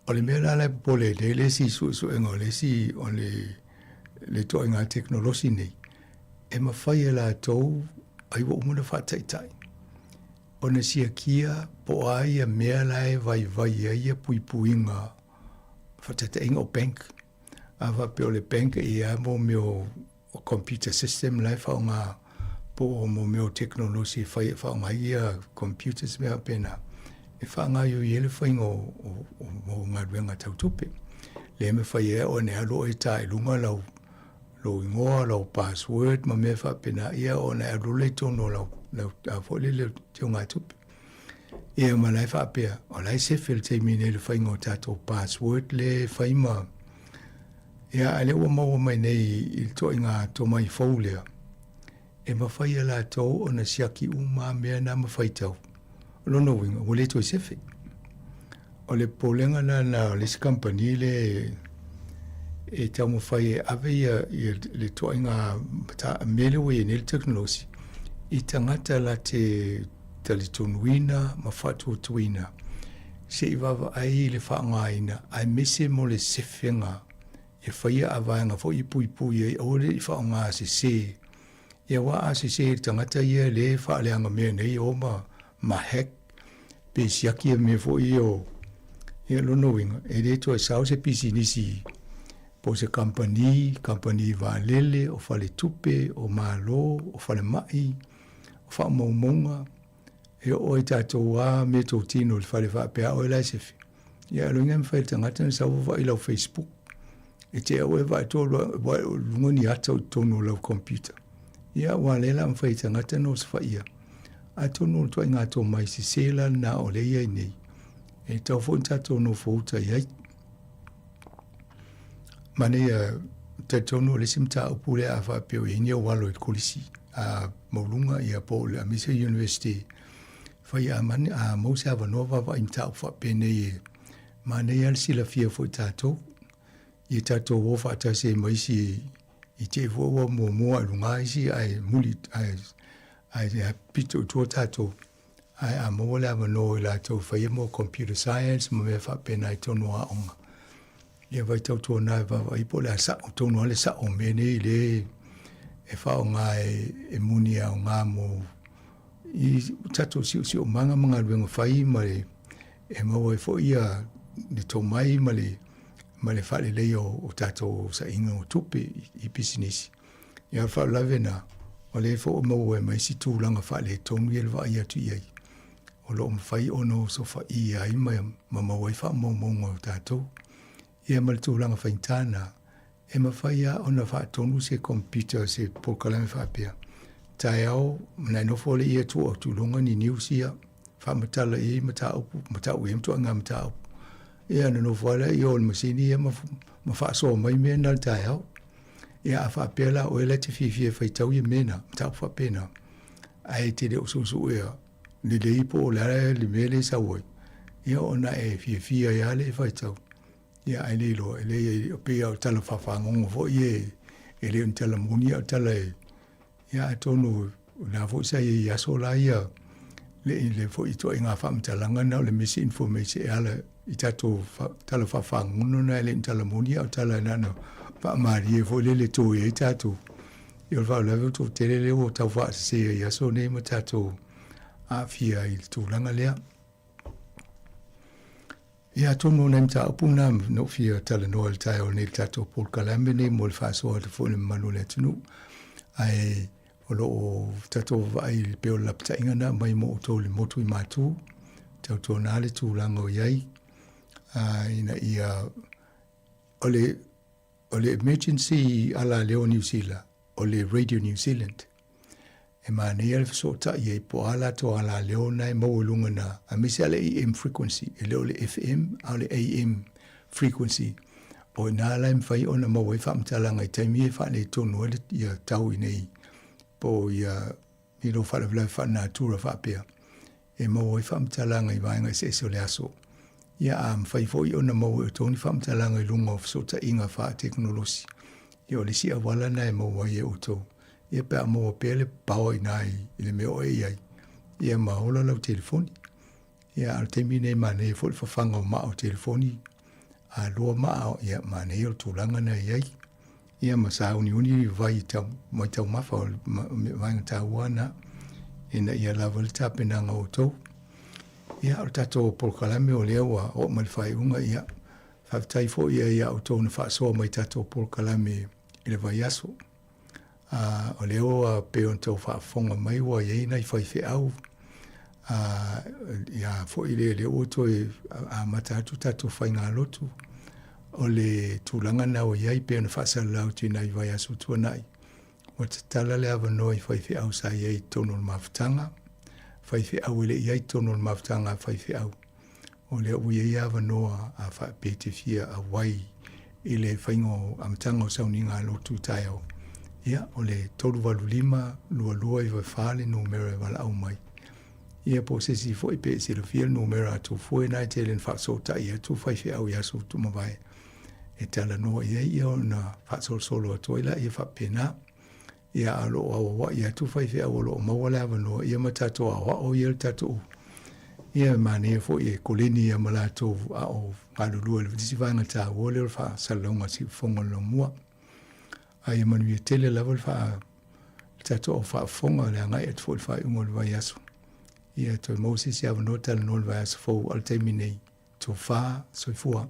S11: O le mea la la e popole ai nei le isi suesuega o le isi o le le ituaiga tekonolosi nei, e mafai e latou ai ua uma ona faataitai ona siakia po o a ia mea la e vaivai ai ia puipuiga faataitaiga o bank. A faapea o le bank e i ai lava mo mea o o computer system la e faaaoga po o mo mea o tekonolosi e fai e faaaoga ai ia computers mea faapena e faagaoioi ai le faiga o, o, o, o galuega tau tupe. Lea e mafai ai ona e alu oe e ta i luga lau lou igoa, lau password ma mea faapena, ia ona e alu loa lea i totonu o lau, lau a foi lele teugatupe. Ia ma la e faapea, o la e sefe i le taimi nei le faiga o tatou password lea e fai ma Ia, a lea ua maua mai nei i le ituaiga tomai fou lea, e mafai e latou ona siaki uma lava mea na ma faitau. O lona uiga, ua le toe sefe. O le popolega la lena o le isi kamupani lea e taumafai e ave ia, ia le ituaiga mea lea ua i ai nei le tekonolosi i tagata la te talitonuina ma faatuatuaina se i vaavaai i le faaaogaina aemaise mo le sefega e faia a vaega foi e puipui ai aua le i faaaoga sese. Ia aua a sese le tagata ia lea e faaleaga mea nei e o ma, ma hack pe siaki ia mea foi ia o ia lona uiga e le toe sao se pisinisi po o se kamupani, kamupani vaalele, o faletupe, o Malo, o falemai, o faamaumauga. E oo ai tatou a mea tou tino i le fale faapea oe la e sefe. Ia aloina e mafai e le tagata ona sau vaai lau Facebook. E te au e vaai atu luga ni ata o totonu o lau computer. Ia aua lea la mafai e tagata ona osofaia. Atonu o le ituaiga tomai sese la lena o lea e i ai nei. E tatau foi ona tatou nofouta i ai. Manaia, talitonu o le isi mataupu lea a faapea o i ai ni ou alo i le kolisi a maualuga ia po o le aemaise university fai a mani a maua se avanoa vaavaai mataupu faapenei e manaia lava le silafia foi tatou ia tatou o faatasi ai ma isi i te i foi ua muamua i luga isi ae muli ae ae pito i tua tatou. Ae a maua le avanoa i latou e faia mo computer science ma mea faapena i totonu o aoga, ia vai tautuana e vaavaai po o le a sao tonu lava le sao o mea nei lea e faaaoga e moni e aoga mo i tatou siosiomaga ma galuega fai ma le e maua ai foi ia le tomai ma le ma le faaleleia o tatou saiga o tupe i pisinisi. Ia o le faalavelave lena, o lea foi ua maua ai ma isi tulaga faaletonu ia le vaai atu i ai, o lo o mafai ona osofaia ai ma, ma maua ai faamaumauga o tatou. Ia ma le tulaga faigata lena, e mafai lava ona faatonu se computer, se polokalame faapea, taeao, ona e nofo lea ia tuu atu i luga ni news ia, faamatala i ai mataupu, matau i ai ituaiga mataupu. Ia ona nofo lava lea i o i le masini ia ma, ma faasoa mai mea na i le taeao. Ia a faapea la oe la e te fiafia e faitau ia mea na, mataupu faapena, ae e te le o suesuea lelei po o le a le mea lea e sau ai, ia ona e fiafia ai lava lea e faitau. Ia ae le iloa, e leai e pei lava o tala faafagogo foi ia e le o ni tala moni a o tala e Ia atonu o lena foi sa i ai i aso la ia le le foi ituaiga faamatalaga na o le misinformation e ala i tatou tala faafagogona na e le o ni tala moni a o tala na ona faamalie foi lele e toe ai tatou. Ia o le faalavelave ua toatele lea ua tau faasese ai i aso nei ma tatou aafia ai i le tulaga lea. Ia atonu o nai mataupu na na ou fia talanoa i le taeao nei i le tatou polokalame nei mo le faasoa atu foi i le mamalu o le atunuu. Ae o lo o tatou vaavaai i le pei o le lapataiga na aumai mo outou i le motu i Matu, tautuana le tulaga o i ai, ina ia o le O le emergency alaleo o Niu Sila, o le Radio New Zealand. E manaia le fesootai ai po o a latou alaleo na e maua i luga na, aemaise lava le AM frequency, e le o le FM, a o le AM frequency. O i ina la e mafai ona maua ai faamatalaga i taimi e faaletonu ai ia tau i nei po o ia ni lou faalavelave faalenatura faapea e maua ai faamatalaga i vaega eseese o le aso. Ia a mafai foi ona maua e outou ni faamatalaga i luga o fesootaiga faatekonolosi, ia o le isi auala lena e maua ai e outou. Ia pe a maua pea le power i ina i le mea o e i ai, ia ma ola lau telefoni. Ia a o le taimi lenei manaia foi le fafaga o maa o telefoni, a lua maa, ia manaia o le tulaga lena e i ai. Ia ma sauniuni vai tau, mai taumafa o le vaega taua lena ina ia lava le tapenaga o outou. Ia o le tatou polokalame o lea ua oo mai le faaiuga, ia faafetai foi ia ia outou na faasoa mai tatou polokalame i le vaiaso. A o lea ua pei ona tau faafofoga mai ua i ai nai faifeau a ia foi lea lea ua toe amata atu tatou faigalotu o le tulaga lena ua i ai pei ona faasalalau atu i nai vaiaso tuanai ua tatala le avanoa i faifeau sa i ai i totonu o le mafutaga faifeau e le i ai i totonu o le mafutaga a faifeau o lea ua i ai avanoa a faapea e te fia auai i le faiga o amataga o sauniga a lotu taeao, ia, o le 385 2294 le numera e valaau mai. Ia, po o se isi foi pe e silafia le numera a Tofue na e tele na faasootai atu faifeau i aso tumavae e talanoa i ai, ia ona faasolosolo atu ai laia faapena. Ia, a o lo o auauai atu faifeau o lo o maua le avanoa, ia ma tatou aoao ia le tatou, ia e manaia foi e koleni ia ma latou a o galulue i le isi vaega taua lea o le faasalalauga o siufofoga o le laumua. A ia manuia tele lava le faa le tatou au faafofoga le agai atu foi i le faaiuga o le vaiaso. Ia toe maua se isi avanoa talanoa i le vaiaso fou a o le taimi nei, tofa soifua.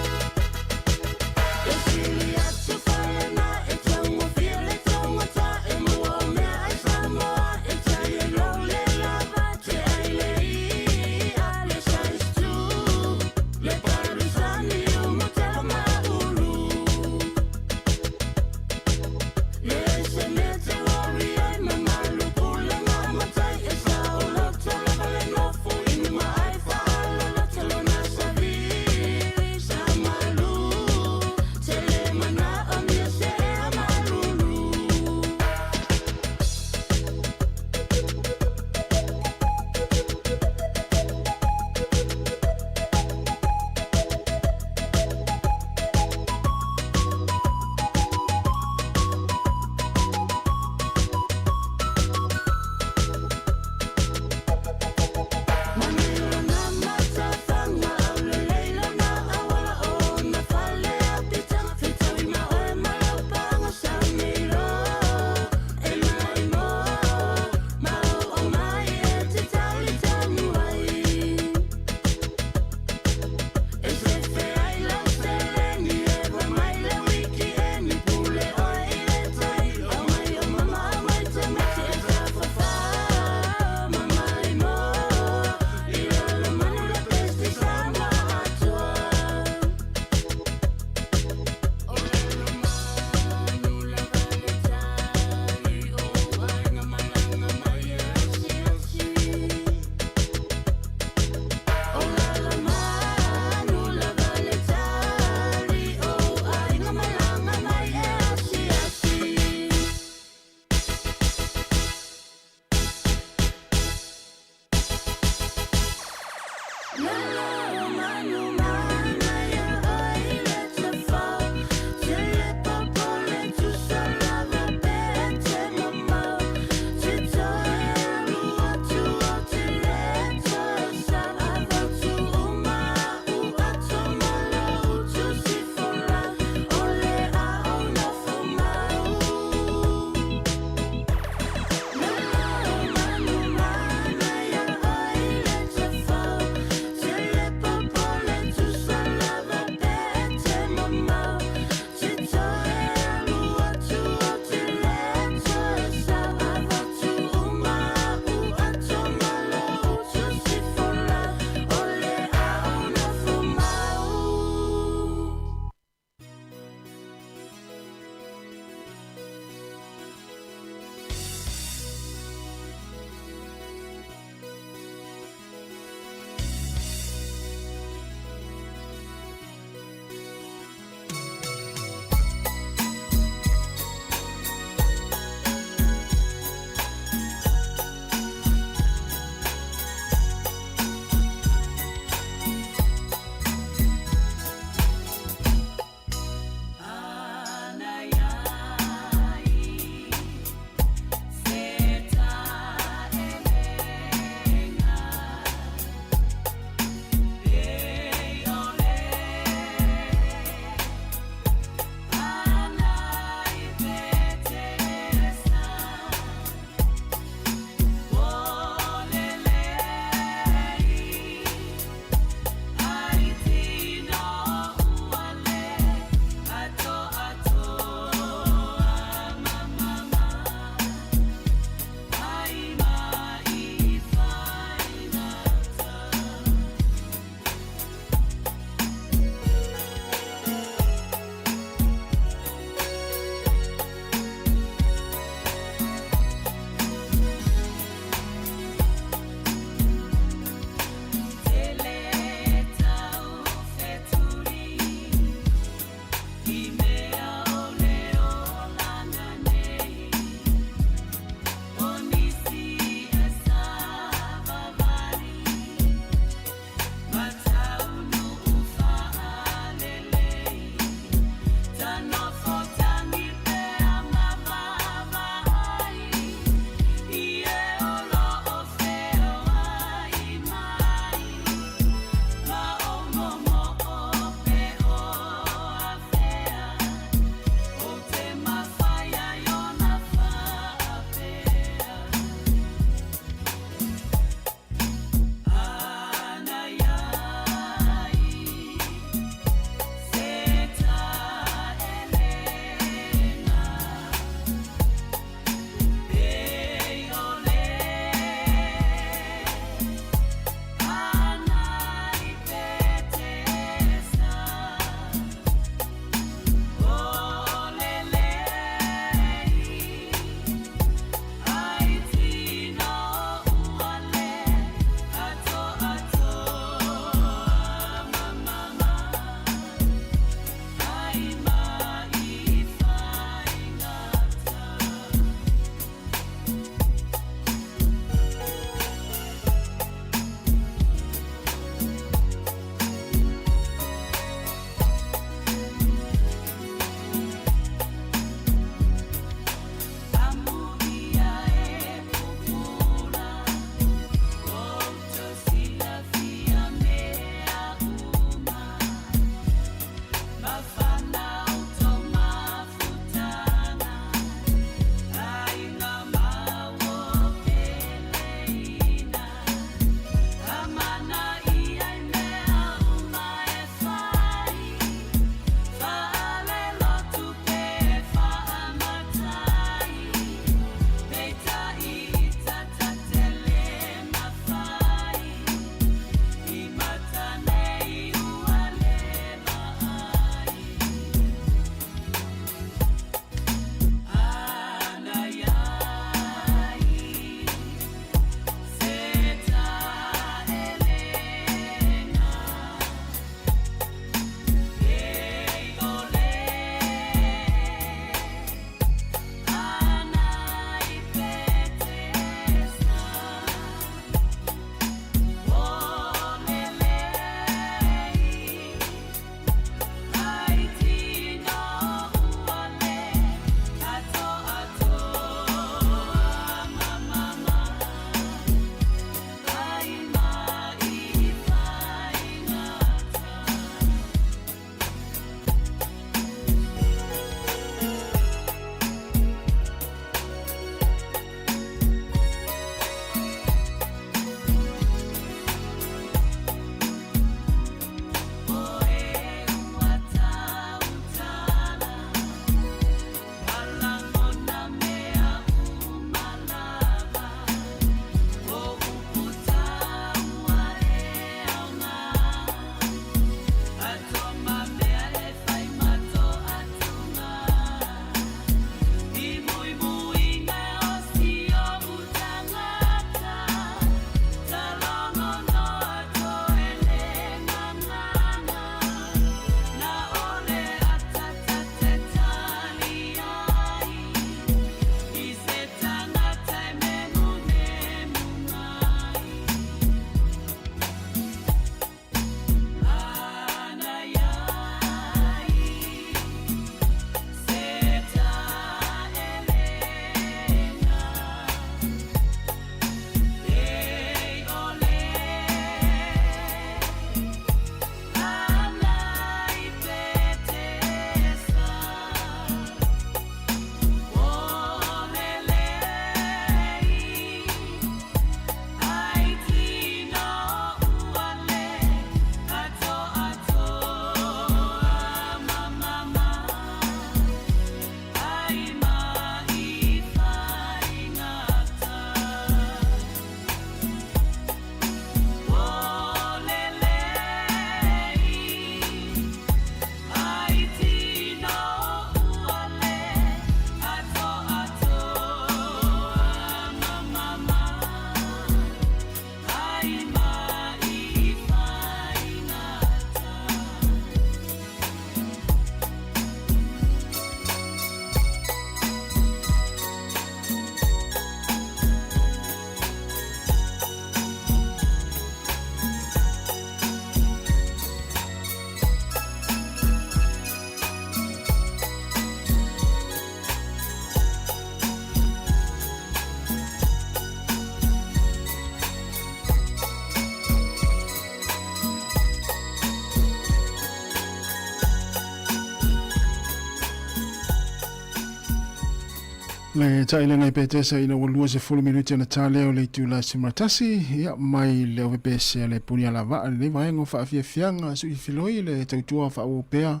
S7: Le taʻilega i Petesa ina ua 20 minute ona ta lea o le itula 11, ia, mai le ovepese a le Punialavaa lenei vaega o faafiafiaga suifiloi le tautua faaauau pea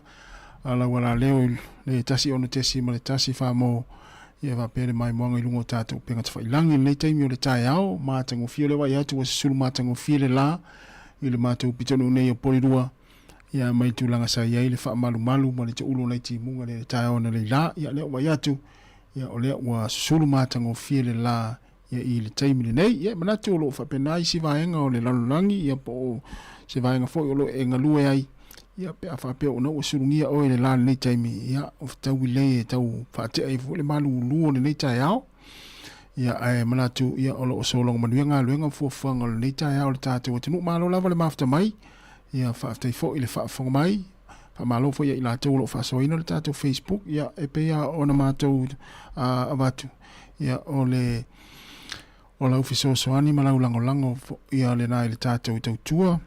S7: a lau alaleo i le 106.1 famo ia faapea le maimoaga i luga o tatou upega tafailagi i lenei taimi o le taeao matagofie o lea vaai atu ua susulu matagofie le la i le matou pitonuu nei o Polirua ia mai tulaga sa i ai le faamalumalu ma le toulu o nai timuga le taeao analeila ia lea ua vaai atu ia o lea ua susulu matagofie le la ia i le taimi lenei. Ia e manatu o lo o faapena isi vaega o le lalolagi ia po o se vaega foi o lo o e galue ai ia pe a faapea ona ua sulugia oe i le la lenei taimi ia o fetaui lelei e tau faatea ai foi le malulu o lenei taeao. Ia ae manatu ia o lo o sologa manuia galuega ma fuafuaga o lenei taeao o le tatou atunuu. Malo lava le mafuta mai. Ia faafetai foi le faafofoga mai. Faamalo foi ia i latou o lo o faasoaina le tatou Facebook. Ia e pei lava ona matou avatu ia o le o lau fesoasoani ma lau lagolago ia lena i le tatou tautua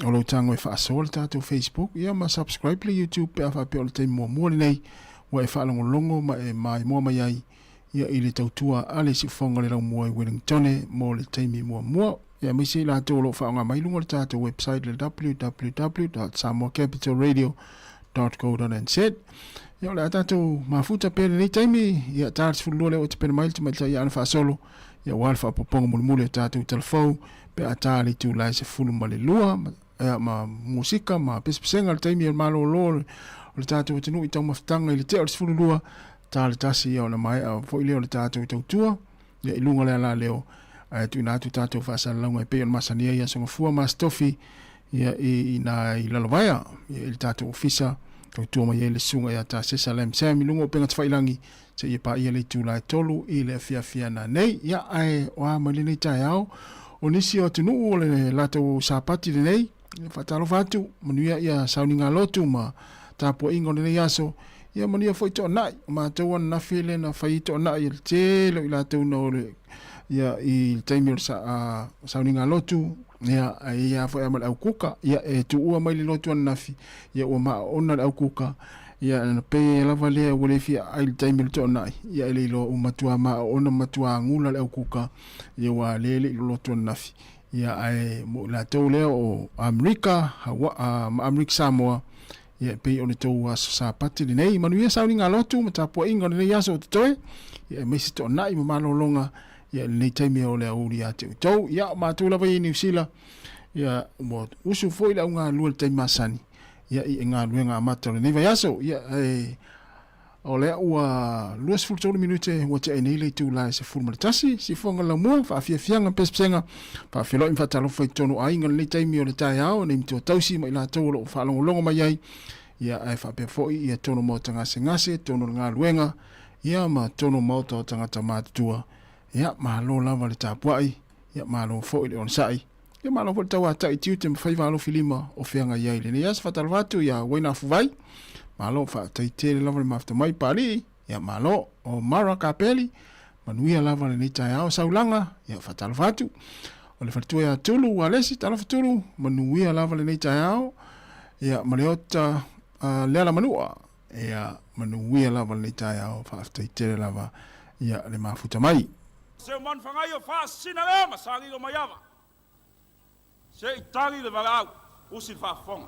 S7: o lou tago e faasoa le tatou Facebook ia ma subscribe le YouTube pe a faapea o le taimi muamua lenei ua e faalogologo ma e maimoa mai ai ia i le tautua a le Siufofoga o le Laumua i Wellingtone mo le taimi muamua. Ia aemaise i latou o lo o faaaoga mai luga o le tatou website le www.samoacapitalradio.co.nz. Ia o le a tatou mafuta pea lenei taimi, ia ta le 12 lea ua tapena mai le tamaitai ia Ana Faasolo, ia aua le faaopoopoga mulimuli o tatou talafou pe a ta le itula e 12 ia, ma musika ma pesepesega le taimi o le malolo o le tatou atunuu i taumafataga i le tea o le 12 ta le tasi ia ona maea foi lea o le tatou tautua ia i luga o le alaleo ae tuuina atu tatou faasalalauga e pei ona masani ai Aso Gafua ma Aso Tofi ia i ina i Lalovaea ia i le tatou ofisa tautua mai ai le susuga ia Tasesa Lam Sam i luga o upega tafailangi seia paia le itula e 3 i le afiafi ananei. Ia ae o a mai lenei taeao o nisi o atunuu o le latou Sapati lenei, faatalofa atu, manuia ia sauniga lotu ma tapuaiga o lenei aso, ia manuia foi toanai, o matou ananafi lea na fai ai toanai e le tele o i latou na o le ia i le taimi o le sauniga lotu, ia ae ia foi ma le aukuka, ia e tuua mai le lotu ananafi, ia ua maaona le aukuka, ia na pei lava lea ua le fia ai le taimi o le toanai, ia e le iloa ua matua maaona matua gula le aukuka, ia ua le le i lolotu ananafi. Ia ae mo i latou lea o Amerika, Hawa, ma Amerika Samoa, ia e pei o le tou aso Sapati lenei. Manuia sauniga lotu ma tapuaiga o lenei aso o totoe, ia aemaise toanai ma malologa, ia i lenei taimi o le aoauli ia te outou. Ia o matou lava ia i Niu Sila, ia ua usu foi le augalue i le taimi masani, ia i galuega amata o lenei vaiaso. Ia e O lea ua 23 minute ua tea nei le itula e 11. Sifoga laumua, faafiafiaga pesepesega, faafeiloai ma faatalofa i totonu o aiga lenei taimi o le taeao, nei matua tausi ma i latou o lo o faalogologo mai ai, ia ae faapea foi ia totonu o maota gasegase, totonu o le galuega, ia ma totonu o maota o tagata matutua. Ia, malo lava le tapuai, ia malo foi le onosai. Ia malo foi le tauatai i tiute ma faiva alofi lima o feagai ai lenei aso. Faatalofa atu ia Uaina Afuvai. Malo faafetai tele lava le mafuta mai Papalii. Ia malo o Mara Kapeli. Manuia lava lenei taeao Saulaga. Ia faatalofa atu. O le faletua ia Tulu Alesi, talofa Tulu. Manuia lava lenei taeao. Ia ma le ota uh, Leala Manua. Ia manuia lava lenei taeao. Faafetai tele lava ia le mafuta mai.
S12: Se o Manufagai o faasina lea ma Salilo Maiava. Se i tali le valaau, usi le faafofoga.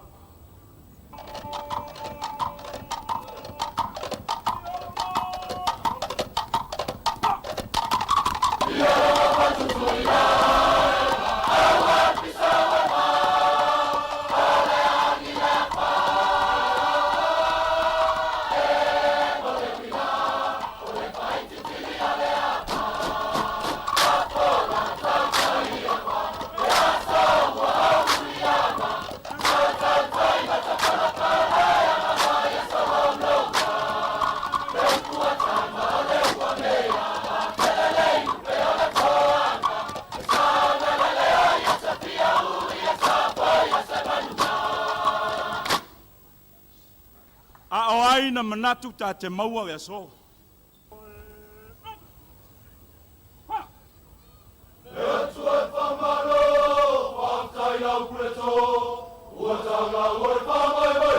S12: A o ai na manatu ta te maua le aso?
S13: Le Atua e faamalo, faafetai lau puleto, ua taulau o le faamoemoe.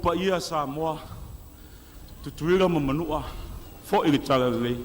S12: paia Samoa, Tutuila ma Manua, fo'i le Talalelei.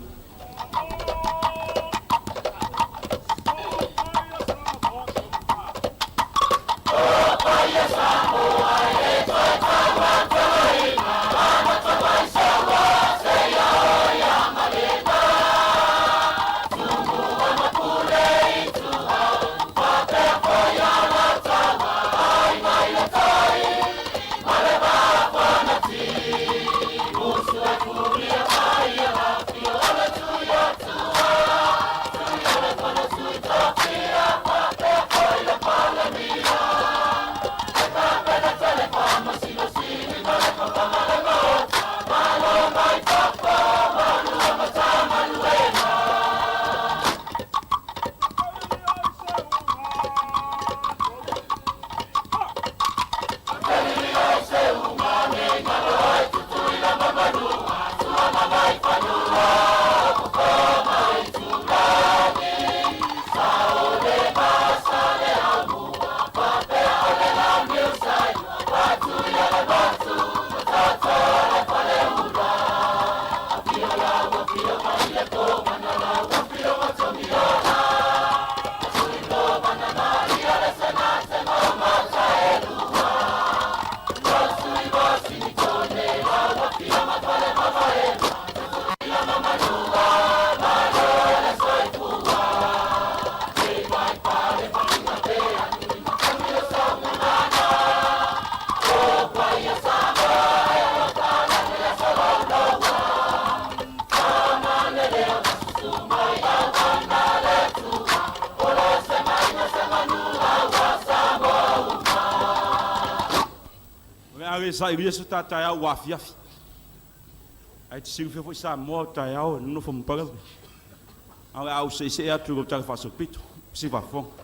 S12: Sa i se taeao ua afiafi. Ae te silafia foi Samoa o taeao e nonofo ma palauli. Ae o le a ou seesee atu i lou tala faasolopito, si faafofoga.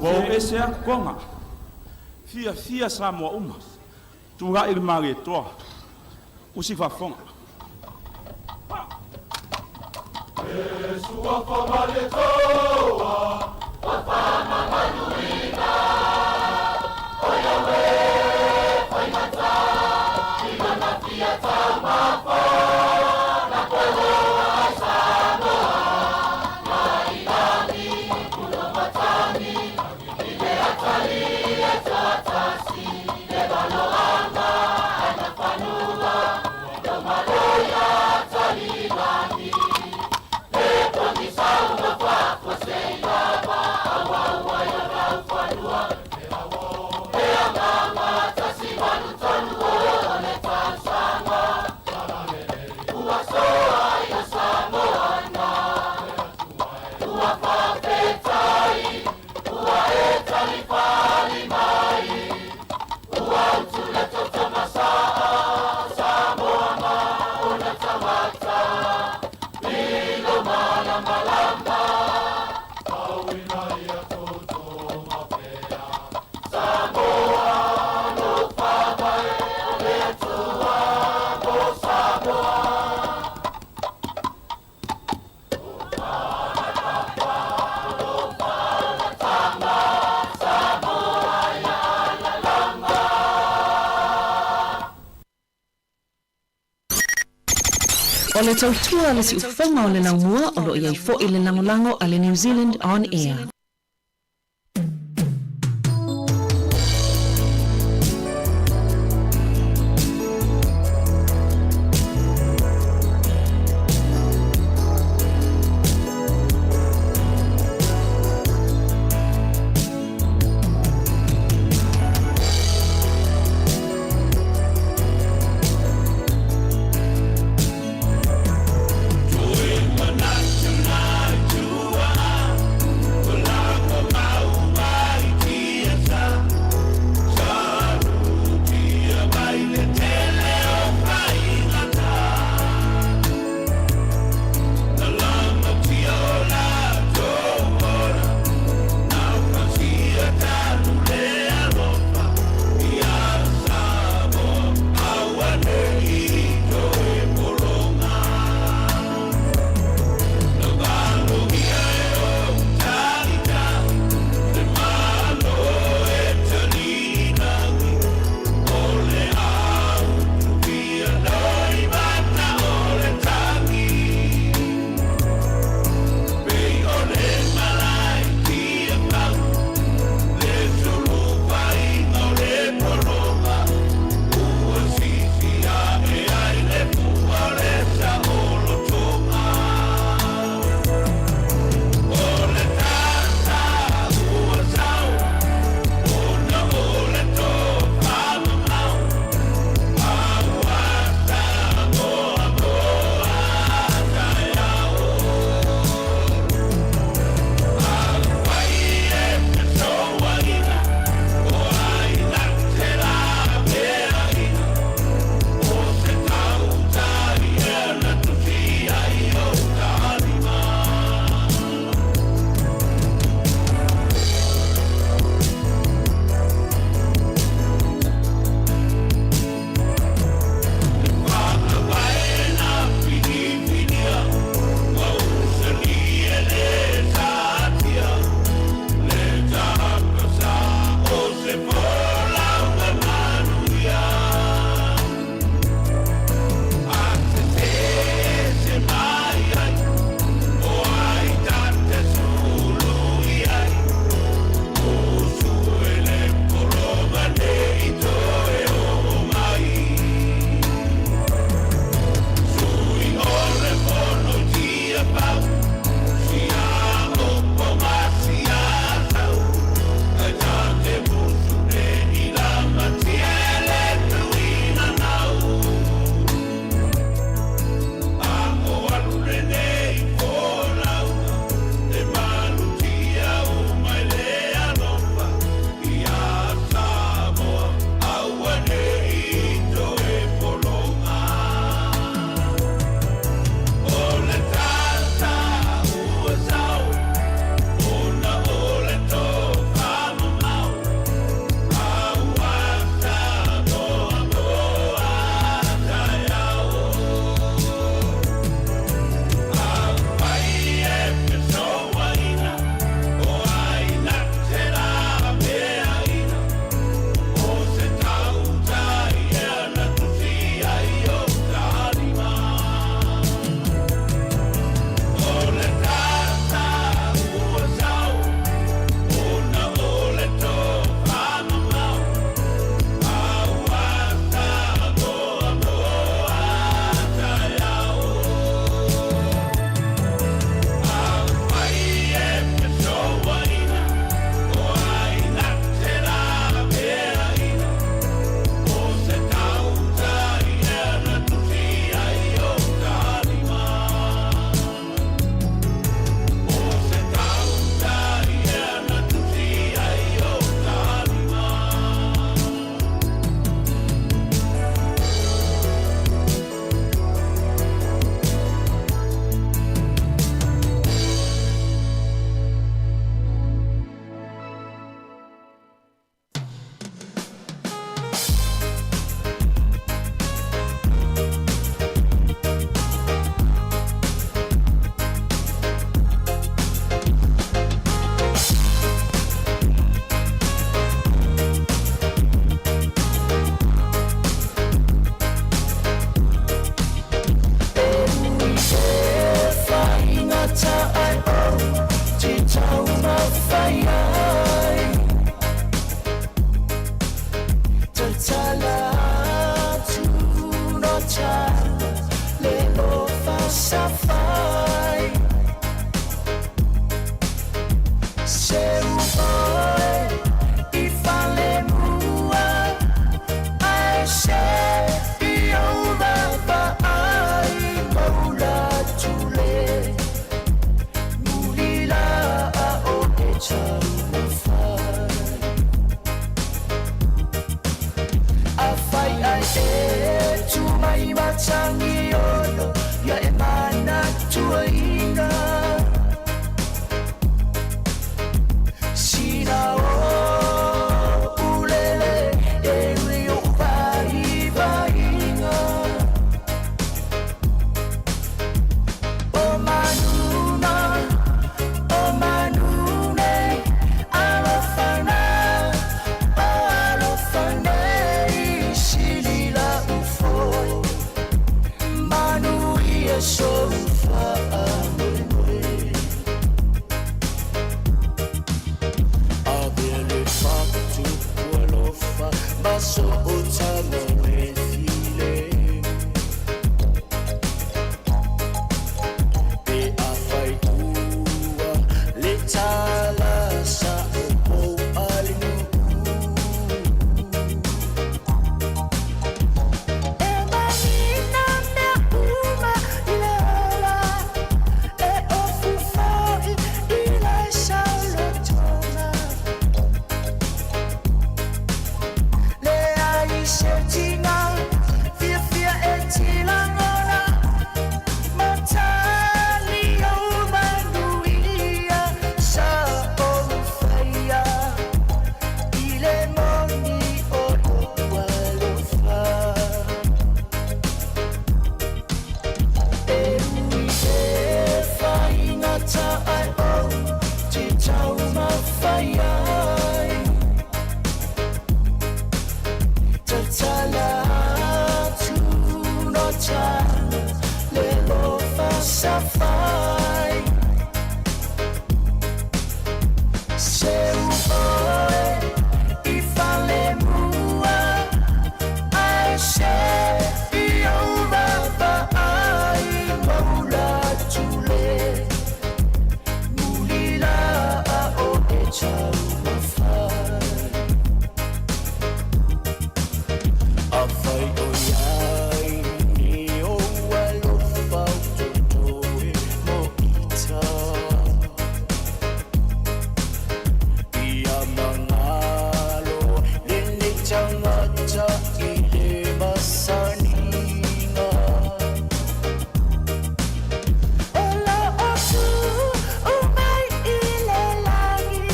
S12: Ua o ese aku koga, fiafia Samoa uma, tula'i le Malietoa, usi faafofoga.
S9: O le tautua a le siufofoga o le laumua o lo o i ai foi le lagolago a le New Zealand On Air.
S10: so o tama le file. Pe a fai ua le tala sa o pou a le nuu. E manina mea uma i le ola, e ofu fo'i i le saolotoga. Leai se tina fiafia e tilagona, matali ou manuia sa ou faia i le moni o lou alofa. E ui e faigata ae ou te taumafai ai. Tatala atu no tana le lofa safai. Seu oe i fale mua, ae se i ou vaavaai maula atu le mulila a o e taumafai. Afai o iai ni ou alofa o totoe mo ita. Ia mangalo lenei tagata i le masaniga. O lo o tuu mai i le lagi,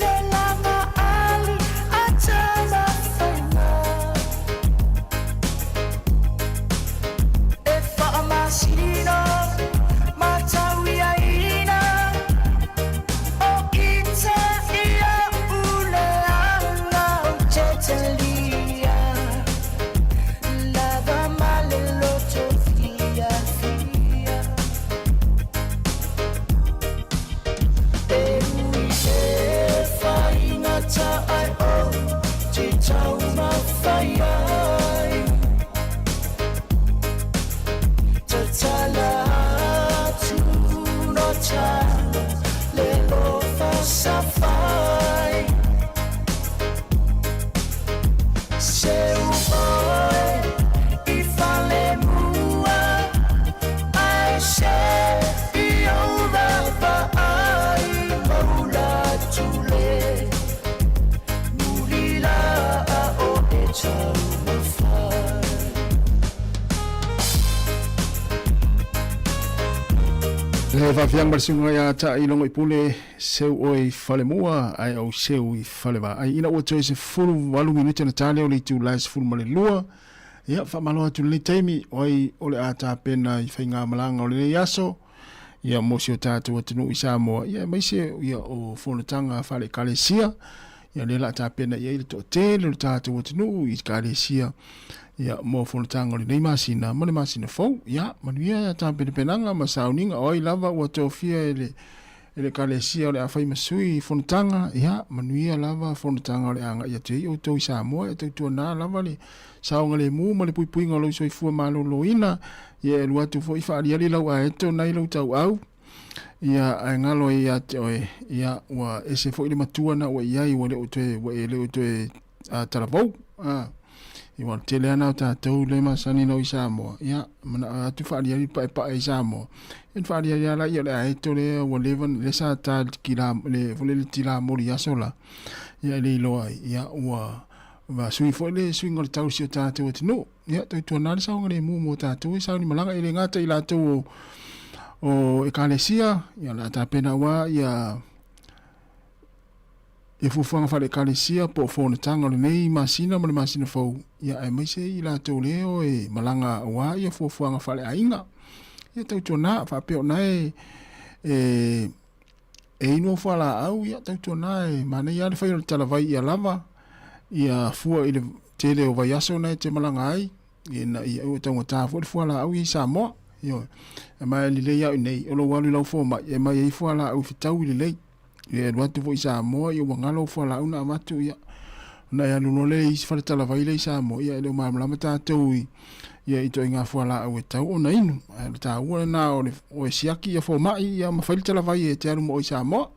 S10: le laga ali a tamafaiga. E faamasino matauiaina, o ita ia uleaga o te talia. Lava ma le loto fiafia. E ui e faigata ae ou te taumafai ai. Tatala atu no tana le lofa safai. Seu oe i fale mua, ae se i ou vaavaai maula atu le mulila a o e taumafai.
S7: Le faafiaga ma le susuga ia Taailogo i Pule, seu oe i falemua ae ou seu i falevaai. Ina ua toe 18 minute ona ta lea o le itula e 12, ia faamalo atu i lenei taimi, o ai o le a tapena i faigamalaga o lenei aso, ia mo si o tatou atunuu i Samoa, ia aemaise ia o fonotaga faale-ekalesia, ia lea o le a tapena i ai le toatele o le tatou atunuu i ekalesia, ia mo fonotaga o lenei masina ma le masina fou. Ia manuia tapenapenaga ma sauniga, o ai lava ua tofia e le e le ekalesia o le a fai ma sui i fonotaga, ia manuia lava fonotaga o le a agai atu ai outou i Samoa, e tautuana lava le saogalemu ma le puipuiga o lou soifua maloloina, ia e alu atu foi faaliali lau aeto nai lou tauau, ia ae galo ai ia te oe, ia ua ese foi le matua na ua i ai, ua le o toe, ua e le o toe talavou. Ia ua tele ana o tatou le masani nau i Samoa, ia manao atu faaliali paepae i Samoa, ia na faaliali lava laia o le aeto lea ua leva lea sa ta kila le foi lele tilamoli i aso la, ia e le iloa ai, ia ua ua sui foi le suiga o le tau i si o tatou atunuu. Ia tautuana le saogalemu mo tatou e sauni malaga, e le gata i latou o ekalesia, ia o le a tapena aua ia ia fuafuaga faale-ekalesia po o fonotaga o lenei masina ma le masina fou, ia aemaise i latou lea e malaga aua ia fuafuaga faaleaiga. Ia tautuana faapea o na e e e inu au fualaau, ia tautuana e manaia lava le fai o le talavai ia lava ia fua i le tele o vaiaso na e te malaga ai, ina ia ua taugata foi le fualaau ia i Samoa. Ioe. E ma e lelei lava i nei, o lou alu i lau fomai, e aumai ai fualaau fetaui lelei. Ia e alu atu foi i Samoa, ia ua galo au fualaau na avatu, ia. Ona e alu loa lea i isi faletalavai lea i Samoa, ia e le o malamalama tatou i ia ituaiga fualaau e tatau ona inu. Ae o le taua lena o le o e siaki ia fomai ia ma fai le talavai e te alu ma oe i Samoa.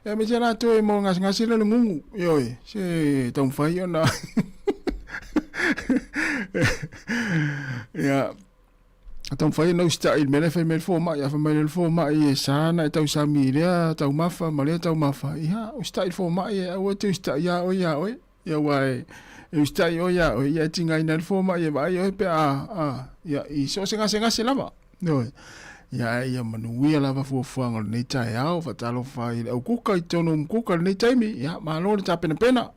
S7: Ia aemaise latou e mo gasegase lea o le gugu, ioe, se taumafai ona ia taumafai ona usitai i le mea lea e fai mai le fomai. A fai mai loa le fomai e sa ona e tausami i lea taumafa ma lea taumafa, ia usitai i le fomai e aua e te usitai ia oe ia oe. Ia aua e, e usitai oe ia oe, ia e tigaina ai le fomai e vaai oe pe a, a, ia i so o se gasegase lava. Ioe. Ia ae ia manuia lava fuafuaga o lenei taeao, faatalofa i le aukuka i totonu o Mukuka i lenei taimi, ia malo le tapenapena.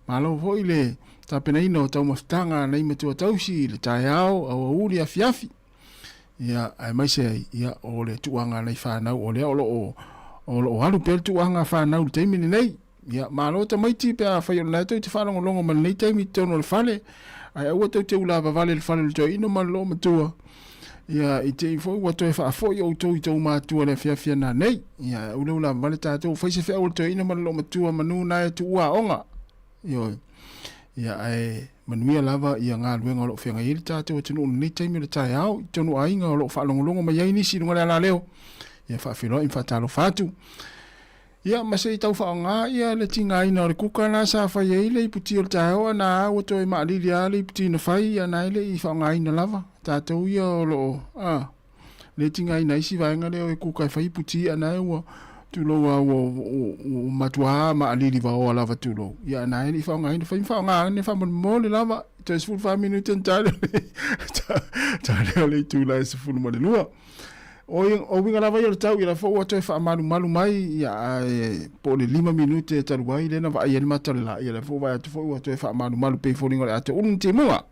S7: Malo foi le tapenaina o taumafataga a nai matua tausi i le taeao, aoauli, afiafi. Ia, aemaise ai, ia, o le tuuaga a nai fanau, o lea o lo o, o lo o alu pea le tuuaga a fanau i le taimi lenei. Ia, malo tamaiti pe afai o lena tou te faalogologo mai lenei taimi i totonu o le fale, ae aua tou te ulavavale i le fale o le toeaina ma le loomatua. Ia, i te i foi ua toe faafoi outou i tou matua i le afiafi ana nei. Ia, ae aua le ulavavale tatou, fai se feau a le toeaina ma le loomatua manu na e tuua aoga. Ioe. Ia, ae manuia lava ia galuega o lo o feagai ai le tatou atunuu i lenei taimi o le taeao, i totonu o aiga o lo o faalogologo mai ai nisi i luga o le alaleo. Ia, faafeiloai ma faatalofa atu. Ia, ma se i tau faaaoga ia le tigaina o le kuka la sa fai ai le iputi o le taeao a na ua toe maalili lava le iputi na fai ia na e le i faaaogaina lava. Tatou ia o lo o, a, le tigaina ai si vaega lea o e kuka e fai iputi a na e ua tulou a ua, ua, ua matua maalili vaoa lava tulou. Ia a na e le i faaaogaina. Fai ma faaaoga ane faamolemole lava. Toe 14 minute ona ta lea o le, ta lea o le itula e 12. O o uiga lava ia o le tau, ia la foi ua toe faamalumalu mai, ia ae po o le 5 minute talu ai lea na vaai ai le mata o le la, ia la foi vaai atu foi ua toe faamalumalu pei foliga o le a toe ulu ni timuga.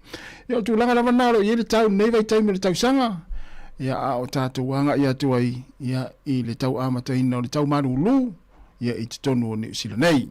S7: Ia o le tulaga lava lena o lo o i ai le tau i lenei vaitaimi o le tausaga, ia a o tatou agai atu ai ia i le tau amataina o le tau malulu ia i totonu o Niu Sila nei.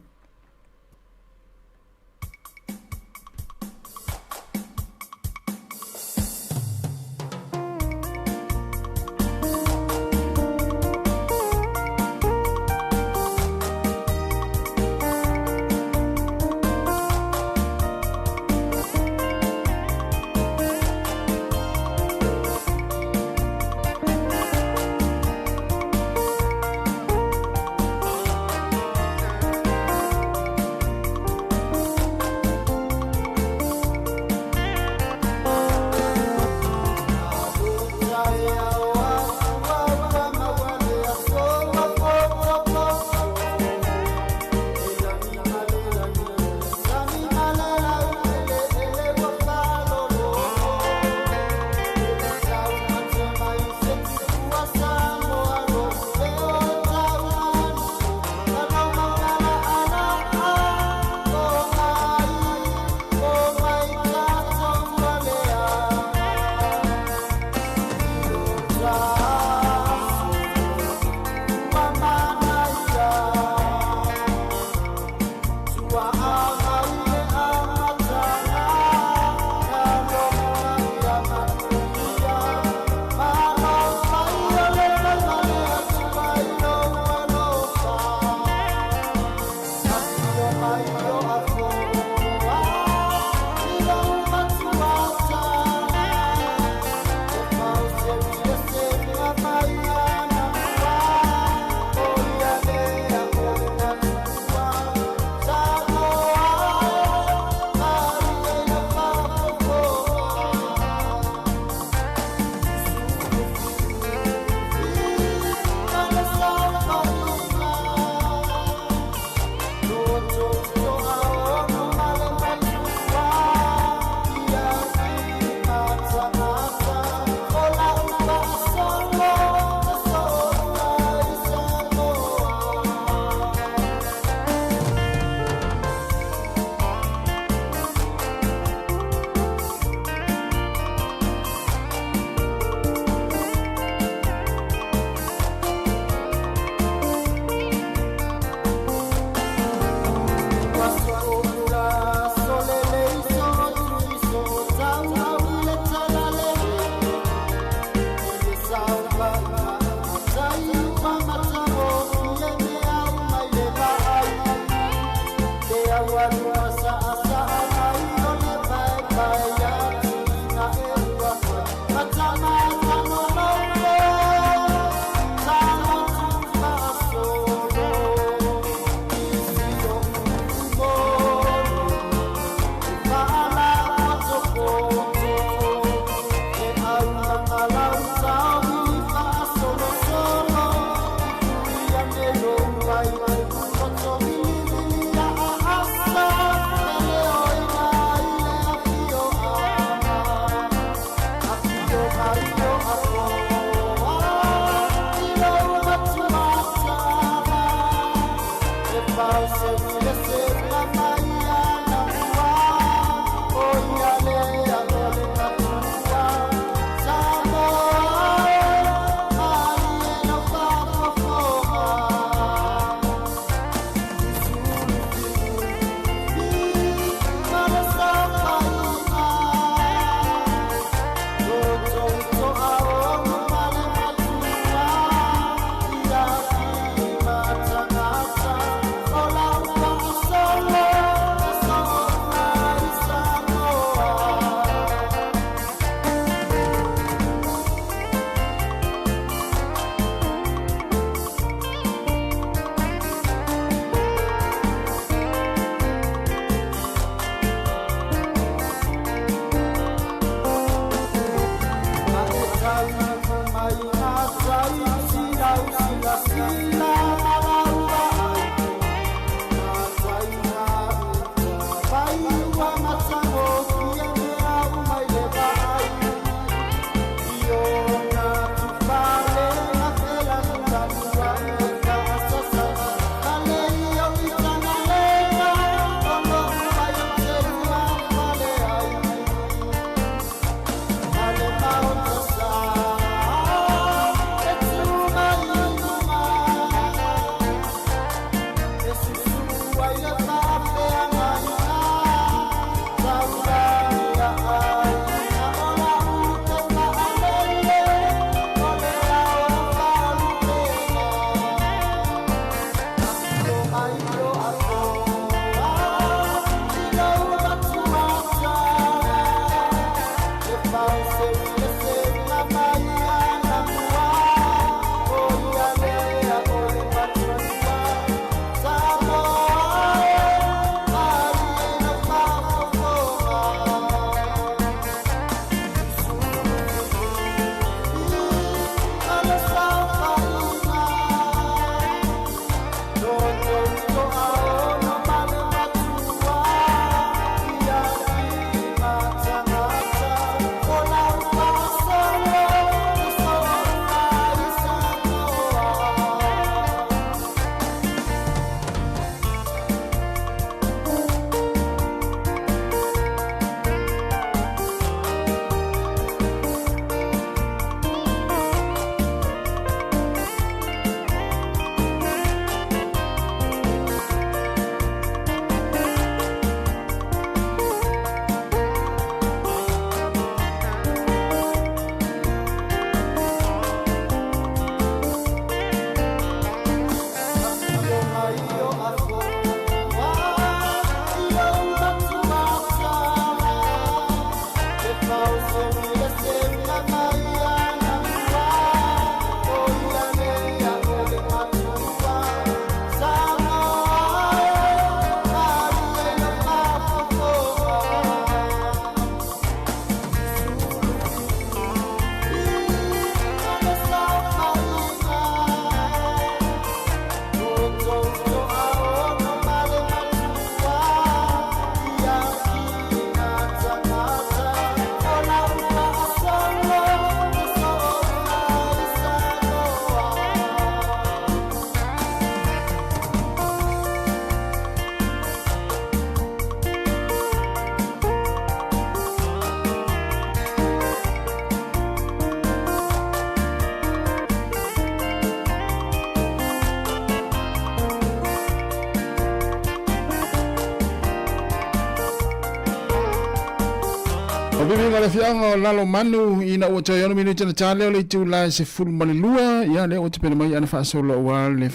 S7: O viviga o le afioaga o Lalomanu ina ua toe 6 minute ona ta lea o le itula e 12, ia lea ua tapena mai ana faasolo aua le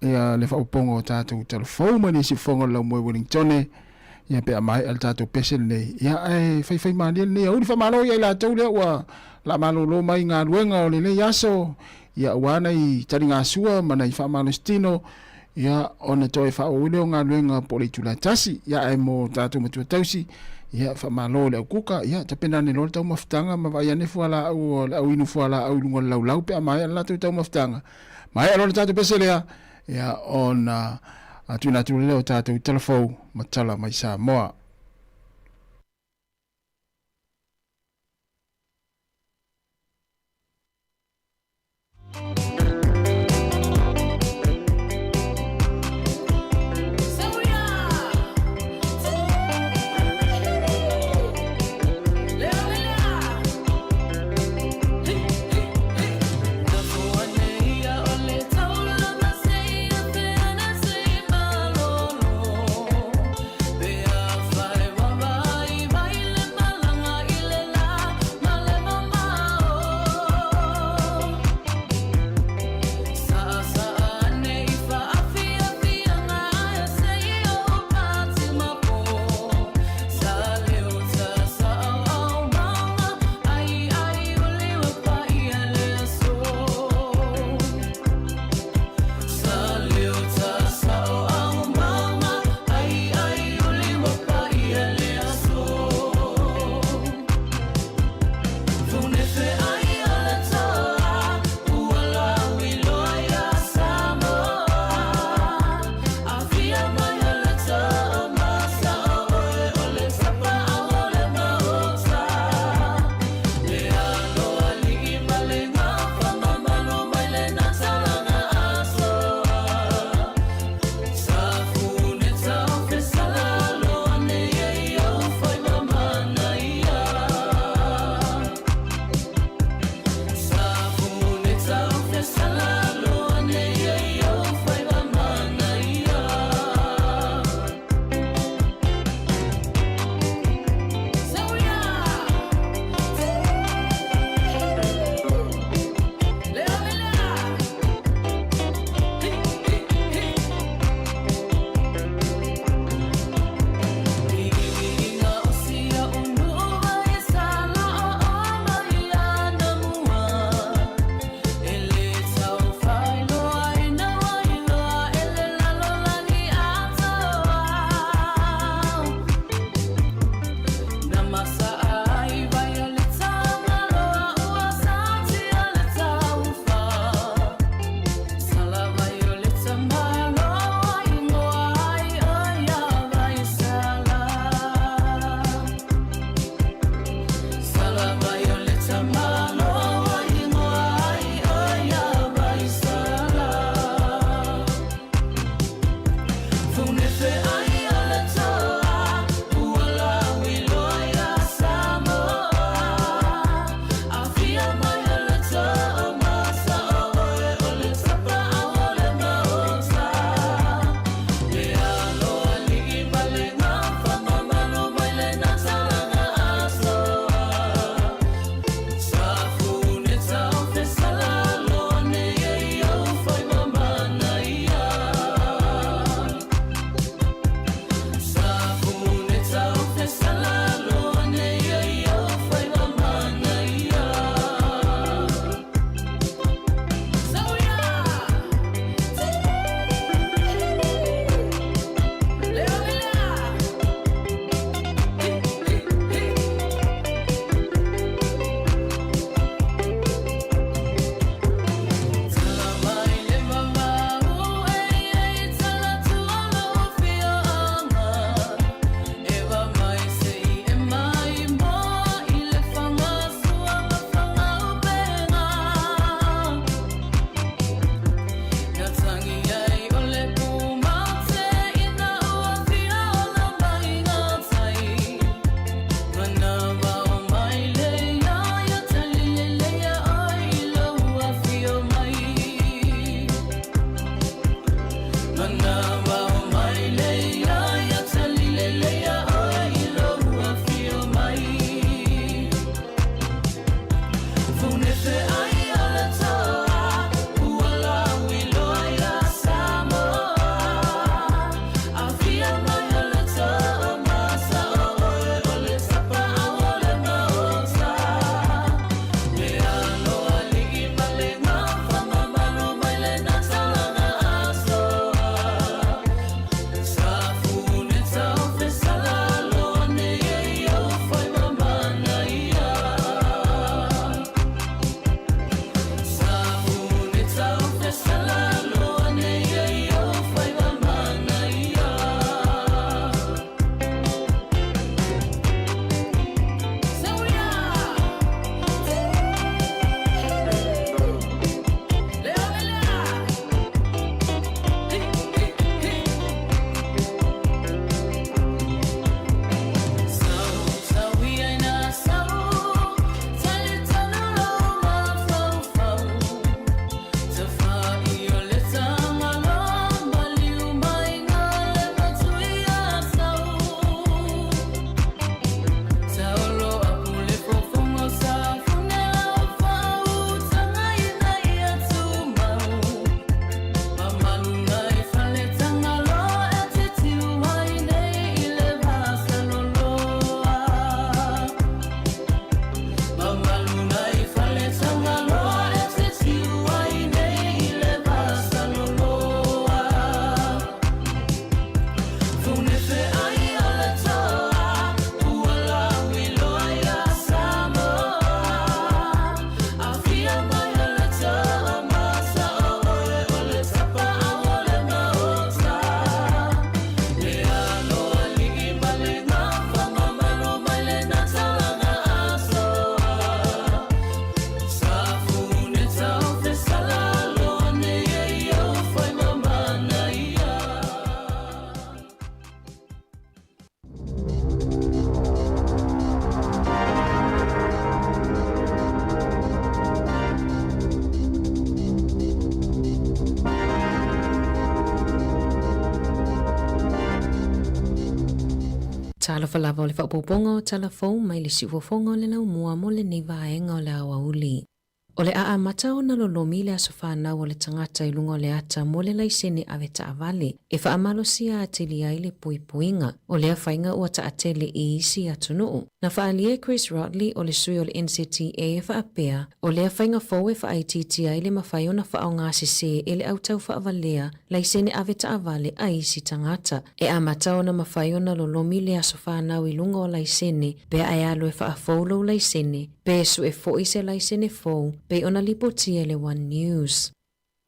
S7: ia le faaopoopoga o tatou talafou mai le isi fofoga o le Laumoe Wellingtone, ia pe a maea le tatou pese lenei. Ia ae faifai malie lenei aoauli, faamalo ia i latou lea ua la malolo mai galuega o lenei aso, ia aua nai taligasua ma nai faamalositino, ia ona toe faaauau lea o galuega po o le itula e 1. Ia ae mo tatou matua tausi, ia faamalo i le aukuka, ia tapena ane loa le taumafataga ma vaai ane fualaau o le au inu fualaau i luga o le laulau pe a maea le latou taumafataga. Maea loa le tatou pese lea, ia ona tuuina atu lea o tatou talafou ma tala mai Samoa.
S4: Talofa lava o le faaopoopoga o tala fou mai le siufofoga o le laumua mo lenei vaega o le aoauli. O le a amata ona lolomi le aso fanau o le tagata i luga o le ata mo le laisene ave taavale e faamalosia atili ai le puipuiga. O lea faiga ua taatele i isi atunuu. Na faaalia e Chris Rotley o le sui o le NZTA e faapea, o lea faiga fou e faaitiitia ai le mafai ona faaaogasese e le au taufaavalea laisene ave taavale a isi tagata. E amata ona mafai ona lolomi le aso fanau i luga o laisene pe a e alu e faafou lou laisene, pe sue foi se laisene fou, pei ona lipotia e le One News.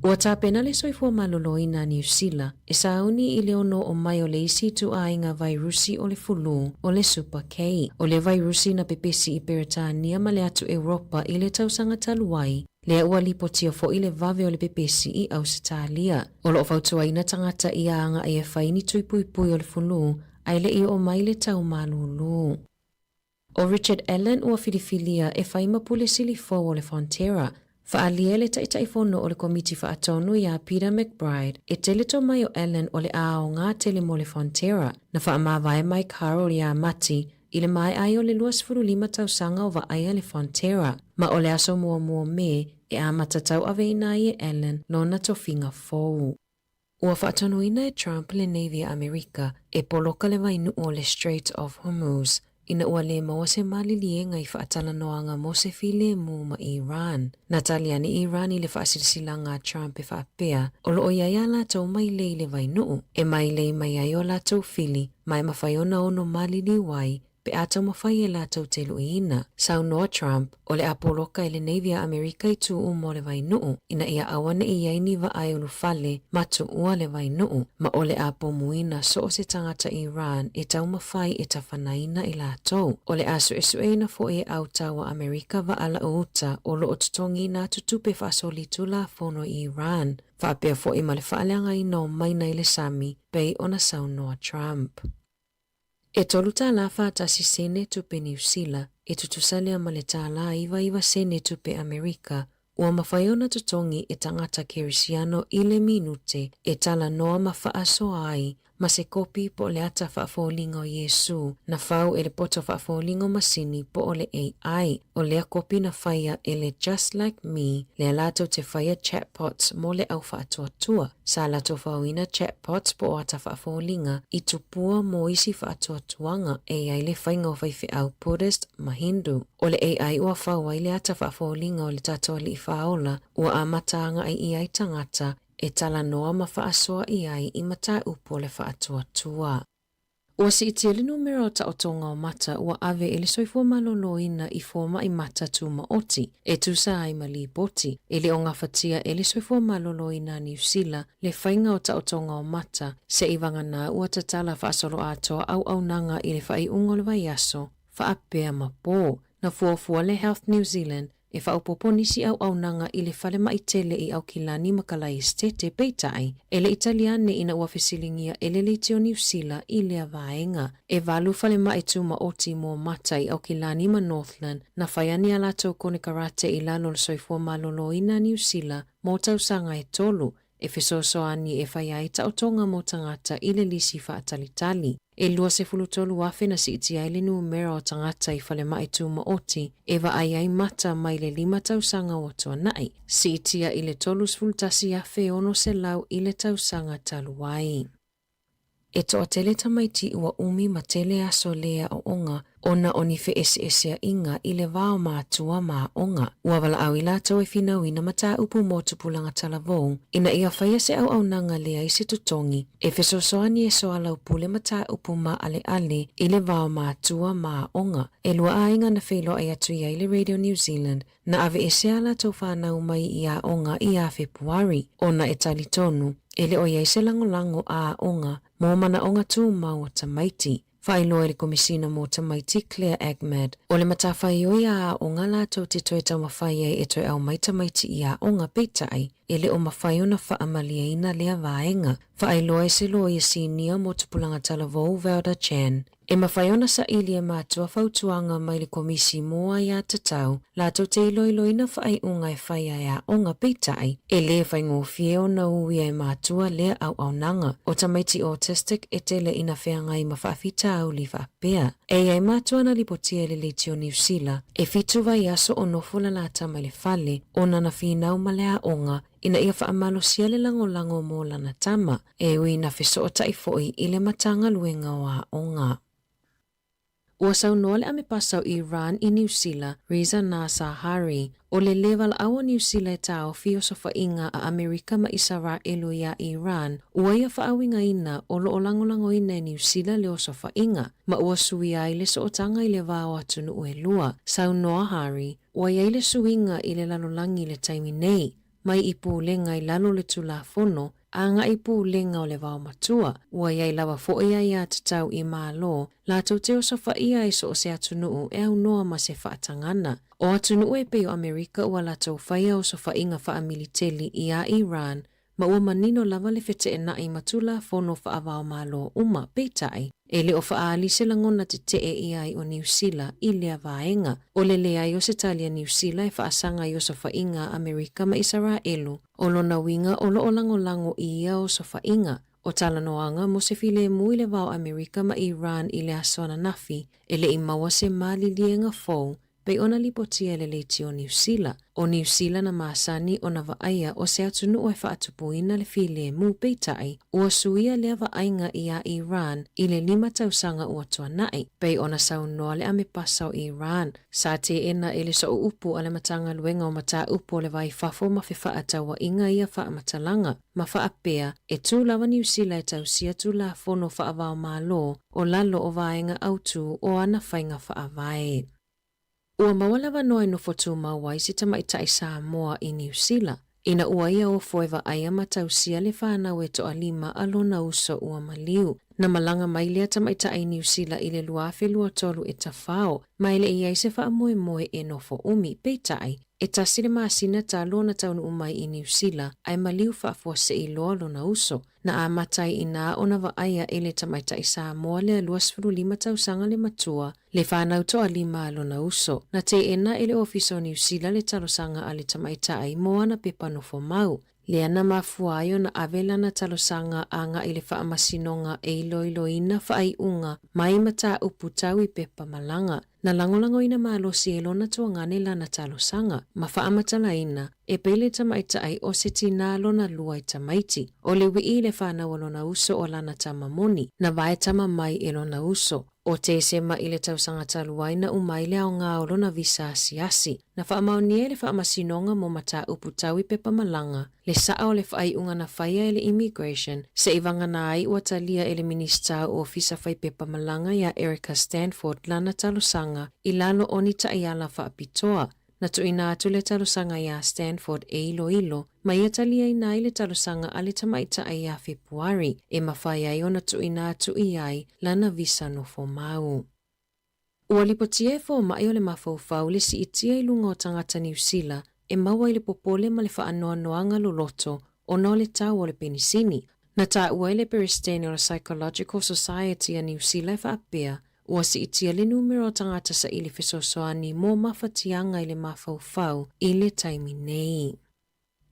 S4: Ua tapena le soifua maloloina a Niu Sila e sauni i le ono oo mai o le isi ituaiga vairusi o le fulu, o le Super K. O le vairusi na pepesi i Peretania ma le atu Europa i le tausaga talu ai, lea ua lipotia foi le vave o le pepesi i Ausetalia. O lo o fautuaina tagata ia agai e fai ni tui puipui o le fulu ae le i oo mai le tau malūlū. ʻO Richard Allen ua filifilia e fai ma pule sili fou o le Fonterra. Faaalia e le Taitaifono o le Komiti Faatonu iā Peter McBride, e tele tomai o Allen o le a aoga tele mo le Fonterra. Na faamavae Mike Harrell iā Mati i le maea ai o le 25 tausaga o vaaia le Fonterra, ma o le aso muamua o Me e amata tauaveina ai e Allen lona tofiga fou. Ua faatonuina e Trump le Navy a Amerika e poloka le vainuu o le Strait of Hormuz ina ua lē maua se maliliega i faatalanoaga mo se filemu ma Iran. Na tali ane Iran i le faasilasilaga a Trump e faapea, o lo o i ai a latou mailei i le vainuu, e mailei mai ai o latou fili ma e mafai ona ono maliliu ai pe a taumafai e latou te luiina. Saunoa Trump, o le a poloka e le Navy a Amerika i tū uma o le vainuu, ina ia auaneʻi i ai ni vaa e ulufale ma tuua le vainuu, ma o le a pomuina so o se tagata Iran e taumafai e tafanaina i latou. O le a suesueina foi e au taua Amerika vaa lau uta o lo o totogiina atu tupe faasolitulafono i Iran, faapea foi ma le faaleagaina o maina i le sami, pei ona saunoa Trump. E tolu tālā whātasi sene tupe Niu Sila, e tutusa lea ma le tālā 99 sene tupe Amerika, ua mafai ona totogi e tagata Kerisiano i le minute e talanoa ma faasoa ai ma se kopi po o le ata faafoliga o Iesū na fau e le poto faafoliga o masini po o le AI. O lea kopi na faia e le Just Like Me lea latou te faia chatbots mo le au faatuatua. Sa latou faoina chatbots po o ata faafoliga i tupua mo isi faatuatuaga e i ai le faiga o faifeau Buddhist ma Hindu. O le AI ua fau ai le ata faafoliga o le tatou alii faaola ua amata agai i ai tagata e talanoa ma faasoa i ai i mataupu o le faatuatua. Ua siitia le numera o taotoga o mata ua ave e le soifua maloloina i fomai mata tumaoti e tusa ai ma lipoti e le o gafatia e le soifua maloloina a Niu Sila le faiga o taotoga o mata seʻi vagana ua tatala faasoloatoa auaunaga i le faaiuga o le vaiaso faapea ma pō. Na fuafua le Health New Zealand e faaopoopo nisi auaunaga i le falemai tele i Aukilani ma Kalaesetete, peitai, e le i tali ane ina ua fesiligia e le Leitio Niu Sila i lea vaega. E valu falemai tumaoti mo mata i Aukilani ma Northland na fai ane a latou konekarate i lalo o le soifua maloloina a Niu Sila mo tausaga e tolu, e fesoasoani e fai ai taotoga mo tagata i le lisi faatalitali. E 23,000 na siitia ai le numera o tagata i falemai tumaoti e vaai ai mata mai le lima tausaga ua tuanai, siitia i le 31,600 i le tausaga talu ai. E toatele tamaiti ua umi ma tele aso lē aoaoga ona o ni feʻeseʻeseaʻiga i le va o matua ma aoga. Ua valaau i latou e finauina mataupu mo tupulaga talavou ina ia faia se auaunaga leai se totogi e fesoasoani e soalaupule mataupu maʻaleʻale i le va o matua ma aoga. E lua aiga na feiloai atu i ai le Radio New Zealand Na aveese a latou fanau mai i aoga iā Fepuari, ona e talitonu, e le o i ai se lagolago a aoga mo manaʻoga tumau o tamaiti. Faailoa e le Komisina mo Tamaiti Claire Ahmad, o le matafaioi a aoga latou te toe taumafai ai e toe aumai tamaiti i aoga, peitai, e le o mafai ona faamalieina lea vaega. Faailoa e se loia sinia mo tupulaga talavou Velda Chan, e mafai ona saili e matua fautuaga mai le Komisi mo Aiatatau latou te iloiloina faaiuga e faia e aoga peitai, e lē faigofie ona uia e matua lea auaunaga. O tamaiti autistic e tele ina feagai ma faafitauli faapea. E i ai matua na lipotia i le leitio Niu Sila, e fitu vaiaso o nofo le lata mai le fale ona na finau ma le aoga ina ia faamalosia le lagolago mo lana tama, e ui ina fesootai foi i le Matagaluega o Aoga. Ua saunoa le Amepasa o Iran i Niu Sila, Reza Nasahari, o le lē valaau o Niu Sila e taofi osofaiga a Amerika ma Isaraelu iā Iran, ua ia faauigaina o lo o lagolagoina e Niu Sila le osofaiga, ma ua suia ai le sootaga i le va o atunuu e lua. Saunoa Hari, ua i ai le suiga i le lalolagi i le taimi nei, mai i pulega i lalo o le Tulafono, agai i pulega o le vaomatua. Ua i ai lava foi aiatatau i Malo latou te osofaia ai so o se atunuu e aunoa ma se faatagana. O atunuu e pei o Amerika ua latou faia osofaiga faamiliteli iā Iran ma ua manino lava le feteenai ma Tulafono faavaomalo uma, peitai, e le o faaali se lagona tetee i ai o Niu Sila i lea vaega. O le leai o se tali a Niu Sila e faasaga i osofaiga a Amerika ma Isaraelu, o lona uiga o lo o lagolago i ia osofaiga. O talanoaga mo se filemu i le va o Amerika ma Iran i le aso ananafi, e le i maua se maliliega fou pei ona lipotia e le leitio o Niu Sila. O Niu Sila na masani ona vaaia o se atunuu e faatupuina le filemu, peitai, ua suia lea vaaiga iā Iran i le lima tausaga ua tuanai, pei ona saunoa le Amepasa o Iran, sa teena e le Sooupu a le Matagaluega o Mataupu o le Va i Fafo ma Fefaatauaiga ia faamatalaga, ma faapea, e tū lava Niu Sila e tausia Tulafono faavaomalo o lalo o vaega autū o ana faiga faavae. Ua maua le avanoa e nofo tumau ai se tamaitai Samoa i Niu Sila, ina ua ia ofo e vaaia ma tausia le fanau e toalima a lona uso ua maliu. Na malaga mai lea tamaitai i Niu Sila i le 2023 e tafao, ma e le i ai se faamoemoe e nofo umi. Peitai, e tasi le masina talu ona taunuu mai i Niu Sila, ae maliu faafuasei loa lona uso. Na amata ai inā ona vaaia e le tamaitai Samoa lea 25 tausaga le matua, le fanau toalima a lona uso. Na teena e le Ofisa o Niu Sila le talosaga a le tamaitai mo ana pepa nofo mau. Lea na mafua ai ona ave lana talosaga agai i le Faamasinoga e iloiloina faaiuga mai mataupu tau i pepa malaga. Na lagolagoina malosi e lona tuagane lana talosaga, ma faamatalaina, e pei le tamaitai o se tinā lona lua i tamaiti. O le wii i le fanau a lona uso o lana tama moni, na vae tama mai e lona uso. O Tesema i le tausaga talu ai na uma ai le aoga o lona visa asiasi. Na faamaonia e le Faamasinoga mo Mataupu Tau i Pepa Malaga le saa o le faaiuga na faia e le Immigration se i vagana ai ua talia e le Minisita o Ofisa Fai Pepa Malaga iā Erica Stanford lana talosaga i lalo o ni taiala faapitoa. Na tuuina atu le talosaga iā Stanford e iloilo ma ia taliaina ai le talosaga a le tamaitai iā Fepuari e mafai ai ona tuuina atu i ai lana visa nofo mau. Ua lipotia e fomai o le mafaufau le siitia i luga o tagata Niu Sila e maua i le popole ma le faanoanoaga loloto ona o le tau o le penisini. Na taua e le Peresetene o le Psychological Society a Niu Sila e faapea, ua siitia le numera o tagata saili fesoasoani mo mafatiaga i le mafaufau i le taimi nei.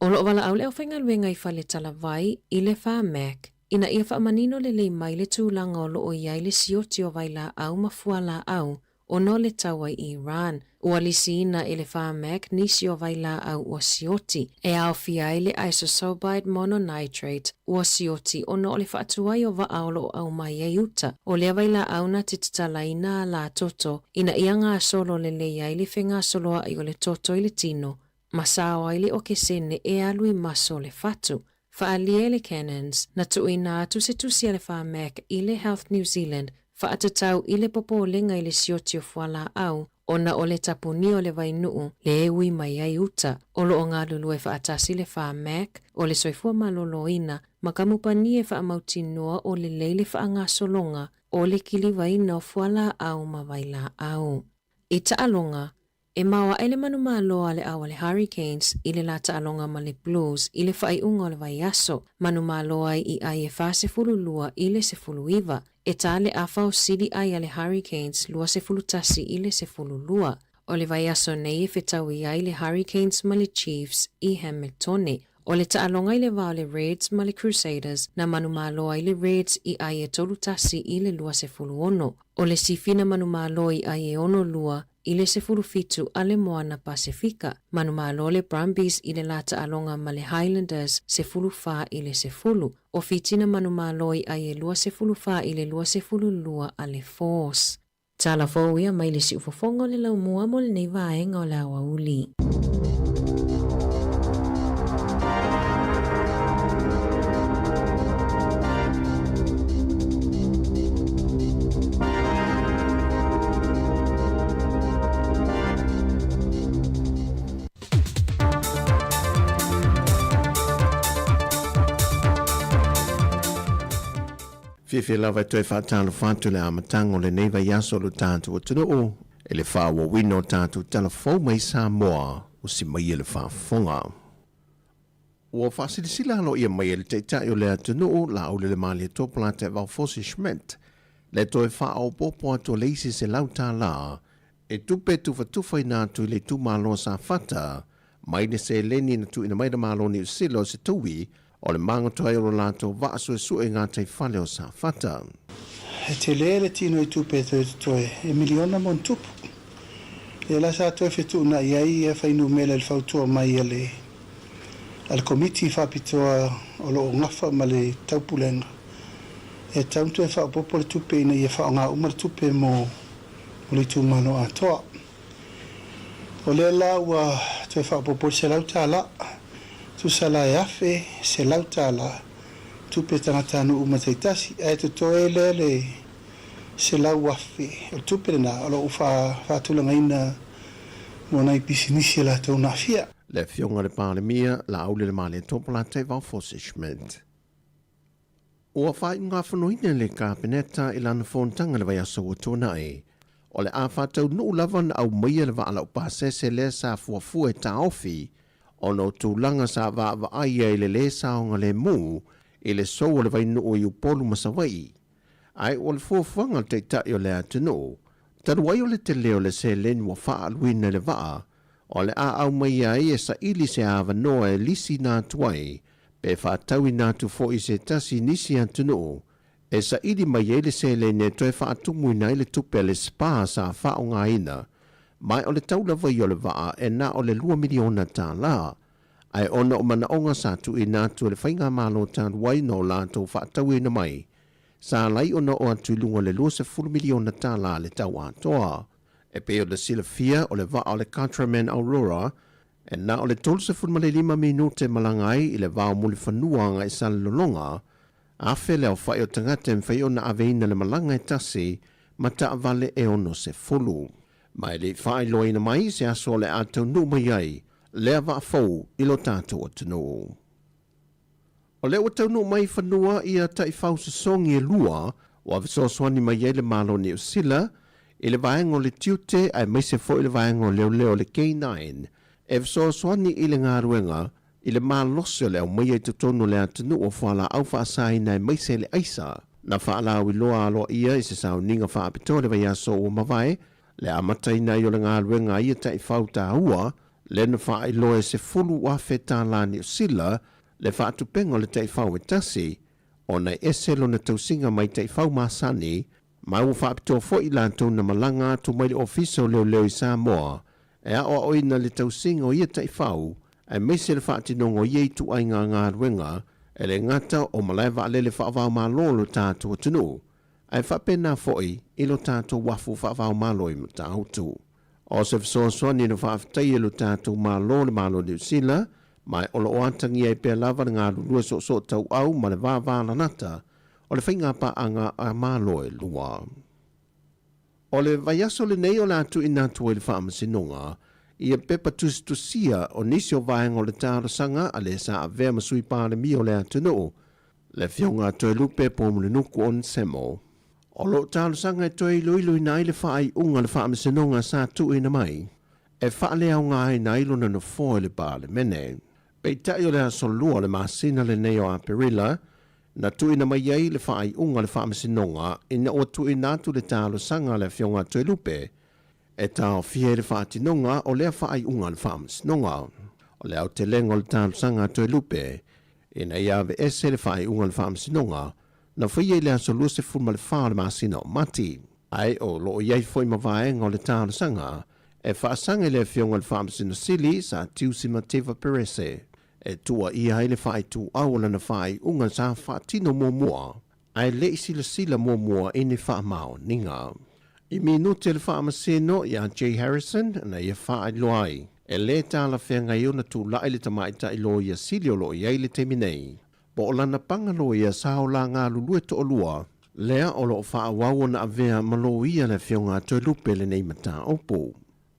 S4: O lo o valaau le aufaigaluega i Faletalavai i le Pharmac ina ia faamanino lelei mai le tulaga o lo o i ai le sioti o vailaau ma fualaau ona o le taua i Iran. Ua lisiina e le Pharmac nisi o vailaau ua sioti, e aofia ai le isosorbide mononitrate ua sioti ona o le faatuai o vaa o lo o aumai ai uta. O lea vailaau na te tatalaina alā toto ina ia gasolo lelei ai le fegasoloai o le toto i le tino ma sao ai le okesene e alu i maso o le fatu. Faaalia e le Cannons, na tuuina atu se tusi a le Pharmac i le Health New Zealand faatatau i le popolega i le sioti o fualaau ona o le tapunia o le vainuu le e ui mai ai uta. O lo o galulue faatasi le Pharmac o le soifua maloloina ma kamupani e faamautinoa o lelei le faagasologa o le kilivaina o fualaau ma vailaau. I taaloga, E maoaʻe le manumalo a le au a le Hurricanes i le lā taʻaloga ma le Blues i le faaiuga o le vaiaso, manumalo ai i ʻai e 42 i le 19. E tā le ʻafa o sili ʻai a le Hurricanes 21 i le 12. O le vaiaso nei e fetaui ai le Hurricanes ma le Chiefs i Hamiltone. ʻO le taʻaloga i le va o le Reds ma le Crusaders, na manumalo ai le Reds i ʻai e 3-1 i le 26. ʻO le sifina manumalo i ʻai e 6-2 i le 17 a le Moana Pasefika. Manumalo le Brumbies i le lā taʻaloga ma le Highlanders 14 i le 10. ʻO Fiti na manumalo i ʻai e 24 i le 22 a le Force. Tala fou ia mai le siufofoga o le laumua mo lenei vaega o le aoauli.
S5: Fiafia lava e toe faatalofa atu i le amataga o lenei vaiaso o lo tatou atunuu i le faaauauina o tatou tala fou mai Samoa o si maia le faafofoga. Ua faasilasila aloaia mai e le Taitai o le atunuu, Laaulialemalietoa Polataivao Fosi Schmidt, le toe faaopoopo atu o le isi $100 e tupe tufatufaina atu i le itumalo o Safata mai le seleni na tuuina mai le Malo o Niu Sila o se taui o le magoto ai o lo latou vaa suesue i gataifale o Safata.
S6: He tele le tino i tupe e toe totoe, e miliona ma ona tupu. Lea la sa toe fetuunai ai ia fuainumera i le fautua mai a le a le Komiti Faapitoa o lo o gafa ma le Taupulega, e tatau ona toe faaopoopo le tupe ina ia faaaoga uma le tupe mo le itumalo atoa. O lea la ua toe faaopoopo le $100, tusa la e $1,100 tupe tagatanuu uma taitasi, ae totoe lea le $100,000. O le tupe lena o lo o faatulagaina mo nai pisinisi a latou na aafia.
S5: Le Afioga i le Palemia, Laaulialemalietoa Polataivao Fosi Schmidt. Ua faaiugafonoina le Kapeneta i lana fonotaga i le vaiaso ua tuanai. O le a faataunuu lava ona aumaia le vaa laupasese lea sa fuafua e taofi ona o tulaga sa vaavaai ai i le lē saogalemu i le sou o le vainuu i Upolu ma Savaii. Ae o le fuafuaga a le Taitai o le atunuu, talu ai o le tele o le seleni ua faaaluina i le vaa, o le a aumaia ai e saili se avanoa e lisiina atu ai pe faatauina atu foi i se tasi i nisi atunuu e saili mai ai le seleni e toe faatumuina ai le tupe a le SPA sa faaaogaina, ma o le tau lava ia o le vaa e na o le $2 miliona, ae ona o manaoga sa tuuina atu e le faigamalo talu ai na o latou faatauina mai, sa ala ai ona oo atu i luga o le $20 miliona le tau atoa. E pei ona silafia, o le vaa o le Countryman Aurora e na o le 35 minute malaga ai i le vao mulifanua agai Salelologa, 1,000 le aofai o tagata e mafai ona aveina le malaga e tasi ma taavale e 60. Ma e le i faailoaina mai se aso o le a taunuu mai ai lea vaa fou i lo tatou atunuu. O lea ua taunuu mai i fanua ia taifau sosogi e lua ua fesoasoani mai ai le Malo o Niu Sila i le vaega o le tiute aemaise foi le vaega o leoleo o le K9 e fesoasoani i le galuega i le malosi o le aumaia i totonu o le atunuu o fualaau faasaina aemaise le aisa. Na faalauiloa aloaia i se sauniga faapitoa le vaiaso ua mavae le amataina ai o le galuega a ia taifau taua lea na faailoa e $10,000 Niu Sila le faatupega o le taifau e tasi ona e ese lona tausiga mai taifau masani, ma ua faapitoa foi i latou na malaga atu mai le Ofisa o Leoleo i Samoa e aoaoina le tausiga o ia taifau aemaise le faatinoga o ia ituaiga galuega e le gata o malae vaalele faava-o-Malo o lo tatou atunuu ae faapena foi i lo tatou uafu faava-o-Malo i Matautu. O se fesoasoani na faafetaia e lo tatou Malo le Malo o Niu Sila, ma o lo o atagia ai pea lava le galulue soosootauau ma le vavalalata o le faigapaaga a Malo e lua. O le vaiaso lenei o le a tuuina atu ai le Faamasinoga ia pepa tusitusia o nisi o vaega o le talosaga a le sa avea ma Sui Palemia o le atunuu, le Afioga a Toelupe Poumulinuku Onesemo. O lo o talosaga e toe iloiloina ai le faaiuga a le Faamasinoga sa tuuina mai. e faaleaogaina ai lona nofoa i le Palemene. Peitai o le aso Lua o le masina lenei o Aperila, na tuuina mai ai le faaiuga a le Faamasinoga ina ua tuuina atu le talosaga a le Afioga a Toelupe e taofia ai le faatinoga o lea faaiuga a le Faamasinoga. O le aotelega o le talosaga a Toelupe ina ia aveese le faaiuga a le Faamasinoga na faia i le aso 24 o le masina o Mati, ae o lo o i ai foi ma vaega o le talosaga e faasaga i le Afioga i le Faamasino Sili Sir Tiusi Mativa Perese e tuuaia ai le faaituau o lana faaiuga sa faatino muamua ae le i silasila muamua i ni faamaoniga. I minute o le Faamasino ia Jay Harrison na ia faailoa ai, e lē talafeagai ona tulai le tamaitai loia sili o lo o i ai i le taimi nei. Po o lana paga loia sa o la galulue toalua, lea o lo o faaauau ona avea ma loia le Afioga a Toelupe lenei mataupu.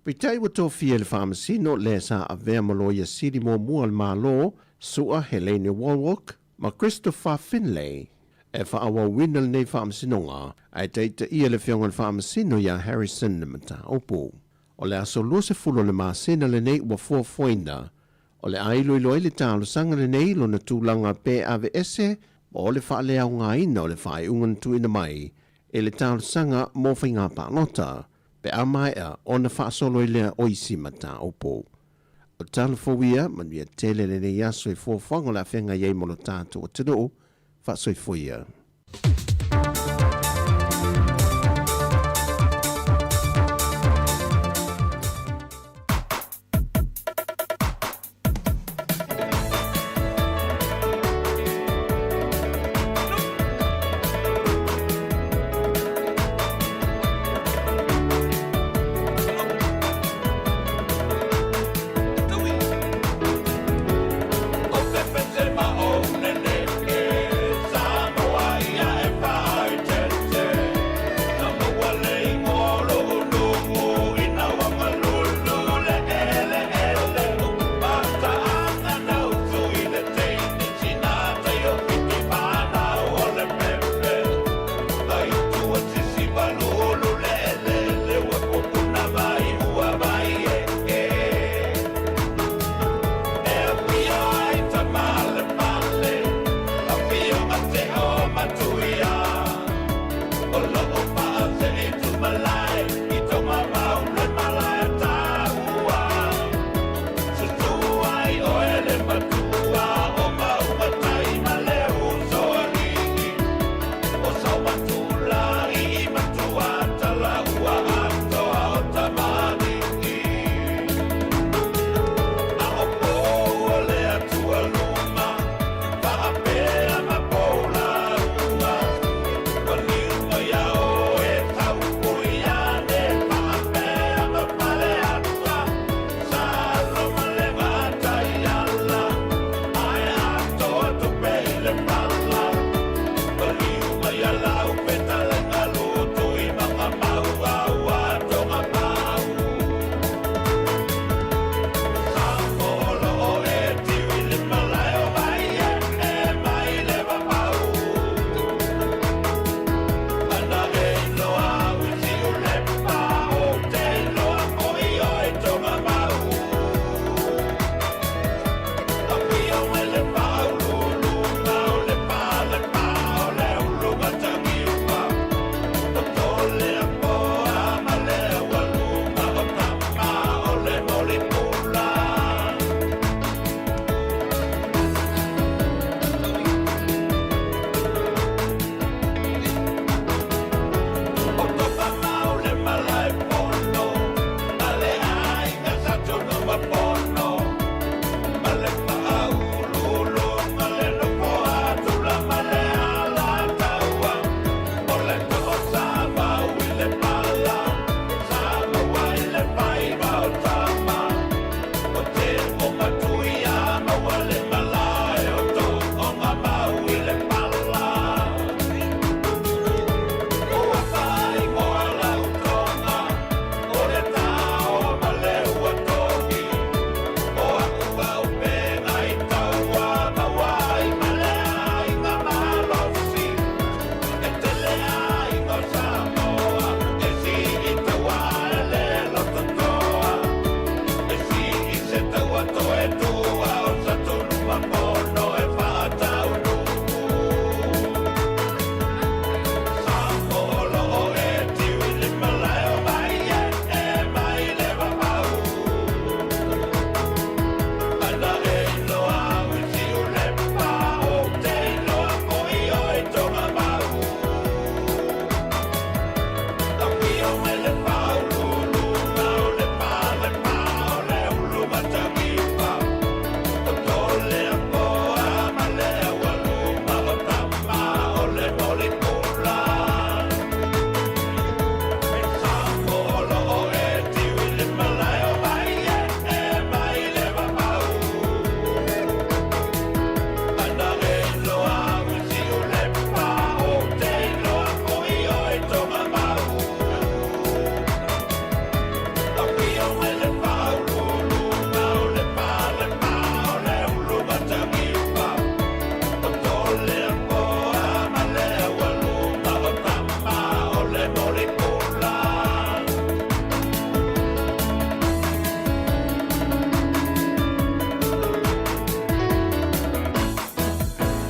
S5: Peitai ua tofia e le Faamasino lea sa avea ma loia sili muamua a le Malo, Su'a Helene Wallwork ma Christopher Finlay, e faaauauina lenei faamasinoga, ae taitaia le Afioga i le Faamasino ia Harrison le mataupu. O le aso 20 o le masina lenei ua fuafuaina O le a iloilo ai le talosaga lenei lona tulaga pe aveese po o le faaleaogaina o le faaiuga na tuuina mai i le talosaga mo faiga palota pe a maea ona faasolo ai lea o isi mataupu. O tala fou ia, manuia tele lenei aso i fuafuaga o le a feagai ai mo lo tatou atunuu. Faasoifua ia.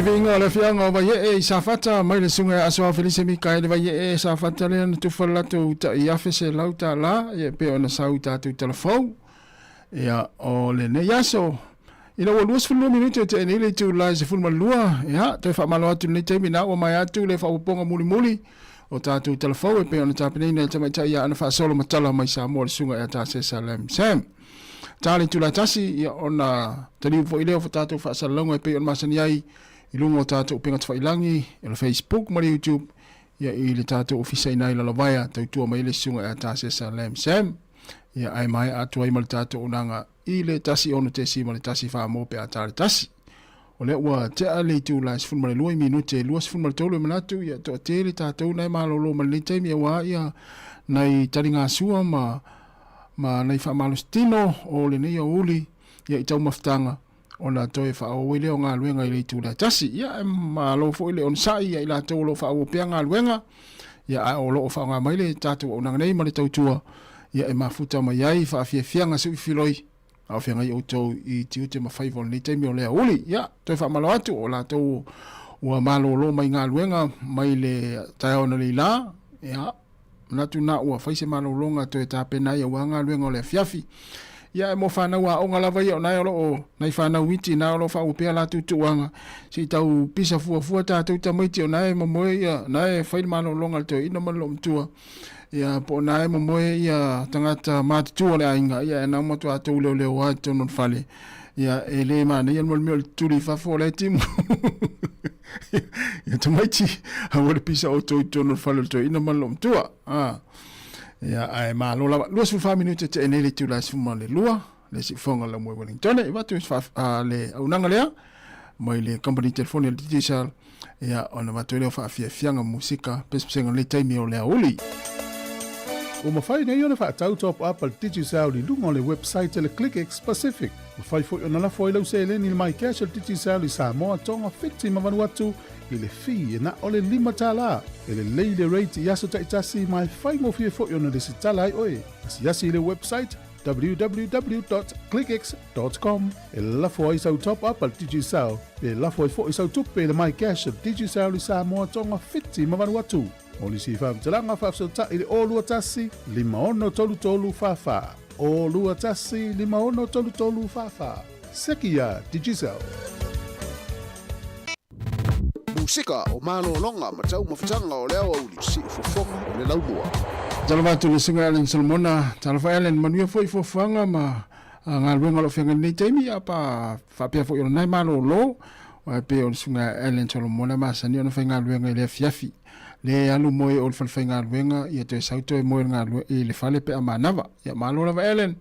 S7: Viiga o le afioaga o Vaiee i Safata mai le susuga ia Asoao Felise Mikaele Vaiee Safata lea na tufa le latou tai $1,100 ia e pei ona sau i tatou talafou ia o lenei aso. Ina ua 22 minute o tea nei le itula e 12, ia toe faamalo atu i lenei taimi na ua maea atu le faaopoopoga mulimuli o tatou talafou e pei ona tapenaina e le tamaitai ia Ana Faasolo Matala mai Samoa le susuga ia Tasesa Lam Sam. Ta le itula e tasi, ia ona taliu foi lea o tatou faasalalauga e pei ona masani ai i luga o tatou upega tafailagi, o le Facebook ma le YouTube, ia i le tatou ofisa i ina i Lalovaea, tautua mai ai le susuga ia Tasesa Lam Sam. Ia ae maea atu ai ma le tatou auaunaga i le 1 6.1 mo pe a ta le tasi. O lea ua tea le itula e 12 i minute e 23 e manatu ia toatele tatou na e malolo mai lenei taimi aua ia nai taligasua ma ma nai faamalositino o lenei aoauli ia i taumafataga ona toe faaauau ai lea o galuega i le itula e tasi. Ia e malo foi le onosai ia i latou o lo o faaauau pea galuega ia ae o lo o faaaoga mai le tatou auaunaga nei ma le tautua ia e mafuta mai ai faafiafiaga seuifiloi a o feagai outou i tiute ma faiva o lenei taimi o le aoauli. Ia toe faamalo atu o latou ua malolo mai galuega mai le taeao analeila ia manatu na ua fai se malologa toe tapena ai aua galuega o le afiafi. Ia e mo fanau aoga lava ia o nae o lo o nai fanau iti na o lo o faaauau pea latou tuuaga se i tau pisa fuafua tatou tamaiti o nae momoe ia nae fai le malologa le toeaina ma le loomatua ia po o nae momoe ia tagata matutua o le aiga ia e na matua tou leoleo lava i totonu o le fale ia e le manaia le mea o le tuli i fafo o la e timu ia tamaiti aua le pisa outou i totonu o le fale o le toeaina ma le loomatua a ia ae malo lava 24 minute te nei le itula e 12 le siufoga la moe Wellington e vatu le auaunaga lea mai le company telefoni a le Digicel ia ona vatu ai lea o faafiafiaga musika pesepesega le taimi o le aoauli.
S2: Ua mafai nei ona faatau top up a le Digicel i luga o le website a le ClickX Pacific. Mafai foi ona lafo ai lau seleni i le MyCash a le Digicel i Samoa, Tonga, Fiti ma Vanuatu i le fee e na o le $5. E lelei le rate i aso taitasi ma e faigofie foi ona lesitala ai oe. Asiasi i le website www.clickx.com e lafo ai sau top up a le Digicel pe lafo ai foi sau tupe i le MyCash a le Digicel i Samoa, Tonga, Fiti ma Vanuatu. Mo nisi faamatalaga faafesootai i le 021 5633 44. 021 5633 44. Seki iā Digicel.
S14: Musika o malologa ma taumafataga o le aoauli, siufofoga o le laumua.
S7: Talofa atu i le Susuga Allen Solomona, talofa Allen, manuia foi fuafuaga ma galuega o lo o feagai i lenei taimi, a pa faapea foi o lena e malolo, aua e pei o le Susuga Allen Solomona e masani ona faigaluega i le afiafi, le alu moe o le falefaigaluega, ia toe sau toe moe i le fale pe a manava. Ia malo lava Allen.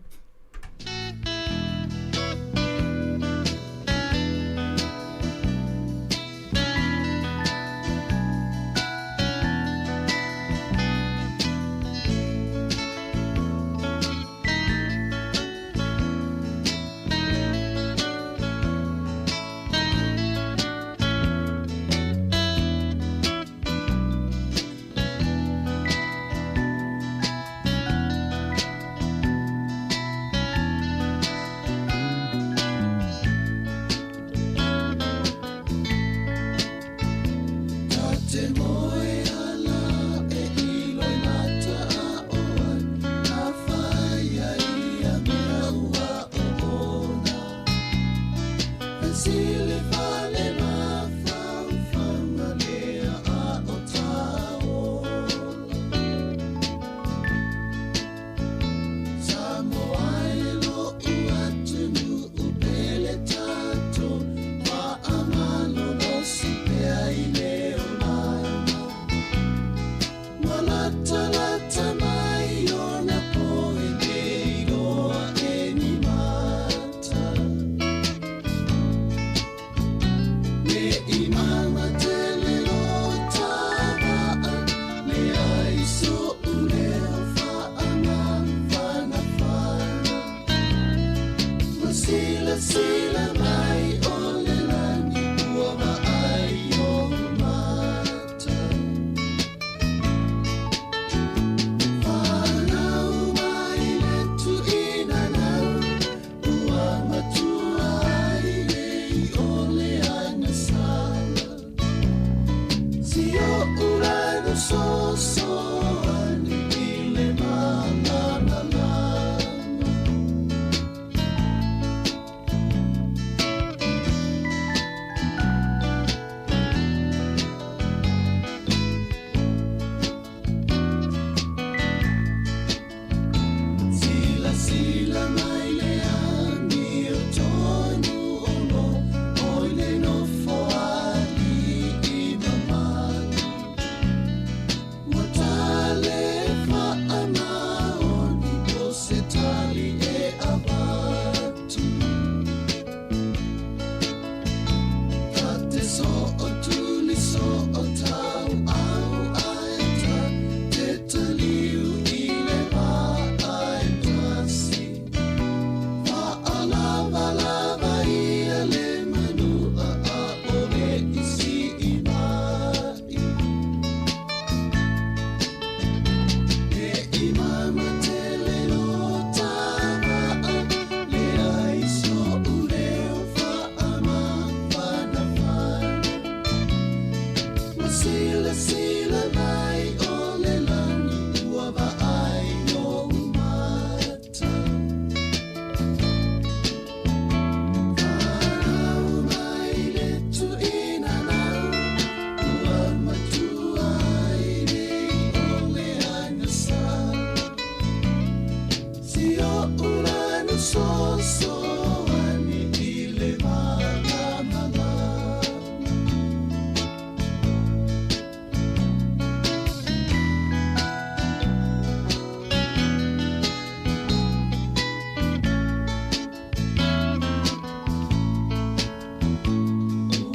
S10: Fesoasoani i le malamalama.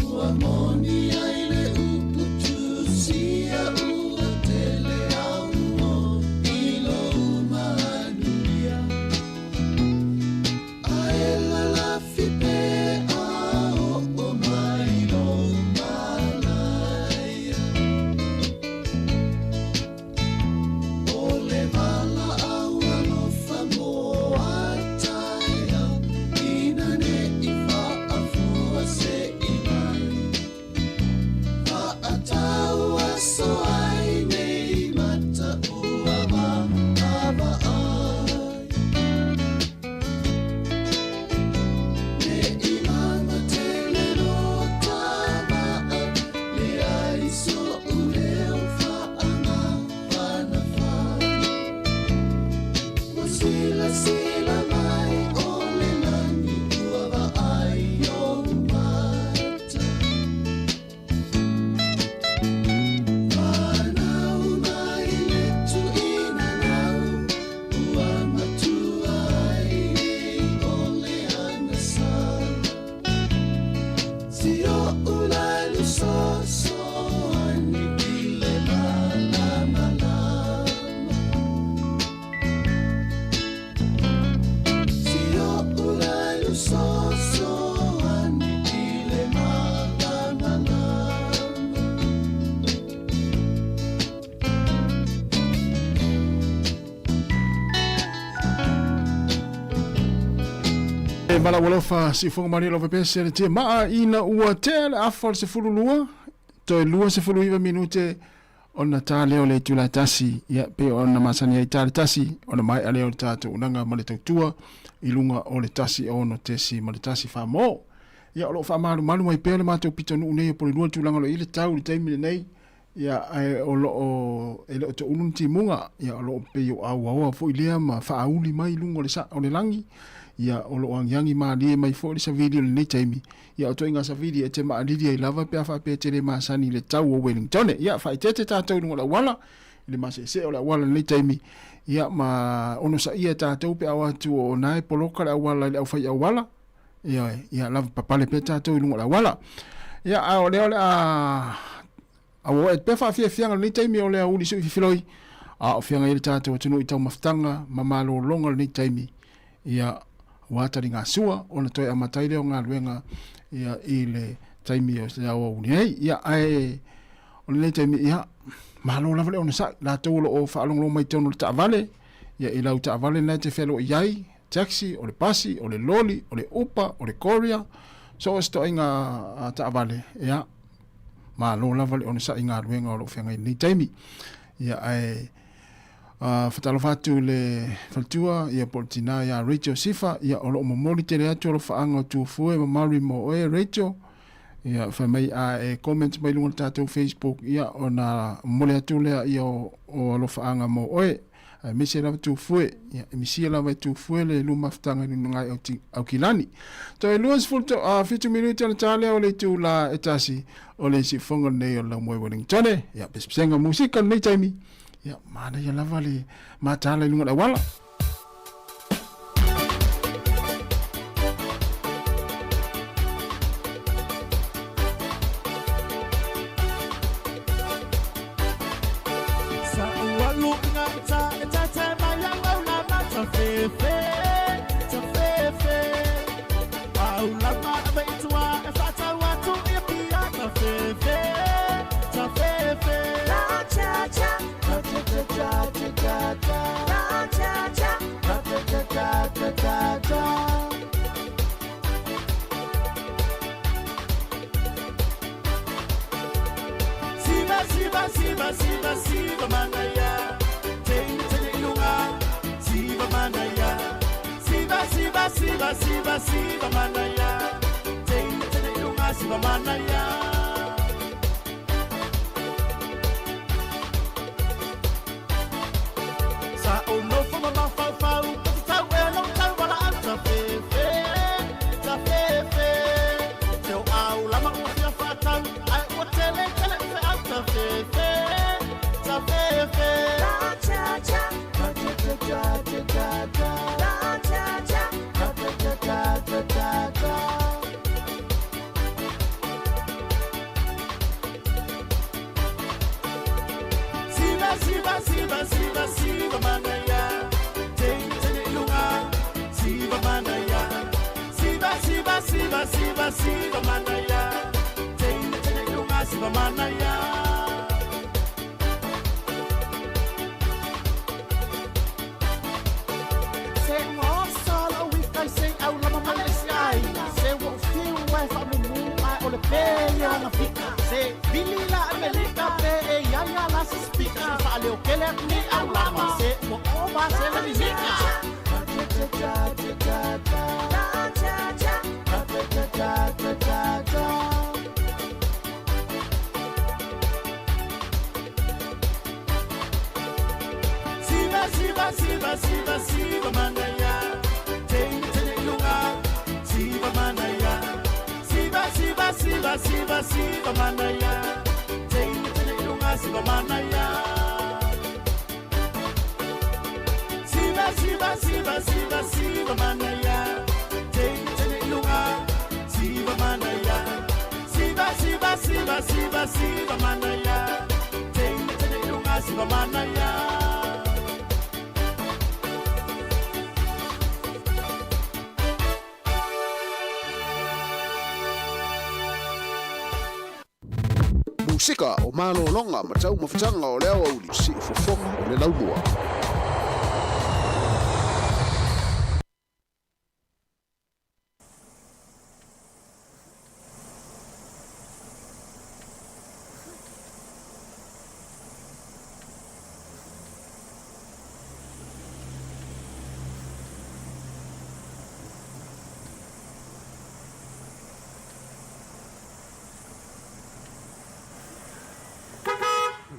S10: Ua moni ai le upu tusia ua tele au o i lou manuia. A e lalafi pe a oo mai lou manaia. O le valaau alofa mo a taeao ina ne i faafuasei mai. Faatau aso ai nei mata ua vaavaai. Ne i magatele lo ta vaa, leai so'u leo faamafanafana. Ua silasila mai o le lagi ua vaai i ou mata. Fanau mai le tuuina nau, ua matua ai nei o le agasala. Si o'u lae fesoasoani i le malamalama. Si o'u lae fesoasoani i le malamalama.
S7: E malau alofa siufoga malie lova pea se le tia maa ina ua tea le afa o le 12 toe 29 minute ona ta lea o le itula e tasi, ia pei ona masani ai ta le tasi ona maea lea o le tatou unaga ma le tautua i luga o le 1 6 ma le 1 famo. Ia o lo o faamalumalu mai pea le matou pitonuu nei o Polelua le tulaga o lo o i ai le tau i le taimi lenei. Ia, ae o lo o, e le o toulu ni timuga, ia, o lo o pei o auaoa foi lea ma faauli mai i luga o le sa, o le lagi, ia, o lo o agiagi malie mai foi le savili o lenei taimi, ia, o ituaiga savili e te maalili ai lava pe a faapea e te le masani i le tau o Wellingtone. Ia, faaeteete tatou i luga o le auala, i le maseesee o le auala i lenei taimi, ia, ma onosaia e tatou pe a o atu o na e poloka le auala i le aufai auala, Ioe, ia lavapapale pea tatou i luga o le auala. Ia, a o lea o le a auau atu pea faafiafiaga i lenei taimi o le aoauli sui fifiloi, a o feagai ai le tatou atunuu i taumafataga ma malologa o lenei taimi, ia, ua taligasua ona toe amata ai lea o galuega ia, i le taimi o le aoauli nei. Ia, ae o lenei taimi, ia, malo lava le onosai, latou o lo o faalogologo mai totonu o le taavale, ia, i lau taavale lena e te feloai ai, taxi, o le pasi, o le loli, o le upa, o le courier, so o se toaiga taavale, ia, malo lava le onosai i galuega o lo o feagai i lenei taimi. Ia, ae fatalofa atu i le faletua, ia, po o le tinā ia Rachel Sifa, ia, o lo o momoli tele atu alofaaga o Tufue ma Mary mo oe, Rachel, ia, fai mai a e comment mai luga o le tatou Facebook, ia, ona momoli atu lea, ia, o alofaaga mo oe. Aemaise lava Tufue, ia, e misia lava e Tufue le lua mafutaga i luna ngai Aukilani. Toe 27 minute ona ta lea o le itula e tasi o le siufofoga lenei o le Laumoe Wellingtone. Ia, pesepesega musika lenei taimi. Ia, manaia lava le mataala i luga o le auala.
S10: siva siva siva manaya Teina teina i luga Siva manaya Siva siva siva siva siva manaya Teina teina i luga Siva manaya Se ua oso lou ika i se au lama ma le isi aiga Se ua ou fiu e faamumu ae o le pē ia lana fika Se vili la Amerika pe e ia ia la se spika Se faaleo kele atu nei au lama Se ua ova se le mimika Siva siva siva siva siva manaya Teina teina i luga Siva manaya Siva siva siva siva siva manaya Teina teina i luga Siva manaya Siva siva siva siva siva manaya Teina teina i luga Siva manaya Siva siva siva siva siva manaya Teina teina i luga Siva manaya
S14: Musika o malologa ma taumafataga o le aoauli siufofoga o le laumua.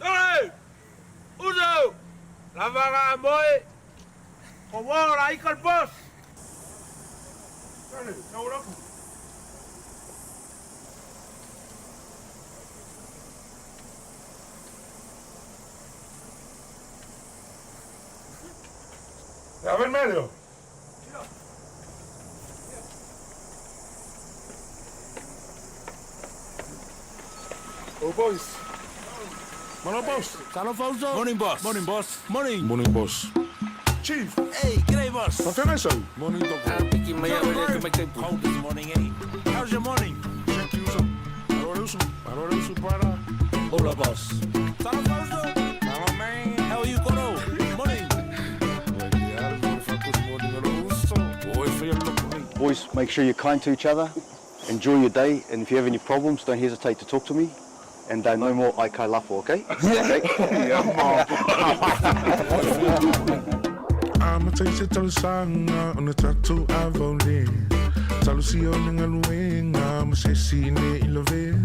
S13: Hey! Uso! La vaga moe! Ko la ikal boss! A ver, medio. Oh, boys. Morning, boss.
S15: Hello, Fauzo.
S13: Morning, boss.
S15: Morning, boss.
S13: Morning.
S15: Morning, boss.
S13: Chief. Hey, g'day, boss.
S15: Morning, doctor.
S13: Cold this morning, eh? How's your morning?
S15: Check you uso. Arore uso para.
S13: Hola, boss. Hello, Fauzo.
S15: Hello, man.
S13: How are you, Koro? Morning.
S16: Boys, make sure you're kind to each other. Enjoy your day, and if you have any problems, don't hesitate to talk to me. And no more aikai lafo, okay? Okay.
S15: Amataise talosaga ona tatou avaole talosia o le galuega ma se isi ne i lavea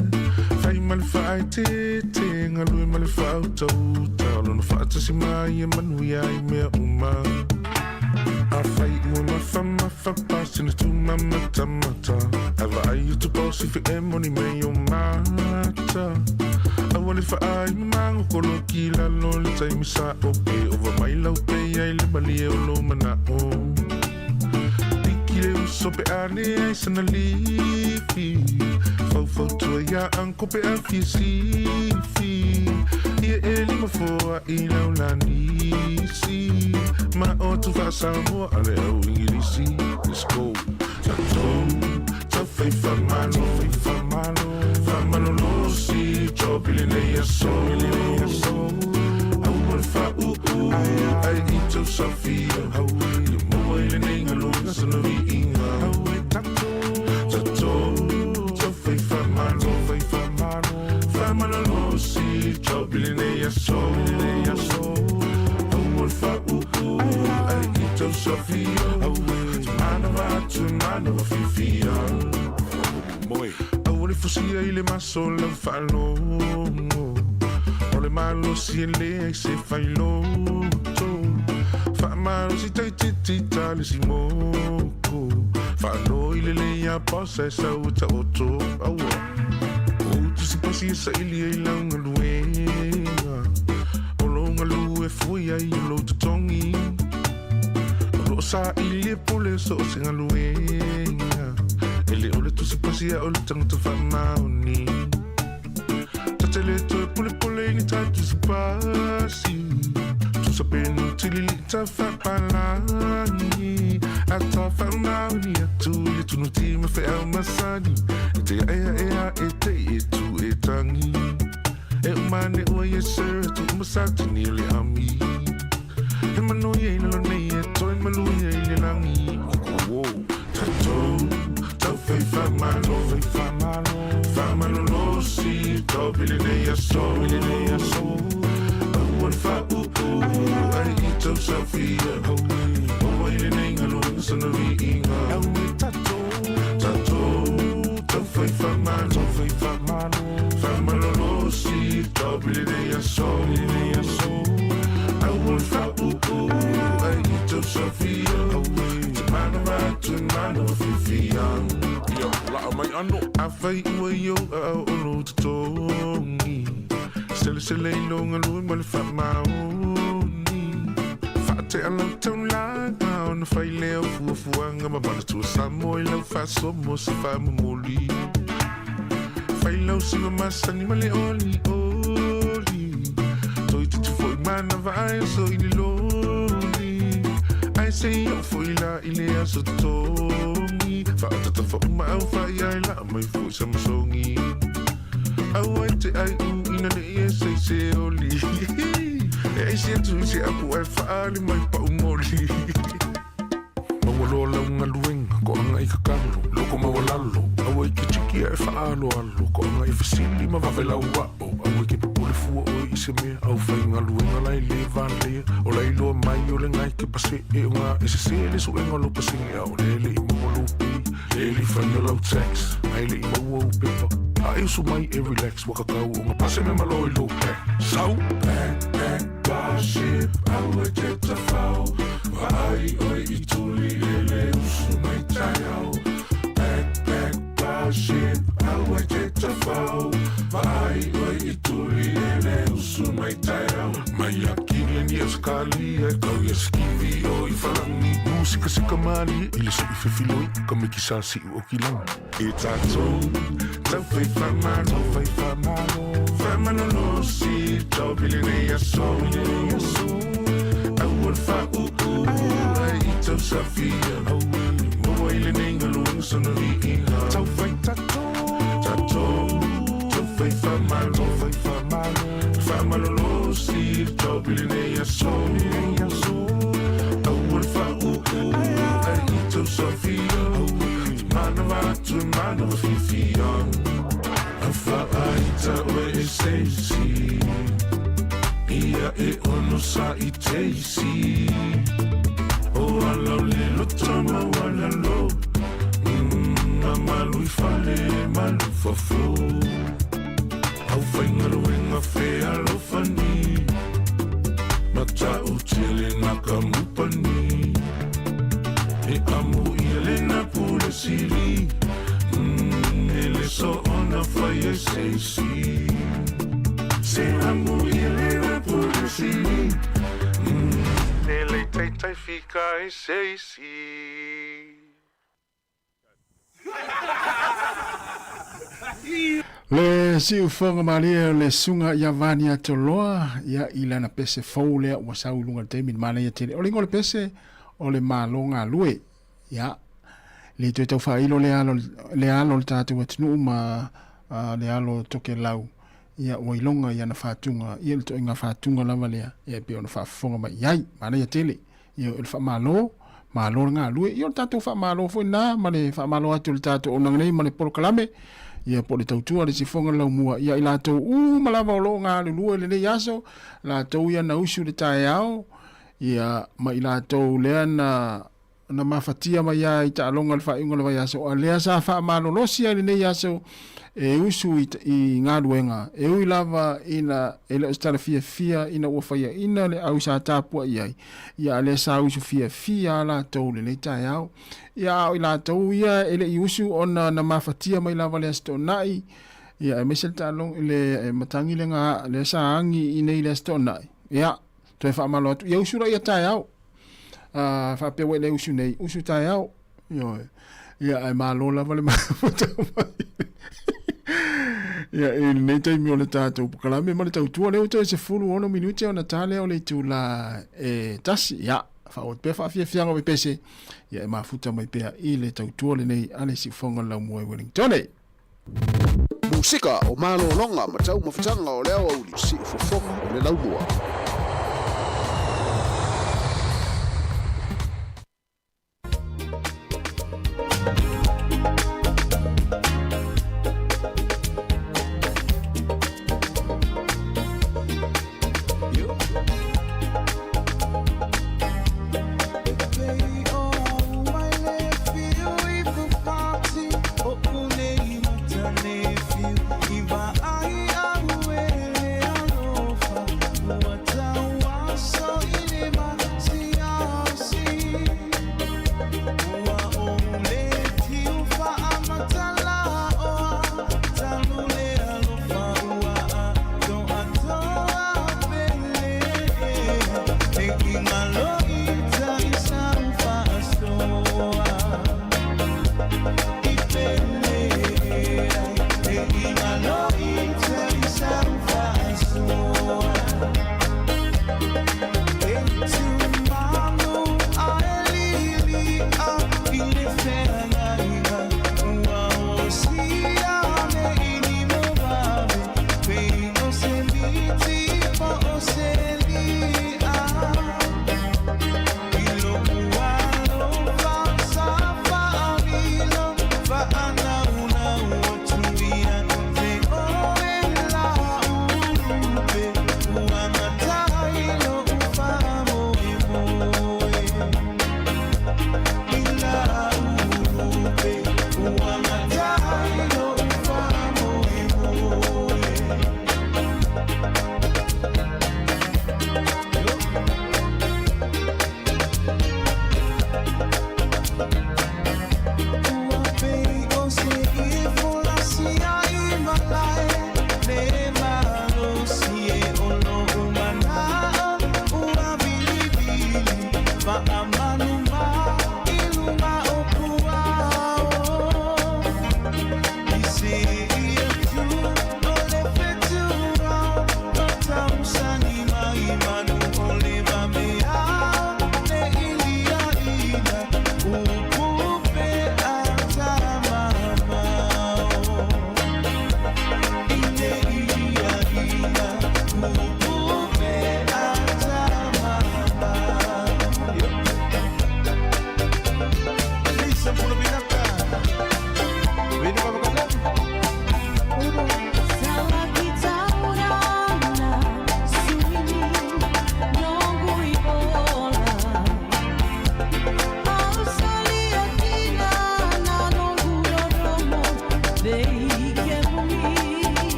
S15: fai ma le faaeteete galue ma le faautauta o lona faatasi mai e manuia ai mea uma Afai ua mafamafa pasina tumamatamata Ae vaai atu bosi fe e moni mai o mata Aua le faai mamago koloki i lalo le taimi sa'o Pe ova mai lau pe ai le malie o lou mana'o Piki le uso pe a leai sana lifi Faufautua iā uncle pe a fia sifi Ia e lima foa'i lau lanisi Ma o atu faa-Samoa a le au Igilisi Let's go Tatou taufai faamalo Faamalolosi job i lenei aso Aua le faauu ae i tou safia Ia maua i lenei galuega sana viiga Tatou taufai faamalo Faamalolosi job i lenei aso Aua le faauu ae i tou safia Manava atu manava fiafia Aua le fusia i le maso lau faalogo O le malosi e leai se failoto Faamalosi taititi ta le simoko Faanoi lelei a posa e sau e taoto Aua O tusipasi e saili ai lau galuega O lou galue fua i ai o lou totogi O loo saili e pule so o se galuega E le o le tusipasi a o le tagata faamaoni Ta te le toe pulepule i ni ta tusipasi. Tusa pe nu tilili tawhapalani A tawhamauni atu i le tunu ti ma wheau masani E te ea ea e te e tu e tangi E umane ua yes sir tu umasatini o le ami He manu ia i lalo nei e toi malu ia i le langi Wo tatou tau fai whamalo Whamalolosi tau pili nei aso Aua le whauu ai i tau safia Maua i lenei galuega sana viiga Tatou tau fai whamalo Whamalolosi tau pili nei aso Aua le whauu ai i tau safia Te manawa atu e manawa fiafia Ia, laa mai ano. Afai ua i ou aao o lou totogi Selesele i lou galue ma le faamaoni Faatea lau taulaga ona fai lea o fuafuaga ma manatua Samoa i lau faasoa mo se faamomoli Fai lau siva masani ma le olioli Toeitiiti foi manava ae oso i le loli Ae se i oo foi la i le aso totogi Faatataufa uma au fai ae laa mai foi sa masogi Aua e te ai u ina ne i e sei se oli E aisi atu i se apu ae faali mai pau moli Maua loa lau galuega, koaga i kakalo, loko maualalo, aua i ke tiki a e faaaloalo, koaga i fesili ma vave lau ao, aua i ke popole fua oe i se mea, au faigaluega la e le valea, o la iloa mai o le gae ke pasee o ga e sese le suega o lou pasene a o lea e le i maua lou pay, lea e le i faia lau tax, ga e le i maua ou pepa, a e usu mai e relax, ua kakau o ga pase me malo i lou pack, sau! Pack, pack, Starship, aua te tawhao Vaai oe i tuli e le usu mai taeao Pack, pack, Starship, aua te tawhao Vaai oe i tuli e le usu mai taeao Mai a Kilian i Ausekalia e kau ia Skivi o i Whalangi Musikasika malie i le sui fefiloi ka mikisa siu o Kilangi E tatou tau fai whamalo Whamalolosi tau pili nei aso Aua le whauu ai i tau safia Maua i lenei galuega sana viiga Tau fai tatou Tatou tau fai whamalo Whamalolosi tau pili nei aso Aua le whauu ai i tau safia Manawa atu e manawa fiafia A whaaita oe e seisi Ia e ono sa i teisi O alau le loto maualalo mm, A malu i fale malu fafo Au faigaluega fealofani Matautia le nakamupani E amo ia le na pule sili mm, E le so ona fai e seisi Se amo ia le na pule sili mm, E le taitai fika e seisi.
S7: Le siufoga malie o le suga ia Vania Toloa ia i lana pese fou lea ua sau i luga i le taimi manaia tele. O le igoa o le pese o le Malo Galue. Ia, le toe tau faailo le alo, le alo o le tatou atunuu ma uh, le alo o Tokelau. Ia, ua iloga i ana fatuga, ia le toaiga fatuga lava lea, ia e pei ona faafofoga mai i ai. Manaia tele. Ia, o le faamalo, malo le galue. Ia, o le tatou faamalo foi lena ma le faamalo atu i le tatou auaunaga nei ma le polokalame, ia po o le tautua a le sifoga le laumua ia i latou uma lava o lo o galulue i lenei aso, latou ia na usu i le taeao, ia ma i latou lea na na mafatia mai lava i taaloga i le faaiuga o le vaiaso, a lea sa faamalolosi ai i lenei aso e usu i, i galuega, e ui lava ina e le o se tala fiafia ina ua faiaina le au sa tapuai ai, ia a lea sa usu fiafia a latou lenei taeao. Ia a o i latou ia e le i usu ona na mafatia mai lava le Aso Toonai, ia aemaise le taaloga i le matagi lea na, lea sa agi i nei le Aso Toonai, ia, toe faamalo atu, ia usu laia taeao. Uh, faapea ua e le usu nei, usu taeao. Ioe. Ia, ae malo lava le mafuta mai. Ia, i lenei taimi o le tatou polokalame ma le tautua, lea ua toe 16 minute ona ta lea o le itula e 1. Ia, faaauau atu pea faafiafiaga o pepese, ia e mafuta mai pea i le tautua lenei a le Siufofoga o le Laumua i Wellingtone.
S14: Musika o malologa ma taumafataga o le aoauli, Siufofoga o le Laumua.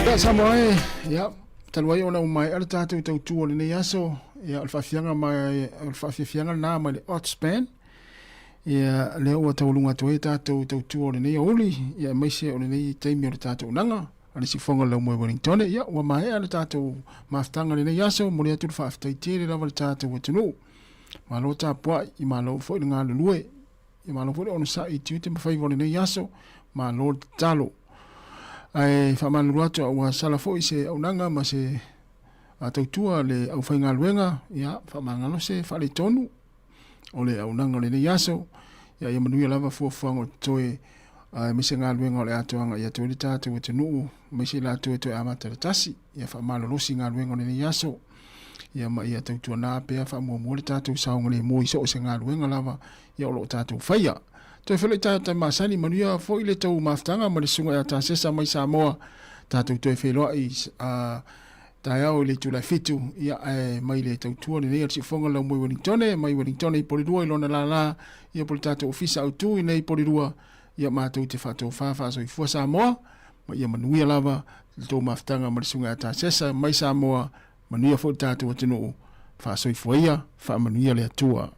S7: Ia, Samoa e, ia, talu ai ona ua maea le tatou tautua o lenei aso, ia, o le faafiaga mai, o le faafiafiaga lena mai le Ots Band. Ia, lea ua taualuga atu ai tatou tautua o lenei aoauli, ia, aemaise o lenei taimi o le tatou unaga, a le siufofoga o le Laumua i Wellingtone. Ia, ua maea le tatou mafutaga i lenei aso, momoli atu le faafetai tele lava i le tatou atunuu. Malo tapuai, malo foi le galulue. Ia malo foi le onosai i tiute ma faiva o lenei aso, malo le tatalo. Ae faamalulu atu a ua sala foi se auaunaga ma se tautua a le aufaigaluega, ia faamagalo se faaletonu o le auaunaga o lenei aso. Ia, ia manuia lava fuafuaga o totoe aemaise galuega o le atoaga ia toe le tatou atunuu, aemaise i latou e toe amata le tasi. Ia faamalolosi galuega o lenei aso. Ia ma ia tautuana pea faamuamua le tatou saogalemu i so o se galuega lava ia o lo o tatou faia. Toe feiloai tatou masani, manuia foi le tou mafutaga ma le susuga ia Tasesa mai Samoa. Tatou toe feiloai a taeao i le itula e 7, ia ae mai le tautua lenei a le siufofoga lau moe Wellingtone, mai Wellingtone i Polilua i lona lala, ia po le tatou ofisa autu i nei Polilua, ia matou te faatofa faasoifua Samoa, ma ia manuia lava le tou mafutaga ma le susuga ia Tasesa mai Samoa, manuia foi le tatou atunuu, faasoifua ia, faamanuia le Atua.